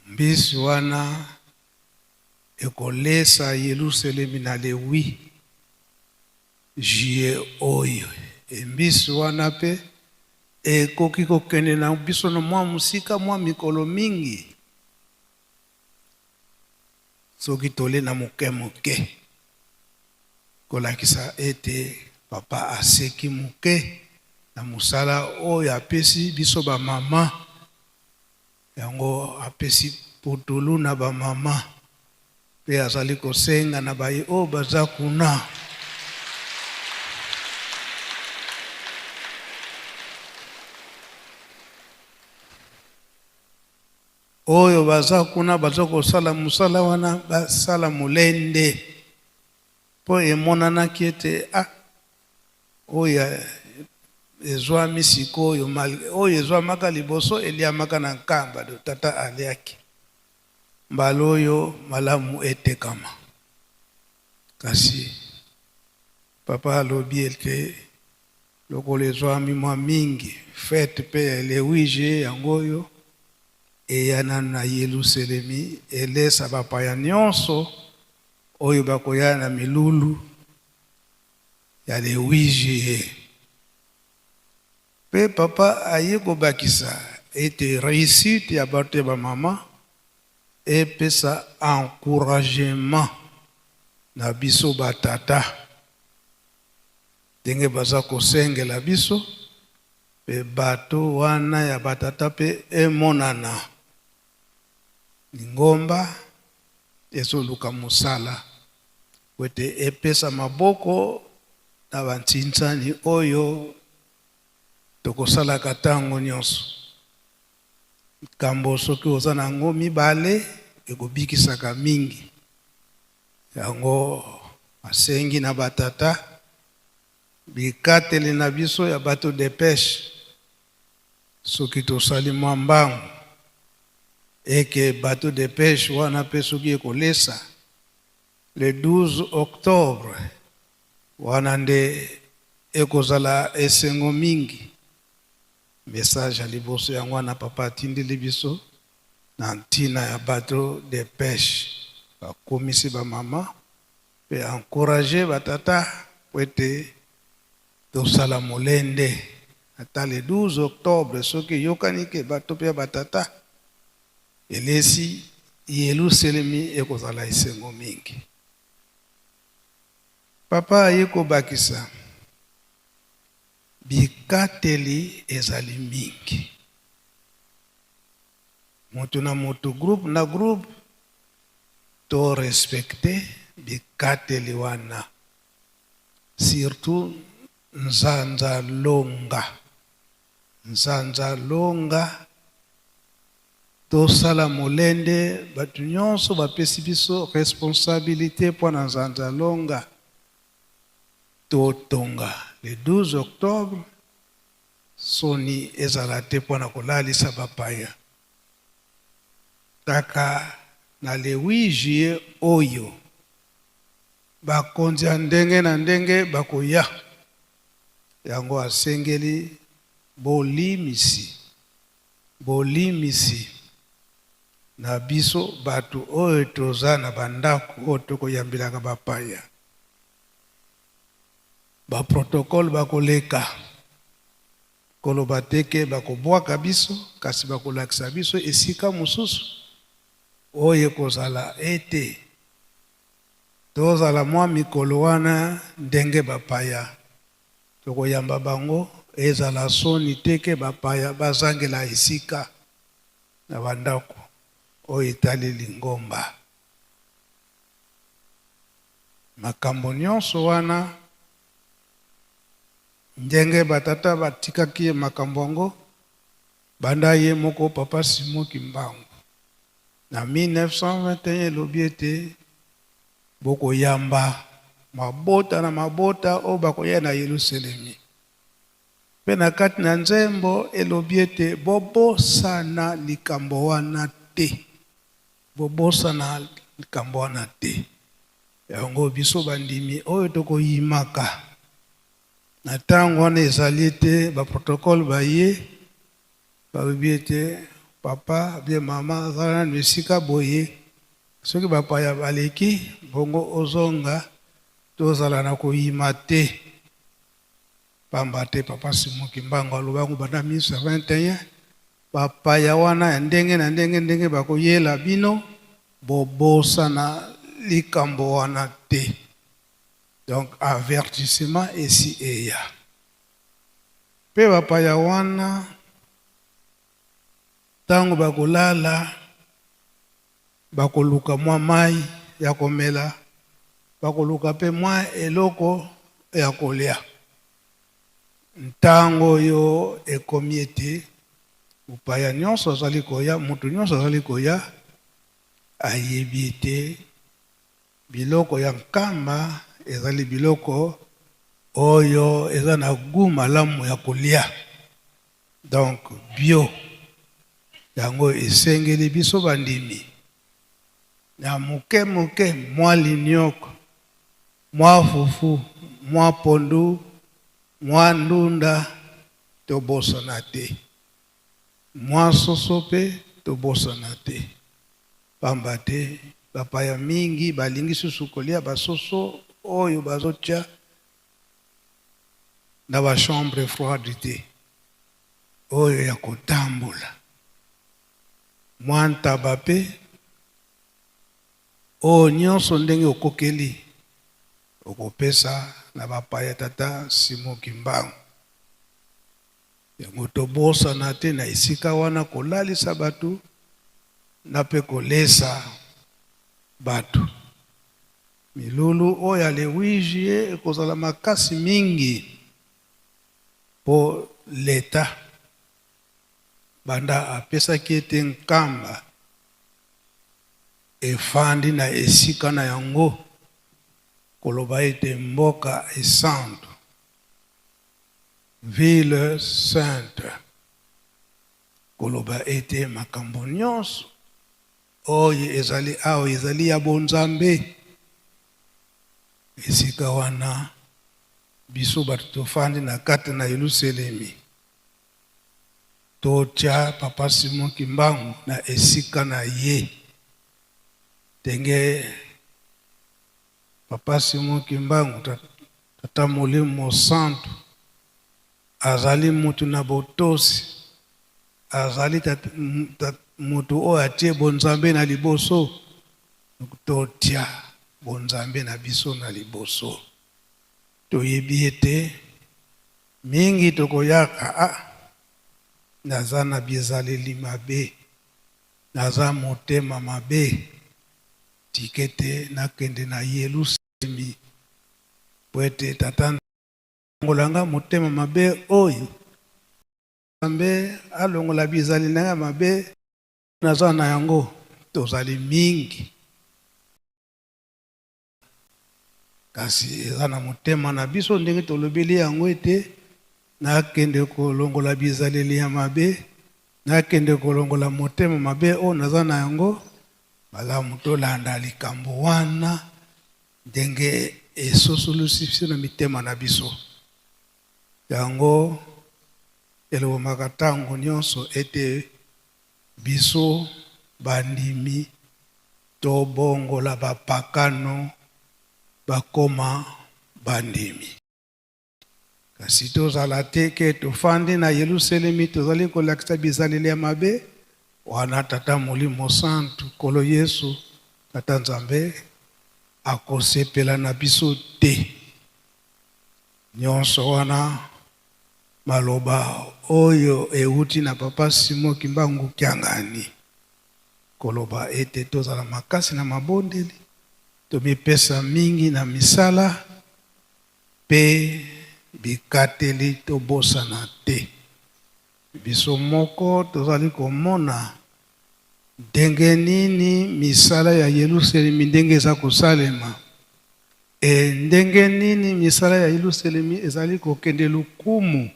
Speaker 16: mbisi wana ekolesa Yelusalemi na le 8 juillet oyo. Mbisi wana mpe ekoki kokende na biso na mwa mosika mwa mikolo mingi soki tole na moke moke, kolakisa ete papa aseki moke na mosala oyo apesi biso bamama. Yango apesi putulu na bamama mpe azali kosenga na baye oyo baza kuna oyo baza kuna baza kosala mosala wana basala molende, mpo emonanaki ete ah, oyo ezwami sikoyo, oyo ezwamaka liboso eliamaka na Nkamba, do tata aliaki mbala oyo malamu etekama. Kasi papa alobi ete lokola ezwami mwa mingi, fete mpe ya elewije yango oyo eya nanu na Yelusalemi, elesa bapaya nyonso oyo bakoya na milulu ya le 8 juillet. Mpe papa aye kobakisa ete réussite ya bato ya bamama epesa encouragement na biso batata ndenge baza kosengela biso, mpe bato wana ya batata mpe emonana lingomba ezoluka mosala po ete epesa maboko na bantsintsani oyo tokosalaka ntango nyonso. Likambo soki oza na yango mibale ekobikisaka mingi. Yango asengi na batata bikateli na biso ya bateau de pêche. Soki tosali mwa mbangu eke bateau de pêche wana mpe soki ekolesa le 12 octobre wana nde ekozala esengo mingi. Message ya liboso yango wana papa atindeli biso na ntina ya bateau de pêche. Bakomisi ba mama mpe encourager ba tata po ete tosala molende ata le 12 octobre soki eyokani ke bato mpe ya ba tata elesi Yeluselemi ekozala esengo mingi. Papa aye kobakisa, Bikateli ezali mingi. Mutu na mutu, groupe na groupe, to respecter bikateli wana. Surtout Nzanza Longa. Nzanza Longa, tosala molende, batu nionso bapesi biso responsabilite mpo na Nzanza Longa. Totonga le 12 octobre, soni ezala te mpo na kolalisa bapaya. Kaka na le 8 juillet oyo, bakonzi ya ndenge na ndenge bakoya. Yango asengeli bolimisi, bolimisi na biso batu oyo toza na ba ndaku oyo toko yambelaka ba paya. Ba protocole bako leka, koloba te ke bako bwaka biso, kasi bako lakisa biso esika mosusu oyo ekozala ete tozala mwa mikolo wana ndenge ba paya toko yamba bango, ezala soni te ke ba paya bazangela esika na ba ndako oyo etali lingomba. Makambo nionso wana, ndenge ba tata batikaki ye makambo yango, banda ye moko Papa Simon Kimbangu na 1921 elobi ete bokoyamba mabota na mabota oyo bakoya na Yelusalemi. Mpe na kati na nzembo elobi ete bobosana likambo wana te. Bobosana likambo wana te. Yango biso bandimi oyo tokoyimaka na ntango wana ezali ete ba protocole baye balobi ete papa bien mama azala nanu esika boye, soki bapaya baleki bongo ozonga, tozala na koyima te. Pamba te Papa Simon Kimbangu aloba yango banda 1921, bapaya wana ya ndenge na ndenge ndenge bakoyela bino, bobosana likambo wana te. Donc avertissement esi eya. Pe bapaya wana tango bakolala, bakoluka mwa mayi ya komela, bakoluka pe mwa eloko ya kolia. Ntango oyo ekomi ete mopaya nyonso azali koya, moto nyonso azali koya, ayebi ete biloko ya Nkamba ezali biloko oyo eza na gout malamu ya kolia, donc bio. Yango esengeli biso bandimi na moke moke mwa linioko, mwa fufu, mwa pondu, mwa ndunda tobosana te. Mwa soso pe tobosana te. Pamba te bapaya mingi balingi susu kolia ba soso oyo bazotia na ba chambre froide te, oyo ya kotambola. Mwa ntaba pe, oyo nionso ndenge okokeli okopesa na bapaya tata Simon Kimbangu. Yango tobosana te na esika wana kolalisa bato na pe kolesa bato. Milulu oyo ya le 8 juillet ekozala makasi mingi po l'etat banda apesaki ete Nkamba efandi na esika na yango koloba ete mboka esantu, ville sainte. Koloba ete makambo nyonso oyo ezali awa ezali ya bonzambe. Esika wana biso bato tofandi na kati na Yelusalemi, totya Papa Simon Kimbangu na esika na ye. Ndenge Papa Simon Kimbangu, Tata Molimo Mosantu, azali mutu na botosi, azali mutu oyo atie bonzambe na liboso. Totia bonzambe na biso na liboso. Toyebi ete mingi tokoyaka, ah, naza na bizaleli mabe, naza motema mabe, tika ete nakende na Yelusalemi po ete Tata alongola nga motema mabe oyo, Nzambe alongola bizaleli na nga mabe naza na yango. Tozali mingi, kasi eza na motema na biso ndenge tolobeli yango ete nakende kolongola bizaleli ya mabe, nakende kolongola motema mabe oyo naza na yango. Malamu tolanda likambo wana ndenge esosolisi biso na mitema na biso. Yango elobamaka ntango nyonso ete biso bandimi tobongola bapakano bakoma bandimi. Kasi tozala te ke tofandi na Yelusalemi tozali kolakisa bizaleli ya mabe wana. Tata Molimo Santu, Nkolo Yesu, Tata Nzambe akosepela na biso te. Nyonso wana maloba oyo euti na Papa Simon Kimbangu Kiangani, koloba ete tozala makasi na mabondeli, tomipesa mingi na misala pe bikateli tobosana te. Biso moko tozali komona ndenge nini misala ya Yelusalemi ndenge eza kosalema, e ndenge nini misala ya Yelusalemi ezali kokende lokumu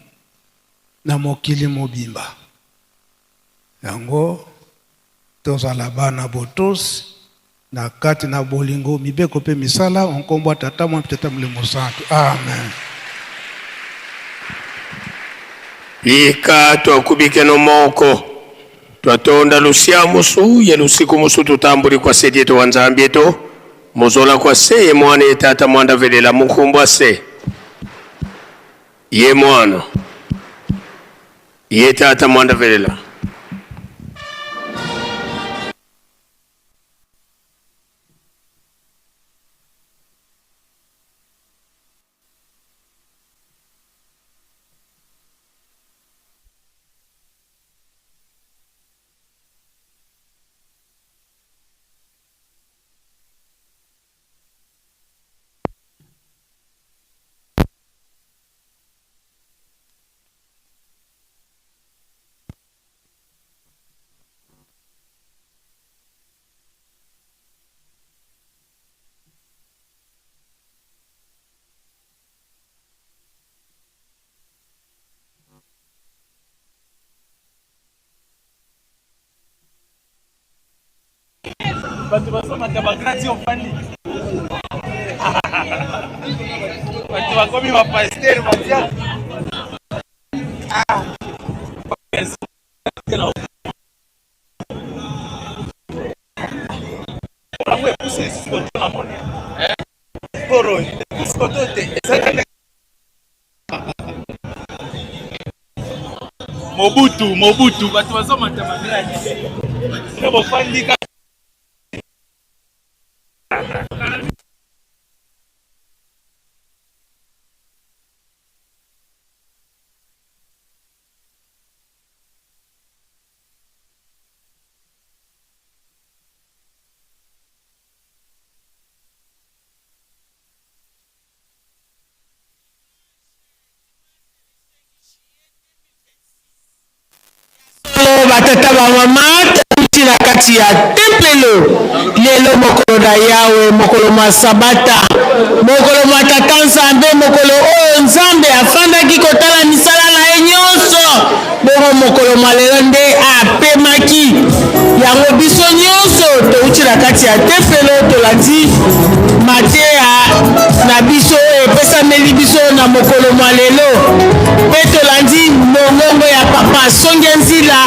Speaker 16: na mokili mobimba. Yango tozala bana botosi na kati na bolingo, mibeko pe misala, o nkombo ya Tata, Mwana pe Tata Molimo Santu. Amen.
Speaker 14: Ika twakubikeno moko twatonda lusia musu ye lusiku musu tutambuli kwa sedieto wa Nzambi eto muzola kwa se ye mwana ye tata mwanda velela mukumbwa se ye mwana ye tata mwanda velela.
Speaker 17: Bato bazomata bagradi ofandi, bato bakomi bapaster badia. Yango epusi lisusu koto na moni poro epusi koto te ezali Mobutu, Mobutu, bato bazomata bagradi bino bofandi kaka.
Speaker 18: Solo batata bamama, touti na kati ya tempelo lelo, mokolo na Yawe, mokolo mwa sabata, mokolo mwa Tata Nzambe, mokolo oyo Nzambe afandaki kotala misala na ye nyonso. Bongo mokolo mwa lelo nde apemaki. Yango biso nyonso touti na kati ya tefelo, tolandi mateya na biso oyo epesameli biso na mokolo mwa lelo, mpe tolandi mongongo ya Papa Songe Nzila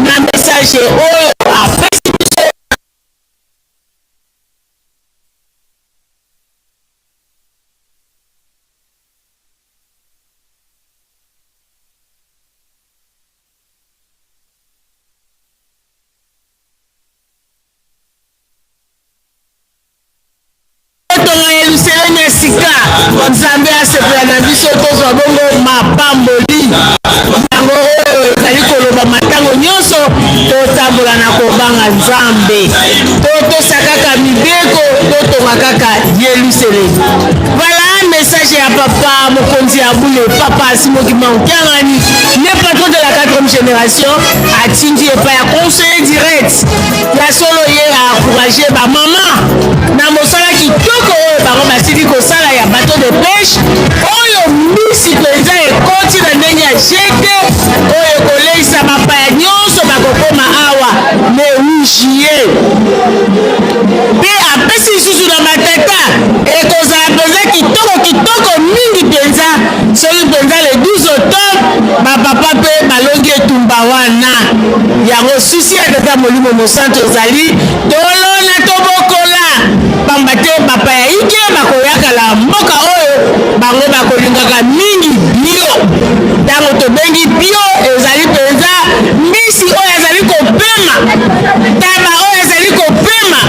Speaker 18: na message oyo apesi biso. Kotonga Yelusalemi ya sika. Nzambe asepela na biso tozwa bongo mapamboli. Yango oyo ezali kolobama ntango nyonso, totambola na kobanga Nzambe, totosa kaka mibeko, totonga kaka Yelusalemi. Voilà message ya papa mokonzi ya bule, papa Simon Kimbangu Kiangani, le patron de la quatrième génération, atindi epai ya conseiller direct ya solo. Ye a encourage ba mama na mosala kitoko oyo bango basili kosala ya bateau de pêche oyo mbisi mpenza ekoti na ndenge ya jete oyo ekoleisa bapaya nyonso bakokoma awa le 8 juillet. Mpe apesi lisusu na matata, ekozala mpenza kitoko kitoko mingi mpenza soki mpenza le 12 octobre bapapa mpe balongi etumba wana. Yango susi ya Tata Molimo Mosantu ezali tolona tobokola, pamba te bapaya ike bakoyaka na mboka oyo bango bakolingaka mingi bio. Ntango tobengi bio, ezali mpenza mbisi oyo azali kopema, ntaba oyo azali kopema,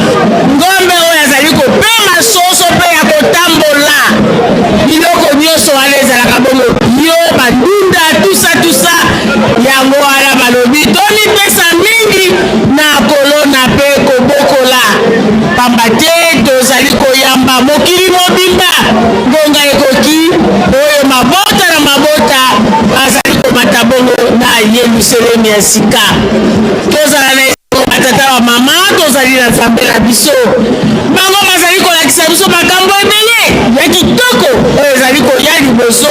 Speaker 18: ngombe oyo azali kopema, soso mpe ya kotambola. Biloko nyonso wana ezalaka bongo bio, bandunda, tusa tusa. Yango wana balobi tomipesa mingi na kolona mpe kobokola, pamba te tozali koyamba mokili mobimba. Ngonga ekoki oyo mabota na mabota bazali komata bongo na Yelusalemi ya sika. Tozala na esengo, batata, bamama, tozali na Nzambe na biso. Bango bazali kolakisa biso makambo ebele ya kitoko oyo ezali koya liboso,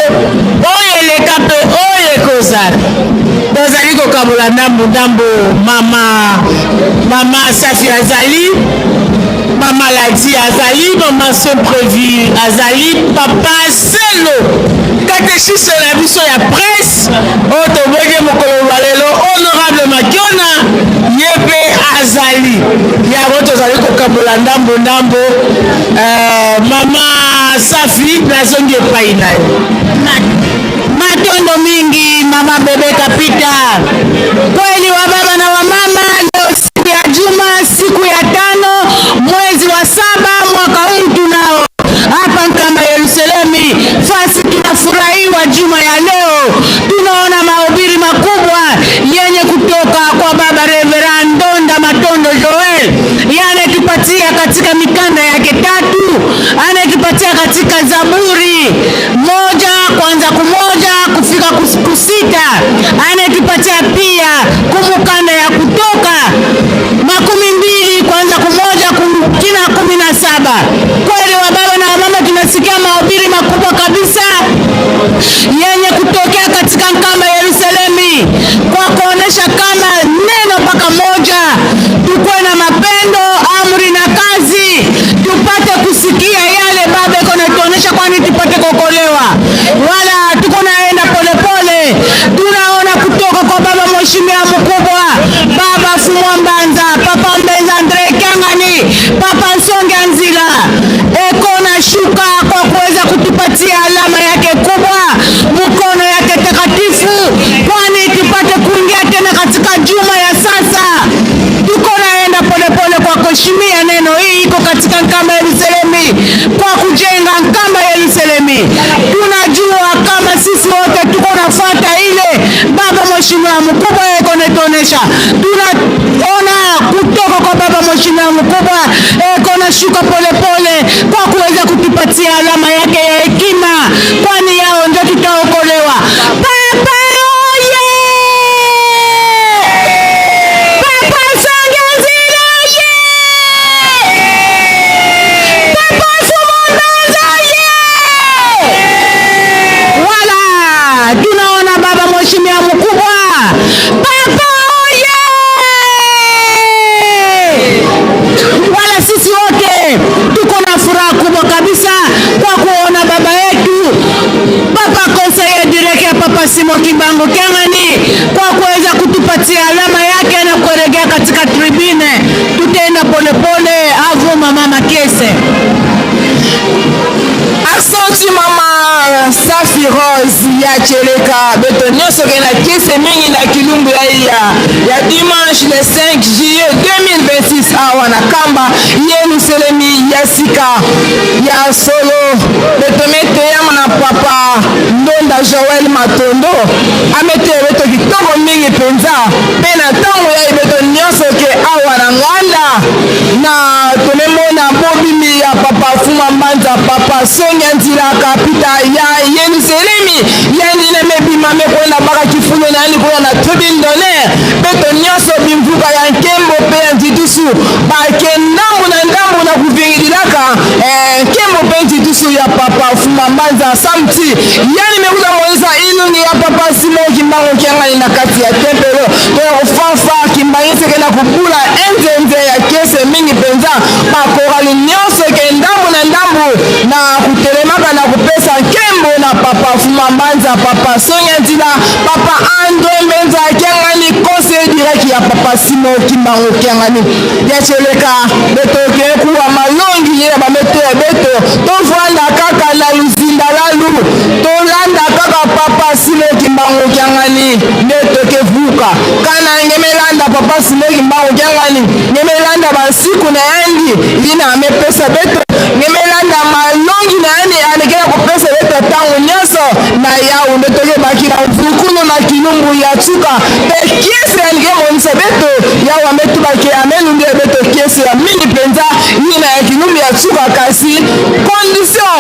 Speaker 18: oyo eleka mpe oyo ekozala. Tozali kokabola ndambo ndambo. Mama, mama Safi azali, mama Ladi azali, mama Semprevu azali, papa Selo, katechiste na biso ya presse oyo tobengi mokolo mwa lelo honorable Makiona, ye mpe azali. Yango tozali kokabola ndambo ndambo. Mama Safi, nazongi epai na yo.
Speaker 19: Matondo mingi mama Bebe Kapita. Kweli wa baba na wa mama, leo siku ya juma, siku ya 5 mwezi wa 7 mwaka huu tunao hapa Nkamba Yerusalemi, fasi tunafurahiwa juma ya leo. Tunaona mahubiri makubwa yenye kutoka kwa baba Reverend Ndonda Matondo Joel, yanayetupatia katika mikanda yake 3, anayetupatia katika Zaburi 1 kwanza kumoja kufika 6, anayetupatia pia kumukanda ya Kutoka 20 kwanza kumoja kina 17. Kweli wa baba na mama, tunasikia mahubiri makubwa kabisa yenye kutokea katika Nkamba Yerusalemi, kwa kuonesha kama neno mpaka moja, tukue na mapendo, amri na kazi, tupate kusikia yale baba iko natuonesha, kwani tupate kuokolewa. Wala tuko naenda polepole, tunaona kutoka kwa baba mheshimiwa mkubwa, baba Fumwa Mbanza, papa Mbenza Andre Kiangani, papa Nsonge Nzila, eko na shuka kwa kuweza kutupatia alama yake kubwa, mkono yake takatifu, kwani tupate kuingia tena katika juma ya sasa. Tuko naenda polepole kwa kuheshimia neno hii iko katika Nkamba Yerusalemi, kwa kujenga Nkamba Yerusalemi. Tunajua kama sisi wote tuko nafuata ile baba mheshimiwa mkubwa eko natuonesha. Tunaona kutoka kwa baba mheshimiwa mkubwa eko na shuka polepole kwa kuweza kutupatia alama yake ya hekima, kwani yao ndio tutaokolewa. Papa oye! Papa Nsonge Nzila oye! Papa Fumu Mbanza oye! Wala tunaona baba mheshimiwa mkubwa
Speaker 18: Rose ya Cheleka beto nyonso ke na kese mingi na kilumbu ya iya ya dimanche le 5 juillet 2026 awa na Kamba Yelusalemi ya sika ya solo beto meteyama na papa Ndonda Joel Matondo ameteya beto kitoko mingi mpenza mpe na ntango ya beto nyonso ke awa na nganda na tomemona bobimi ya papa Fuma Mbanza papa Songia Nzila kapita ya Yelusalemi ya nina mebima mekwenda baka kifulo na yani kuna na tribune d'honneur beto nyonso bimvuka ya nkembo mpe ya ntitusu bake ndambu na ndambu na kuvingililaka eh, nkembo mpe ntitusu ya papa Fuma Mbanza samti yani mekuza monisa ilungi ya papa Simon Kimbangu Kiangani na kati ya tempelo to ya kofanfa Kimbangu seke na kubula enzenze ya kese mingi mpenza bakorali nyonso eke ndambu na ndambu na kutelemaka na kopesa nkembo na papa Fuma Mbanza papa Sonia Nzila papa Andre Mbenza Kiangani conseiller direct ya papa Simon Kimbangu Kiangani ya Cheleka beto ke kuwa malongi ye ya bameteya beto tovanda kaka na luzinda lalu tolanda kaka papa Simon Kimbangu Kiangani nde tokevuka kana ngemelanda papa Simon Kimbangu Kiangani ngemelanda bansiku na yandi yina amepesa beto ngemelanda malongi na yandi alekela kopesa beto ntango nyonso na yawu nde tokebaki na mvukulu na kilumbu ya tsuka mpe kiese yanike monisa beto yawu ametubaki amelundi ya beto kiese ya mingi mpenza yina ya kilumbu ya tsuka kasi condition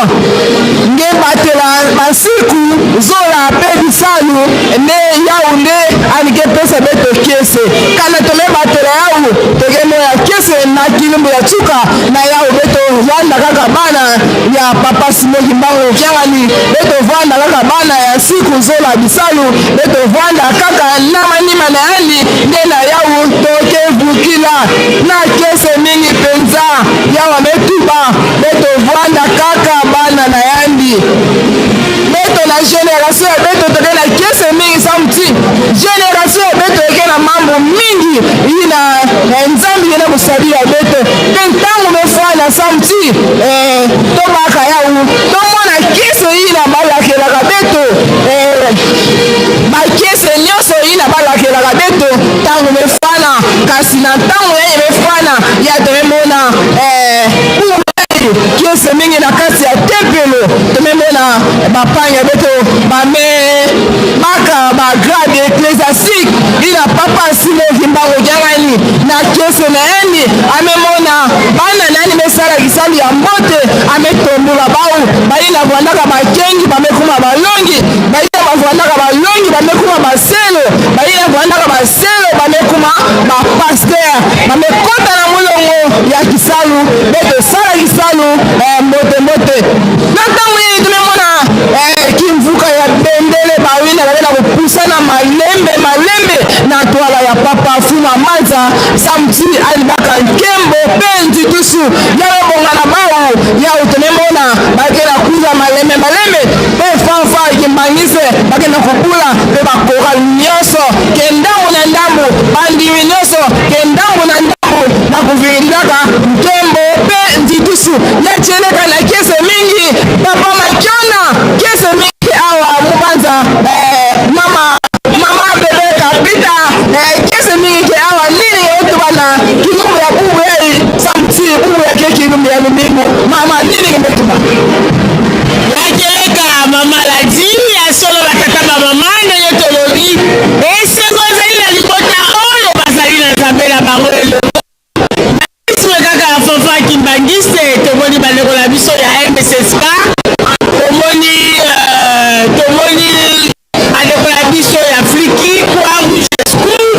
Speaker 18: nge batela basiku zola mpe bisalu nde yawu nde anike pesa beto kiese kana tomebatela yawu tokemoya kiese na kilumbu ya tsuka na yawu beto vanda kaka bana ya papa Simon Kimbangu Kiangani beto vanda kaka bana ya siku zola bisalu beto vanda kaka na manima na yandi nde na yawu tokevukila na kiese mingi mpenza yawa metuba beto vanda kaka bana na yandi beto na generation ya beto toke na kiese mingi samti generation ya beto eke na mambo mingi ina nzambi yena kosalia beto mpe ntango mefanda samti eh, tobaka yawu tomona kiese ina balakelaka beto eh, bakiese nyonso ina balakelaka beto ntango mefana kasi na ntango yaye mefana ya tomemona eh, kiese mingi na kati ya tempelo tomemona bapanya beto bame baka bagrade ecclesiastique ina papa Simon Kimbangu Kiangani na kiese na yani amemona bana nani mesala kisalu ya mbote ametombola bau bayina vwandaka bakengi bamekuma balongi bayina bavwandaka balongi bamekuma baselo bayina vwandaka baselo bamekuma bapaster bamekota na molongo ya kisalu beto sala kisalu eh, mbote mbote na ntango nini tomemona eh, kimvuka ya bendele bawina babe na kopusana malembe malembe na twala ya papa Fuma Manza samti alibaka nkembo mpe nzitusu ya lobonga na bau ya utomemona bakela kuza malembe malembe mpe fanfa ekimbangise bakenda kobula mpe bakoral nyonso ke ndambo na ndambo bandimi nyonso ke ndambo na ndambo na kuvililaka nkembo mpe nzitusu ya celeka na kiese mingi papa Makiona kiese mingi awa mubanza eh, mama mama bebe kapita eh, kiese mingi ke awa nini otubana kilumbu ya bubu yai samti bubu ya ke kilumbu ya lumingu mama nini kimetuba
Speaker 19: Nakeleka mama ladi ya solo batata bamama ndenge tolobi esengo ezali na libota oyo bazali na nzambe na bango elongo isme kaka ya Fafa Kimbangiste tomoni bandeko na biso ya MSSK tomoni euh, tomoni bandeko na biso ya Fliki Croix Rouge School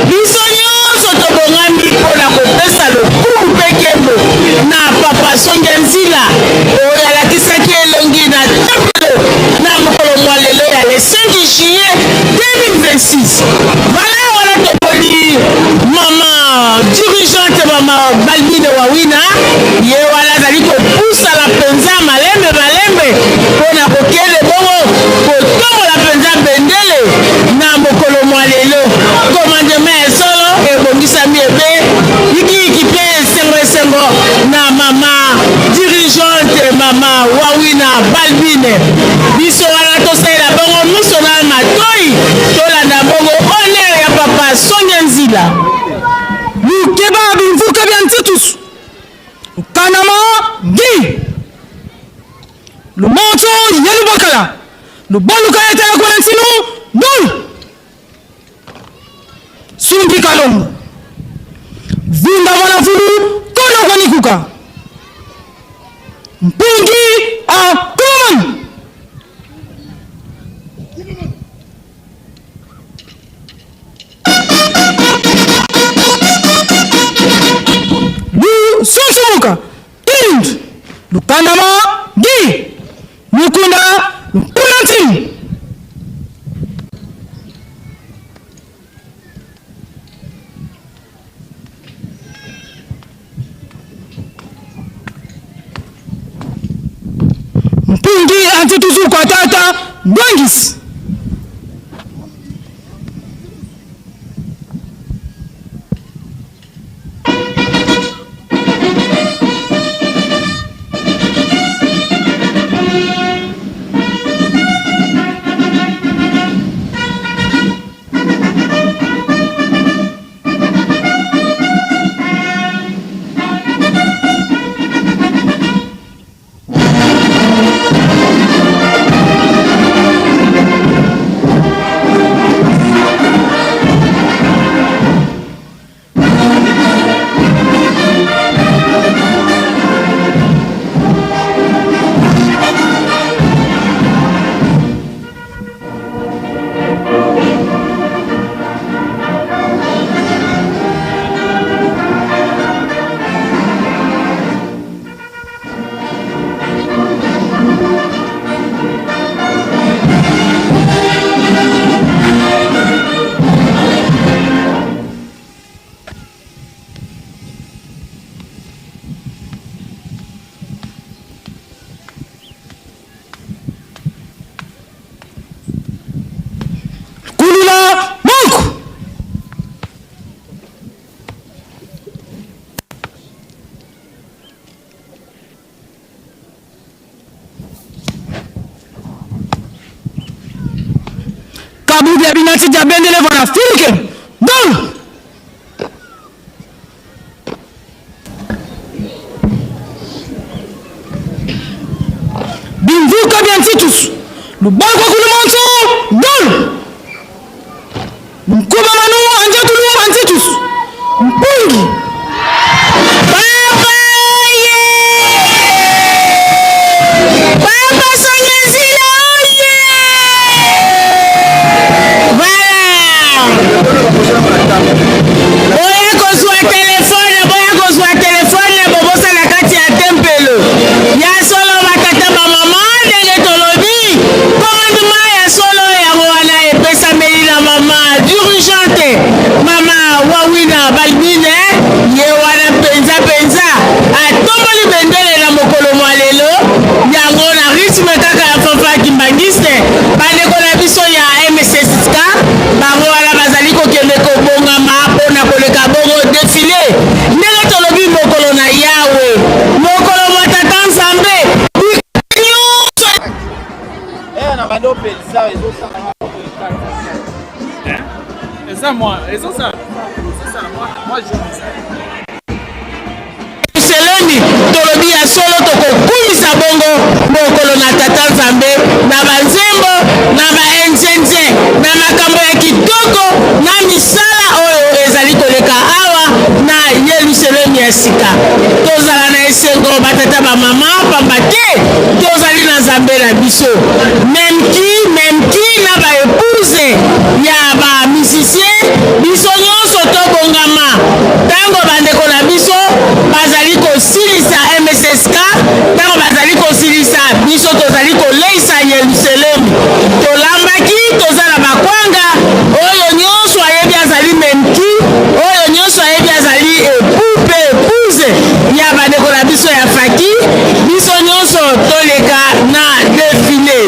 Speaker 19: biso nyonso tobongami mpo na kopesa lokumu mpe nkembo na papa Songe Nzila oyo alakisaki elongi na tempelo na mokolo mwa lelo ya le 5 juillet 2026. Voilà wana tomoni mama dirigeante mama Balbine Wawina ye wana azali kopusana mpenza malembe malembe mpo na kokende bongo kotombola mpenza bendele na mokolo mwa lelo. Commandement ya solo ebongisami ebe yikiyiki mpe esengo esengo na mama dirigeante mama Wawina Balbine. Biso wana to
Speaker 20: Tukeba bimvuka bya ntitusu. Lukanama ngi. Lumonso yelubakala. Lubaluka yetela kuna nsinu dul. Sumbi kalongo. Vunda wana vulu kono kwanikuka. Mpungi a kuman. Lusunsumuka Kind Lukandama Gi Lukunda Lukunantin. Mpungi antituzu kwa tata Bwangis. Kulula Mungu. Kabubi ya binati dia bendele vana filike. Dol. Bimvuka bya ntitus. Lubango kulumanso. Dol. Nkuba manu anjatulu antitus. Mpungi.
Speaker 18: Papa ye! Papa Songezila oye! Voilà! Boya kozwa telefone, boya kozwa telefone, bobosa na kati ya tempelo. Ya solo batata ba mama ndenge tolobi, commandement ya solo yango wana epesameli na mama dirigeante mama Wawina Balbine, ye wana mpenza mpenza atomboli bendele na mokolo mwa lelo yango na rythme kaka ya fanfare kimbangiste. Bandeko na biso ya MSSK bango wana bazali kokende kobongama mpo na koleka bongo defile ndenge tolobi mokolo na Yawe, mokolo mwa Tata Nzambe nyonso.
Speaker 17: Eza mwa, ezosala, ezosala mwa, mwa jaune eza.
Speaker 18: Yelusalemi, tolobi ya solo, tokokumisa bongo mokolo na Tata Nzambe na banzembo, na baenzenze, na makambo ya kitoko, na misala oyo ezali koleka awa na Yelusalemi ya sika. Tozala na esengo batata bamama, pamba te tozali na Nzambe na biso. Memki, memki na ba epouses ya ba musiciens, biso nyonso tobongama ntango bandeko na biso bazali kosilisa MSSK, ntango bazali kosilisa, biso tozali koleisa Yelusalemi. Tolambaki, toza na bakwanga, oyo nyonso ayebi azali memki, oyo nyonso ayebi azali epoux mpe epouse ya bandeko na biso ya faki, biso nyonso toleka na defile.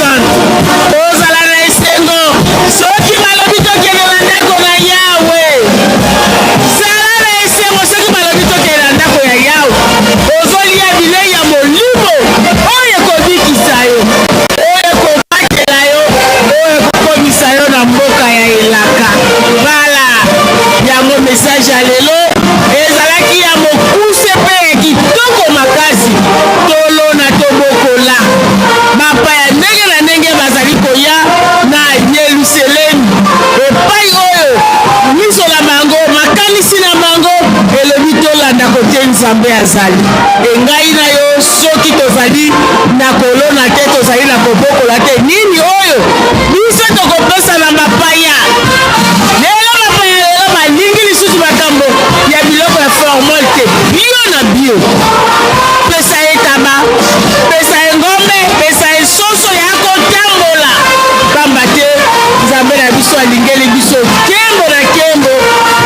Speaker 18: Santu. Tozala na esengo soki balobi tokende na ndako na Yawe. Zala na esengo soki balobi tokende na ndako ya Yawe. Ozolia bilei ya molimo oyo ekobikisa yo, oyo ekobatela yo, oyo ekokomisa yo na mboka ya elaka. Vala yango message ya lelo ezalaki ya mokuse mpe ya kitoko makasi. Tolona tobokola. Bapaya ndenge na ndenge bazali koya na Yelusalemi, epai oyo miso na bango, makanisi na bango elobi tolanda kote Nzambe azali. Engai na yo, soki tozali na kolona te, tozali na kobokola te, nini oyo biso tokopesa na bapaya? Lelo bapaya lelo balingi lisusu makambo ya biloko ya formol te, bio na bio. Pesa ye taba, pesa ye ngombe, pesa ye soso ya kotambola, pamba te Nzambe na biso alingeli biso nkembo na nkembo,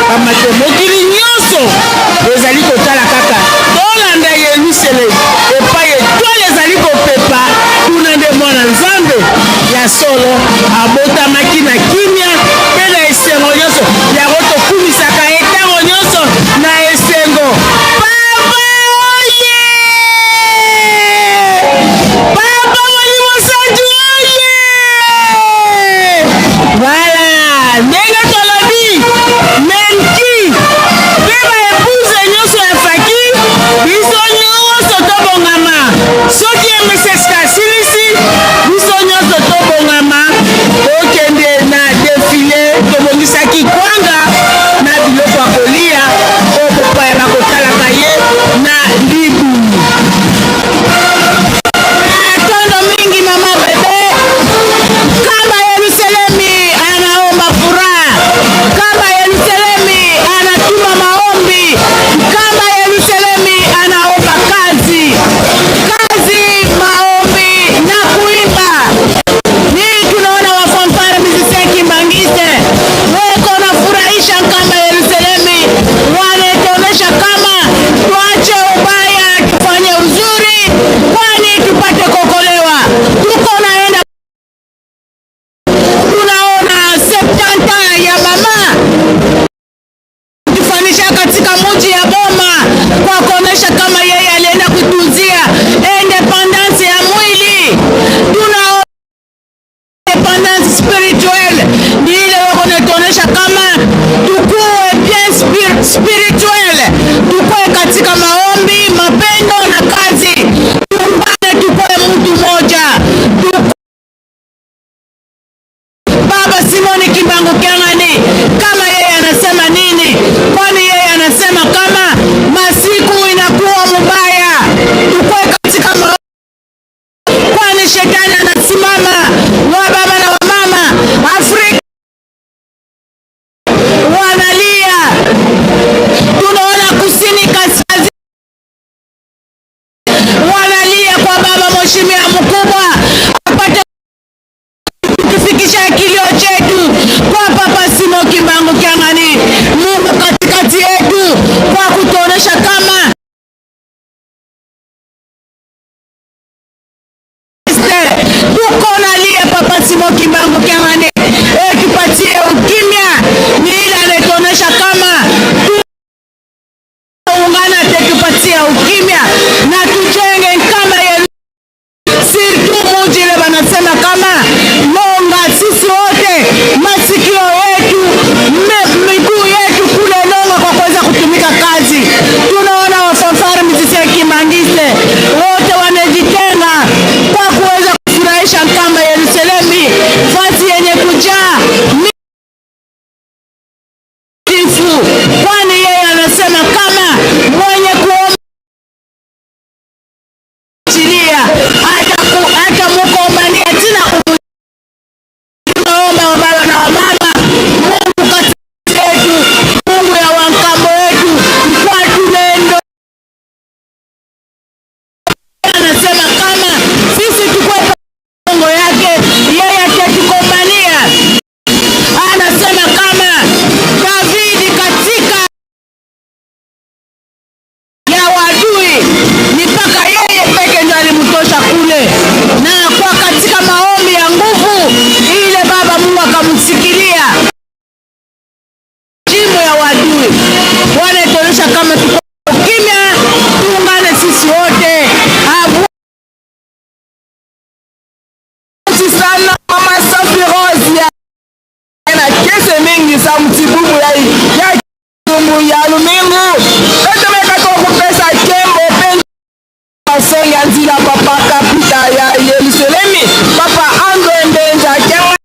Speaker 18: pamba te mokili nyonso ezali kotala kaka tolanda Yelusalemi epai etwale ezali kopepa, kuna nde Mwana Nzambe ya solo abotamaki na kimia mpe na esengo nyonso. Yango tokumisaka ye ntango nyonso na esengo. Papa oye! Papa Molimo Santu oye! Voilà, ndenge tolobi menki mpe ba epouse nyonso ya Faki, biso nyonso tobongama. Soki MSSK asilisi, biso nyonso tobongama tokende na defile. Tobongisaki kwanga na biloko ya kolia oyo bopaya bakotalaka ye na libumu. Matondo mingi mama bebe. Kamba Yerusalemi anaomba furaha. Kamba Yerusalemi anatuma maombi. Kamba Yerusalemi anaomba kazi. Kazi, maombi na kuimba. Ni tunaona wa fanfare musicien kimbangiste weko nafurahisha Nkamba Yerusalemi, wanatuonesha kama tuache ubaya tufanye uzuri, kwani tupate kuokolewa. Tuko naenda tunaona 70 ya mama tufanisha katika mji ya Boma kwa kuonesha kama yeye alienda kutunzia independence ya mwili. Tunaona independence spirituelle ni ile wako natuonesha kama tukuwe bien spirituel, tukuwe katika maombi, mapendo na kazi, tuungane, tukuwe mtu mmoja. Baba Simoni Kimbangu Kiangani kama yeye anasema nini? Kwani yeye anasema kama masiku inakuwa mubaya, tukuwe katika maombi, kwani shetani anasimama wa baba na wa mama. kusikilia jimbo ya wadui. Bwana ituonyesha kama tuko kimya, tuungane sisi wote. Abu
Speaker 21: Sana mama Safi Rose ya na kese mingi sa mtibubu ya ya tumbu ya lumingu etomeka tokupesa kembo pe basonga nzila papa kapita ya Yerusalemi papa Andre Mbenza kenga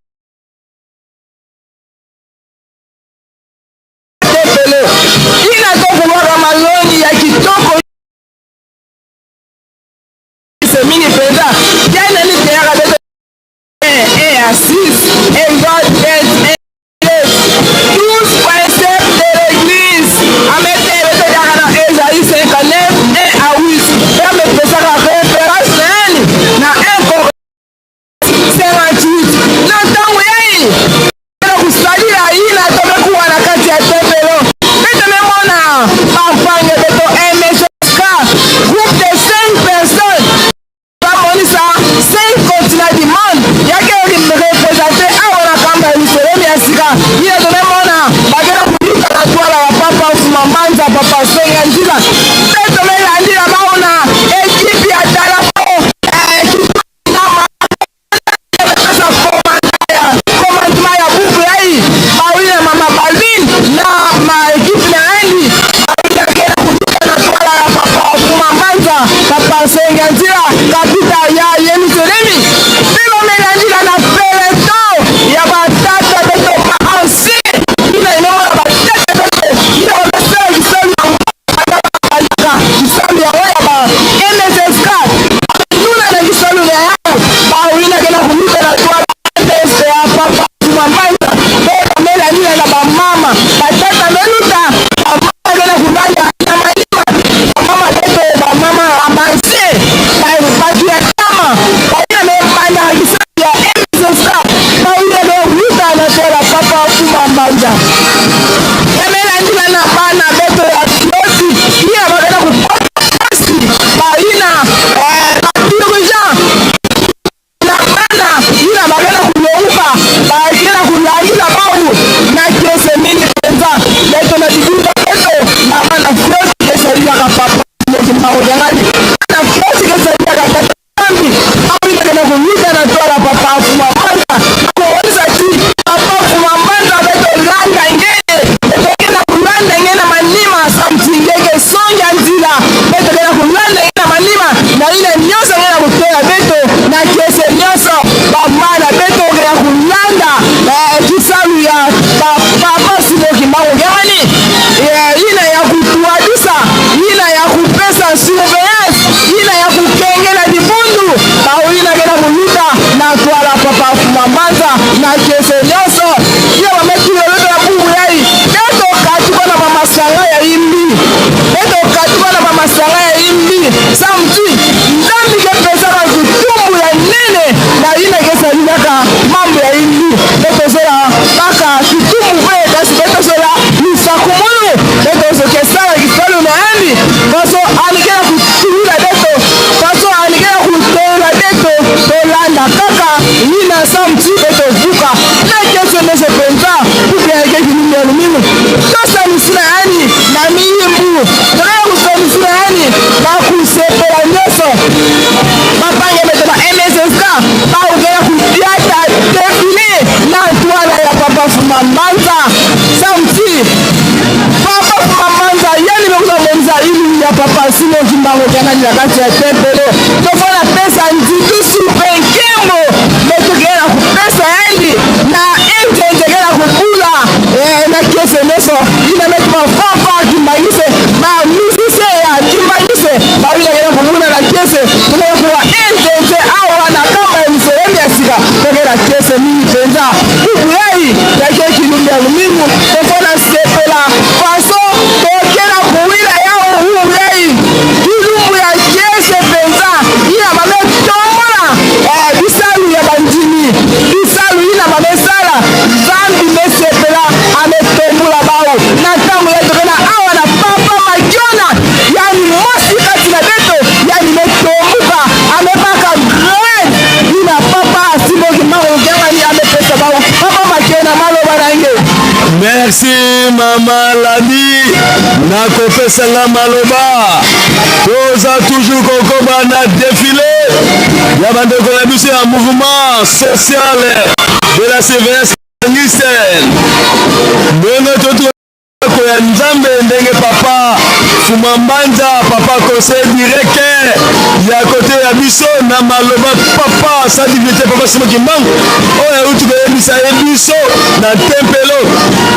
Speaker 21: tepelo ina tokulwaka malongi ya kitoko mingi mpenza yanani teyaka beto 1 1 à 6 1 God 1 12 préceptes de l'église amete beto yaka na Esaïe 59 1 à 8 mpe amepesaka référence na yani na 1 Corinthiens 58 na ntango yai na kosalela ina to mekuwa na kati ya tempelo mpe tomemona bampange beto MSK groupe de 5 personnes bamonisa 5 continents du monde yake représente awa na kamba ya Yerusalemi ya sika ina tomemona bakenda koluka na twala ya papa Fuma Mbanza papa Songa Nzila mpe tomelandila baona ekipe ya Talapo commandement ya buku yai bawi na mama Balvin na ma ekipe na Andy bakenda koluka na twala ya papa Fuma Mbanza papa Songa Nzila kapita ya Yerusalemi mpe bamelandila na peloton ya batata beto ba ancien ina inomona batata beto ina bamesala kisalu ya kisalu yango ya ba MSSK nuna na kisalu na yango bawinake na koluka na twala ya papa Fuma Mbanza mpe bamelandila na bamama batata meluta bamama kena kulanda na malima bamama beto bamama abanse bato ya tama bayina mebanda kisalu ya MSSK bawina meluta na twala papa Fuma Mbanza yamelandila na bana beto ya klosi iya bakenda kokota pasi bayina badirigeant na bana ina bakenda kuleuka bakenda kulandila bawu na kese mingi mpenza beto na bibimba beto na bana klosi esalilaka papa mokimakoyangani bana klosi esalilaka tata Zambi awinaka na kowuta na twala papa Fuma Mbanza akomonisa ti papa Fuma Mbanza beto landa ngene etokenda kolanda nge na manima samtingeke songia nzila beto kenda kolanda nge na manima na ina nyonso nge na koteya beto na kese nyonso bamana beto kenda kolanda kisalu ya papa Simon Kimbangu Kiangani ina ya kutuadisa ina ya kupesa surveillance ina ya kukengela libundu bawina kena koluta na twala papa Fuma Mbanza na kese nyonso iyo bamekiloloto ya bubu yai beto katuka na bamasanga ya imbi beto katuka na bamasanga ya imbi samti Nzambi kepesaka kitumbu ya nene na ina kesalilaka mambo ya imbi betozola baka kitumbu pe kasi betozola lisakumunu betozokesala kisalu na yandi faso alikela kutulula beto faso alikela kutola beto tolanda kaka yina samti betovuka na kese nyonso mpenza kupe yake kilumbu ya lumingu tosalisina yani na miyimbu tokoya kosalisina yani bakusepela nyonso bapange beto ba MSSK baokela kudiata defile na twala ya papa Fuma Mbanza samti papa Fuma Mbanza yani bekuza monza ilu ya papa Simon Kimbangu Kiangani na kati ya tempelo tofana pesa nzitusu pe nkembo betokela kupesa yandi na enzenze kela kubula na kese nyonso ina meti mafafa kimbangise ba musicien ya kimbangise bawilakela kubula na kese tokela kuwa enzenze awa na kamba ya miselemi ya sika tokela kese mingi mpenza kuku yai yake kilumbi ya lumingu tofana sepela faso tokela kuwila yao huu yai kilumbu ya kese mpenza ina
Speaker 2: Merci mama Ladi na kopesa nga maloba. Toza toujours kokoba na defile ya bandeko na biso ya mouvement social de la surveillance kimbanguiste. Ndenge totu Ndako ya Nzambe ndenge papa Fuma Mbanza, papa conseil direct ya kote ya biso na maloba papa sa divinité papa Simon Kimbangu oyo auti koyebisa ye biso na tempelo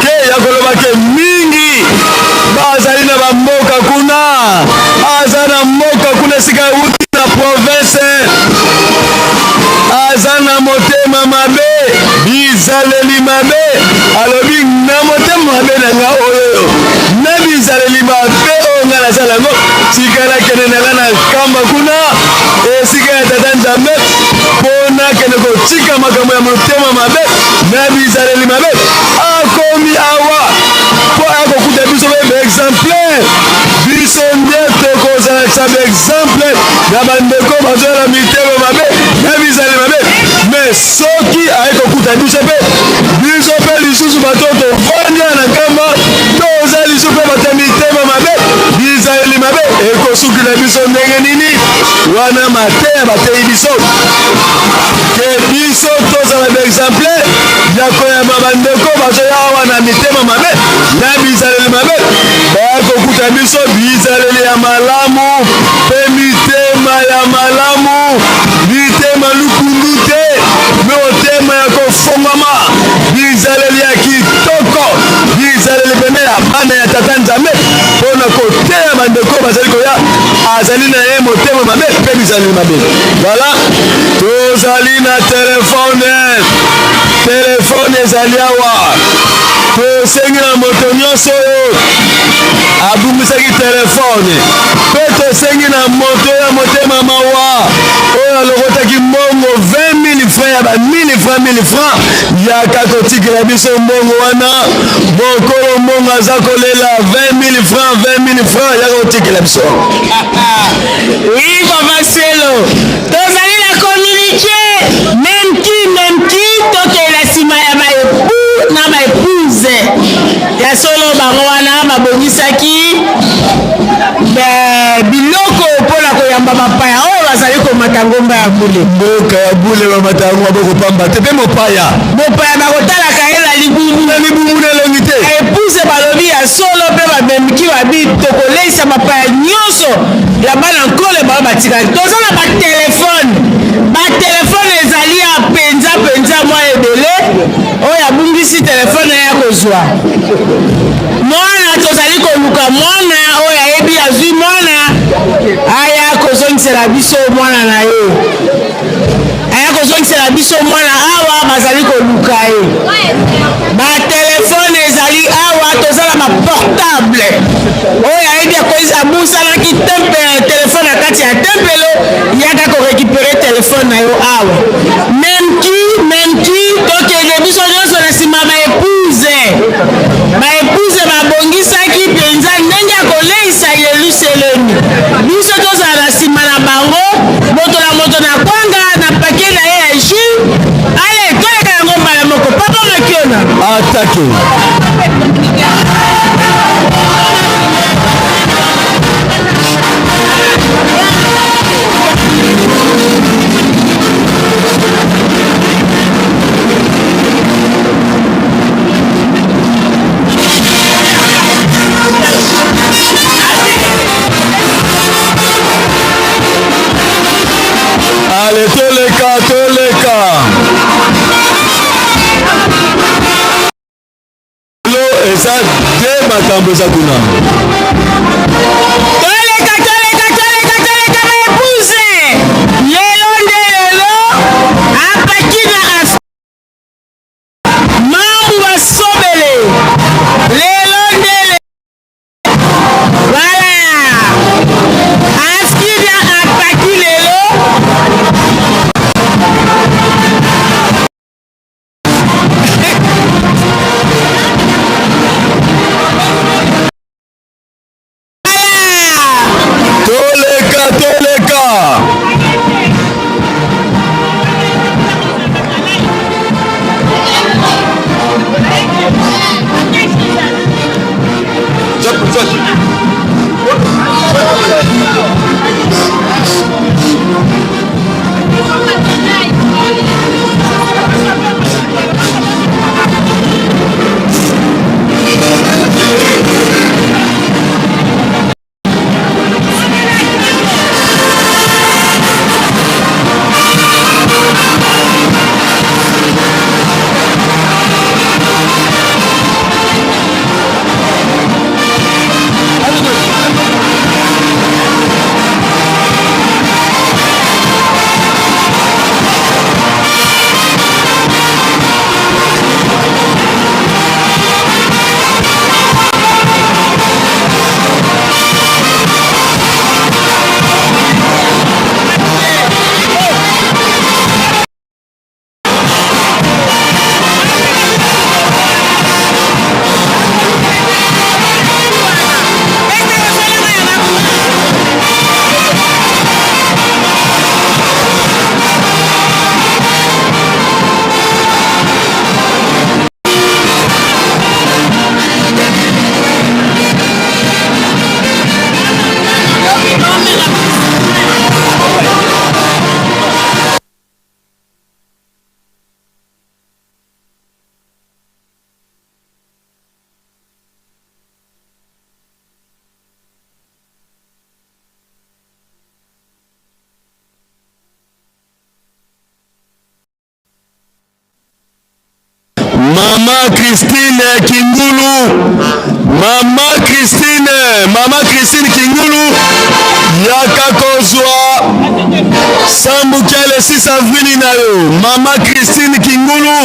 Speaker 2: ke ya koloba ke mingi bazali na bamboka kuna, aza na mboka kuna esika euti na province, aza na motema mabe, bizaleli mabe, alobi na motema mabe na nga oyo na bizaleli mabe oyo nga nasala yango, tika nakende na nga na kamba kuna esika ya tata Nzambe mpo nakende kotika makambo ya motema mabe na bizaleli mabe. Akomi awa mpo akokuta biso mpe baexemplaire, biso nde tokozalakisa baexemple na bandeko bazoya na mitema mabe na bizaleli mabe. Me soki aye kokuta biso mpe, biso mpe lisusu bato tovandi na nkamba toza lisusu mpe bato ya mitema mabe, bizaleli mabe, ekosukila biso ndenge nini? Wana mateya bateyi biso ke biso tozala baexemplaire ya koyamba bandeko bazoya awa na mitema mabe na bizaleli mabe, bakokuta biso bizaleli ya malamu mpe mitema ya malamu, mitema lukundu te, motema ya kofongwama, bizaleli ya kitoko, bizaleli pene ya bana ya tata Nzambe, mpo na koteya bandeko bazali koya azali na ye motema mabe mpe bizaleli mabe. Voilà, tozali na telefone, telefone ezali awa. Tosengi na moto nyonso oyo abungisaki telefone, mpe tosengi na moto ya motema mawa oyo alokotaki mbongo 20 000 francs ya ba 1000 francs 1000 francs, yaka kotikela biso mbongo wana. Mokolo mbongo aza kolela 20 000 francs 20 000 francs, yaka kotikela biso.
Speaker 18: Oui, papa Selo, tozali na communiqué même qui même qui tokela nsima ya ba époux na ba épouse ya solo. Bango wana babongisaki biloko mpo na koyamba bapaya oyo bazali komata ngomba ya bule.
Speaker 2: Mboka ya bule, bamata yango maboko pamba te, mpe mopaya
Speaker 18: mopaya bakotalaka ye na libumu,
Speaker 2: na libumu, na elongi te.
Speaker 18: Épouse balobi ya solo mpe bamemiki babi tokoleisa bapaya nyonso ya bana nkole bao batikali. Toza na batelefone, batelefone ezali ya mpenza mpenza mwa ebele. Oyo abungisi telefone ya kozwa mwana, tozali koluka mwana oyo ayebi azwi mwana, aya kozongisela biso mwana na ye, aya kozongisela biso mwana awa bazali koluka ye. Batelefone ezali awa, toza na baportable. Oyo ayebi abusanaki telefone na kati ya tempelo, yaka korécupérer telefone na yo awa. Même qui même qui, tokende biso nyonso na nsima baépouse. Baépouse babongisaki mpenza ndenge ya koleisa Yelusalemi. Biso tozala na nsima na bango, moto na moto na kwanga na pake na ye ya jus. Ale, toleka yango mbala moko, papa Makiona.
Speaker 2: Atake. Ale, toleka, toleka. Lo eza de makambo eza kuna.
Speaker 18: Toleka, toleka, toleka, toleka baépouse. Lelo nde lelo, apaki na mambu basobele. Lelo nde voilà, askida apaki lelo.
Speaker 2: Christine Kingulu, Mama Christine, Mama Christine Kingulu, yaka kozwa sambuki ya le 6 avril na yo. Mama Christine Kingulu,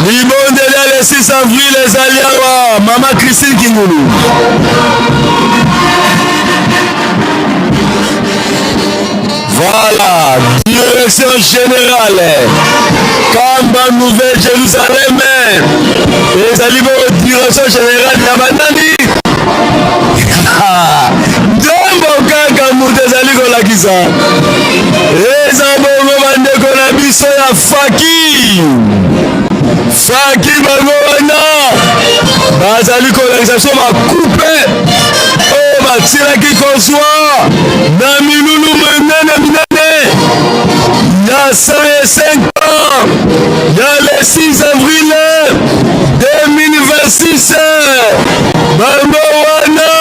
Speaker 2: libondeli ya le 6 avril ezali awa. Mama Christine Kingulu. Voilà, direction générale. Kamba Nouvelle Jérusalem. Ezali bongo direction générale ya banani? Nzembo kaka moto ezali kolakisa. Eza bongo bandeko na biso ya Faki. Faki bango wana bazali kolakisa biso bakupe oyo batilaki kozwa na milulu minene minene ya 105 ans ya le 6 avril 2026. Bango wana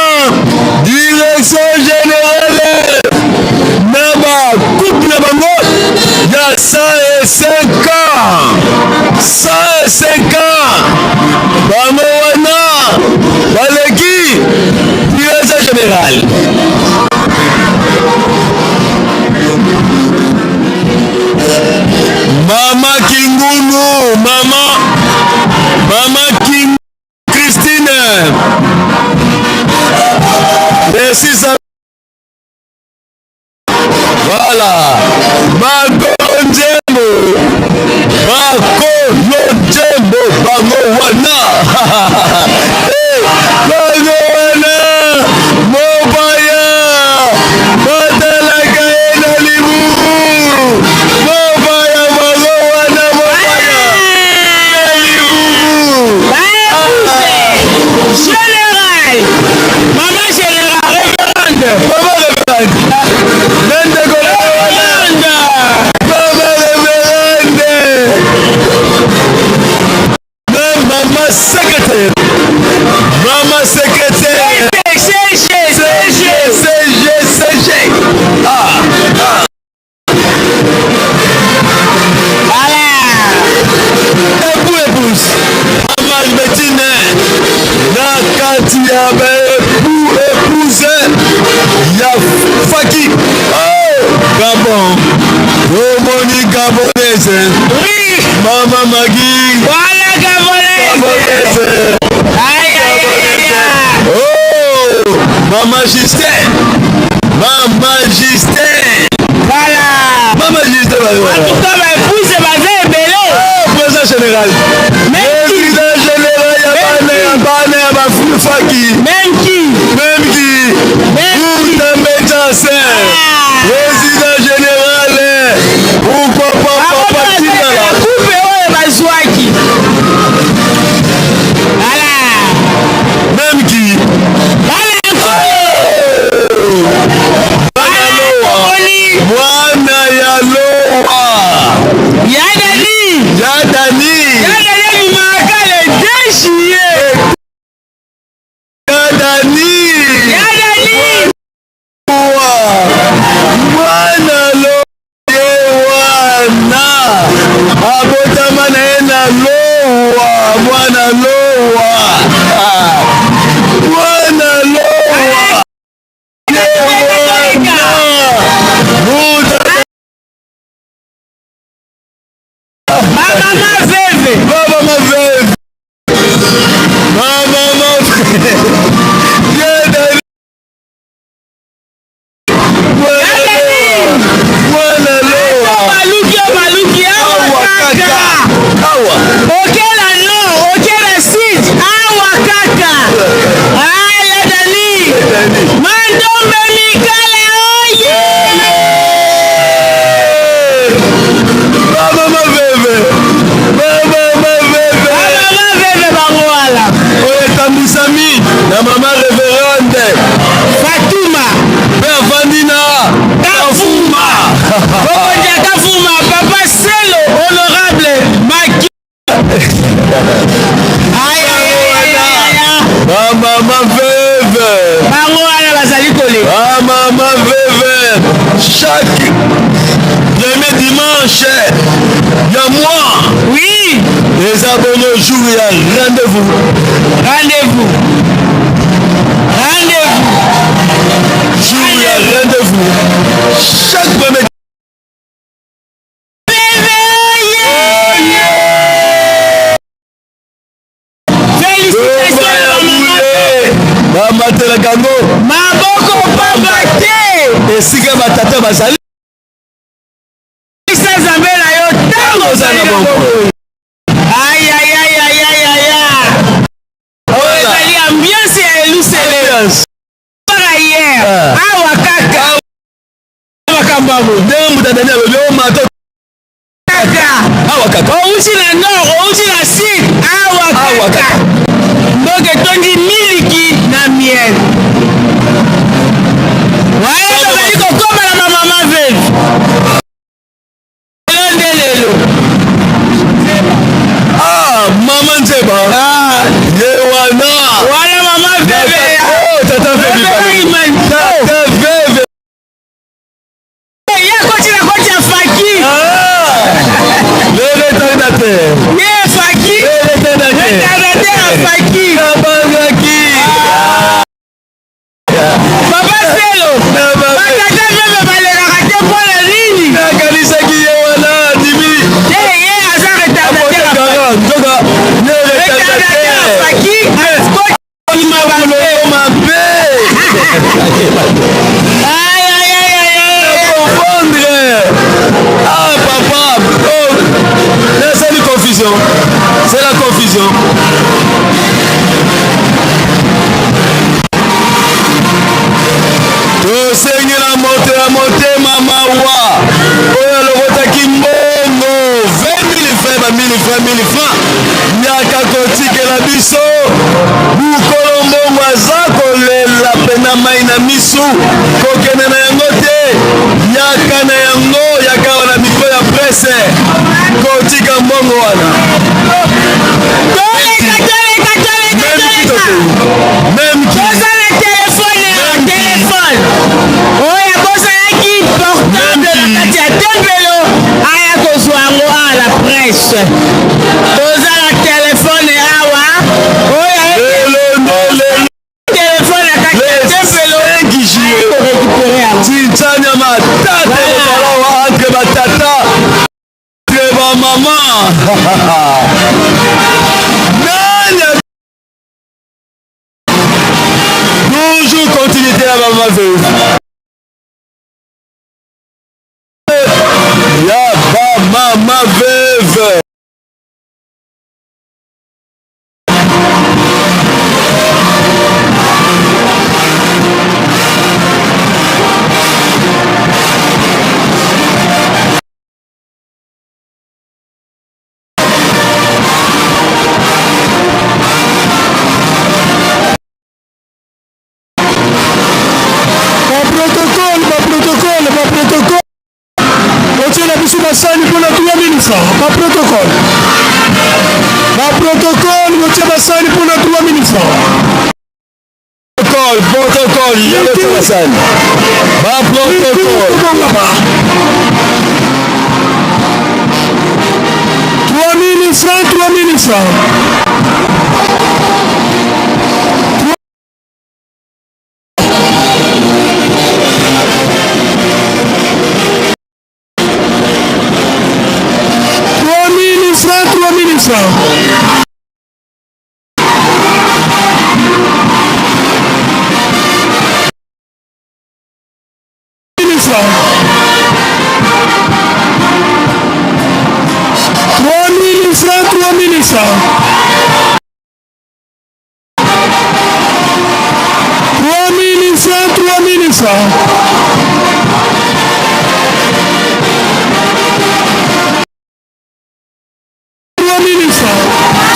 Speaker 2: direction générale na bakupe na bango ya 105 ans, 105 ans, bango wana baleki direction générale. Mama Kingulu, mama, mama King Christine, merci ça. Voilà, bakolo nzembo, bakolo nzembo, bango wana. Eh, bango wana, mopaya batalaka ye na libu. Mopaya, bango wana, mopaya na libumu.
Speaker 18: Général, Mama Général, Révérende.
Speaker 2: Mama Révérende. Nandeko wana. Mama Révérende. Na mama secrétaire. Mama secrétaire.
Speaker 18: CG,
Speaker 2: CG, CG, CG. Ah, ah.
Speaker 18: Voilà.
Speaker 2: Époux, épouse. Mama Albertine. Na kati ya ba époux, épouse. Ya Faki. Oh, Gabon. Omoni Gabonaise.
Speaker 18: Oui.
Speaker 2: Mama Magui.
Speaker 18: Voilà Gabonaise.
Speaker 2: Gabonaise.
Speaker 18: Aïe, aïe, aïe, aïe.
Speaker 2: Oh, Mama Justin. Mama Justin.
Speaker 18: Voilà.
Speaker 2: Mama Justin.
Speaker 18: En tout cas, ba épouse baza ebele.
Speaker 2: Oh, président général. Président général ya bana ya bana ya bafaki.
Speaker 18: Même qui.
Speaker 2: Même qui. Bourtambe Jansen. Président général. Pourquoi pas Papa Tingala.
Speaker 18: Coupe oyo bazwaki. Voilà.
Speaker 2: Même qui.
Speaker 18: Voilà.
Speaker 2: Mwana ya Loa.
Speaker 18: Ya Dani.
Speaker 2: Ya Dani.
Speaker 18: Ya Dani abimaka le 2 juillet.
Speaker 2: Ya Dani.
Speaker 18: Ya Dani.
Speaker 2: Mwana Loa ye wana abotama na ye na Loa. Mwana Loa. Ah. Mwana Loa. Ye wana. Muta.
Speaker 18: Mama Maveve.
Speaker 2: Mama Maveve. Mama Maveve. Ya Dani. Mwana Loa.
Speaker 18: Baluki o baluki awa kaka.
Speaker 2: Awa.
Speaker 18: Okela nord, okela sud, awa kaka. Ah, ya Dani. Mandombe Mikala oye.
Speaker 2: Mama Maveve. Mama Maveve.
Speaker 18: Mama
Speaker 2: Lelo jour ya rendez-vous.
Speaker 18: Rendez-vous. Rendez-vous.
Speaker 2: Jour ya rendez-vous. Chaque premier bamatelaka yango
Speaker 18: maboko pamba te
Speaker 2: esika batata bazali
Speaker 18: Isa Nzambe na yo ntango ozali na bomoi. Ayayayayaya. Oyo ezali ambiance ya Yelusalemi. Kaka hier. Ah. Awa kaka.
Speaker 2: Makambo yango. Ndenge mbuta Daniel alobi omata
Speaker 18: kaka.
Speaker 2: Awa kaka.
Speaker 18: Outi na nord, outi na sud, awa kaka. Mboka etondi miliki na miel. Waye tozali kokoma na bamama veuve. Lelo nde lelo.
Speaker 2: Ah, mama Nzeba. Ah, ye wana.
Speaker 18: Wana mama veuve.
Speaker 2: Oh, tata veuve. Tata veuve.
Speaker 18: Ye akoti na koti ya faki.
Speaker 2: Ah, le retardateur.
Speaker 18: Ye faki.
Speaker 2: Le retardateur.
Speaker 18: Retardateur ya faki.
Speaker 2: Kabangaki.
Speaker 18: Ah. Papa Selo. Batata veuve balelaka te mpo na nini?
Speaker 2: Nakanisaki ye wana andimi.
Speaker 18: Te ye aza retardateur ya faki.
Speaker 2: Nzoka ye
Speaker 18: retardateur ya faki. Akoti mabe.
Speaker 2: Mabe. Confondre. Ah papa. Oh. Nasali confusion. C'est la confusion. Tosengela moto ya motema mawa oyo alokotaki mbongo 20 000 francs ba 1000 francs 1000 francs yaka kotikela biso mokolo mbongo aza kolela pena mai na misu kokende na yango te yaka na yango yaka wana mikro ya presse kotika mbongo wana
Speaker 18: Toleka, toleka, toleka, toleka.
Speaker 2: Même qui
Speaker 18: Toza na telefone ya telefone oyo abosanaki portable na kati ya tempelo aya kozwa yango awa na presse. Toza na telefone awa oyo telefone na kati ya tempelo
Speaker 2: aya
Speaker 18: korekipere yango.
Speaker 2: Tintania matata ezalawa entre batata entre bamama nani toujours continuité ya mama veuve ya bamama veuve
Speaker 3: Ba protocole, ba protocole, ba protocole. Otiela biso basani mpo na 3000 francs. Ba protocole. Ba protocole, botia basani mpo na 3000 francs.
Speaker 2: Protocole, protocole, yalo basani. Ba protocole.
Speaker 3: 3000 francs, 3000 francs. 3000 francs, 3000 francs. 3000 francs. 3000 francs, 3000 francs. 3000 francs, 3000 francs. 3000 francs.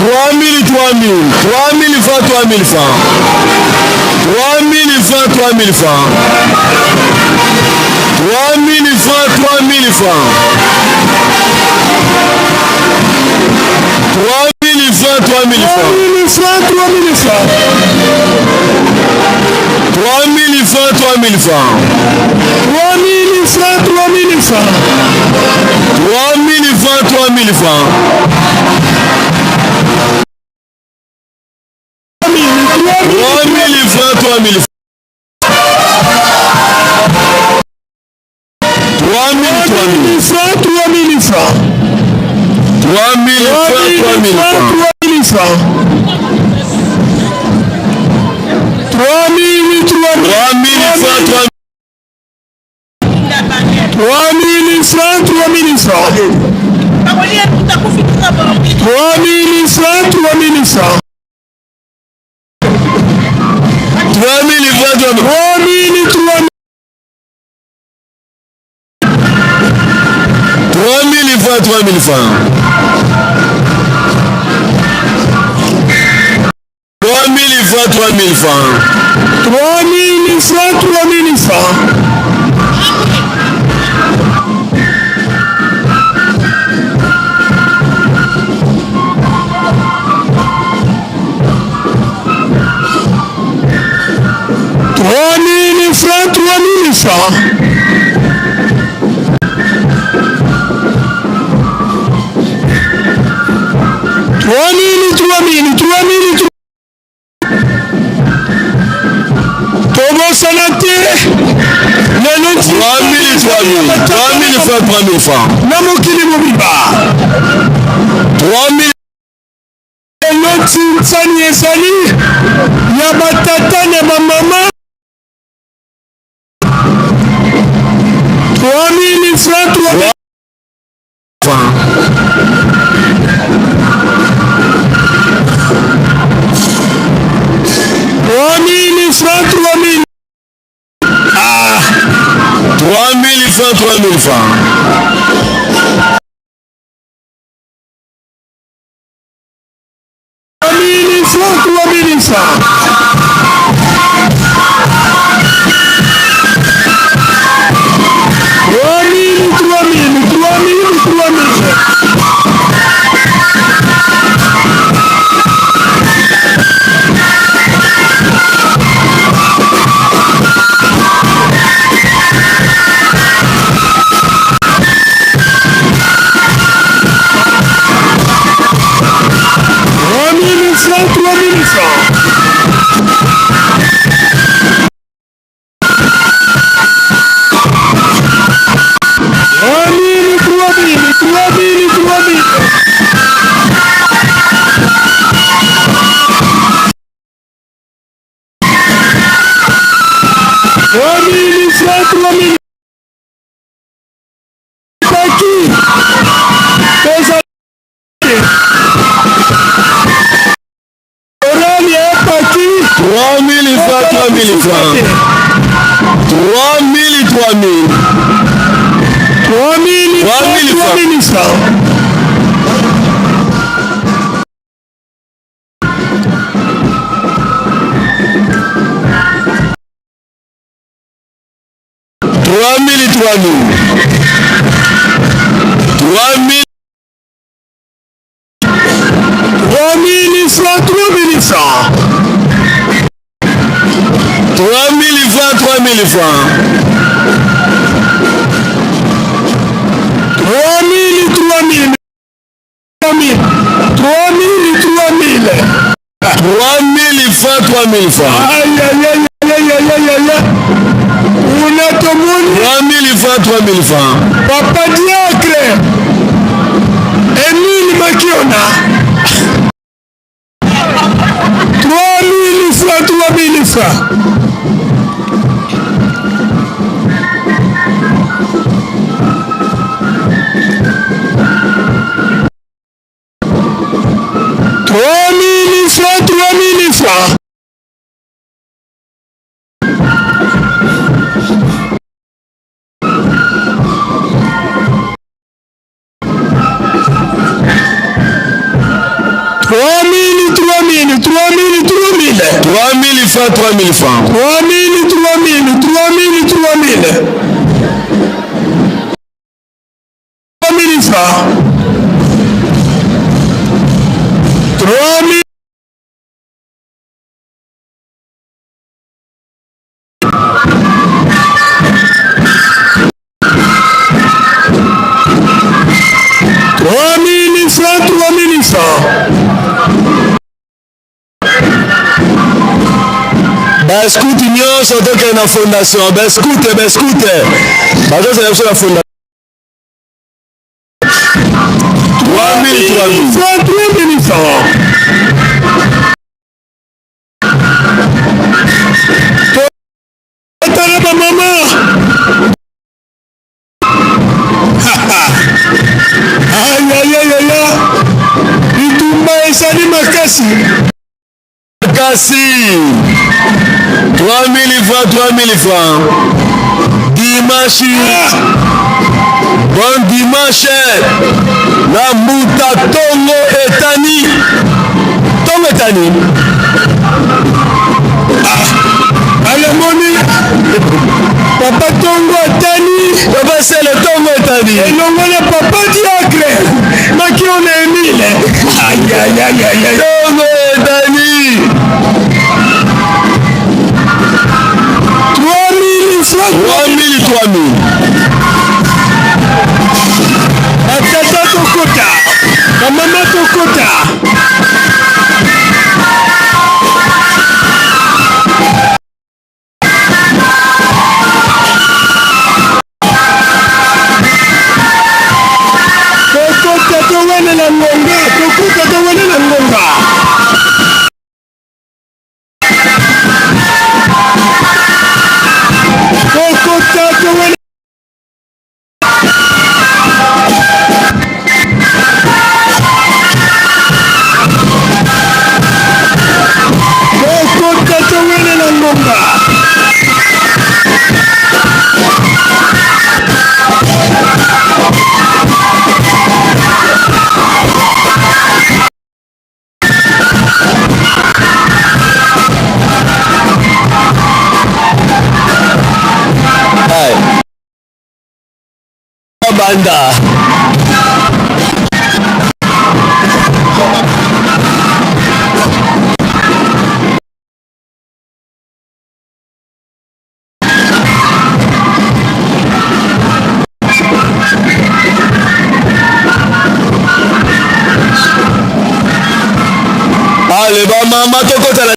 Speaker 2: 3000, 3000, 3000 francs, 3000 francs. 3000 francs, 3000 francs. 3000 francs, 3000 francs. 3000 francs, 3000 francs.
Speaker 3: 3000 francs, 3000 francs.
Speaker 2: 3000 francs, 3000 francs.
Speaker 3: 3000 francs, 3000 francs.
Speaker 2: 3000 francs, 3000 francs. 3000 francs, 3000 francs.
Speaker 3: 3000 francs, 3000 francs, 3000 francs. 3000 francs, 3000 francs.
Speaker 2: 3000 francs,
Speaker 3: 3000, 3000.
Speaker 2: 3000 francs, 3000 francs. 3000 francs, 3000 francs.
Speaker 3: 3000 francs, 3000 francs. 3000 francs, 3000 francs. 3000, 3000, 3000. Tobosana te lelo
Speaker 2: 3000, 3000, 3000 francs, 3000 francs.
Speaker 3: Na mokili mobimba.
Speaker 2: 3000.
Speaker 3: Lelo tinsani ezali ya batata na bamama. 3000 francs, 3000
Speaker 2: francs.
Speaker 3: 3000 francs, 3000.
Speaker 2: Ah, 3000 francs, 3000 francs.
Speaker 3: 3000 francs, 3000 francs. 3000, 3000, 3000, 3000. 3000 francs, 3000 francs. 3000, 3000, 3000, 3000. 3000 francs, 3000. Paki. Pesa. Orali epaki.
Speaker 2: 3000 francs, 3000 francs. 3000, 3000.
Speaker 3: 3000
Speaker 2: 3000 francs.
Speaker 3: 3000 francs.
Speaker 2: 3000, 3000. 3000.
Speaker 3: 3000 francs, 3000 francs.
Speaker 2: 3000 francs, 3000 francs.
Speaker 3: 3000, 3000. 3000, 3000, 3000.
Speaker 2: 3000 francs, 3000 francs.
Speaker 3: Aïe, aïe, aïe, aïe, aïe, aïe, aïe, aïe. Unatomoni.
Speaker 2: 3000 francs, 3000 francs.
Speaker 3: Papa Diacre. Emile Makiona. 3000 francs, 3000 francs. 3000 francs, 3000 francs. 3000, 3000, 3000, 3000.
Speaker 2: 3000 francs, 3000 francs.
Speaker 3: 3000, 3000, 3000, 3000. 3000 francs. 3000. 3000 francs, 3000 francs.
Speaker 2: Baskuti nyonso tokende na fondation. Baskute, baskute bazozela biso na fondation. 3000
Speaker 3: francs, 3000 francs. Totala bamama. Ayayayaya, bitumba ezali makasi.
Speaker 2: Kasi 3000 francs, 3000 francs. Dimanche, bon dimanche na mbuta, tongo etani, tongo etani.
Speaker 3: Alemoni papa tongo atani.
Speaker 2: Papa Sele, tongo etani.
Speaker 3: Elongo na papa Diacre Makiona Emile. Ayayayaya,
Speaker 2: tongo etani.
Speaker 3: 3000 francs.
Speaker 2: 3000, 3000.
Speaker 3: Batata tokota, bamama tokota. Tokota towelela ngonga, tokota towelela ngonga. Tokota towele. Tokota towelela ngonga.
Speaker 2: Ay. Banda. Ale bamama, tokota na,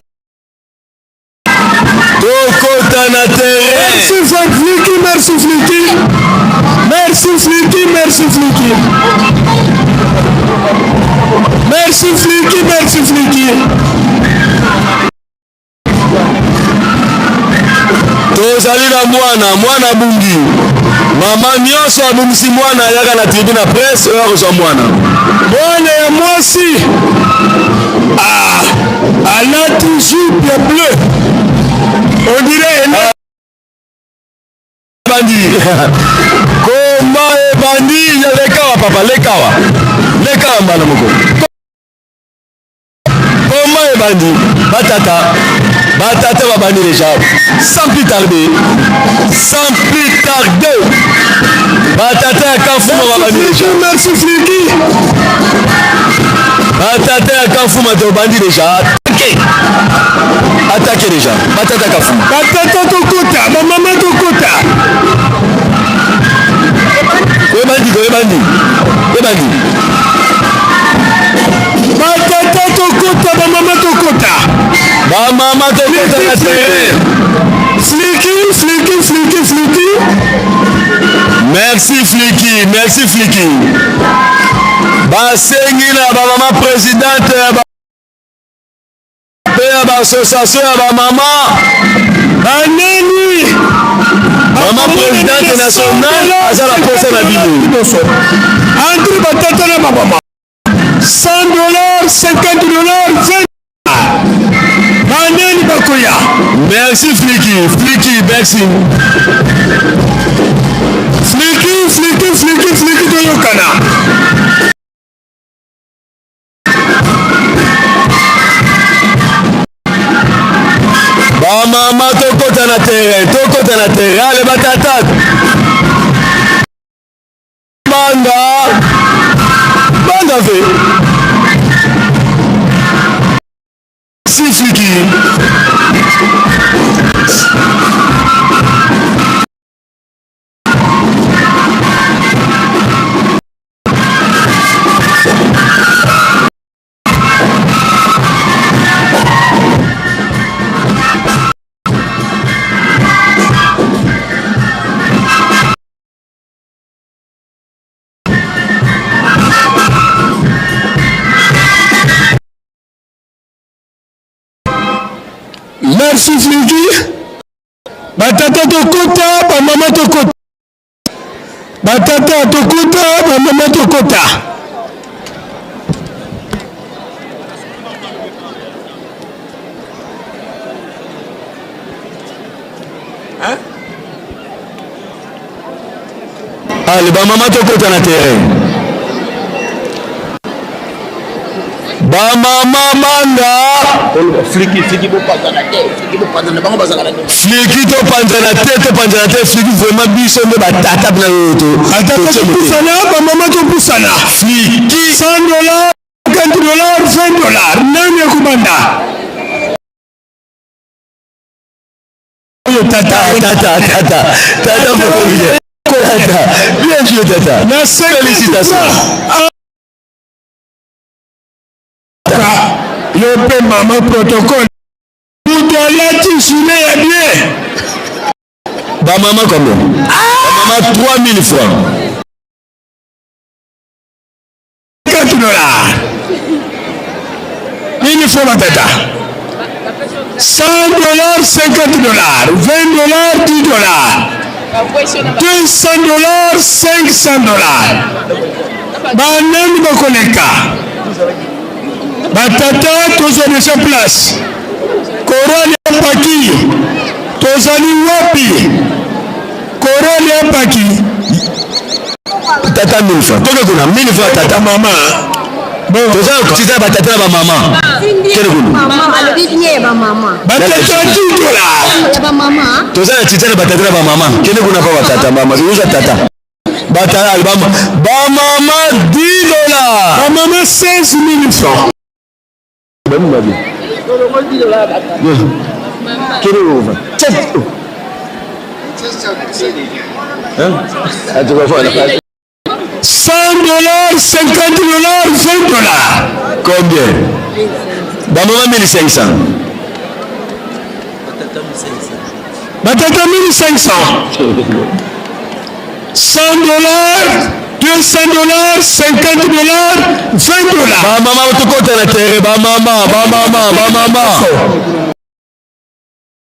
Speaker 2: tokota na terrain.
Speaker 3: Merci Frank Fliki, merci Fliki. Merci Fliki, merci Fliki. Merci Fliki, merci Fliki.
Speaker 2: Tozali na mwana, mwana abungi. Mama nyonso abungisi mwana ayaka na tribune na presse oyo akozwa mwana.
Speaker 3: Mwana ya mwasi, ah, alati jupe ya bleu. On dirait elle
Speaker 2: Ebandi, koma ebandi ya lekawa papa, lekawa, lekawa mbala moko. Koma ebandi, batata, batata babandi déjà. Sans plus tarder, sans plus tarder, batata ya Kafuma babandi déjà.
Speaker 3: Merci Fliki.
Speaker 2: Batata ya Kafuma tobandi déjà. Attaqué, attaqué déjà, batata Kafuma.
Speaker 3: Batata tokota, bamama tokota.
Speaker 2: Ebandi ko, ebandi, ebandi.
Speaker 3: Batata tokota, bamama tokota.
Speaker 2: Bamama tokota na terrain.
Speaker 3: Fliki, Fliki, Fliki, Fliki.
Speaker 2: Merci Fliki, merci Fliki. Basengi na bamama présidente ya ba mpe ya baassociation ya bamama.
Speaker 3: Banani?
Speaker 2: Mama présidente nationale aza na posa na bino.
Speaker 3: Entre batata na bamama, 100 dollars, 50 dollars, 20. Banani bakoya?
Speaker 2: Merci Fliki, Fliki, merci.
Speaker 3: Fliki, Fliki, Fliki, Fliki, toyokana.
Speaker 2: Bamama tokota na terrain, tokota na terrain. Ale batata, banda, banda ve si Fliki.
Speaker 3: Merci Fliki. Batata tokota, bamama tokota. Batata tokota, bamama tokota.
Speaker 2: Hein? Allez, bamama tokota na terrain. Bamama manda.
Speaker 7: Fliki, fliki bopanzana te, fliki bopanzana bango bazalaka na
Speaker 2: Fliki topanzana te, topanzana te, fliki vraiment biso nde batata bina oyo to.
Speaker 3: Batata topusana, bamama topusana.
Speaker 2: Fliki.
Speaker 3: 100 dollars, 50 dollars, 20 dollars. Nani akobanda?
Speaker 2: Oyo tata, tata, tata, tata mokonzi. Tata, bien joué tata.
Speaker 3: Na
Speaker 2: Félicitations.
Speaker 3: Yo mpe mama protocole. Moto alati gilet ya bien.
Speaker 2: Ba mama combien? Ba mama 3000 francs.
Speaker 3: 4 dollars. Nini fo batata? 100 dollars, 50 dollars, 20 dollars, 10 dollars. 200 dollars, 500 dollars. Banani bakoleka? Batata tozwa deja place. Chorale ya Paki tozali wapi? Chorale ya Paki
Speaker 2: tata 1000 francs toke kuna 1000 francs tata
Speaker 3: mama
Speaker 2: toza tita batata na bamama kende kuna
Speaker 3: batata 10 dollars
Speaker 2: toza na tita na batata na bamama kende kuna pa batata mama oza tata batata bama bamama 10 dollars
Speaker 3: bamama 16 000 francs
Speaker 2: kende kuna
Speaker 3: 100 dollars, 50 dollars, 20 dollars.
Speaker 2: Combien? Bamama 1500.
Speaker 3: Batata 1500. 100 dollars, 200 dollars, 50 dollars, 20 dollars.
Speaker 2: Bamama tokota na terrain, bamama, bamama, bamama.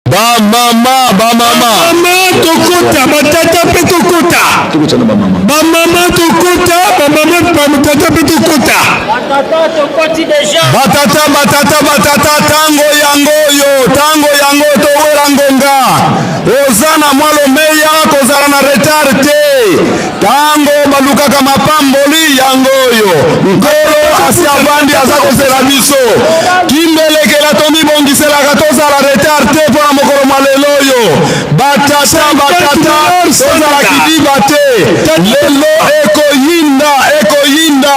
Speaker 2: Ba mama, ba mama.
Speaker 3: Mama tokota, batata mpe tokota.
Speaker 2: Tokota na ba mama.
Speaker 3: Ba mama tokota, ba mama batata mpe tokota.
Speaker 4: Batata tokoti deja.
Speaker 2: Batata, batata, batata, tango yango oyo, tango yango towela ngonga. Oza na mwa lomeya kozala na retard te. Tango balukaka mapamboli yango oyo. Nkolo asi avandi aza kozela biso. Kimbelekela tomibongiselaka tozala retard te mpo na mokolo mwa lelo oyo. Batata, batata, tozala kidiba te. Lelo ekoyinda, ekoyinda.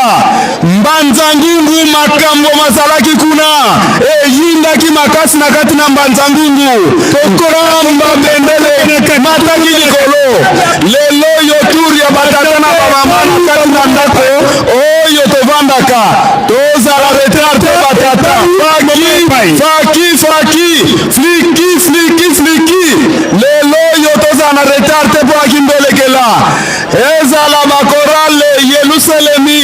Speaker 2: Mbanza ngungu makambo mazalaki kuna eyindaki makasi na kati na mbanza ngungu. Tokamba bendele mataki likolo. Lelo oyo tour ya batata na bamama na kati na ndako oyo tovandaka tozala retard te batata. Faki, faki, faki, fliki, fliki, fliki. Lelo oyo tozala na retard te mpo na kimbelekela. Ezala ba chorale Yelusalemi,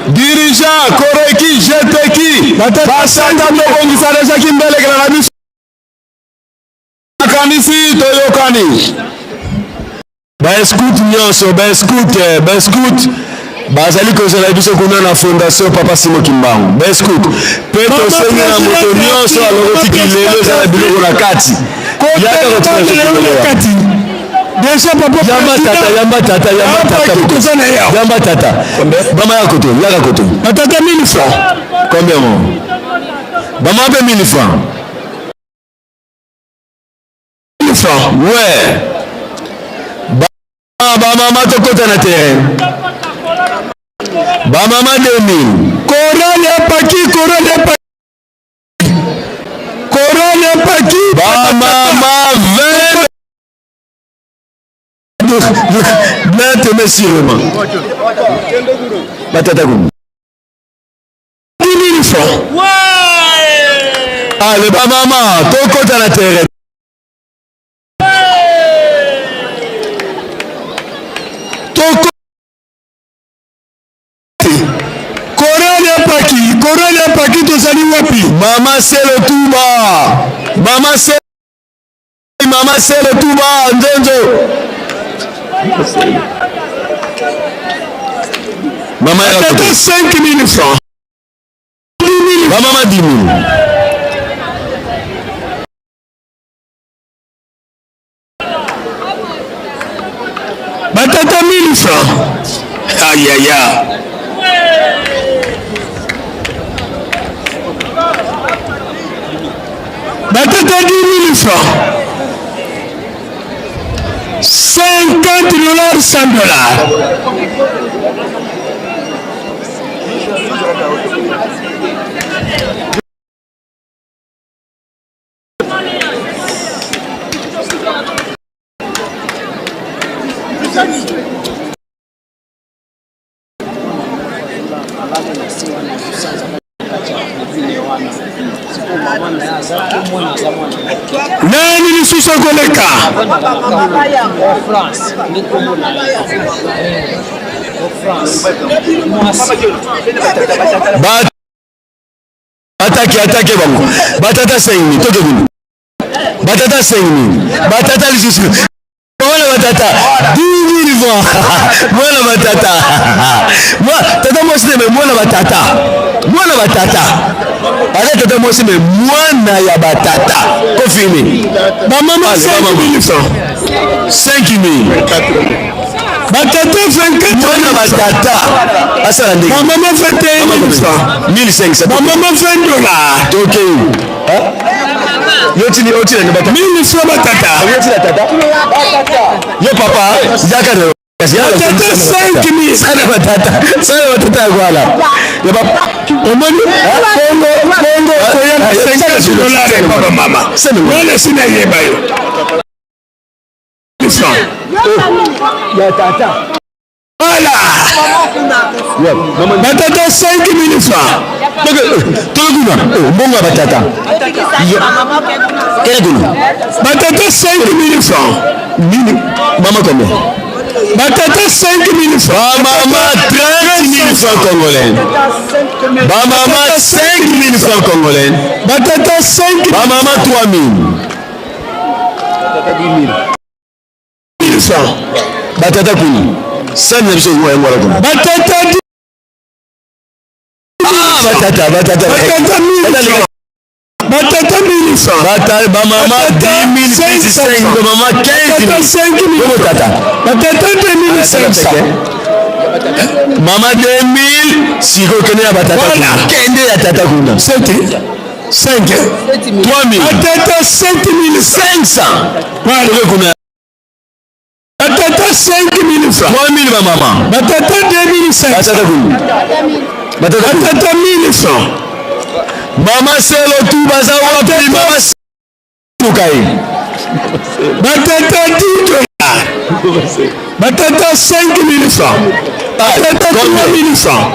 Speaker 2: dirigeant Koreki, Jeteki, basata tobongisa deja kimbelekela na biso. Nakanisi toyokani. Ba escoute nyonso, ba escoute, ba escoute bazali kozela biso kuna na fondation Papa Simon Kimbangu. Ba escoute pe tosengi na moto nyonso alokoti kilelo eza na biloko na kati. Yaka kotika biso kilelo wana.
Speaker 3: Deja papa
Speaker 2: Yamba tata, yamba tata, yamba tata.
Speaker 3: Toza na ye awa.
Speaker 2: Yamba tata. Bama ya koto, yaka koto.
Speaker 3: Batata 1000 francs.
Speaker 2: Combien mo? Bama pe 1000 francs.
Speaker 3: 1000 francs.
Speaker 2: Ouais. Ba ba mama tokota na terrain. Ba mama 2000.
Speaker 3: Chorale ya Paki, chorale ya Paki. Chorale ya Paki.
Speaker 2: Ba mama 20 Maître, merci vraiment. Batata kuna.
Speaker 3: 10 000 francs.
Speaker 2: Allez, ba mama, tokota na terrain.
Speaker 3: Toko Chorale ya Paki, chorale ya Paki tozali wapi?
Speaker 2: Mama Selo Tuba. Mama Selo. Mama Sele Tuba Nzonzo. Mama ya
Speaker 3: Batata 5000 francs.
Speaker 2: Bamama 10 000.
Speaker 3: Batata 1000 francs.
Speaker 14: Ayaya.
Speaker 3: Batata 10 000 francs. 50 dollars, 100 dollars. Nani lisusu akoleka?
Speaker 2: Atake atake bango batata 5000 toke kuna batata 5000 batata lisusu mwana batata 10000 francs mwana batata tata mwasi te me mwana batata mwana batata aza tata mwasi me mwana ya batata confirme
Speaker 3: bamama 5000 francs
Speaker 2: 5000
Speaker 3: batata 24
Speaker 2: mwana batata asala ndenge
Speaker 3: bamama 21 1500 bamama 20 dollars
Speaker 2: tokei yo tini otila ni batata
Speaker 3: 1000 francs batata
Speaker 2: yo tila tata yo papa yaka na
Speaker 3: batata 5000
Speaker 2: sana batata sana batata ya kwala ya ba
Speaker 3: omoni bongo bongo koya na 50 dollars epa bamama wana esi nayeba yo
Speaker 2: ya tata
Speaker 3: voilà batata 5000 francs
Speaker 2: toke kuna mbongo ya batata kele kuna
Speaker 3: batata 5000 francs
Speaker 2: nini mama combien
Speaker 3: batata 5000 francs
Speaker 2: bamama 30 000 francs congolais bamama 5000 francs congolais
Speaker 3: batata 5
Speaker 2: bamama 3000 batata kuna sani na biso yango wana kuna
Speaker 3: batata
Speaker 2: batata batata
Speaker 3: batata batata 1000 francs
Speaker 2: bata bamama 10000 bamama 15000 tata
Speaker 3: batata 2500
Speaker 2: mama 2000 sikoyo kende ya batata kuna kende ya tata kuna
Speaker 3: 7 5
Speaker 2: 3000
Speaker 3: batata 7500
Speaker 2: toke kuna
Speaker 3: batata 5000 francs
Speaker 2: 3000 bamama
Speaker 3: batata 2500
Speaker 2: batata kuna
Speaker 3: batata 1000 francs
Speaker 2: mama selo tu baza wapi mama tukai
Speaker 3: batata 10 dollars batata 5000 francs batata 3000 francs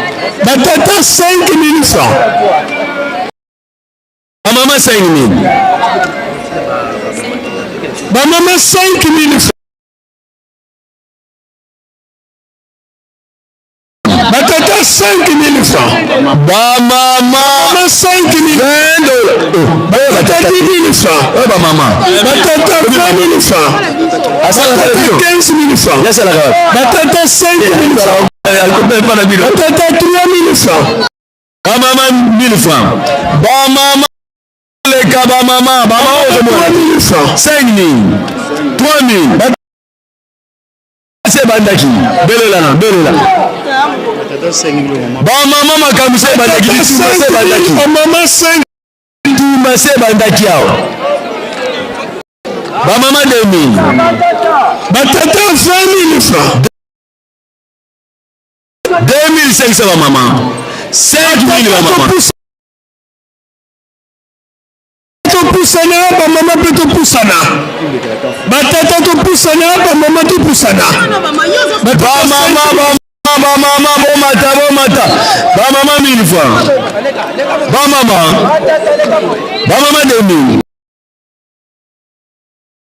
Speaker 3: batata 5000 francs
Speaker 2: bamama 5000
Speaker 3: bamama 5000 francs batata 5000 francs
Speaker 2: bamama
Speaker 3: 5000 batata 10000 francs
Speaker 2: bamama
Speaker 3: batata 20000 francs batata 15000 francs batata 5000 francs batata 3000 francs
Speaker 2: bamama 1000 francs bamama leka bamama bamama
Speaker 3: 3000 francs
Speaker 2: 5000 3000 se ebandaki belelana belela bamama makambo se ebandaki bitumba se ebandaki bitumba se ebandaki awa bamama 2000
Speaker 3: batata 20000 francs
Speaker 2: 2500 bamama 5000 bamama
Speaker 3: Topusana bamama mpe topusana batata topusana bamama topusana
Speaker 2: bamama bamama bomata bomata bamama 1000 francs bamama bamama 2000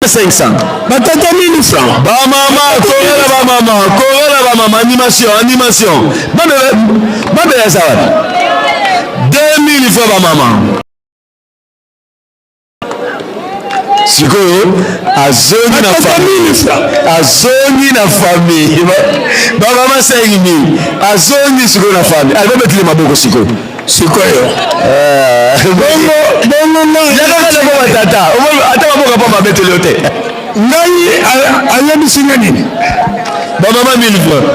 Speaker 2: 500
Speaker 3: batata 1000 francs
Speaker 2: bamama korela bamama korela bamama animation animation babela eza wapi 2000 francs bamama. Sikoyo azongi na famille, azongi na famille. Bamama 5000 azongi sikoyo na famille. Alibabetile maboko sikoyo.
Speaker 3: Sikoyo bongo bongo ngai
Speaker 2: yakaka nango batata ata maboka mpo mabeteli yo te.
Speaker 3: Ngai ayebisi nga nini?
Speaker 2: Bamama 1000 francs,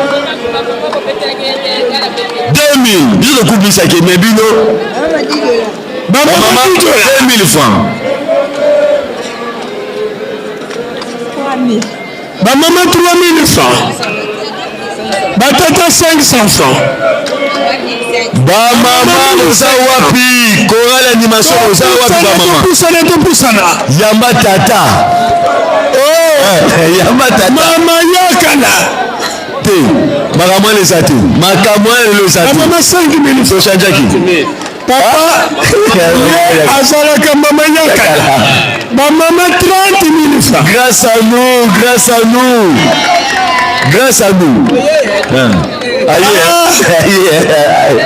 Speaker 2: 2000 biso tokubisaki me bino bamama 2000 francs.
Speaker 3: Bamama 3000 francs, batata 500 francs.
Speaker 2: Bamama boza wapi? Chorale animation boza wapi bamama?
Speaker 3: Topusana, topusana.
Speaker 2: Yamba tata. Oh, yamba tata.
Speaker 3: Mama yakala.
Speaker 2: Te, makambo wana eza te. Makambo wana lelo eza te.
Speaker 3: Bamama 5000.
Speaker 2: Tochanjaki.
Speaker 3: Papa ye azalaka mama yakala. Bamama 30 000 francs.
Speaker 2: Grâce à nous, grâce à nous. Grâce à nous. Hein. Aïe, aïe, aïe.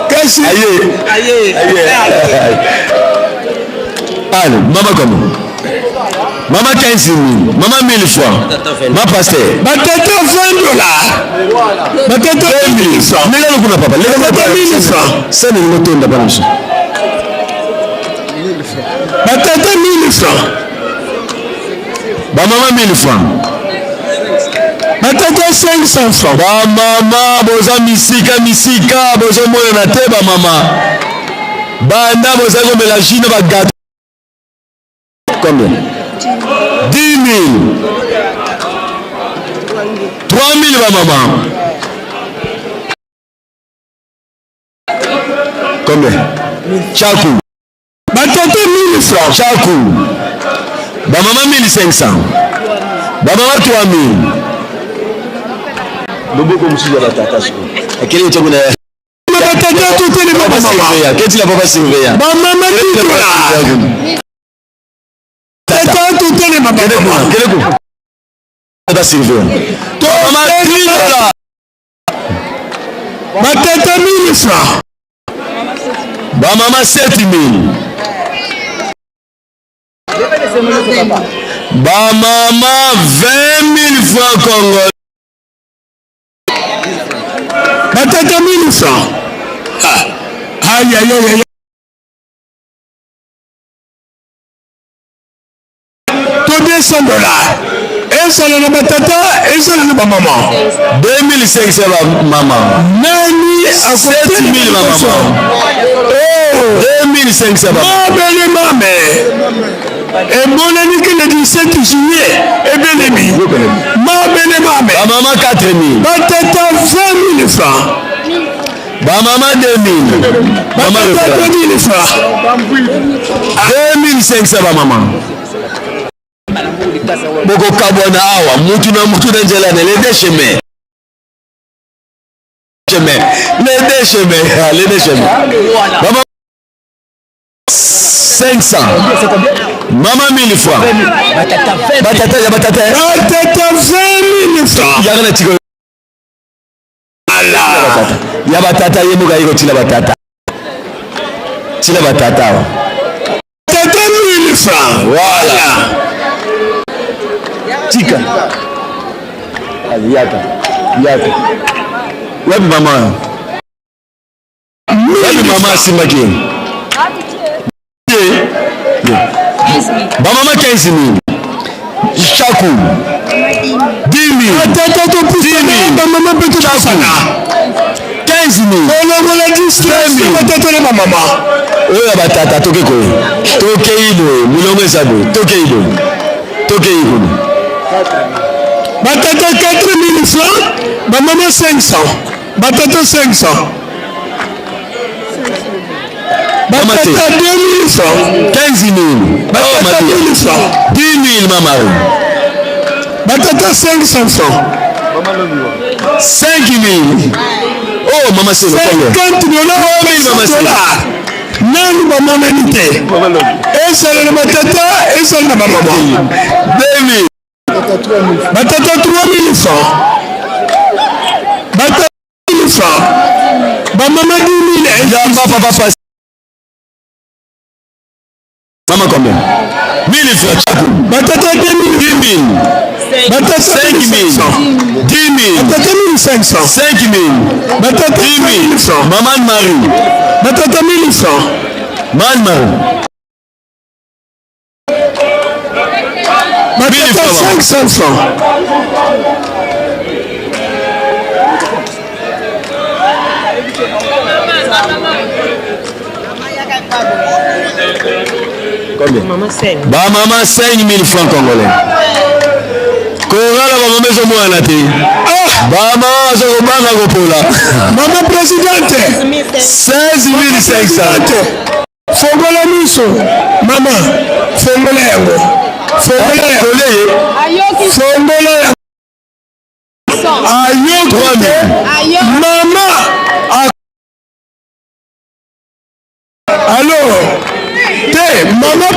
Speaker 3: Kasi
Speaker 2: aïe. Aïe. Allez, maman comment? Maman 15 000, maman 1000 francs. Ma pasteur.
Speaker 3: Batata 20 dollars. Batata 20 000 francs.
Speaker 2: Lega lokuna papa. Lega
Speaker 3: Batata 1000 francs.
Speaker 2: Sani ngotonda bana biso.
Speaker 3: Batata 1000 francs.
Speaker 2: Ba mama 1000 francs.
Speaker 3: Batata 500 francs.
Speaker 2: Ba mama boza misika misika bozomonana te ba mama. Banda bozali komela jus na ba gâteau. Combien? 10 000. 3 000 ba mama. Combien? Chaku.
Speaker 3: Batata 1000 francs.
Speaker 2: Chaku. Ba mama 1500. Ba mama 3000. Loboko mosusu ya batata sikoyo. Akeli otiango na
Speaker 3: Batata totelema
Speaker 2: Papa
Speaker 3: bamama.
Speaker 2: surveillant. Keti la papa surveillant.
Speaker 3: Bamama titola. Tata totelema bamama.
Speaker 2: Kele kuna. Tata surveillant. Mama titola.
Speaker 3: Batata 1000 francs.
Speaker 2: Ba mama 7000. Ba mama 20 000 francs congolais.
Speaker 3: Batata 1000 francs. Ah. Aïe aïe aïe aïe. To 200 dollars. Ezala na batata, ezala na bamama.
Speaker 2: 2500 ba mama.
Speaker 3: Nani
Speaker 2: 7000 ba mama.
Speaker 3: Oh.
Speaker 2: 2500 ba.
Speaker 3: Mabele mame. Emonani ke le 17 juillet ebelemi. Mabele mame.
Speaker 2: Ba mama 4000.
Speaker 3: Batata 20 000 francs.
Speaker 2: Ba mama 2000. Mama
Speaker 3: Batata 2000 francs.
Speaker 2: 2500 ba mama. Bokokabwana awa mutu na mutu na nzela na les deux chemins. Chemin. Les deux chemins. Les deux chemins. Mama 500. Mama 1000 francs. Batata ya batata.
Speaker 3: Batata 20 000 francs.
Speaker 2: Yaka na tiko. Ya batata ye moko aye kotila batata. Tila batata awa.
Speaker 3: Batata 1000 francs.
Speaker 2: Voilà. Tika. Allez, yaka. Yaka. Wapi mama? Wapi mama asimbaki ye? Ba mama 15 000. Chaku. 10 000.
Speaker 3: Batata topusana, bamama mpe topusana.
Speaker 2: 15 000.
Speaker 3: Olongola distraction batata na bamama.
Speaker 2: Oyo ya batata toke koye. Tokei boye, milongo eza boye. Tokei boye. Tokei kuna.
Speaker 3: Batata 4000 francs, bamama 500. Batata 500.
Speaker 2: Mama te.
Speaker 3: Batata 2000 francs.
Speaker 2: 15 000.
Speaker 3: Batata 1000 francs.
Speaker 2: 10 000 mama.
Speaker 3: Batata 500 francs.
Speaker 2: 5 000. Oh mama c'est
Speaker 3: 50 dollars.
Speaker 2: 3 000 mama c'est.
Speaker 3: dollars. Nanu bamonani te. Ezala na batata, ezala na bamama.
Speaker 2: 2 000.
Speaker 3: Batata 3000 francs. Batata 1000 francs. Bamama 10 000.
Speaker 2: Yamba papa passe. Maman combien? 1000 francs chaku.
Speaker 3: Batata 2000.
Speaker 2: 10000.
Speaker 3: Batata
Speaker 2: 5000. 10000.
Speaker 3: Batata 1500.
Speaker 2: 5000.
Speaker 3: Batata
Speaker 2: 10000. Maman Marie.
Speaker 3: Batata 1100.
Speaker 2: Maman Marie.
Speaker 3: Batata 500 francs.
Speaker 2: Combien? Ba mama 5000 francs congolais. Korala ba mama ezomwana te. Ah! Ba mama bazokobanga kopola.
Speaker 3: Mama presidente.
Speaker 2: 16500.
Speaker 3: Fongola miso mama, fongola yango. Fongola yango. Fongola yango. Ayoki te. Mama alors te mama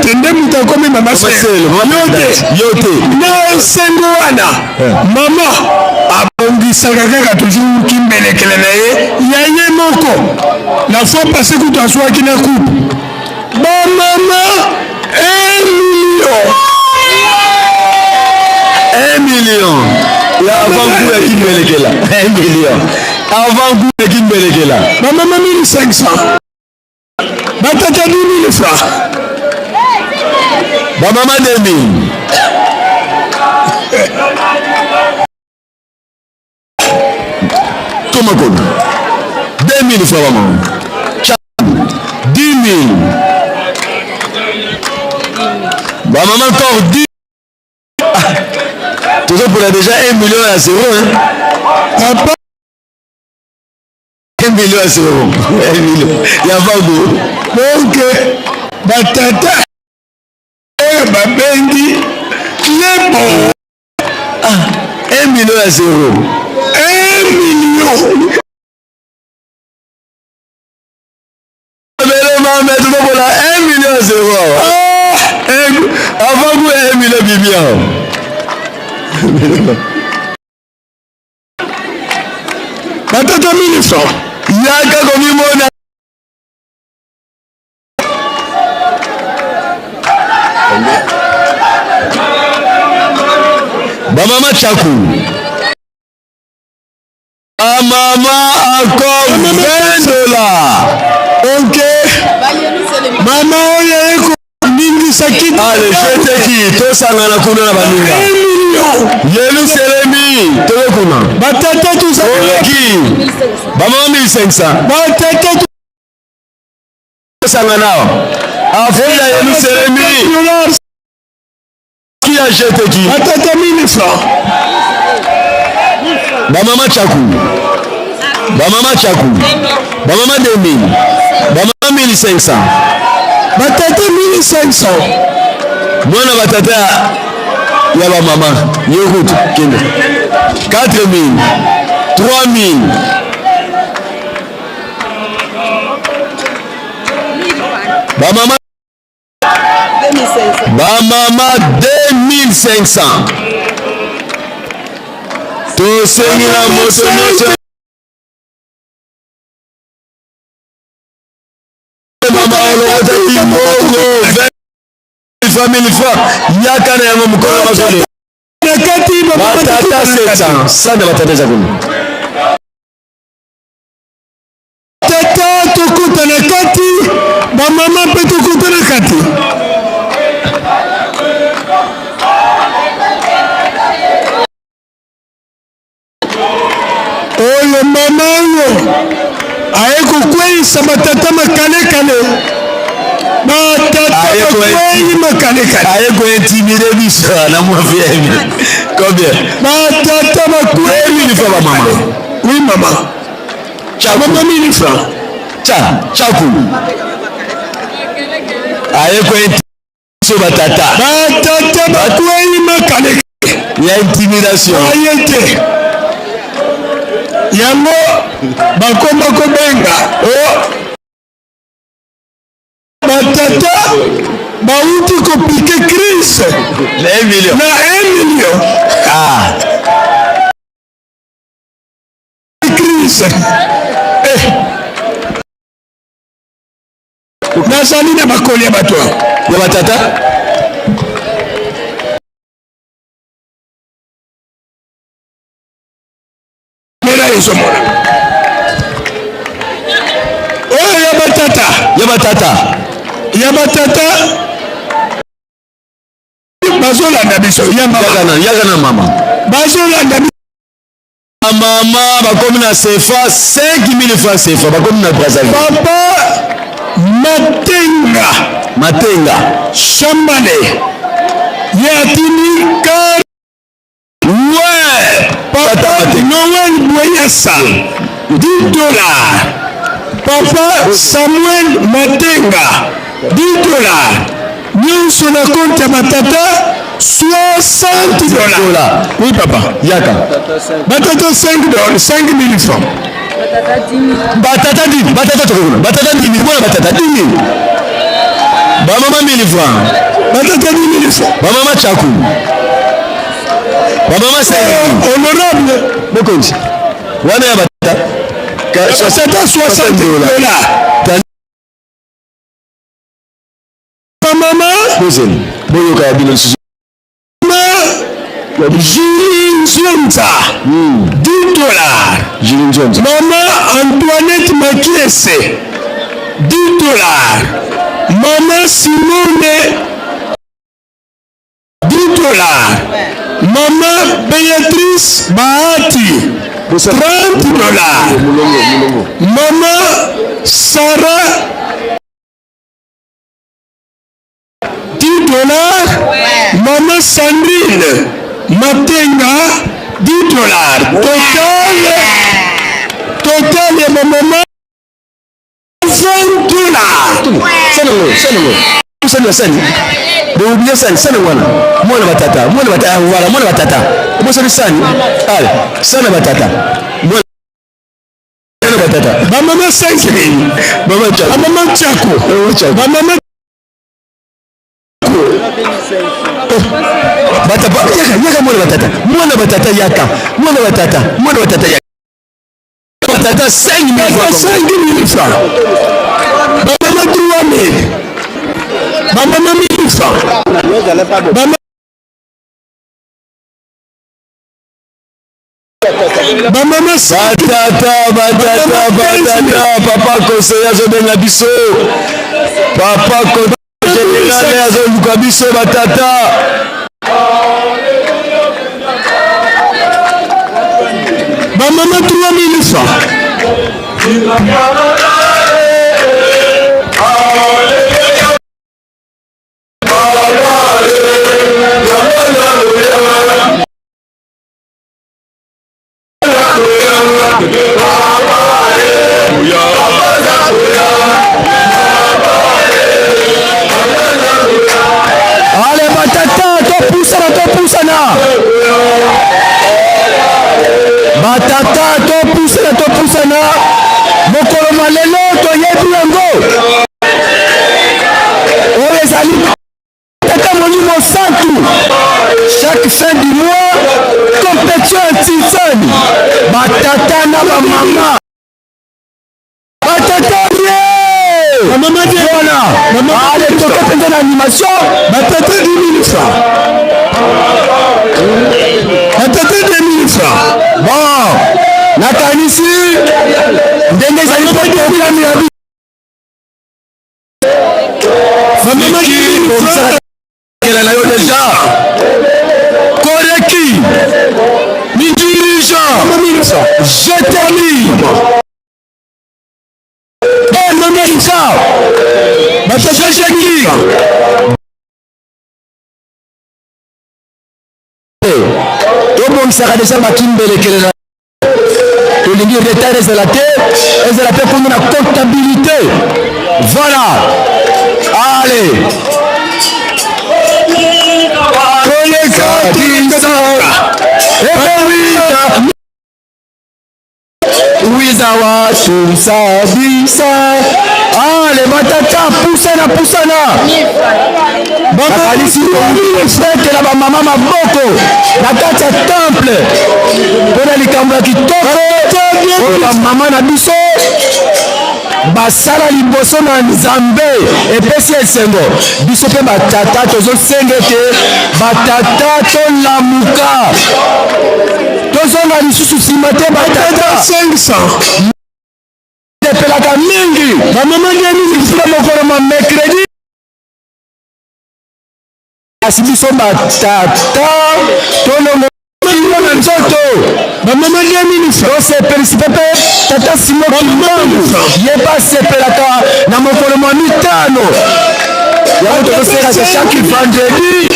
Speaker 3: te nde moto akomi mama selo yo te
Speaker 2: yo te
Speaker 3: na esengo wana eh. mama abongisaka kaka toujours kimbelekele na ye ya ye moko la fois passé kutu azwaki na coupe bamama 1 million
Speaker 2: 1 million ya avant goût ya kimbelekela 1 million avant goût ya kimbelekela
Speaker 3: bamama 1500 batata 10000 francs
Speaker 2: bamama 2000 Toma kono 2000 francs bamama 10 000 bamama encore 10 tozopola déjà 1 million ya 0 hein?
Speaker 3: Papa
Speaker 2: 1 million ya 0 1 million ya vango
Speaker 3: donc batata oyo babengi lebo
Speaker 2: ah, 1 million ya 0
Speaker 3: 1 million
Speaker 2: Bele mame tozokola 1 million ya 0 awa ah, avant ku 1 million bibi awa
Speaker 3: batata 1000 francs
Speaker 2: yaka komimona bamama chaku bamama encore 20 dollars
Speaker 3: ok mama oyo eko ningisa kiti
Speaker 2: ale jeteki tosangana kuna na baninga yelusalemi toye kuna
Speaker 3: batata
Speaker 2: tozalaki bamama 1500
Speaker 3: batata
Speaker 2: tosangana awa afuta yelusalemi Qui a jeté qui?
Speaker 3: Batata 1000 francs.
Speaker 2: Bamama Chaku. Bamama Chaku. Bamama 2000. Bamama 1500.
Speaker 3: Batata 1500.
Speaker 2: Mwana batata ya bamama yo kutu kende 4000 3000 bamama bamama 2500 tosengi na moto nyonso mama olokotaki mbongo 20 mille francs yaka na yango mokolo mazole batata 700 sanda batata eza kuna
Speaker 3: Tata tokota na kati, ba mama mpe tokota na kati. Oyo mama oyo aye kokweyisa batata makalekale, batata bakweyi makalekale,
Speaker 2: aye kointimide biso na mwa vm combien?
Speaker 3: Batata bakweyi
Speaker 2: mille fois ba mama.
Speaker 3: Oui mama. Mama 1000 francs.
Speaker 2: Cha, chaku. Aye ko biso batata.
Speaker 3: Batata bakwei makale.
Speaker 2: Ya intimidation.
Speaker 3: Aye te. Yango bakoma kobenga oh. Batata bauti kopike crise
Speaker 2: na 1 million.
Speaker 3: Na 1 million.
Speaker 2: Ah.
Speaker 3: Crise. Eh. Nazali na bakoli ya bato
Speaker 2: ya batata.
Speaker 3: ozomona oyo ya batata,
Speaker 2: ya batata,
Speaker 3: ya batata bazolanda biso ya mama,
Speaker 2: yaka na mama,
Speaker 3: bazolanda biso.
Speaker 2: Mama bakomi na CFA 5000 francs CFA, bakomi na Brazzaville.
Speaker 3: Papa Matenga,
Speaker 2: Matenga
Speaker 3: Shambale ye atindi kar.
Speaker 2: Ouais,
Speaker 3: Papa Noël Boyasa 10 $. Papa Samuel Matenga 10 $. Nyonso na compte ya batata 60 $. Oui papa.
Speaker 2: Yaka.
Speaker 3: Batata 5 $, 5000 francs.
Speaker 2: Batata 10, batata tokokuna, batata 10, mwana batata 10, bamama 1000 francs.
Speaker 3: Batata 10 000 francs.
Speaker 2: Bamama chaku, bamama 5.
Speaker 3: Honorable.
Speaker 2: Mokonzi wana ya batata.
Speaker 3: Batata 60 $. Mama.
Speaker 2: Bozeli boyoka ya bino lisusu.
Speaker 3: Julie Nzonza 10 $.
Speaker 2: Julie Nzonza.
Speaker 3: Mama Antoinette Makiese 10 $. Mama Simone 10 $. Mama Béatrice Bahati 30 $. Mama Sarah 10 $. Mama Sandrine Matenga 10 $. Total, total ya bamama 20 $.
Speaker 2: Sanango, sanango, sani, sani boublie, sani, sani wana mwana batata, mwana batata, wala mwana batata bosani, sani ale, sani batata, mwana batata.
Speaker 3: Bamama 5 000.
Speaker 2: Mama Chako.
Speaker 3: Bamama Chako, bamama.
Speaker 2: Batata, yaka, yaka mwana batata, mwana batata, yaka mwana batata, mwana batata, yaka batata 5 000.
Speaker 3: 5 000 francs. Bamama 3 000. Bamama 1000 francs. Bamama bamama.
Speaker 2: Batata, batata, batata, papa conseiller azobenga biso, papa général azoluka biso, batata.
Speaker 3: Bamama 3000 francs.
Speaker 2: Ale batata, topusana, topusana, batata, topusana, topusana. Mokolo malelo toyebi yango, oyo ezali tata Molimo Santu. Chaque fin du mois, compétition ya Ntinsani, batata na bamama, batata ye wana. Ale, toke mpenza na animation.
Speaker 3: Batata 10 000 francs. Batata 2 000 francs.
Speaker 2: Bon, nakanisi ndenge ezali programme ya
Speaker 3: Bamama 10 000 francs.
Speaker 2: Kela na yo deja koreki midirigeant jeteli enomesa
Speaker 3: Batata.
Speaker 2: Jejeki tobongisaka deja bakimbelekele na tolingi retard ezala te, ezala mpe kuna na comptabilité. Voilà, allez.
Speaker 3: Koleka.
Speaker 2: Ebewita wizawa tusabisa. Ale batata, pusana, pusana. Bakalisi betela bamama maboko na kati ya temple mpona likambo ya kitoko oyo bamama na biso basala liboso na Nzambe. Epesi esengo. Biso mpe batata tozosenga ete batata tolamuka. Tozonga lisusu nsima te batata.
Speaker 3: 500.
Speaker 2: Sepelaka mingi.
Speaker 3: Bamama nde mingi.
Speaker 2: Na mokolo ma mercredi. Kasi biso batata tolongo na nzoto.
Speaker 3: Bamama nde mingi.
Speaker 2: Tosepelisi mpe tata Simo Kimbangu ye mpe asepelaka na mokolo mwa mitano. Yango tozoselaka chaque vendredi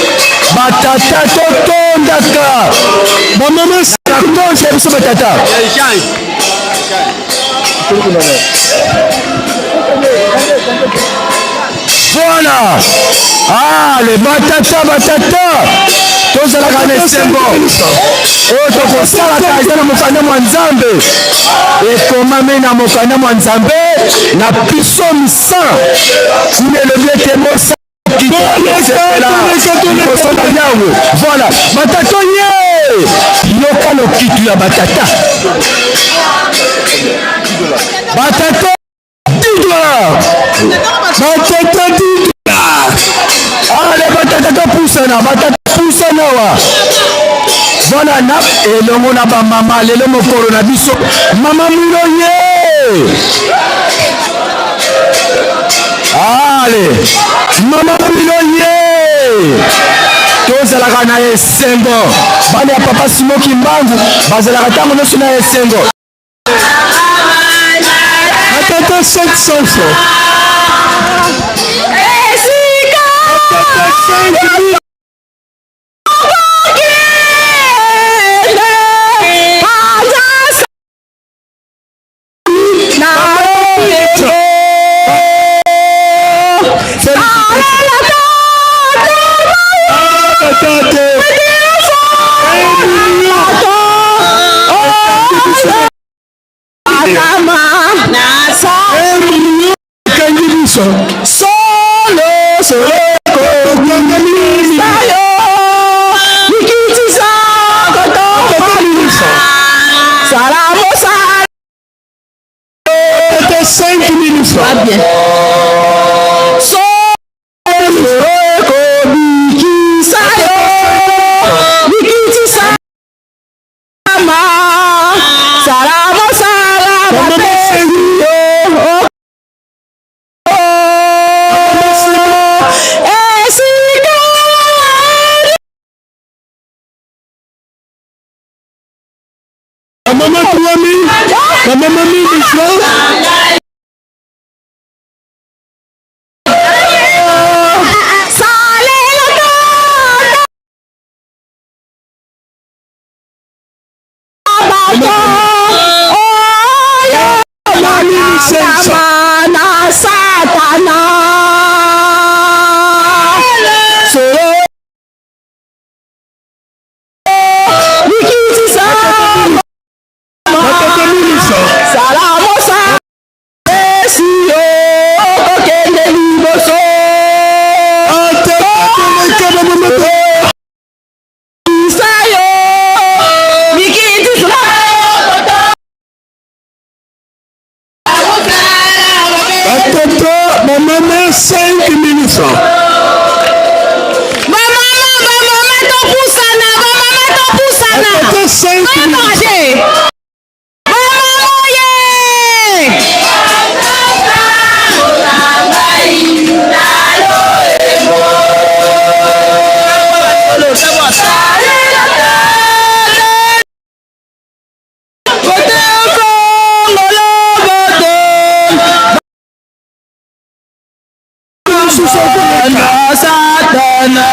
Speaker 2: batata totondaka.
Speaker 3: Bamama
Speaker 2: Kakonzi ya biso batata. Voilà. Ah, les batata batata. Tozalaka na esengo. Oyo tokosalaka eza na mokanda mwa Nzambe. Ekomami na mokanda mwa Nzambe na psaume 100. Kuna elobi ete mosa liboso na Yawe. Voilà, batata ye. Yoka lokitu ya batata. Batata 10 dollars.
Speaker 3: Batata 10 dollars.
Speaker 2: Ale batata topusana, batata pusana wa. Voilà na elongo na bamama lelo mokolo na biso mama Mwilo ye. Ale mama Mwilo ye. Tozalaka na esengo. Bana ya papa Simo Kimbangu bazalaka ntango nyonso na esengo.
Speaker 3: Batata 700 francs. Batata 5000. Ekangi biso.
Speaker 18: Solo, solo, kokangamisa yo, likitisa kotokolisa, sala mosala.
Speaker 3: Ata 5000 francs.
Speaker 18: Bien. Solo, kobikisa yo, likitisa ma, sala mosala, bapesi yo. Esika
Speaker 3: Bamama 3000, bamama 1000 francs.
Speaker 18: Na Satana. Solo likitisa
Speaker 3: Batata 1000 francs.
Speaker 18: sala mosala esi yo okokende liboso.
Speaker 3: Ata toleka bamama.
Speaker 18: Isa yo likitisa.
Speaker 3: Batata bamama 5000 francs.
Speaker 18: Bamama, bamama topusana, bamama topusana.
Speaker 3: Batata 5000
Speaker 18: Oye. Bamama oye. Satana.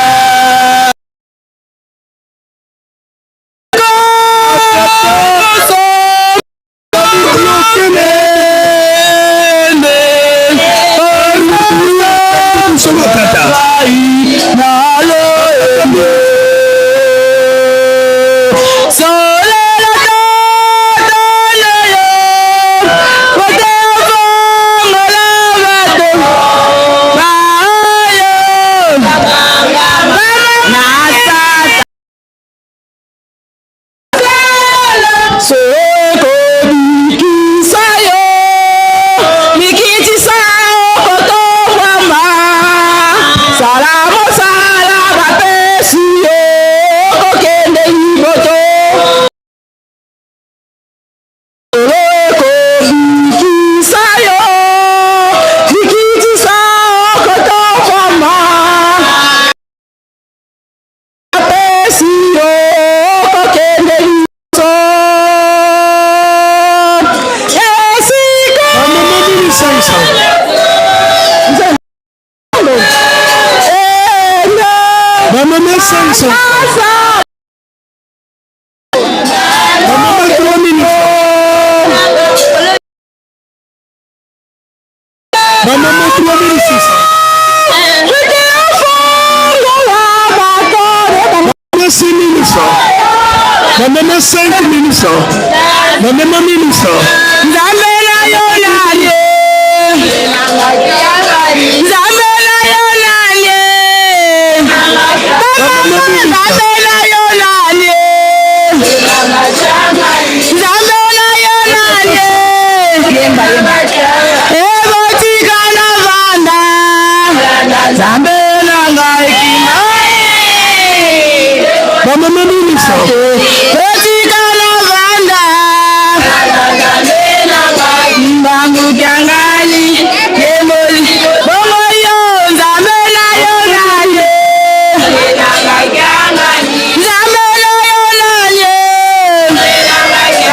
Speaker 18: Sokobikisa yo, mikitisa okotombwama, sala mosala bapesi yo, okokende liboso.
Speaker 3: Bamama 3600. Bamama 6100. Bamama 5100. Bamama 1800.
Speaker 21: Nzambe na yo nani? Nzambe na yo nani? Nzambe na yo nani? Nzambe na yo nani? Ebotika na vanda. Nzambe na ngai kima.
Speaker 3: Bamama 1800.
Speaker 21: Botika na vanda. Mbangu kiangali yemoli. Bongo yo Nzambe na yo nani? Nzambe na yo nani?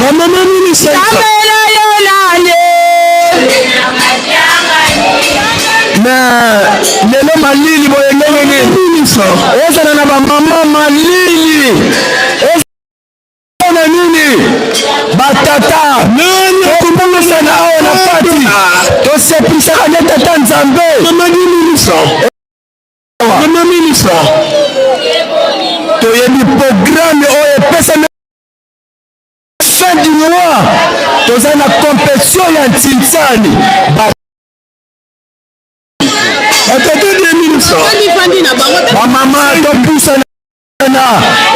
Speaker 3: Bamama 1500.
Speaker 21: Nzambe na yo nani?
Speaker 2: Na lelo malili boye ndenge nini? Ezala na bamama malili na nini batata tokobongisana awa na kati tosepelisaka nde tata Nzambe.
Speaker 3: Mama 1800.
Speaker 2: Toyebi programme oyo epesami fin du mois, toza na compétition ya ntintsani.
Speaker 3: Batata 2100.
Speaker 2: Bamama topusana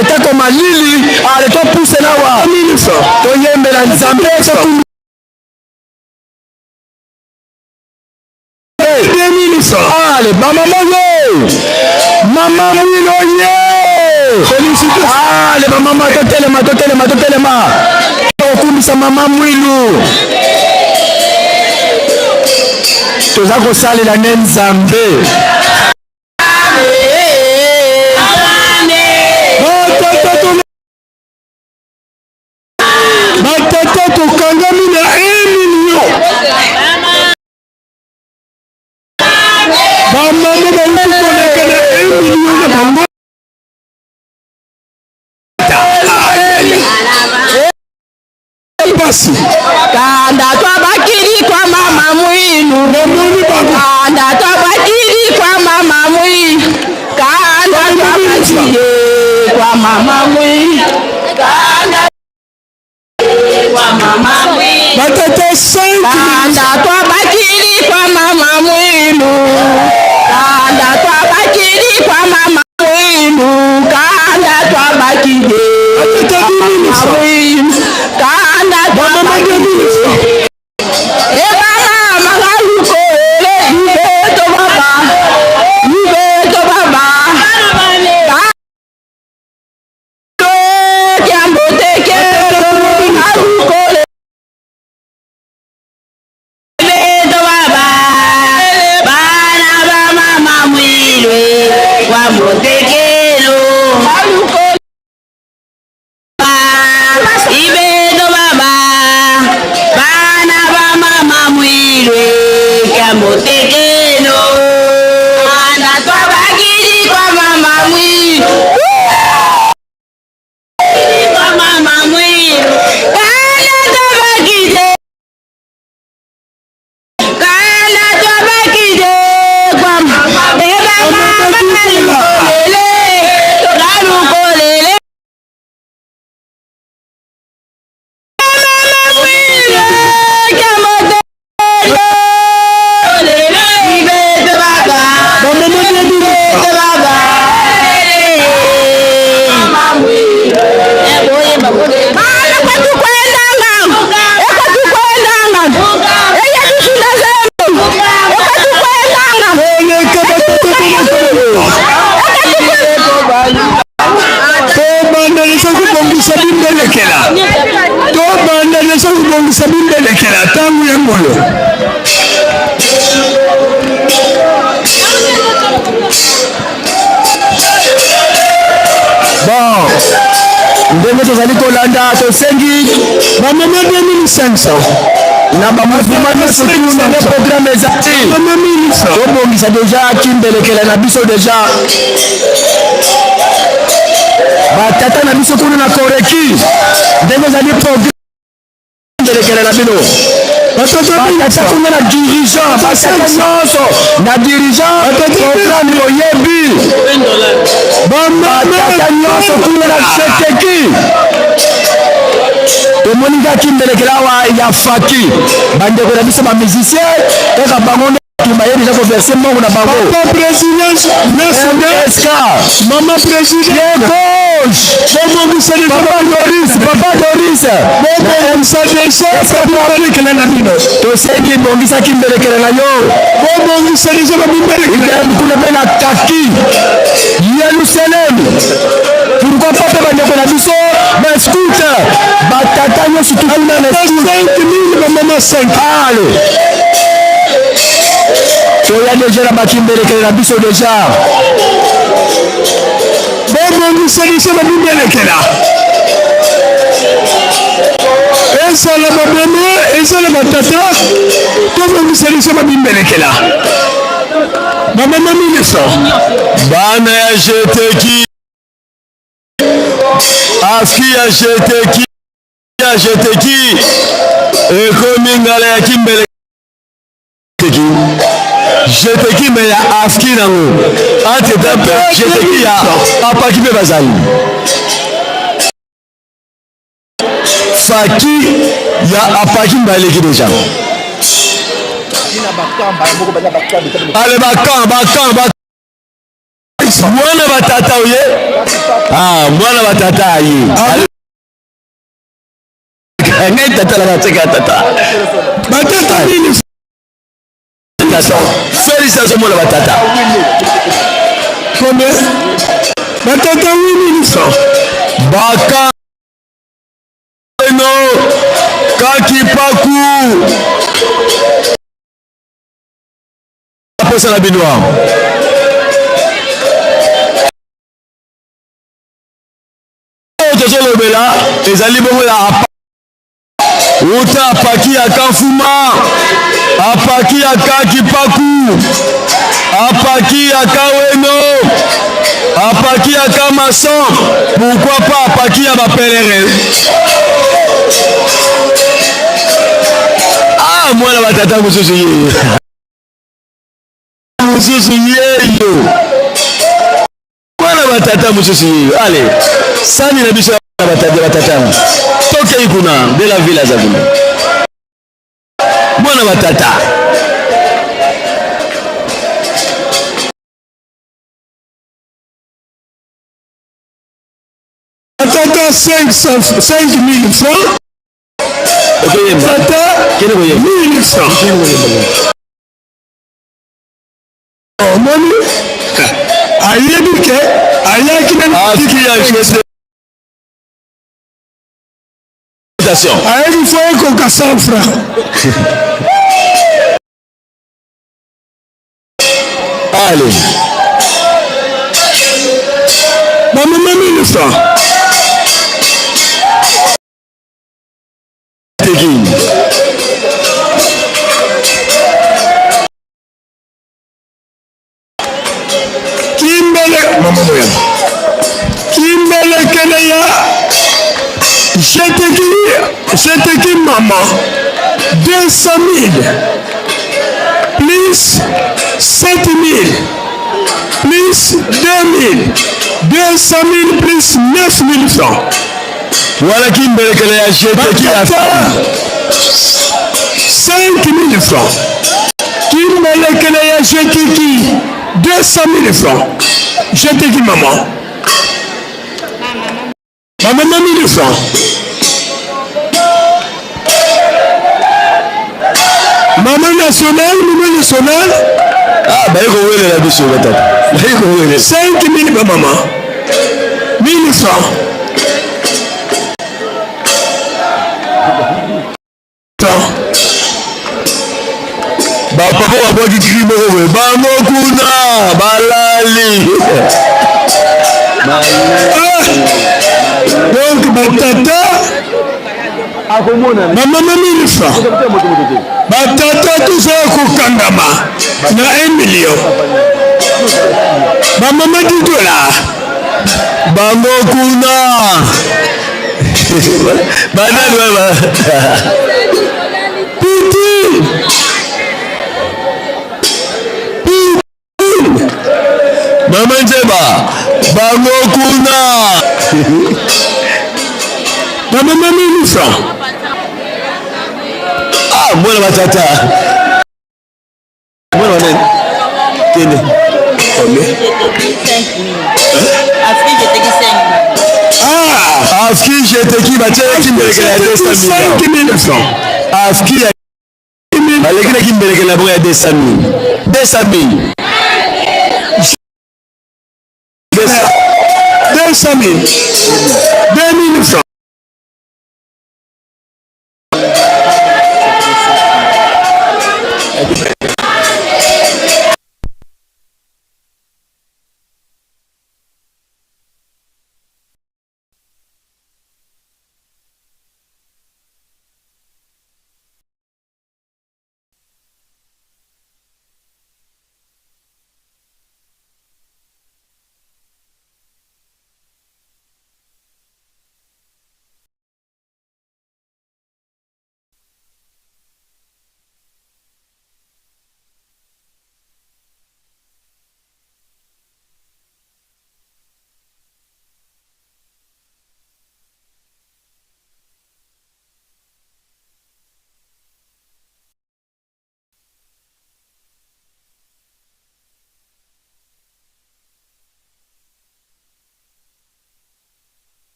Speaker 2: etako malili ale topusana awa toyembela Nzambe. Ale bamama yo, mama Mwilo ye, ale bamama totelema, totelema, totelema, tokumbisa mama Mwilu. Toza kosalela nde Nzambe.
Speaker 3: Batata tokangami na 1 million. Bamama bauti koleka na 1 million na bango. Pasi.
Speaker 21: Kanda twabakili kwa mama Mwilu. Kanda twabakili kwa mama Mwilu. Kanda twabakili kwa mama Mwilu. Kanda kwa mama Mwilu.
Speaker 3: Batata 5.
Speaker 21: Kanda twabakili kwa mama Mwilu. Kanda twabakili kwa mama Mwilu. Kanda twabakili kwa mama Mwilu. Kanda twabakili. Ebana magaluko ele ibeto baba. Ibeto baba. Kiamboteke aluko Ibeto baba. Bana ba mama Mwilwe kwa motekelo. Aluko Ibeto baba. Bana ba mama Mwilwe kwa motekelo. Bana twabakili kwa mama Mwilu. Kwa mama Mwilu. Kana twabakile. Kana twabakile kwa mama. Eba mama lukolele. Lukolele. Mama Mwilwe kwa motekelo. Ibeto baba. Ibeto baba. Bana kwetu kwendanga. Ekwetu kwendanga. Eye tushinda zenu. Ekwetu kwendanga.
Speaker 3: Tobanda deja kobongisa bimbelekela, tobanda deja kobongisa bimbelekela ntango ya ngolo.
Speaker 2: Bon, ndenge tozali kolanda, tosengi
Speaker 3: bamama 2500
Speaker 2: na bamouvement nyonso ndenge programme ezali, tobongisa deja kimbelekela na biso deja. Batata na biso kuna na koreki, ndenge ezali programme, mbelekela na bino. Batata kuna na dirigeant, batata nyonso na dirigeant, programme oyebi. Batata nyonso kuna na Seteki. Tomoni kaka kimbelekela awa ya Faki. Bandeko na biso ba musiciens kaka bango nde baye deja koverse mbongo na bango.
Speaker 3: Papa president national
Speaker 2: SK.
Speaker 3: Mama president
Speaker 2: Pied gauche.
Speaker 3: Bobongisa deja
Speaker 2: Papa Doris, Papa Doris.
Speaker 3: Bobongisa deja bimbelekele na bino.
Speaker 2: Tosengi bongisa kimbelekele na yo.
Speaker 3: Bobongisa deja babimbelekele.
Speaker 2: Kuna mpe na Kaki. Yelusalemi. Pourquoi pas mpe bandeko na biso ba scout batata nyonso tukuna na scout.
Speaker 3: 5000 bamama 5.
Speaker 2: Allez. Toya deja na bakimbelekele na biso deja.
Speaker 3: Bobongisa biso babimbelekela. Ezala bamama, ezala batata, tobongisa biso babimbelekela. Bamama 1900.
Speaker 2: Bana ya Jeteki, afki ya Jeteki, ya Jeteki ekomi ngala ya kimbele Jeteki me ya afki nango entre temps Jeteki ya apaki mpe bazali faki ya apaki mbaleki deja ale bakan bakan ba mwana batata oye ah mwana batata aye ngai tata nanga tika tata
Speaker 3: batata nini
Speaker 2: Félicitations mwana batata.
Speaker 3: Combien? Batata 8100.
Speaker 2: Baka no kakipaku posa na bino awa. Oyo tozolobela ezali bongo ya Uta apaki ya Kafuma, apaki ya Kakipaku, apaki ya Kaweno, apaki ya Kamason, pourquoi pas apaki ya bapelerin. Ah, mwana batata mosusu ye mosusu yeyo Mwana batata mosusu yeyo. Ale sani na biso ya batata batata tokei kuna de la ville aza kuna mwana batata.
Speaker 3: Batata 500 5000 francs.
Speaker 2: Okoyemba.
Speaker 3: Tata 1000 francs. Omoni ayebi ke ayaki ayebi fo ekoka 100 franc.
Speaker 2: Allez.
Speaker 3: Bamama 1000 francs. Kimbele mama moyamba kimbelekele ya jeteki jeteki mama 200 000 plus 7 000 plus 2 000 200 000 plus 9 000 francs.
Speaker 2: Wana kimbelekele ya jeteki ya
Speaker 3: 5 000 francs. Kimbelekele ya jeteki 200 000 francs. Jeteki mama. Mama 1000 francs. Mama nationale, mama nationale.
Speaker 2: Ah, baye kowelela biso batata. Baye kowelela.
Speaker 3: 5 000 ba mama. 1000 francs.
Speaker 2: Bapapa babwaki kri moko boye bango kuna balali.
Speaker 3: Ah! Donc batata bamama 1000 francs. Batata tozala kokangama na 1 million. Bamama 10 dollars.
Speaker 2: Bango kuna banani wana
Speaker 3: Piti.
Speaker 2: Nkamba bango kuna.
Speaker 3: Bamama 1000 francs.
Speaker 2: Ah, mwana batata. Mwana wa nani? Kende. Combien?
Speaker 4: Afrique eteki 5
Speaker 2: Ah, Afki jeteki batielaki mbelekela ya 200 000
Speaker 3: francs.
Speaker 2: Afki balekilaki mbelekela na bango ya 200 000. 200 000.
Speaker 3: 200 000. 2000 francs.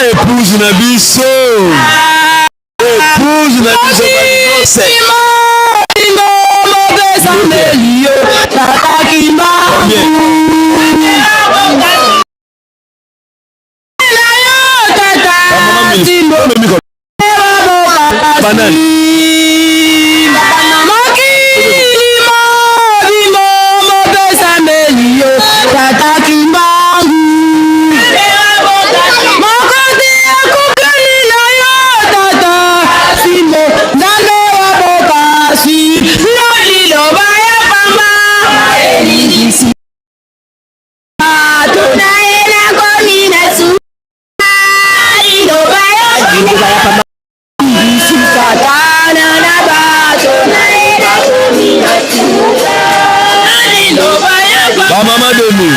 Speaker 2: Épouse na biso. Épouse na biso ba Banane. Ba mama de nous.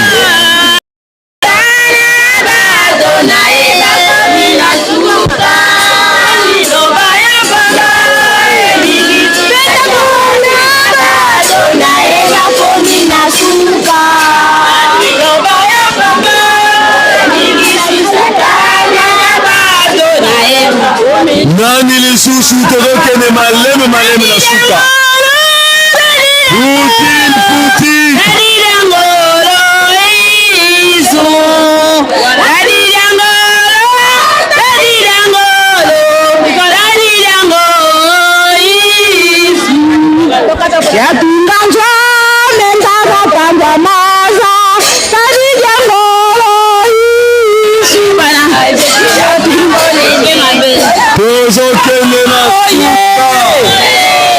Speaker 2: Nani lisusu tokokende maleme maleme na suka. Poutine, Poutine. Tozokende na suka.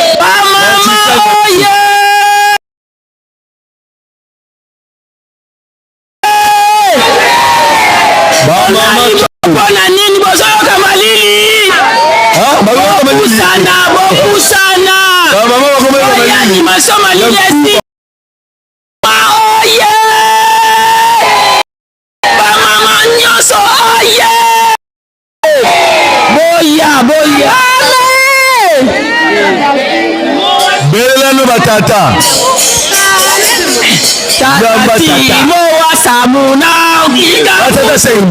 Speaker 18: Mpona nini bozoyoka malili? Bopusana, bopusana. Oya animation malili esi. Oye! Bamama nyonso oye! Boya, boya.
Speaker 2: Belelano batata. Batata 5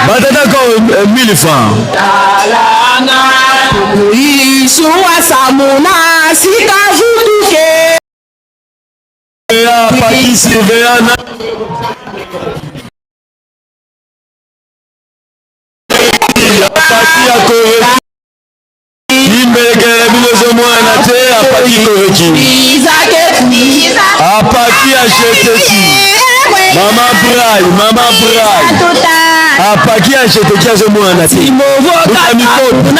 Speaker 2: Batata ko 1000 francs. Ya paki surveillant na apaki ya koreki imbelekele bino ezomwana te apaki koreki apaki ya jeteki mama brai mama brai apaki ya jeteki azomwana te buta mikoti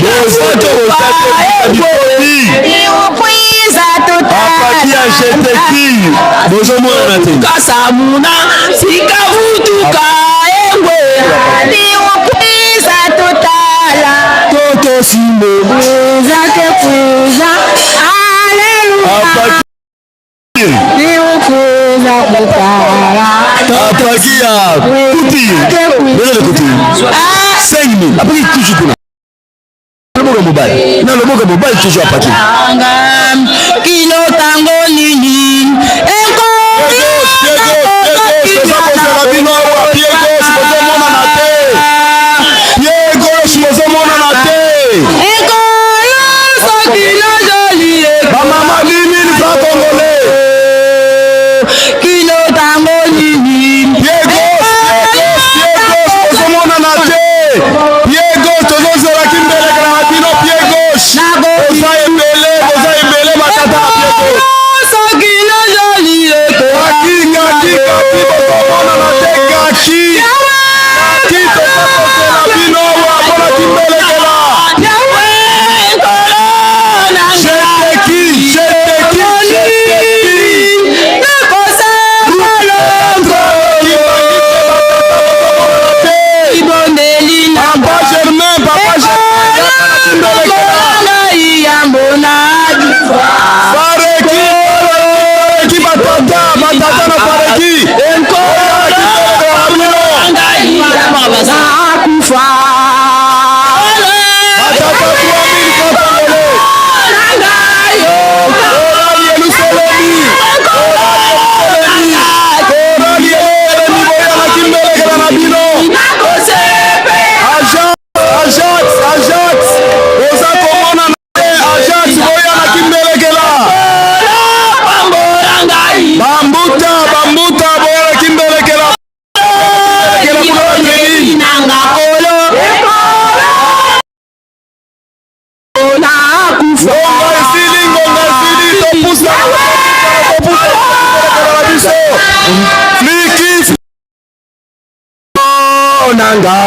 Speaker 2: boza to boza te buta mikoti apaki ya jeteki bozomonana te
Speaker 18: Kasamuna sikavutuka engwe toto simbo
Speaker 2: apaki ya kuti bozele kuti 5000 apaki toujours kuna loboka mobali na loboka mobali toujours apaki
Speaker 18: kilo tango nini
Speaker 2: Bamama 10 000 francs congolais.
Speaker 18: Kilo tango nini
Speaker 2: Pied gauche, pied gauche, pied gauche, bozomonana te. Pied gauche, tozozela kimbelekela na bino pied gauche. Boza ebele, boza ebele. na nga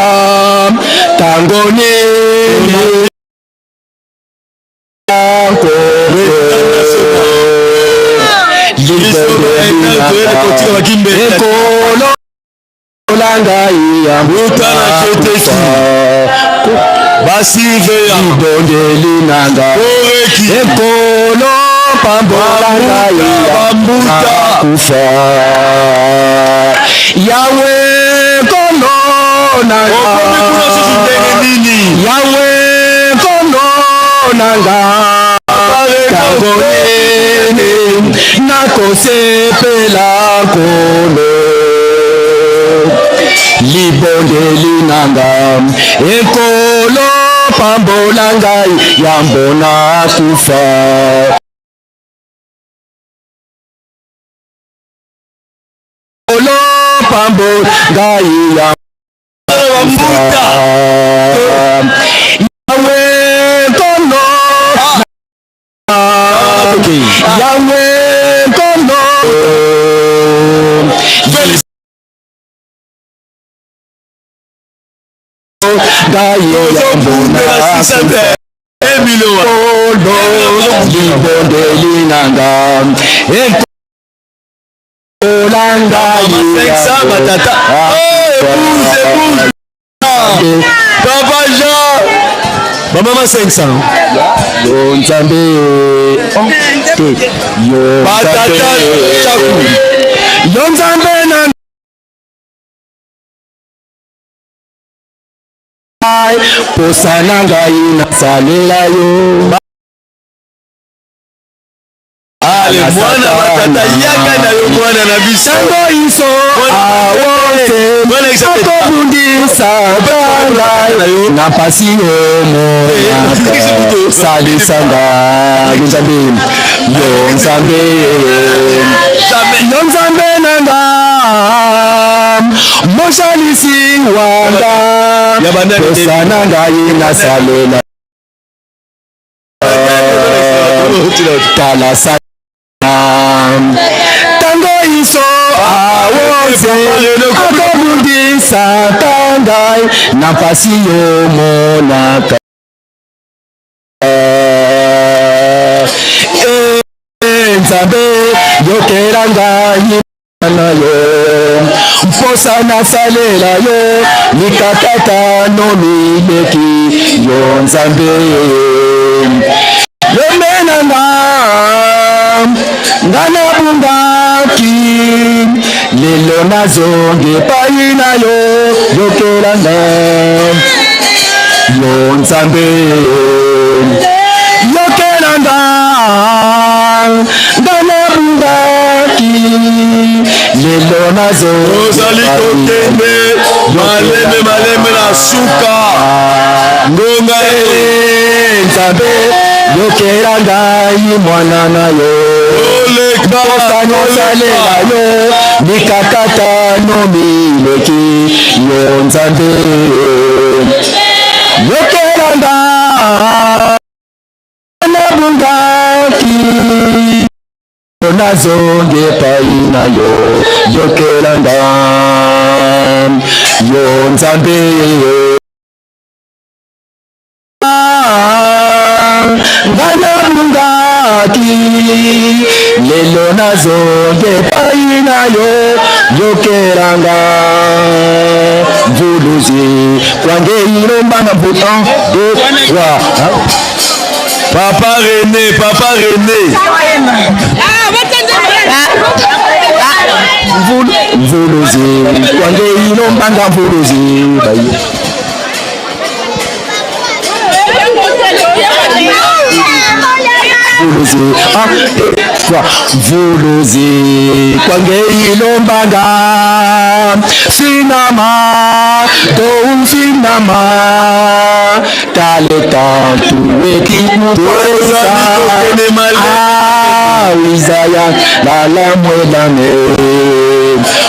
Speaker 2: tango nini ekolo la ngai ya libondeli na nga ekolo pambola ngai kufa yawe nkolo na nga yawe nkolo na nga tango nini nakosepela nkolo libondeli na nga ekolo pambola ngai yambo nakufa. Kolo pambola ngai yambo Yawe nkolo Yawe nkolo ngai yambo nakufa Kolo libondeli na nga
Speaker 5: Batata épouse épouse papa Jean bamama 500
Speaker 2: yo nzambe te yo
Speaker 5: batata chaku
Speaker 2: yo nzambe na ngai posa na ngai nasalela yo.
Speaker 5: Ale mwana batata yaka na yo mwana na biso.
Speaker 2: Tango iso awote akobundisa ngai na mpasi omonaka salisa ngai nzambe yo nzambe yo nzambe na nga mosalisi wanga posa na ngai nasalela tala sa tango iso awose akobundisa ngai na mpasi yomonaka. Eh, nzambe yokela ngai na yo mposa nasalela yo mikakatano mileki yo nzambe yombe na nga nga nabungaki lelo nazongi epai na yo yokela nga yo nzambe yokela nga nga nabungaki lelo
Speaker 5: tozali kokende malembe malembe na suka ngonga.
Speaker 2: Nzambe yokela ngai mwana na yo mposa nasalela yo mikakatano mileki yo nzambe yokela nga nabungaki nazongi epai na yo yokela nga yo nzambe nga nabungaki lelo nazongi epai na yo yokela nga mvuluzi kwange ilomba na mvu 1 2 3.
Speaker 5: Papa René, papa René.
Speaker 2: Mvuluzi kwange ilombanga mvuluzi baye mvuluzi 1 2 3 mvuluzi kwange ilombanga sinama toufinama taleta tuweki Isaya lalamwelame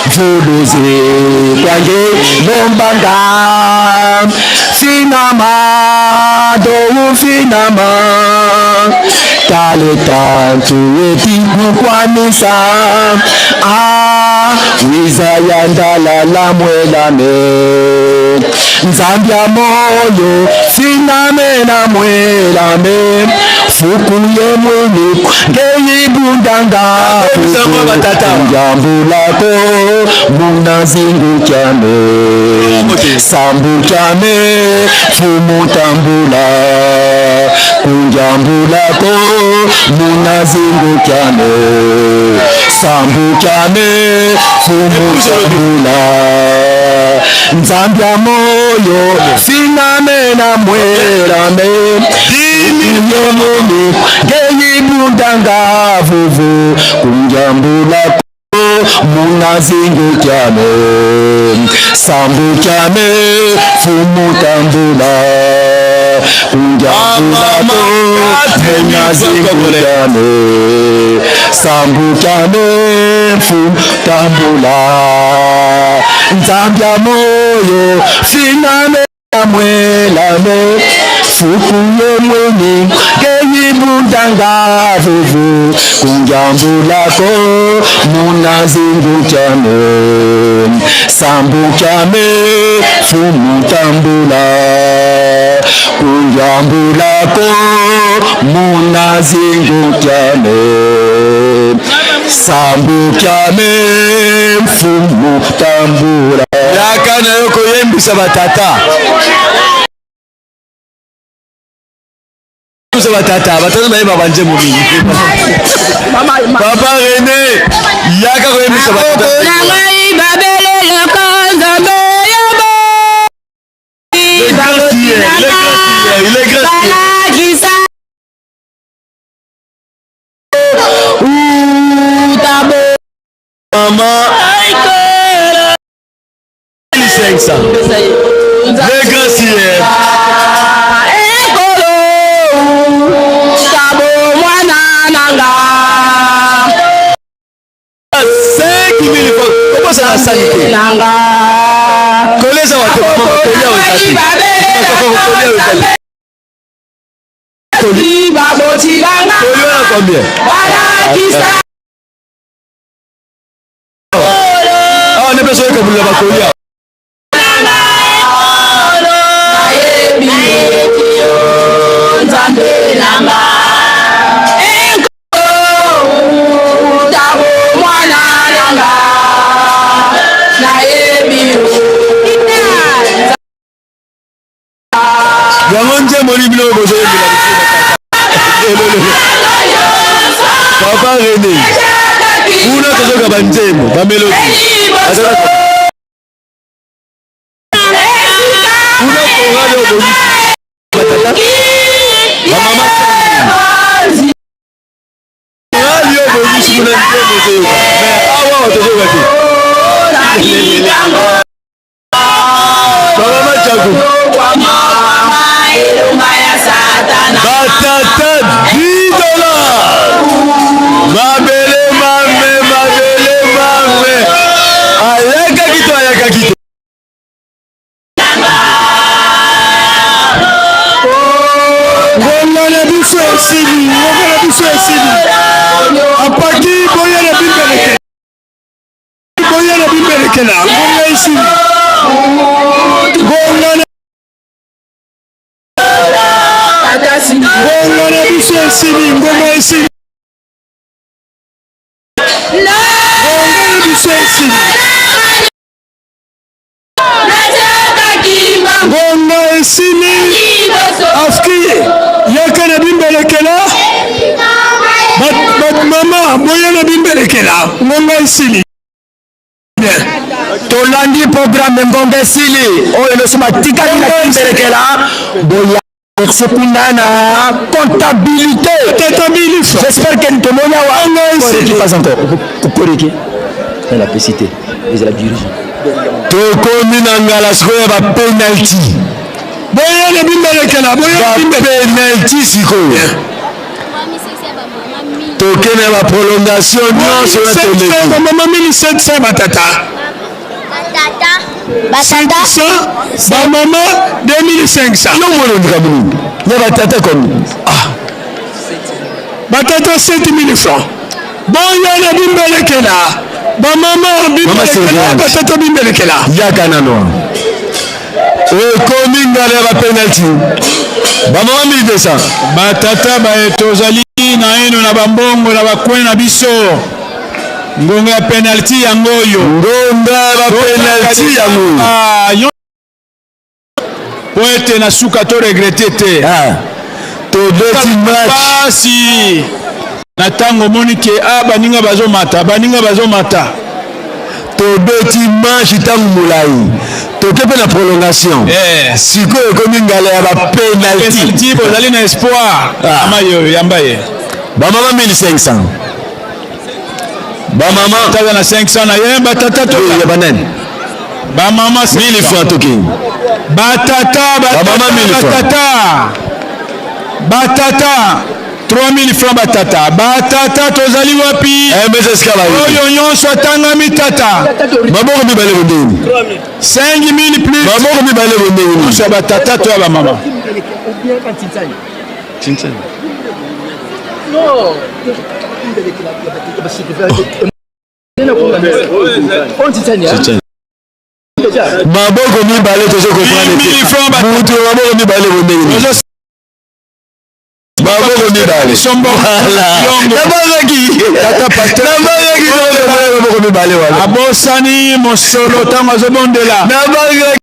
Speaker 2: mvuluzi kwange lombanga finama toufinama. Taleta ntueti kukwamisa ah wiza ya ndala la mwelame Nzambi ya moyo siname na mwelame fuku ye mwini ngeibundanga njambulako munazingukyame sambukyame fumutambula kunjambulako munazingukyame sambukyame fumutambula nzambi ya moyo siname na mwelame yemoni ngeyibundanga vuvu kunjambulako munazingukyame sambukyame fumutambula kunjambulako munazingukyame sambukyame fumutambula nzambi ya moyo finame mwelame fuku ye mweni keyibundanga vuvu kunjambulako munazingukyame sambukyame fumutambula kunjambulako munazingukyame sambukyame mfumutambula
Speaker 5: yaka na yo koyembisa batata biso batata batata bayeba banzembo mingi papa René yaka koyembisa batata Il est gracieux. Maman 500. Les gracieux. 5000 francs. Comment ça la sanité? Koleza wa te maman kolia ozali. Kolia ozali. Kolia na combien? Ah, ne peso kabula bakolia. Yango nzembo nini bino bozoyembela biso? Papa René, kuna tozoka banzembo bamelodi kuna korale obongisi batata bamama korale obongisi kuna nzembo ozoyoka mais awa tozoyoka te. Mama Chaku. Batata 10 dollars. Mabele mame, mabele mame. Ayakaki to ayakaki te.
Speaker 3: Ngonga na biso esili, ngonga na biso esili. Apaki boye na bimbeleke. Boye na bimbelekela, ngonga esili. Ngonga na ngonga na biso esili, ngonga esili. Ngonga na biso esili. Ngonga esili. Afki yaka na bimbelekela. Bat mama boye na bimbelekela. Ngonga esili.
Speaker 2: Tolandi programme ngonga esili oyo nyonso batikali na kimbelekela boya verse kuna na comptabilité. J'espère que tomoni awa koreki pas encore koreki na napesi te ezala dirige.
Speaker 5: Tokomi na ngala sikoyo ya ba penalty.
Speaker 3: Boye na bimbelekela, boye na bimbelekela.
Speaker 5: Penalty sikoyo. Tokende ba prolongation nyonso na toleki.
Speaker 3: Bamama 1700 batata.
Speaker 1: Batata.
Speaker 3: 500 bamama 2500.
Speaker 5: Yo mwana ondika mingi. Ya batata combien? Ah.
Speaker 3: Batata 7000 francs. Boya na bimbelekela. Bamama bimbelekela, batata bimbelekela.
Speaker 2: Yaka nano. Ekomi ngala ya bapenalti. Bamama 1200.
Speaker 15: Batata baye tozali naino na bambongo na bacoin na biso. Ngonga ya penalti yango oyo.
Speaker 2: Ngonga ya bapenalti yango.
Speaker 15: Ah, po ete na suka to regrette te.
Speaker 2: Ah, tobeti match.
Speaker 15: Pasi na ntango omoni ke ah, baninga bazomata, baninga bazomata.
Speaker 2: Tobeti match ntango molai, toke mpe na prolongation.
Speaker 15: Eh.
Speaker 2: Sikoyo ekomi ngala ya bapenalti.
Speaker 15: Penalti, bozali na espoir.
Speaker 2: Ah.
Speaker 15: Mama yo yamba ye.
Speaker 2: Bamama 1500. Bamama
Speaker 15: tata na 500 na ye, batata to
Speaker 2: ya banani?
Speaker 15: Bamama
Speaker 2: 1000 francs toke.
Speaker 15: Batata,
Speaker 2: Bamama 1000 francs.
Speaker 15: batata, batata 3000 francs batata. Batata tozali wapi?
Speaker 2: MSSK ba
Speaker 15: Oyo nyonso atangami tata.
Speaker 2: Maboko mibale bondeni.
Speaker 15: 5000 plus.
Speaker 2: Maboko mibale bondeni.
Speaker 15: Nyonso ya batata to ya bamama.
Speaker 2: Maboko mibale tozo comprendre te. Mutu maboko mibale bondeni. Maboko mibale. Voilà. Nabangaki. Nabangaki maboko mibale wana.
Speaker 15: Abosani mosolo ntango azobondela.
Speaker 2: Nabangaki.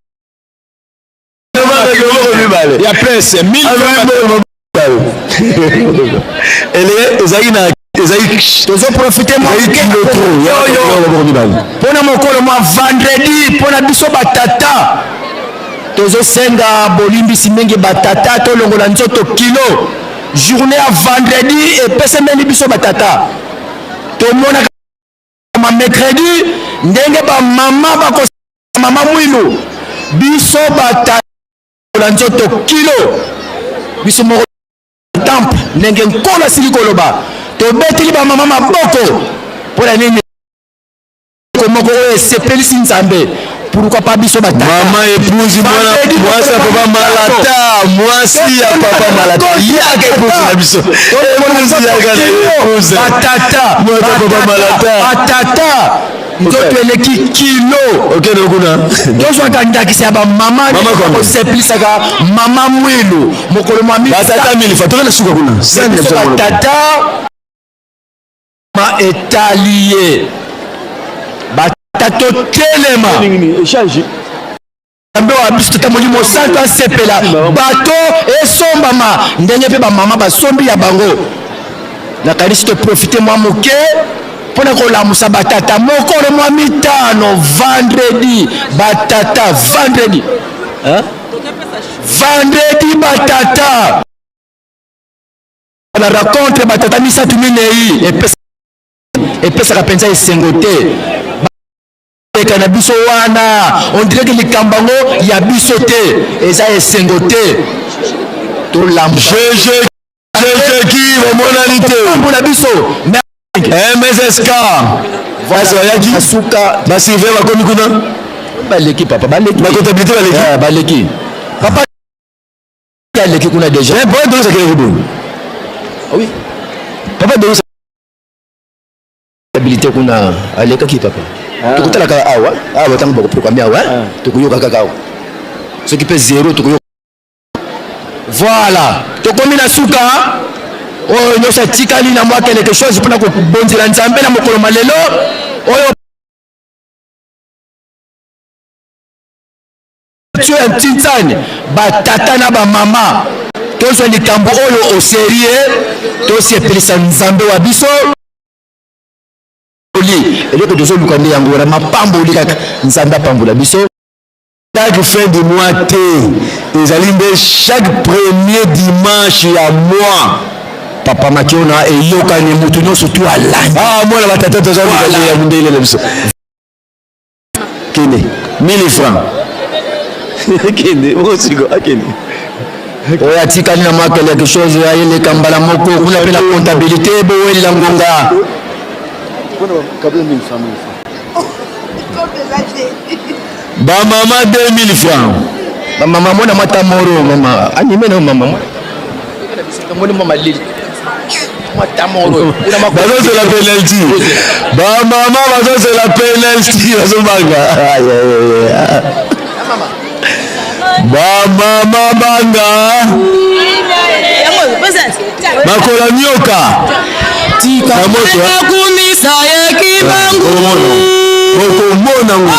Speaker 2: Nabangaki maboko mibale.
Speaker 15: Ya presse 1000 francs.
Speaker 2: Ele ezalaki na ezalaki
Speaker 21: tozoprofite mpona mokolo mwa vendredi mpona biso batata tozosenga bolimbisi mingi batata tolongola nzoto kilo journée ya vendredi epesemeli biso batata tomonaka ma mercredi ndenge bamama bako mama mwilu biso batata nzoto kilo biso moko temple ndenge nkolo asili koloba tobeteli bamama maboko mpona nini moko oyo esepelisi Nzambe, pourquoi pas biso batata.
Speaker 2: Mama épouse, mwana mwasi ya papa Malata, mwasi ya papa Malata, yaka épouse na biso, épouse yaka na épouse.
Speaker 21: Batata,
Speaker 2: mwana papa Malata,
Speaker 21: batata nzoto eleki kilo.
Speaker 2: Okende kuna
Speaker 21: tozwaka ndakisa ya bamama kosepelisaka mama mwilu mokolo mwa
Speaker 2: batata milifa tokende suka kuna
Speaker 21: biso batata ma etali ye batata totelema Nzambe wa biso tata Molimo Santo asepela bato esombama ndenge mpe bamama basombi ya bango. Nakanisi toprofite mwa moke mpo na kolamusa batata mokolo mwa mitano vendredi, batata vendredi, hein? Vendredi batata na rencontre batata misato minei epesaka mpenza esengo te. Eka na biso wana on dirait que likambo yango ya biso te, eza esengo te. Tolamusa
Speaker 2: GG omonani te
Speaker 21: na biso
Speaker 2: MSSK basi bayaki
Speaker 21: suka
Speaker 2: basurveille bakomi kuna
Speaker 21: baleki papa baleki
Speaker 2: na comptabilité baleki
Speaker 21: eh, baleki papa aleki kuna déjà
Speaker 2: eh, papa Denis akende kudu
Speaker 21: oui
Speaker 2: papa Denis
Speaker 21: habilité kuna alekaki papa. Tokotala kaka awa awa ntango bakoproklame awa, tokoyoka kaka awa soki mpe zero tokoyoka. Voilà, tokomi na suka oyo nyonso atikali na mwa quelque chose mpona kobonzela Nzambe na mokolo malelo oyo ya ntintsani. Batata na bamama tozwa likambo oyo au sérieux, tosepelisa Nzambe wa biso. Eloko tozoluka nde yango wana, mapamboli kaka Nzambe apambola biso.
Speaker 2: Chaque fin du mois te, ezali nde chaque premier dimanche ya mois.
Speaker 21: Papa Makiona eyokani, motu nyonso tu alandi.
Speaker 2: Ah, mwana batata toza ya mundele na biso. Kende 1000 francs. Kende mosiko akende.
Speaker 21: Oyo atikali na mwa quelque chose ayeleka mbala moko kuna mpe na comptabilité bowelela ngonga.
Speaker 2: Bamama 2000 francs.
Speaker 21: Bamama mona mwa tamoro mama anime na mama moni mwa malili.
Speaker 2: Bazozela penalty. Bamama bazozela penalty, bazobanga. Bamama banga bakola nyoka na moto.
Speaker 8: Nakumisa ye Kimbangu.
Speaker 2: Okomona ngo.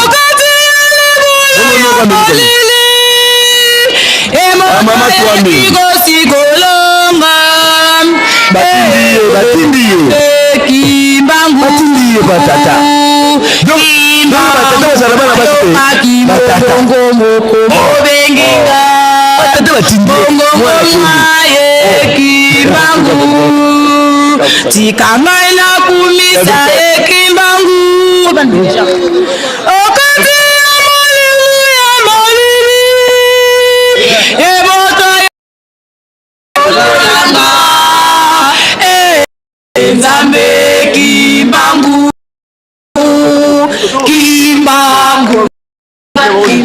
Speaker 2: Mama Twambi.
Speaker 8: Kosikolonga.
Speaker 2: Batindi ye, batindi ye.
Speaker 8: Kimbangu.
Speaker 2: Batindi ye batata. Donc batata bazala bana basi te. Batata.
Speaker 8: Obenginga.
Speaker 2: Batata batindi ye. Mwana
Speaker 8: Ye Kimbangu. Tika ngai nakumisa ye Kimbangu. Okati ya molili ya molili. Eboto ya Eh, Nzambe Kimbangu. Kimbangu.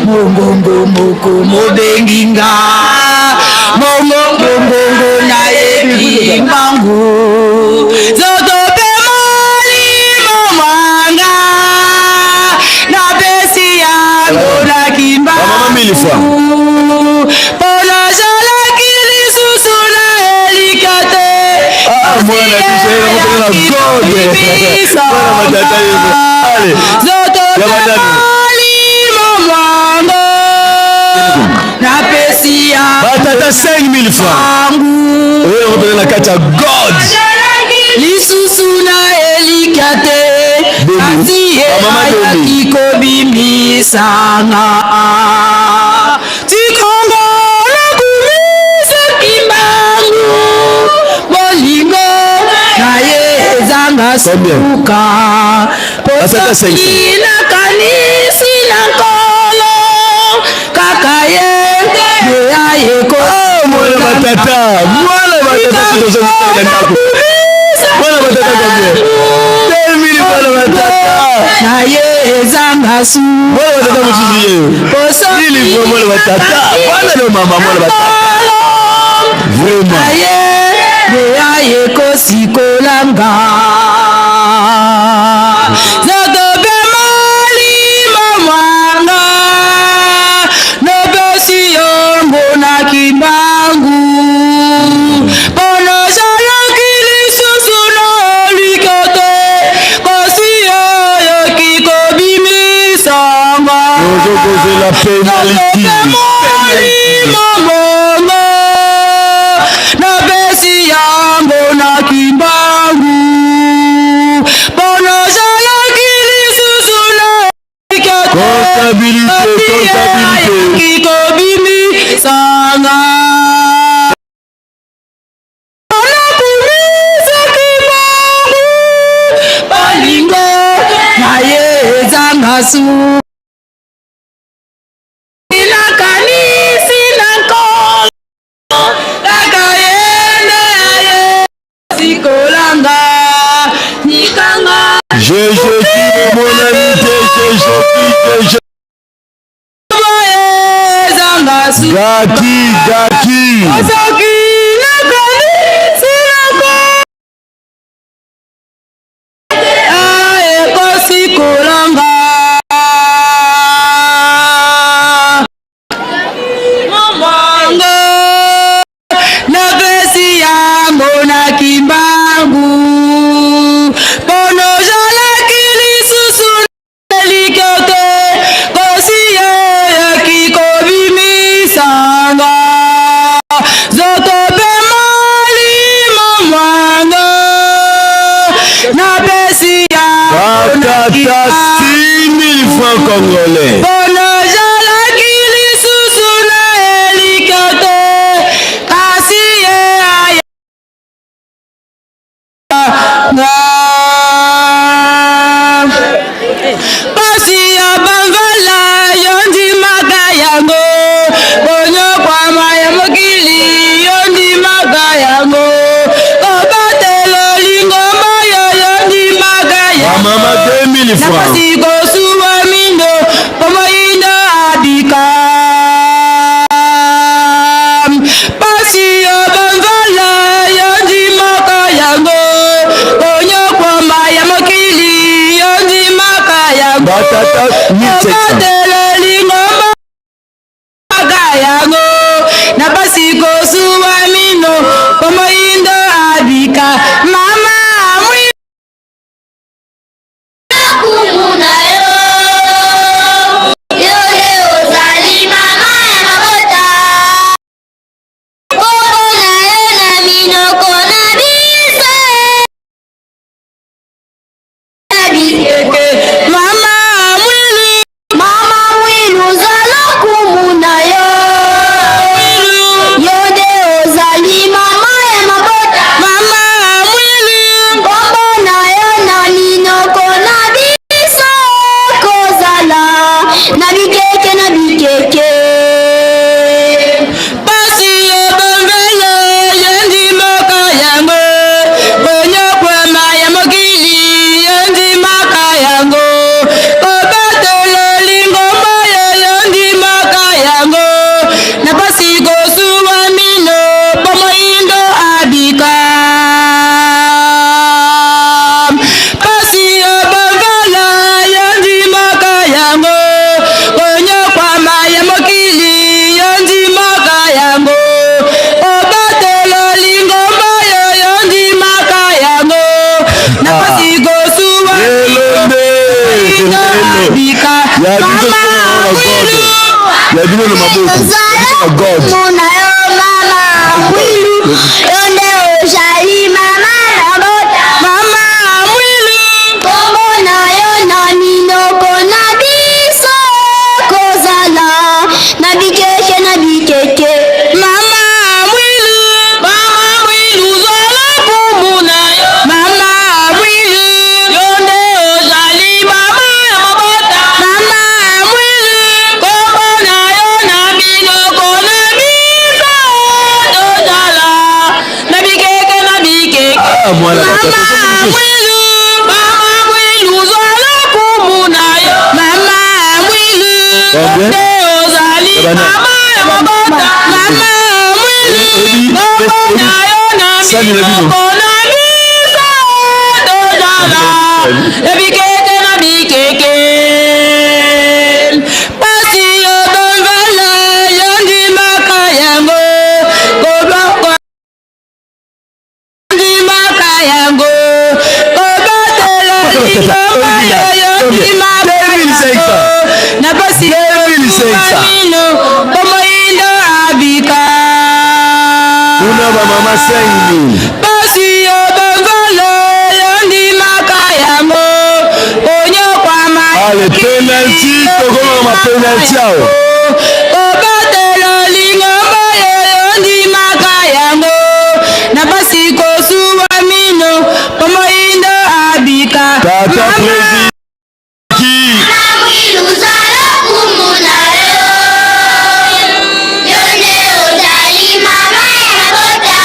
Speaker 8: Mongongo moko mobengi nga. Mongongo ngongo na ye Kimbangu. Zoto pe molimo mwanga. Napesi yango na Kimbangu.
Speaker 2: Mama mille fois.
Speaker 8: Mpona azalaki lisusu na elika te.
Speaker 2: Ah, mwana biso ye nango mpenza na God. Mwana matata ye. Allez.
Speaker 8: Zoto
Speaker 2: Ya
Speaker 8: pe
Speaker 2: madame.
Speaker 8: molimo mwango. Napesi yango
Speaker 2: Batata 5000 francs. Oyo yango mpenza na kati ya God.
Speaker 8: Lisusu na elika te. Kasi ye
Speaker 2: Bamama Demi.
Speaker 8: ayaki kobimisanga. Tikongo nakumisa Kimbangu. Bolingo na ye ezanga suka.
Speaker 2: Basata 500.
Speaker 8: Nakanisi na nkolo kaka ye nde ayeko.
Speaker 2: Mwana batata, mwana batata tozongisa na ndako. Mwana batata combien? 2000 mwana batata.
Speaker 8: Na ye ezanga su.
Speaker 2: Mwana batata mosusu ye. Mille francs mwana batata. Mwana no mama mwana batata. Vraiment.
Speaker 8: Na ye nde ayekosikolanga. Zoto pe molimo mwanga. Nopesi yongo na Kimbangu. Mpono ozalaki lisusu na elikya te. Kasi oyoki kobimisanga.
Speaker 2: Ozokozela penalty.
Speaker 8: Molimo mwanga. Napesi yango na Kimbangu. Mpono ozalaki lisusu na elikya te.
Speaker 2: Comptabilité, comptabilité.
Speaker 8: Kobimisanga. Nakumisa Kimbangu. Bolingo na ye ezanga su. Nakanisi na nkolo kaka ye nde aye sikolanga nikanga.
Speaker 2: Jésus emonani te, Jésus, Jésus.
Speaker 8: Ezanga su.
Speaker 2: Gaki, gaki.
Speaker 8: Soki nakanisi na nkolo ekosikolanga. Mwango napesi yango na Kimbangu. Mpono ozalaki lisusu na elikya te. Kasi ye ayaki kobimisanga. Zoto pe molimo mwango. Napesi yango na
Speaker 2: Batata 6000 francs congolais.
Speaker 8: Mpono ozalaki lisusu na elikya te. Kasi ye aya nga. Pasi ya bamvala yo ndimaka yango. Konyokwama ya mokili yo ndimaka yango. Kobatela lingomba yo yo ndimaka yango.
Speaker 2: Mama 2000 francs.
Speaker 8: Napasi kosuwa mindo po moyindo abika. Pasi ya bamvala yo ndimaka yango.
Speaker 2: Batata 1500.
Speaker 20: Obatela lingomba yango na pasi kosuwa mino po moyindo abika mama mwi
Speaker 8: Lokumu na yo, yo nde ozali mama ya mabota. Kombo na yo na minoko na biso na bikeke.
Speaker 20: Mama Mwilu,
Speaker 8: Mama Mwilu, zwa lokumu na yo, yo nde ozali mama ya mabota.
Speaker 20: Mama Mwilu,
Speaker 8: Kombo na yo na minoko na biso kozala na bikeke na bikeke.
Speaker 20: Pasi ya bamvele yendimaka yango, konyokwama ya mokili yendimaka yango, kobatela lingomba ye yendimaka yango, na pasi kosuwa mino po moyindo abika. Pasi ya bamvele yendimaka yango, konyokwama ya mokili yondimaka yango, obatela lingomba yo yondimaka yango, na pasi kosuwa
Speaker 2: Elombe.
Speaker 20: abika.
Speaker 2: Ya biso
Speaker 20: Mama
Speaker 2: na God. Ya bino na maboko. Na God.
Speaker 8: Lokumu na yo mama Mwilu, yo nde ozali mama ya mabota.
Speaker 20: Mama Mwilu,
Speaker 8: Kombo na yo na minoko na biso kozala na bikeke na bikeke.
Speaker 20: Mama Mwilu, Mama Mwilu, zwa lokumu na yo. Mama Mwilu, yo nde ozali mama ya mabota. Mama Mwilu, kombo na yo na minoko na biso tozala na bikeke na bikeke.
Speaker 2: Ah, mwana
Speaker 20: Mama Mwilu, Mama Mwilu, zwa lokumu na yo. Mama Mwilu,
Speaker 2: Combien?
Speaker 20: nde ozali
Speaker 2: Bana.
Speaker 20: mama ya mabota. Mama Mwilu, kombo na yo na
Speaker 2: Sani na bino.
Speaker 20: minoko na biso tozala na bikeke na bikeke. Pasi yo bomvele yondimaka yango, koboko ndimaka yango, kobatela lingomba yo yondimaka yango, na pasi
Speaker 2: 2500.
Speaker 20: mino po moyindo abika.
Speaker 2: Kuna ba mama 5000.
Speaker 20: Pasi yo bomvele yondimaka yango, onyokwama
Speaker 2: Allez, penalty, tokoma ma penalty awa.
Speaker 20: kobatela lingomba yo yondimaka yango, na pasi kosuwa mino po moyindo abika.
Speaker 2: Tata président.
Speaker 8: Mwilu, zwa lokumu na yo, yo nde ozali mama ya mabota.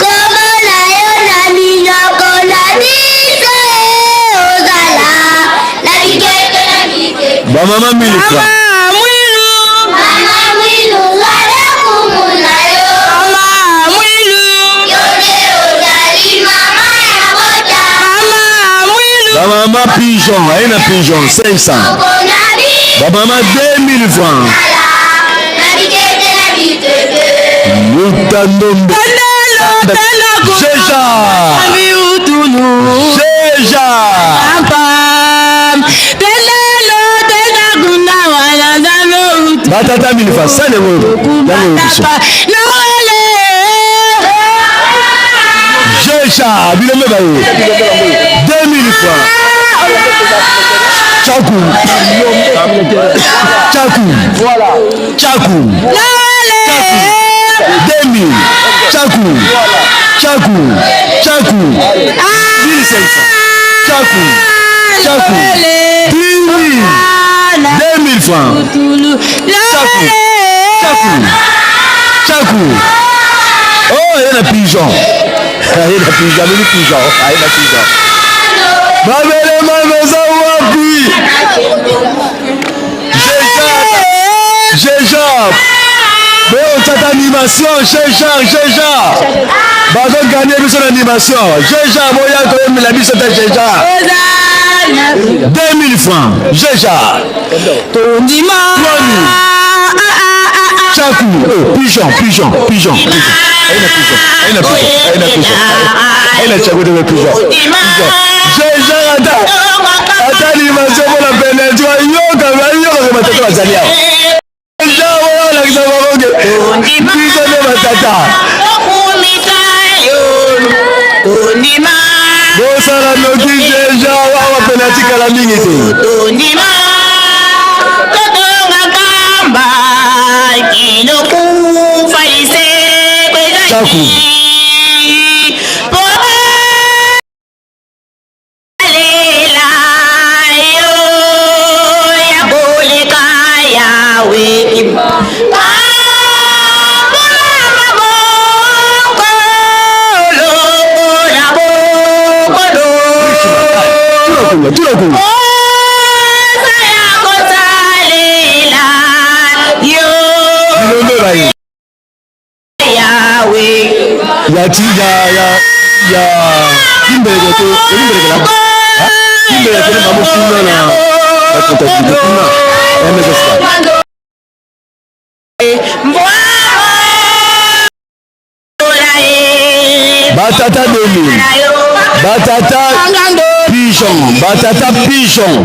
Speaker 8: Kombo na yo na minoko na biso ozala na bikeke na bikeke.
Speaker 2: Ba mama 1000 francs.
Speaker 20: Mama Mwilu,
Speaker 8: Mama Mwilu, zwa lokumu na yo,
Speaker 20: Mama Mwilu,
Speaker 8: yo nde ozali mama ya mabota.
Speaker 20: Mama Mwilu,
Speaker 2: Ba mama pigeon, aye na pigeon 500.
Speaker 8: Kombo na biso
Speaker 2: Ba mama 2000 francs.
Speaker 8: na bikeke na bikeke.
Speaker 2: Mutandombe.
Speaker 20: Tandalo tala
Speaker 2: Jeja.
Speaker 20: Utulu.
Speaker 2: Jeja.
Speaker 20: Pam. Tendalo tenda kuna wala nzambe utu.
Speaker 2: Batata 1000 francs, sani yango yango biso.
Speaker 20: Noele.
Speaker 2: Jeja, bilombe baye. 2000 francs. Chaku. Chaku. Chaku.
Speaker 20: Noele.
Speaker 2: 2000. Chaku. Chaku. Chaku. 1500. Chaku. Chaku. 10 000. 2000 francs.
Speaker 20: Utulu.
Speaker 2: Chaku. Chaku. Chaku. Oh, il y a un pigeon. Il y a un pigeon, il y a un pigeon. Il y a un pigeon. Babele manoza wapi? Jeja. Jeja. Boyotata animation Jean Jean bazoganye biso na animation Jean boya koyembela biso te Jean 2000 francs Jean
Speaker 21: tondima
Speaker 2: Chaku oh, pigeon pigeon pigeon aina pigeon aina pigeon aina pigeon aina chaku te pigeon Jean ata ata animation mpona penalty bayoka bayoka batata bazali awa olakisa bango ke biso nde batata bosala noki deja awa pene atikala mingi te Chaku. Ya ti ya ya ya kimbeleke to kimbeleke la kimbeleke ne mamu kuna na na comptabilité kuna MSSK. Batata 2000 batata pigeon batata pigeon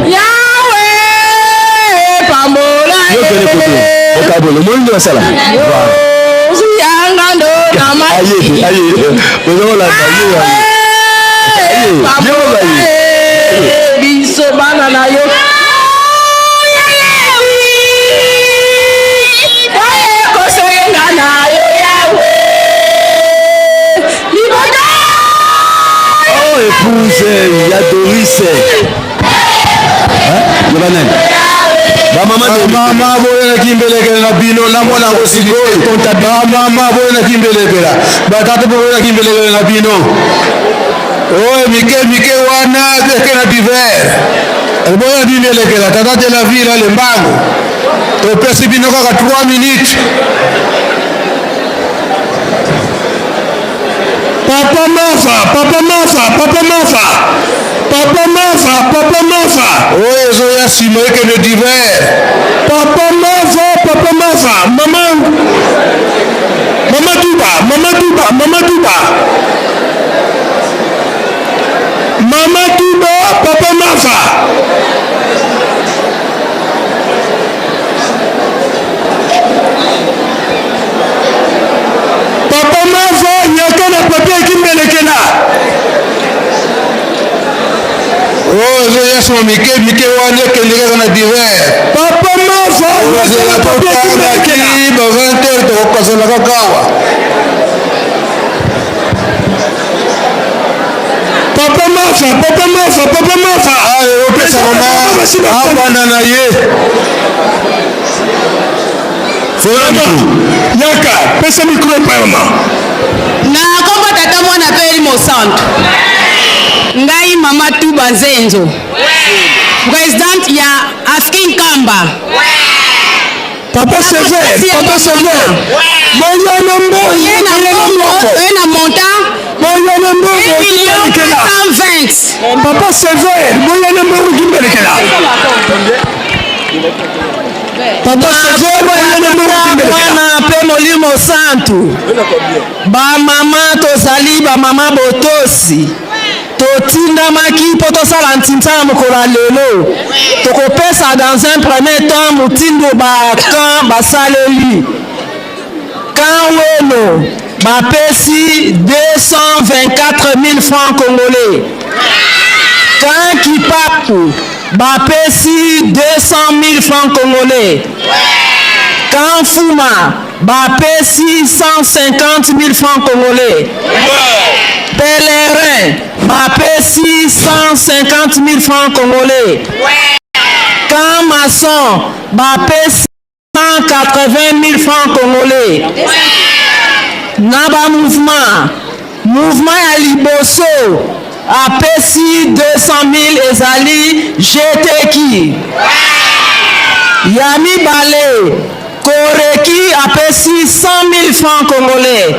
Speaker 2: yo kende kote okabolo omoni nde basala aye aye ozokolanda ye aye ye aye
Speaker 21: biso bana na yo
Speaker 2: Oh, épouse ya Doris. Hein? Yobanani.
Speaker 11: Bamama boyelaki mbelekela na bino namona yango sikoyo. Bamama boyelaki mbelekela, batata mpe boyelaki mbelekela na bino. Oyo mike mike wana eke na divers boyelaki mbelekela. Tata de la ville ale mbango, topesi bino kaka 3 minutes.
Speaker 3: Papa Mafa, Papa Mafa, Papa Mafa, Papa Mafa, Papa Mafa.
Speaker 11: Oyo ezoya nsima ekende divers.
Speaker 3: Papa Mafa, Papa Mafa, Mama Mama Duba, Mama Duba, Mama Duba. Mama Duba, Papa Mafa. Papa Mafa yaka na papier ekimbelekela.
Speaker 11: Oyo ezoya nsima mike mike wana ekende kaka na divers.
Speaker 3: Papa Mafa yaka na papier ekimbelekela.
Speaker 11: Ba 20 heures tokokozela kaka awa.
Speaker 3: Papa Mafa, Papa Mafa, Papa Mafa.
Speaker 11: Ayo opesa mama abanda na ye.
Speaker 3: Yaka, pesa micro epai mama.
Speaker 19: Na kombo tata mwana mpe elimo santu. Ngai mama Tuba Nzenzo. Presidente ya Afki Nkamba.
Speaker 3: Papa Sever, Papa Sever. Boyana mbongo, boyana mbongo.
Speaker 19: Oye na montant
Speaker 3: Boyana mbongo,
Speaker 19: 1 million 420.
Speaker 3: Papa Sever, boyana mbongo kimbelekela. Papa Sever, boyana mbongo kimbelekela.
Speaker 21: Mwana mpe Molimo Santu. Bamama tozali bamama botosi. Totindamaki mpo tosala ntinta na mokolo ya lelo. Tokopesa dans un premier temps motindo ba camp basaleli. Camp Welo bapesi 224 000 francs congolais. Camp Kipapu bapesi 200 000 francs congolais. Camp Fuma bapesi 150 000 francs congolais. Pèlerin bapesi 150 000 francs congolais. Camp Maçon bapesi 180 000 francs congolais. Na ba mouvement, mouvement ya liboso apesi 200 000 ezali GTQ. Ya mibale Koreki apesi 100 000 francs congolais.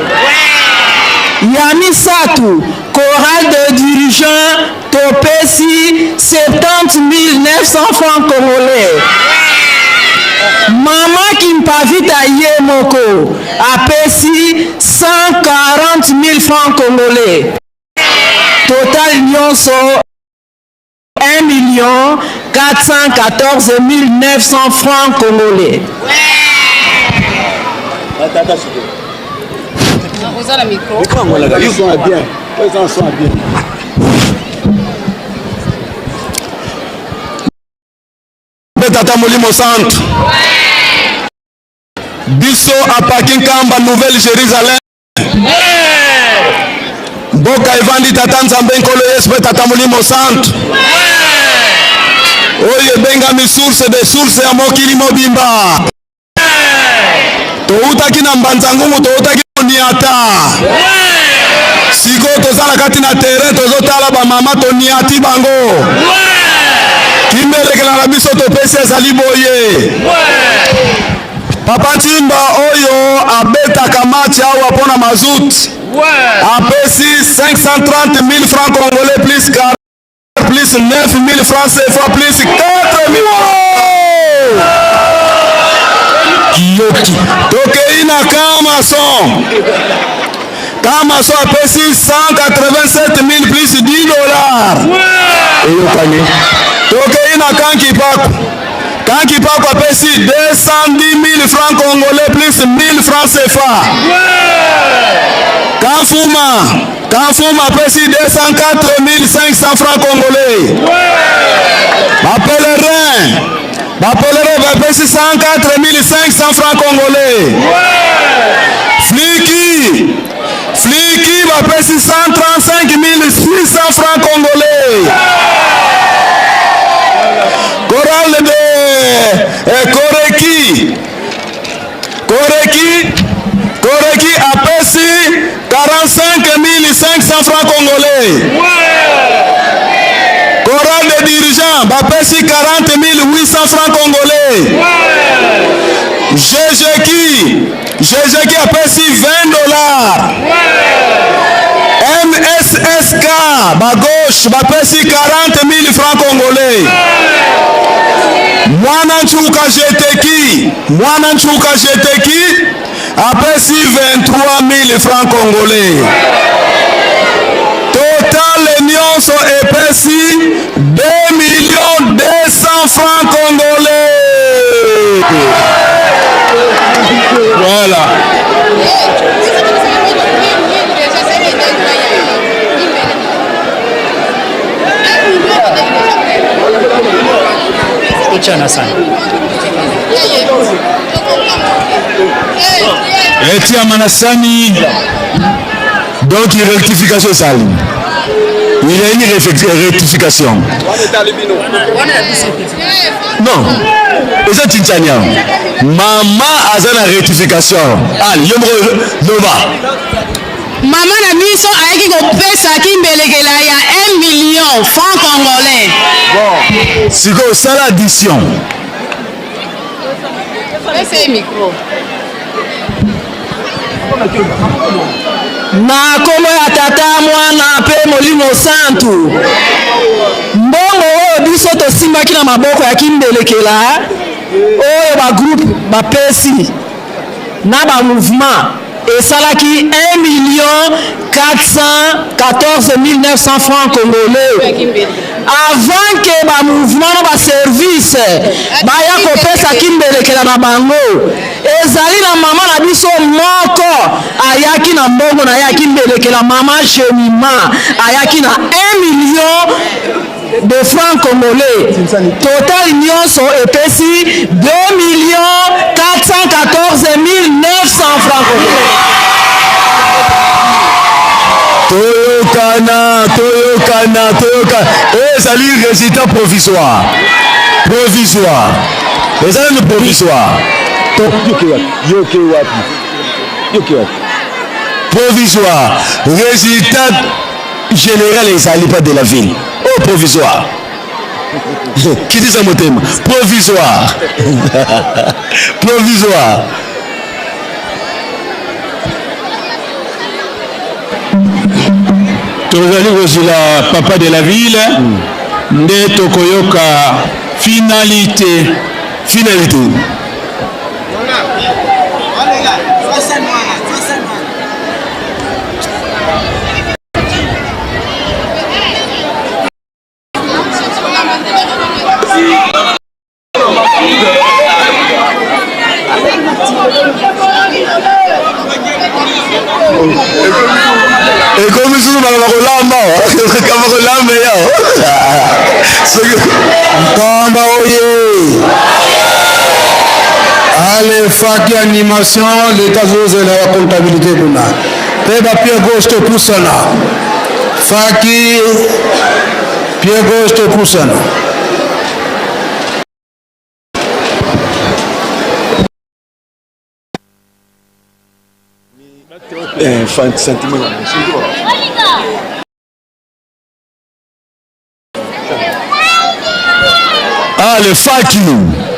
Speaker 21: Ya misato, chorale de dirigeants topesi 70 900 francs congolais. Mama Kimpavita ye moko apesi 140 000 francs congolais. Total nyonso 1 million 414 900 francs congolais.
Speaker 2: Mpe Tata Molimo Santu, biso apaki Nkamba Nouvelle Jérusalem, mboka evandi Tata Nzambe Nkolo Yesu mpe Tata Molimo Santu, oyo ebengami source de source ya mokili mobimba. Toutaki na Mbanza Ngungu, toutaki koniata, sikoyo toza na kati na terrain, tozotala bamama, toniati bango. Kimbelekela na biso topesi ezali boye. Papa Ntimba oyo abetaka match awa mpo na mazout apesi 530 000 francs congolais plus 40 plus 9 000 francs CFA plus 4 000. Kiyoki. Tokei na Kamason. Kamason apesi 187 000 plus 10 dollars. Eyokani. Tokei na Kankipaku. Kankipaku apesi 210 000 francs congolais plus 1000 francs CFA. Kanfuma. Kanfuma apesi 204 500 francs congolais. Bapèlerin. Bapèlerin bapesi 104 500 francs congolais. Fliki. Fliki bapesi 135 600 francs congolais. Chorale de Koreki. Koreki. Koreki apesi 45 500 francs congolais. Chorale de dirigeants bapesi 40 800 francs congolais. GGki. GGki apesi 20 dollars. MSSK bagauche bapesi 40 000 francs congolais. Mwana Nchuka Jeteki, Mwana Nchuka Jeteki apesi 23 000 francs congolais. Total nyonso epesi 2 millions 200 francs congolais. Voilà. Etiama na sani. Donc rectification ezali. Il y a une rectification. Non. Eza Tintania. Mama aza na rectification. Ah, yo moko loba.
Speaker 19: Mama na biso ayaki kopesa kimbelekela ya 1 million franc congolais.
Speaker 2: Bon, sikoyo sala addition.
Speaker 19: Pesa ye micro.
Speaker 21: Na nkombo ya Tata, Mwana mpe Molimo Santu. Mbongo oyo biso tosimbaki na maboko ya kimbelekela oyo ba groupe bapesi na ba mouvement esalaki 1 million 414 900 francs congolais avant ke ba mouvement na ba service baya kopesa kimbelekela na bango. Ezali na mama na biso moko ayaki na mbongo na ye ya kimbelekela, mama Jemima ayaki na 1 million de francs congolais. Total nyonso epesi 2 millions 414 900 francs congolais.
Speaker 2: Toyokana, toyokana, toyokana. Oyo ezali résultat provisoire. Provisoire. Eza nanu provisoire. Yoke wapi? Yoke wapi? Yoke wapi? Provisoire. Résultat général ezali pas de la ville. Oyo provisoire. Kitisa motema. Provisoire. Provisoire.
Speaker 1: Tozali kozela papa de la ville nde tokoyoka finalité.
Speaker 2: Finalité. Ekomi susu makambo kolamba, makambo kolamba ya soki
Speaker 22: Nkamba oye! Ale faki animation, leta azozela ya comptabilité kuna mpe ba pied gauche topusana, faki pied gauche topusana.
Speaker 2: Eh, sentiment. Ah, le fuck you.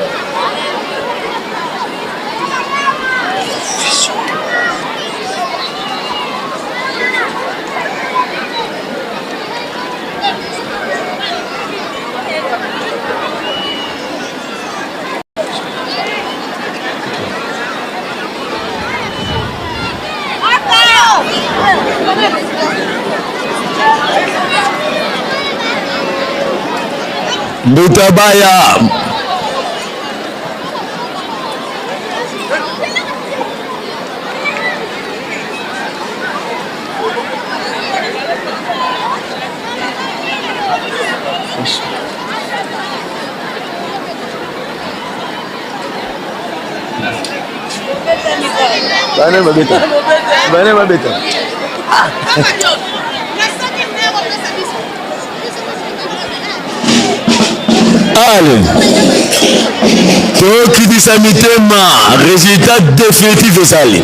Speaker 2: Mbutabaya. Bana babeta. Bana babeta. Ale. Tokitisa mitema, résultat définitif ezali.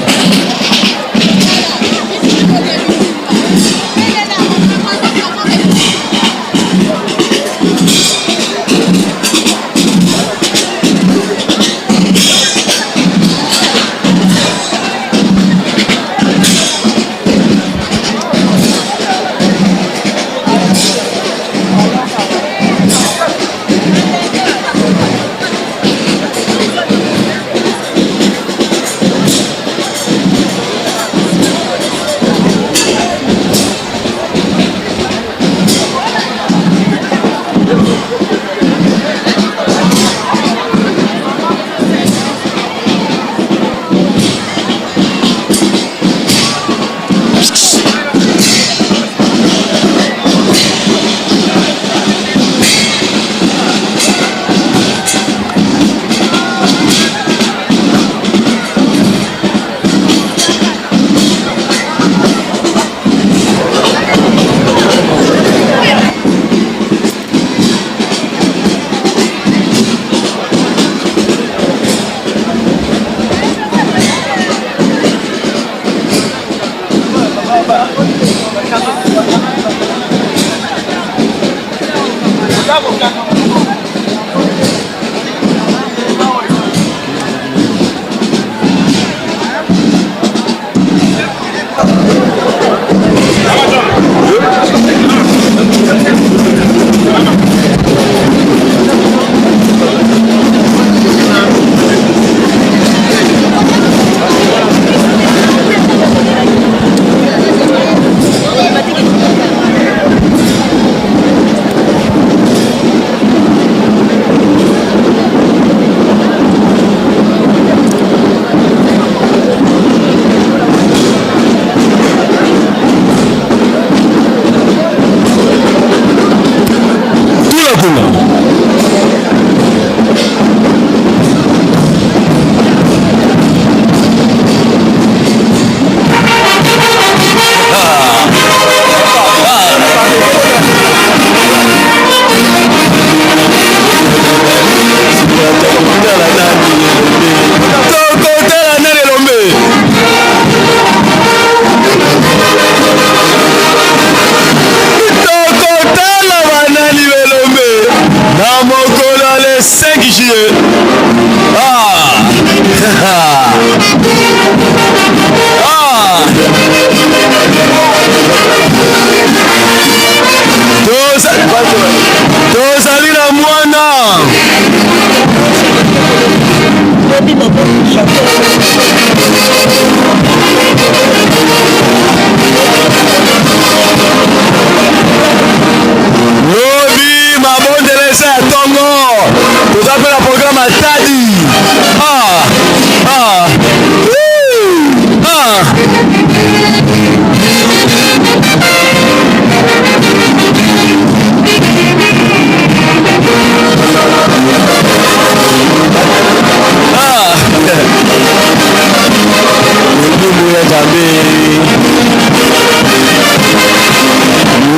Speaker 2: Molimo ya Nzambe.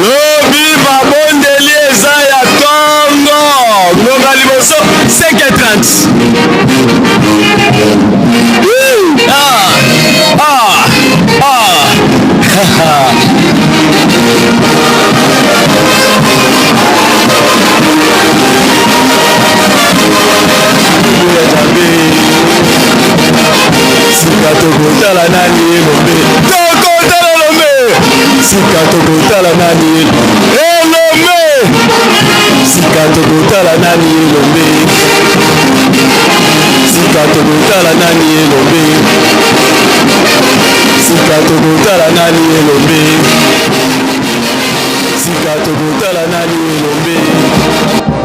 Speaker 2: Lobi mabondeli eza ya tongo ngonga liboso 5h30. Ah, ah, ah. Sika tokotala nani elombe, tokotala elombe, sika tokotala nani elombe, sika tokotala nani elombe, sika tokotala nani elombe, sika tokotala nani elombe, sika tokotala nani elombe.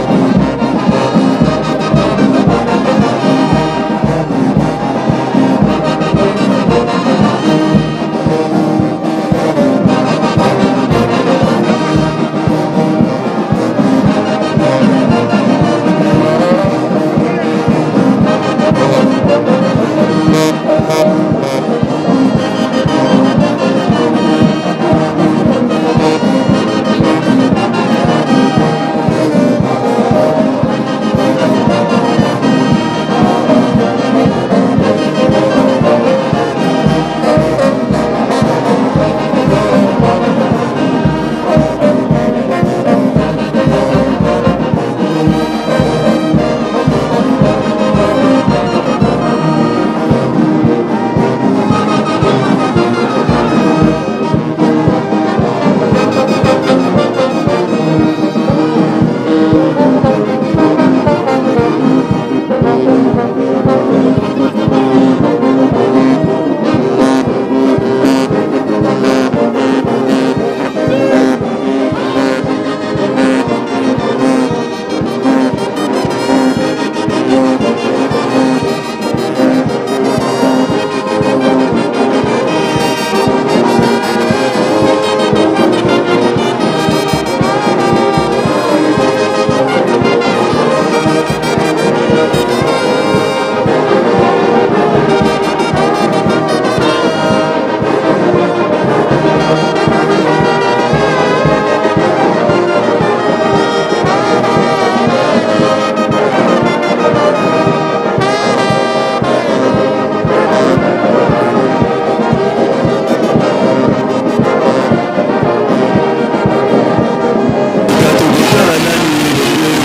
Speaker 2: Sika tokotala nani elombe,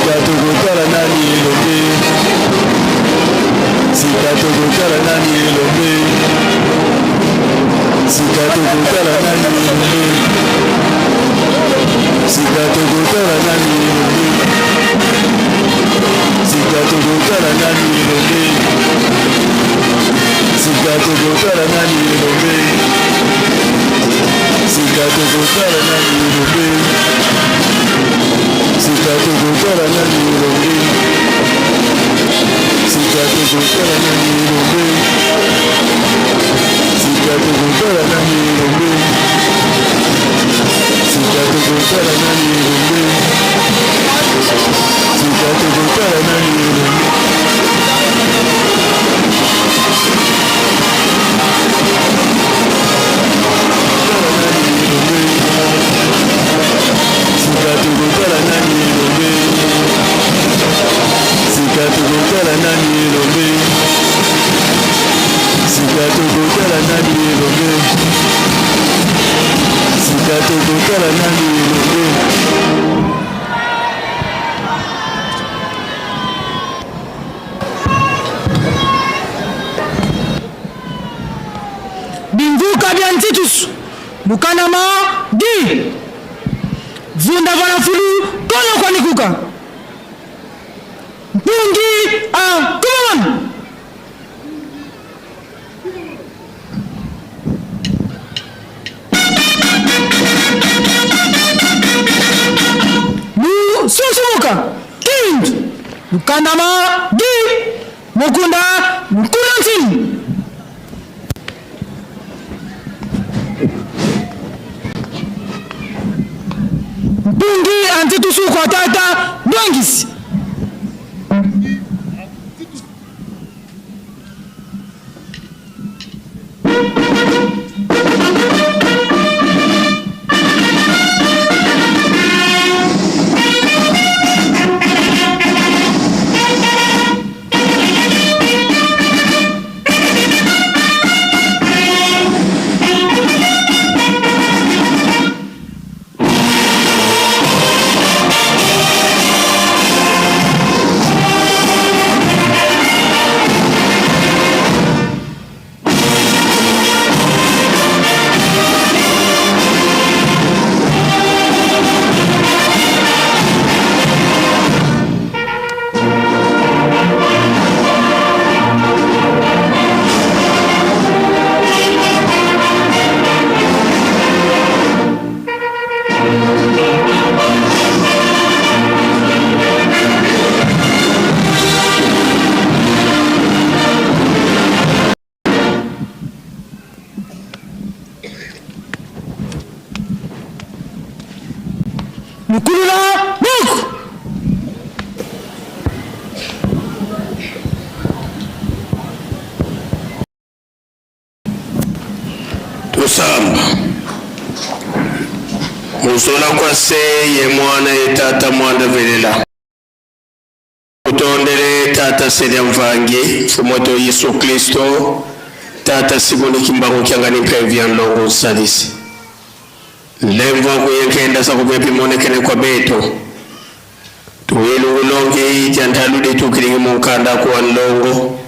Speaker 2: sika tokotala nani elombe, sika tokotala nani elombe, sika tokotala nani elombe, sika tokotala nani elombe, sika tokotala nani elombe, sika tokotala nani elombe, sika tokotala nani elombe, sika tokotala nani elombe, sika tokotala nani elombe, sika tokotala nani elombe, sika tokotala nani elombe. Sika tokotala nani elombe, sika tokotala nani elombe, sika tokotala nani elombe, sika tokotala nani elombe.
Speaker 19: Binvuka bia Ntitusu Lukanama di Vunda vala fulu kono kwanikuka Mpungi a kumaman. Lusunsumuka Kind Lukanama di Mukunda Nkuna Nsini. Nsuku tata Dongisi. Lukulula buku.
Speaker 14: Tosamba muzola kwa se ye mwana ye tata mwanda velela Kutondele Tata Selia Mvangi, Mfumu wetu Yesu Kristo, Tata Simoni Kimbangu Kiangani Mpemvi ya Nlongo Nsalisi. Lemva kuyenkenda sakuvya pimonekene kwa beto. Tuilungulongi tya ntalu tukilingi munkanda kuwa nlongo.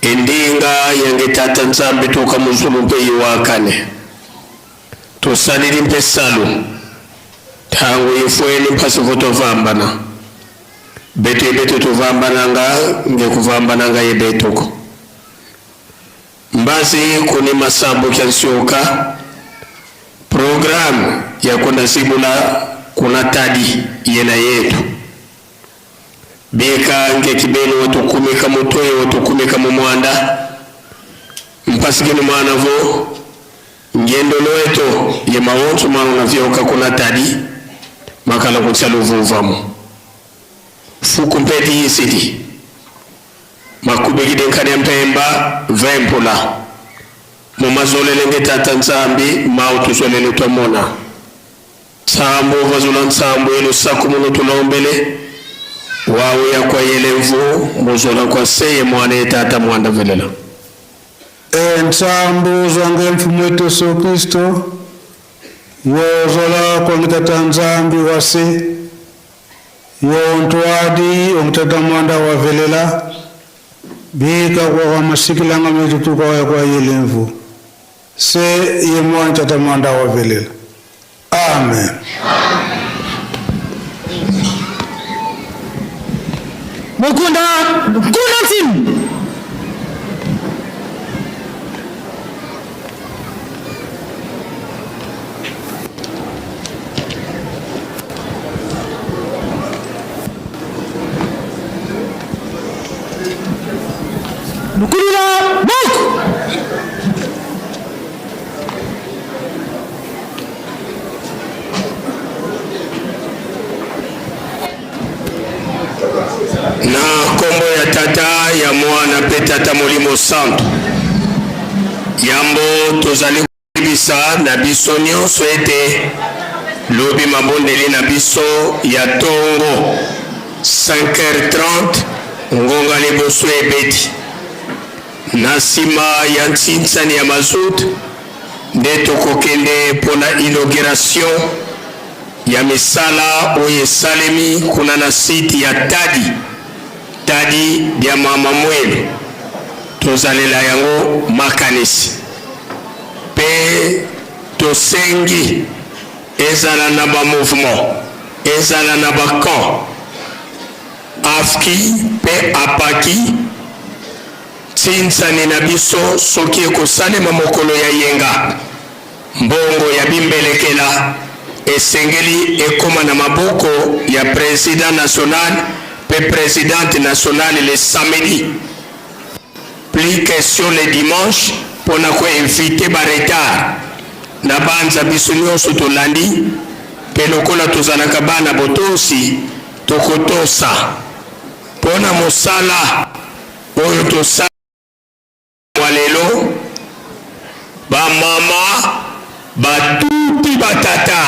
Speaker 14: Endinga yange Tata Nzambi tuka muzulu mpe iwakane. Tusalili mpe salu. Tangu ifweni mpasi votovambana. Betu yebetu tuvambananga nge kuvambananga yebetuko. Mbazi kuni masambo kya nsioka. Programu ya kuna zibula kuna tadi yena yetu. Bika nge kibeni watukumika mutoye watukumika mumwanda. Mpasikini mwana vo ngendo loeto ye mawonso mwana na vyoka kuna tadi makala kutsa luvuvamu. Fuku mpeti yisiti. Makubikide nkane mpemba vempula. Mumazolele nge tata nzambi mau tuzolele twamona. Tsambo vazula ntsambo elu saku munu tulombele. Wawe ya kwa yelevu muzola kwa seye mwana ye tata mwanda velela.
Speaker 22: Entsambo zwange mfumu wetu Yesu Kristo yozola kwa ngitata nzambi wase yontwadi ongitata mwanda wa velela bika kwa kwa masikilanga metutu kwa kwa yelemvu se ye mwana tata mwanda wa velela. Amen.
Speaker 19: Mukunda kuna timu. Lukulula buku.
Speaker 14: Na kombo ya Tata ya Mwana mpe Tata Molimo Santu, yambo tozali koyebisa na biso nyonso ete lobi mabondeli na biso ya tongo 5h30 ngonga liboso ebeti na nsima ya ntsinsani ya mazout nde tokokende mpo na inauguration ya misala oyo esalemi kuna na site ya Tadi, Tadi dia Mama Mwelu. Tozalela yango makanisi pe tosengi ezala na ba mouvement, ezala na ba camp, AFKI pe APAKI, ntsinsani na biso soki ekosalema mokolo ya yenga. Mbongo ya bimbelekela esengeli ekoma na maboko ya president national pe presidente nationale le samedi. Plus question le dimanche pona ko eviter ba retard. Nabanza biso nionso tolandi. Mpe lokola tozalaka bana botosi, tokotosa mpo na mosala oyo tosala mwa lelo. Bamama batuti batata.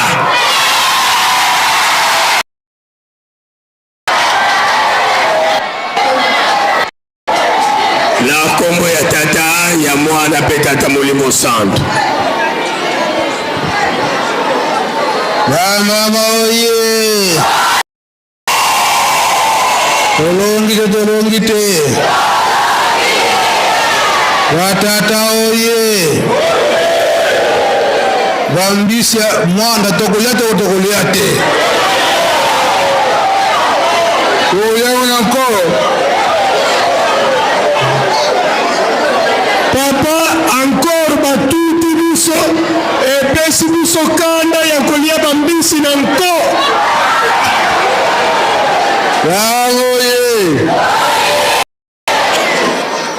Speaker 14: Na nkombo ya Tata, ya Mwana mpe Tata Molimo Santu.
Speaker 22: Bamama oye! Tolongi te, tolongi te. Batata oye! Bambisi ya mwanda tokolia toko tokolia te. Tokolia ngo na nkolo.
Speaker 3: Papa encore batuti biso epesi biso kanda ya kolia bambisi na nko.
Speaker 22: Yango ye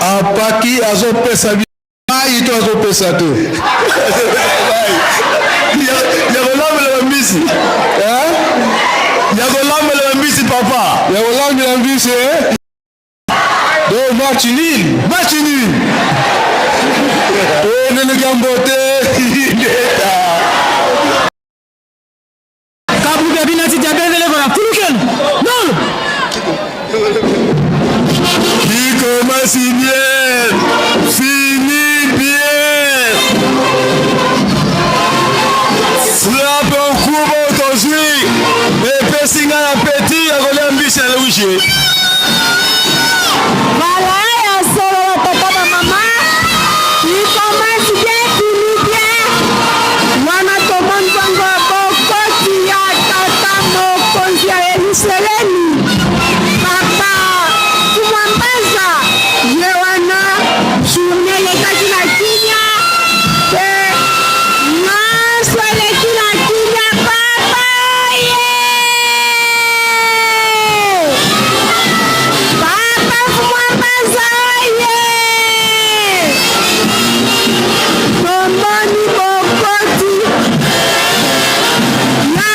Speaker 22: apaki azopesa mai to azopesa te.
Speaker 2: Ya kolambela bambisi, ya kolambela bambisi papa.
Speaker 22: Ya kolambela mbisi, eh? Donc match nul, match nul. Toneleka mbote.
Speaker 19: Kabuga binati diabele vala kuluken. Non.
Speaker 2: Qui commence bien, finit bien. Frappe en courbe tozwi epesi ngai apeti ya kolia mbisi ya louche.
Speaker 8: Voilà, ya solo ba papa ba mama. Il commence bien, finit bien. Wana tomoni bongo bokoti ya tata mokonzi ya Yelusalemi. Papa Kumwambaza ye wana journée elekaki na kimia pe nyonso eleki na kimia papa ye. Papa Mwambaza oye! Tomoni bokoti ya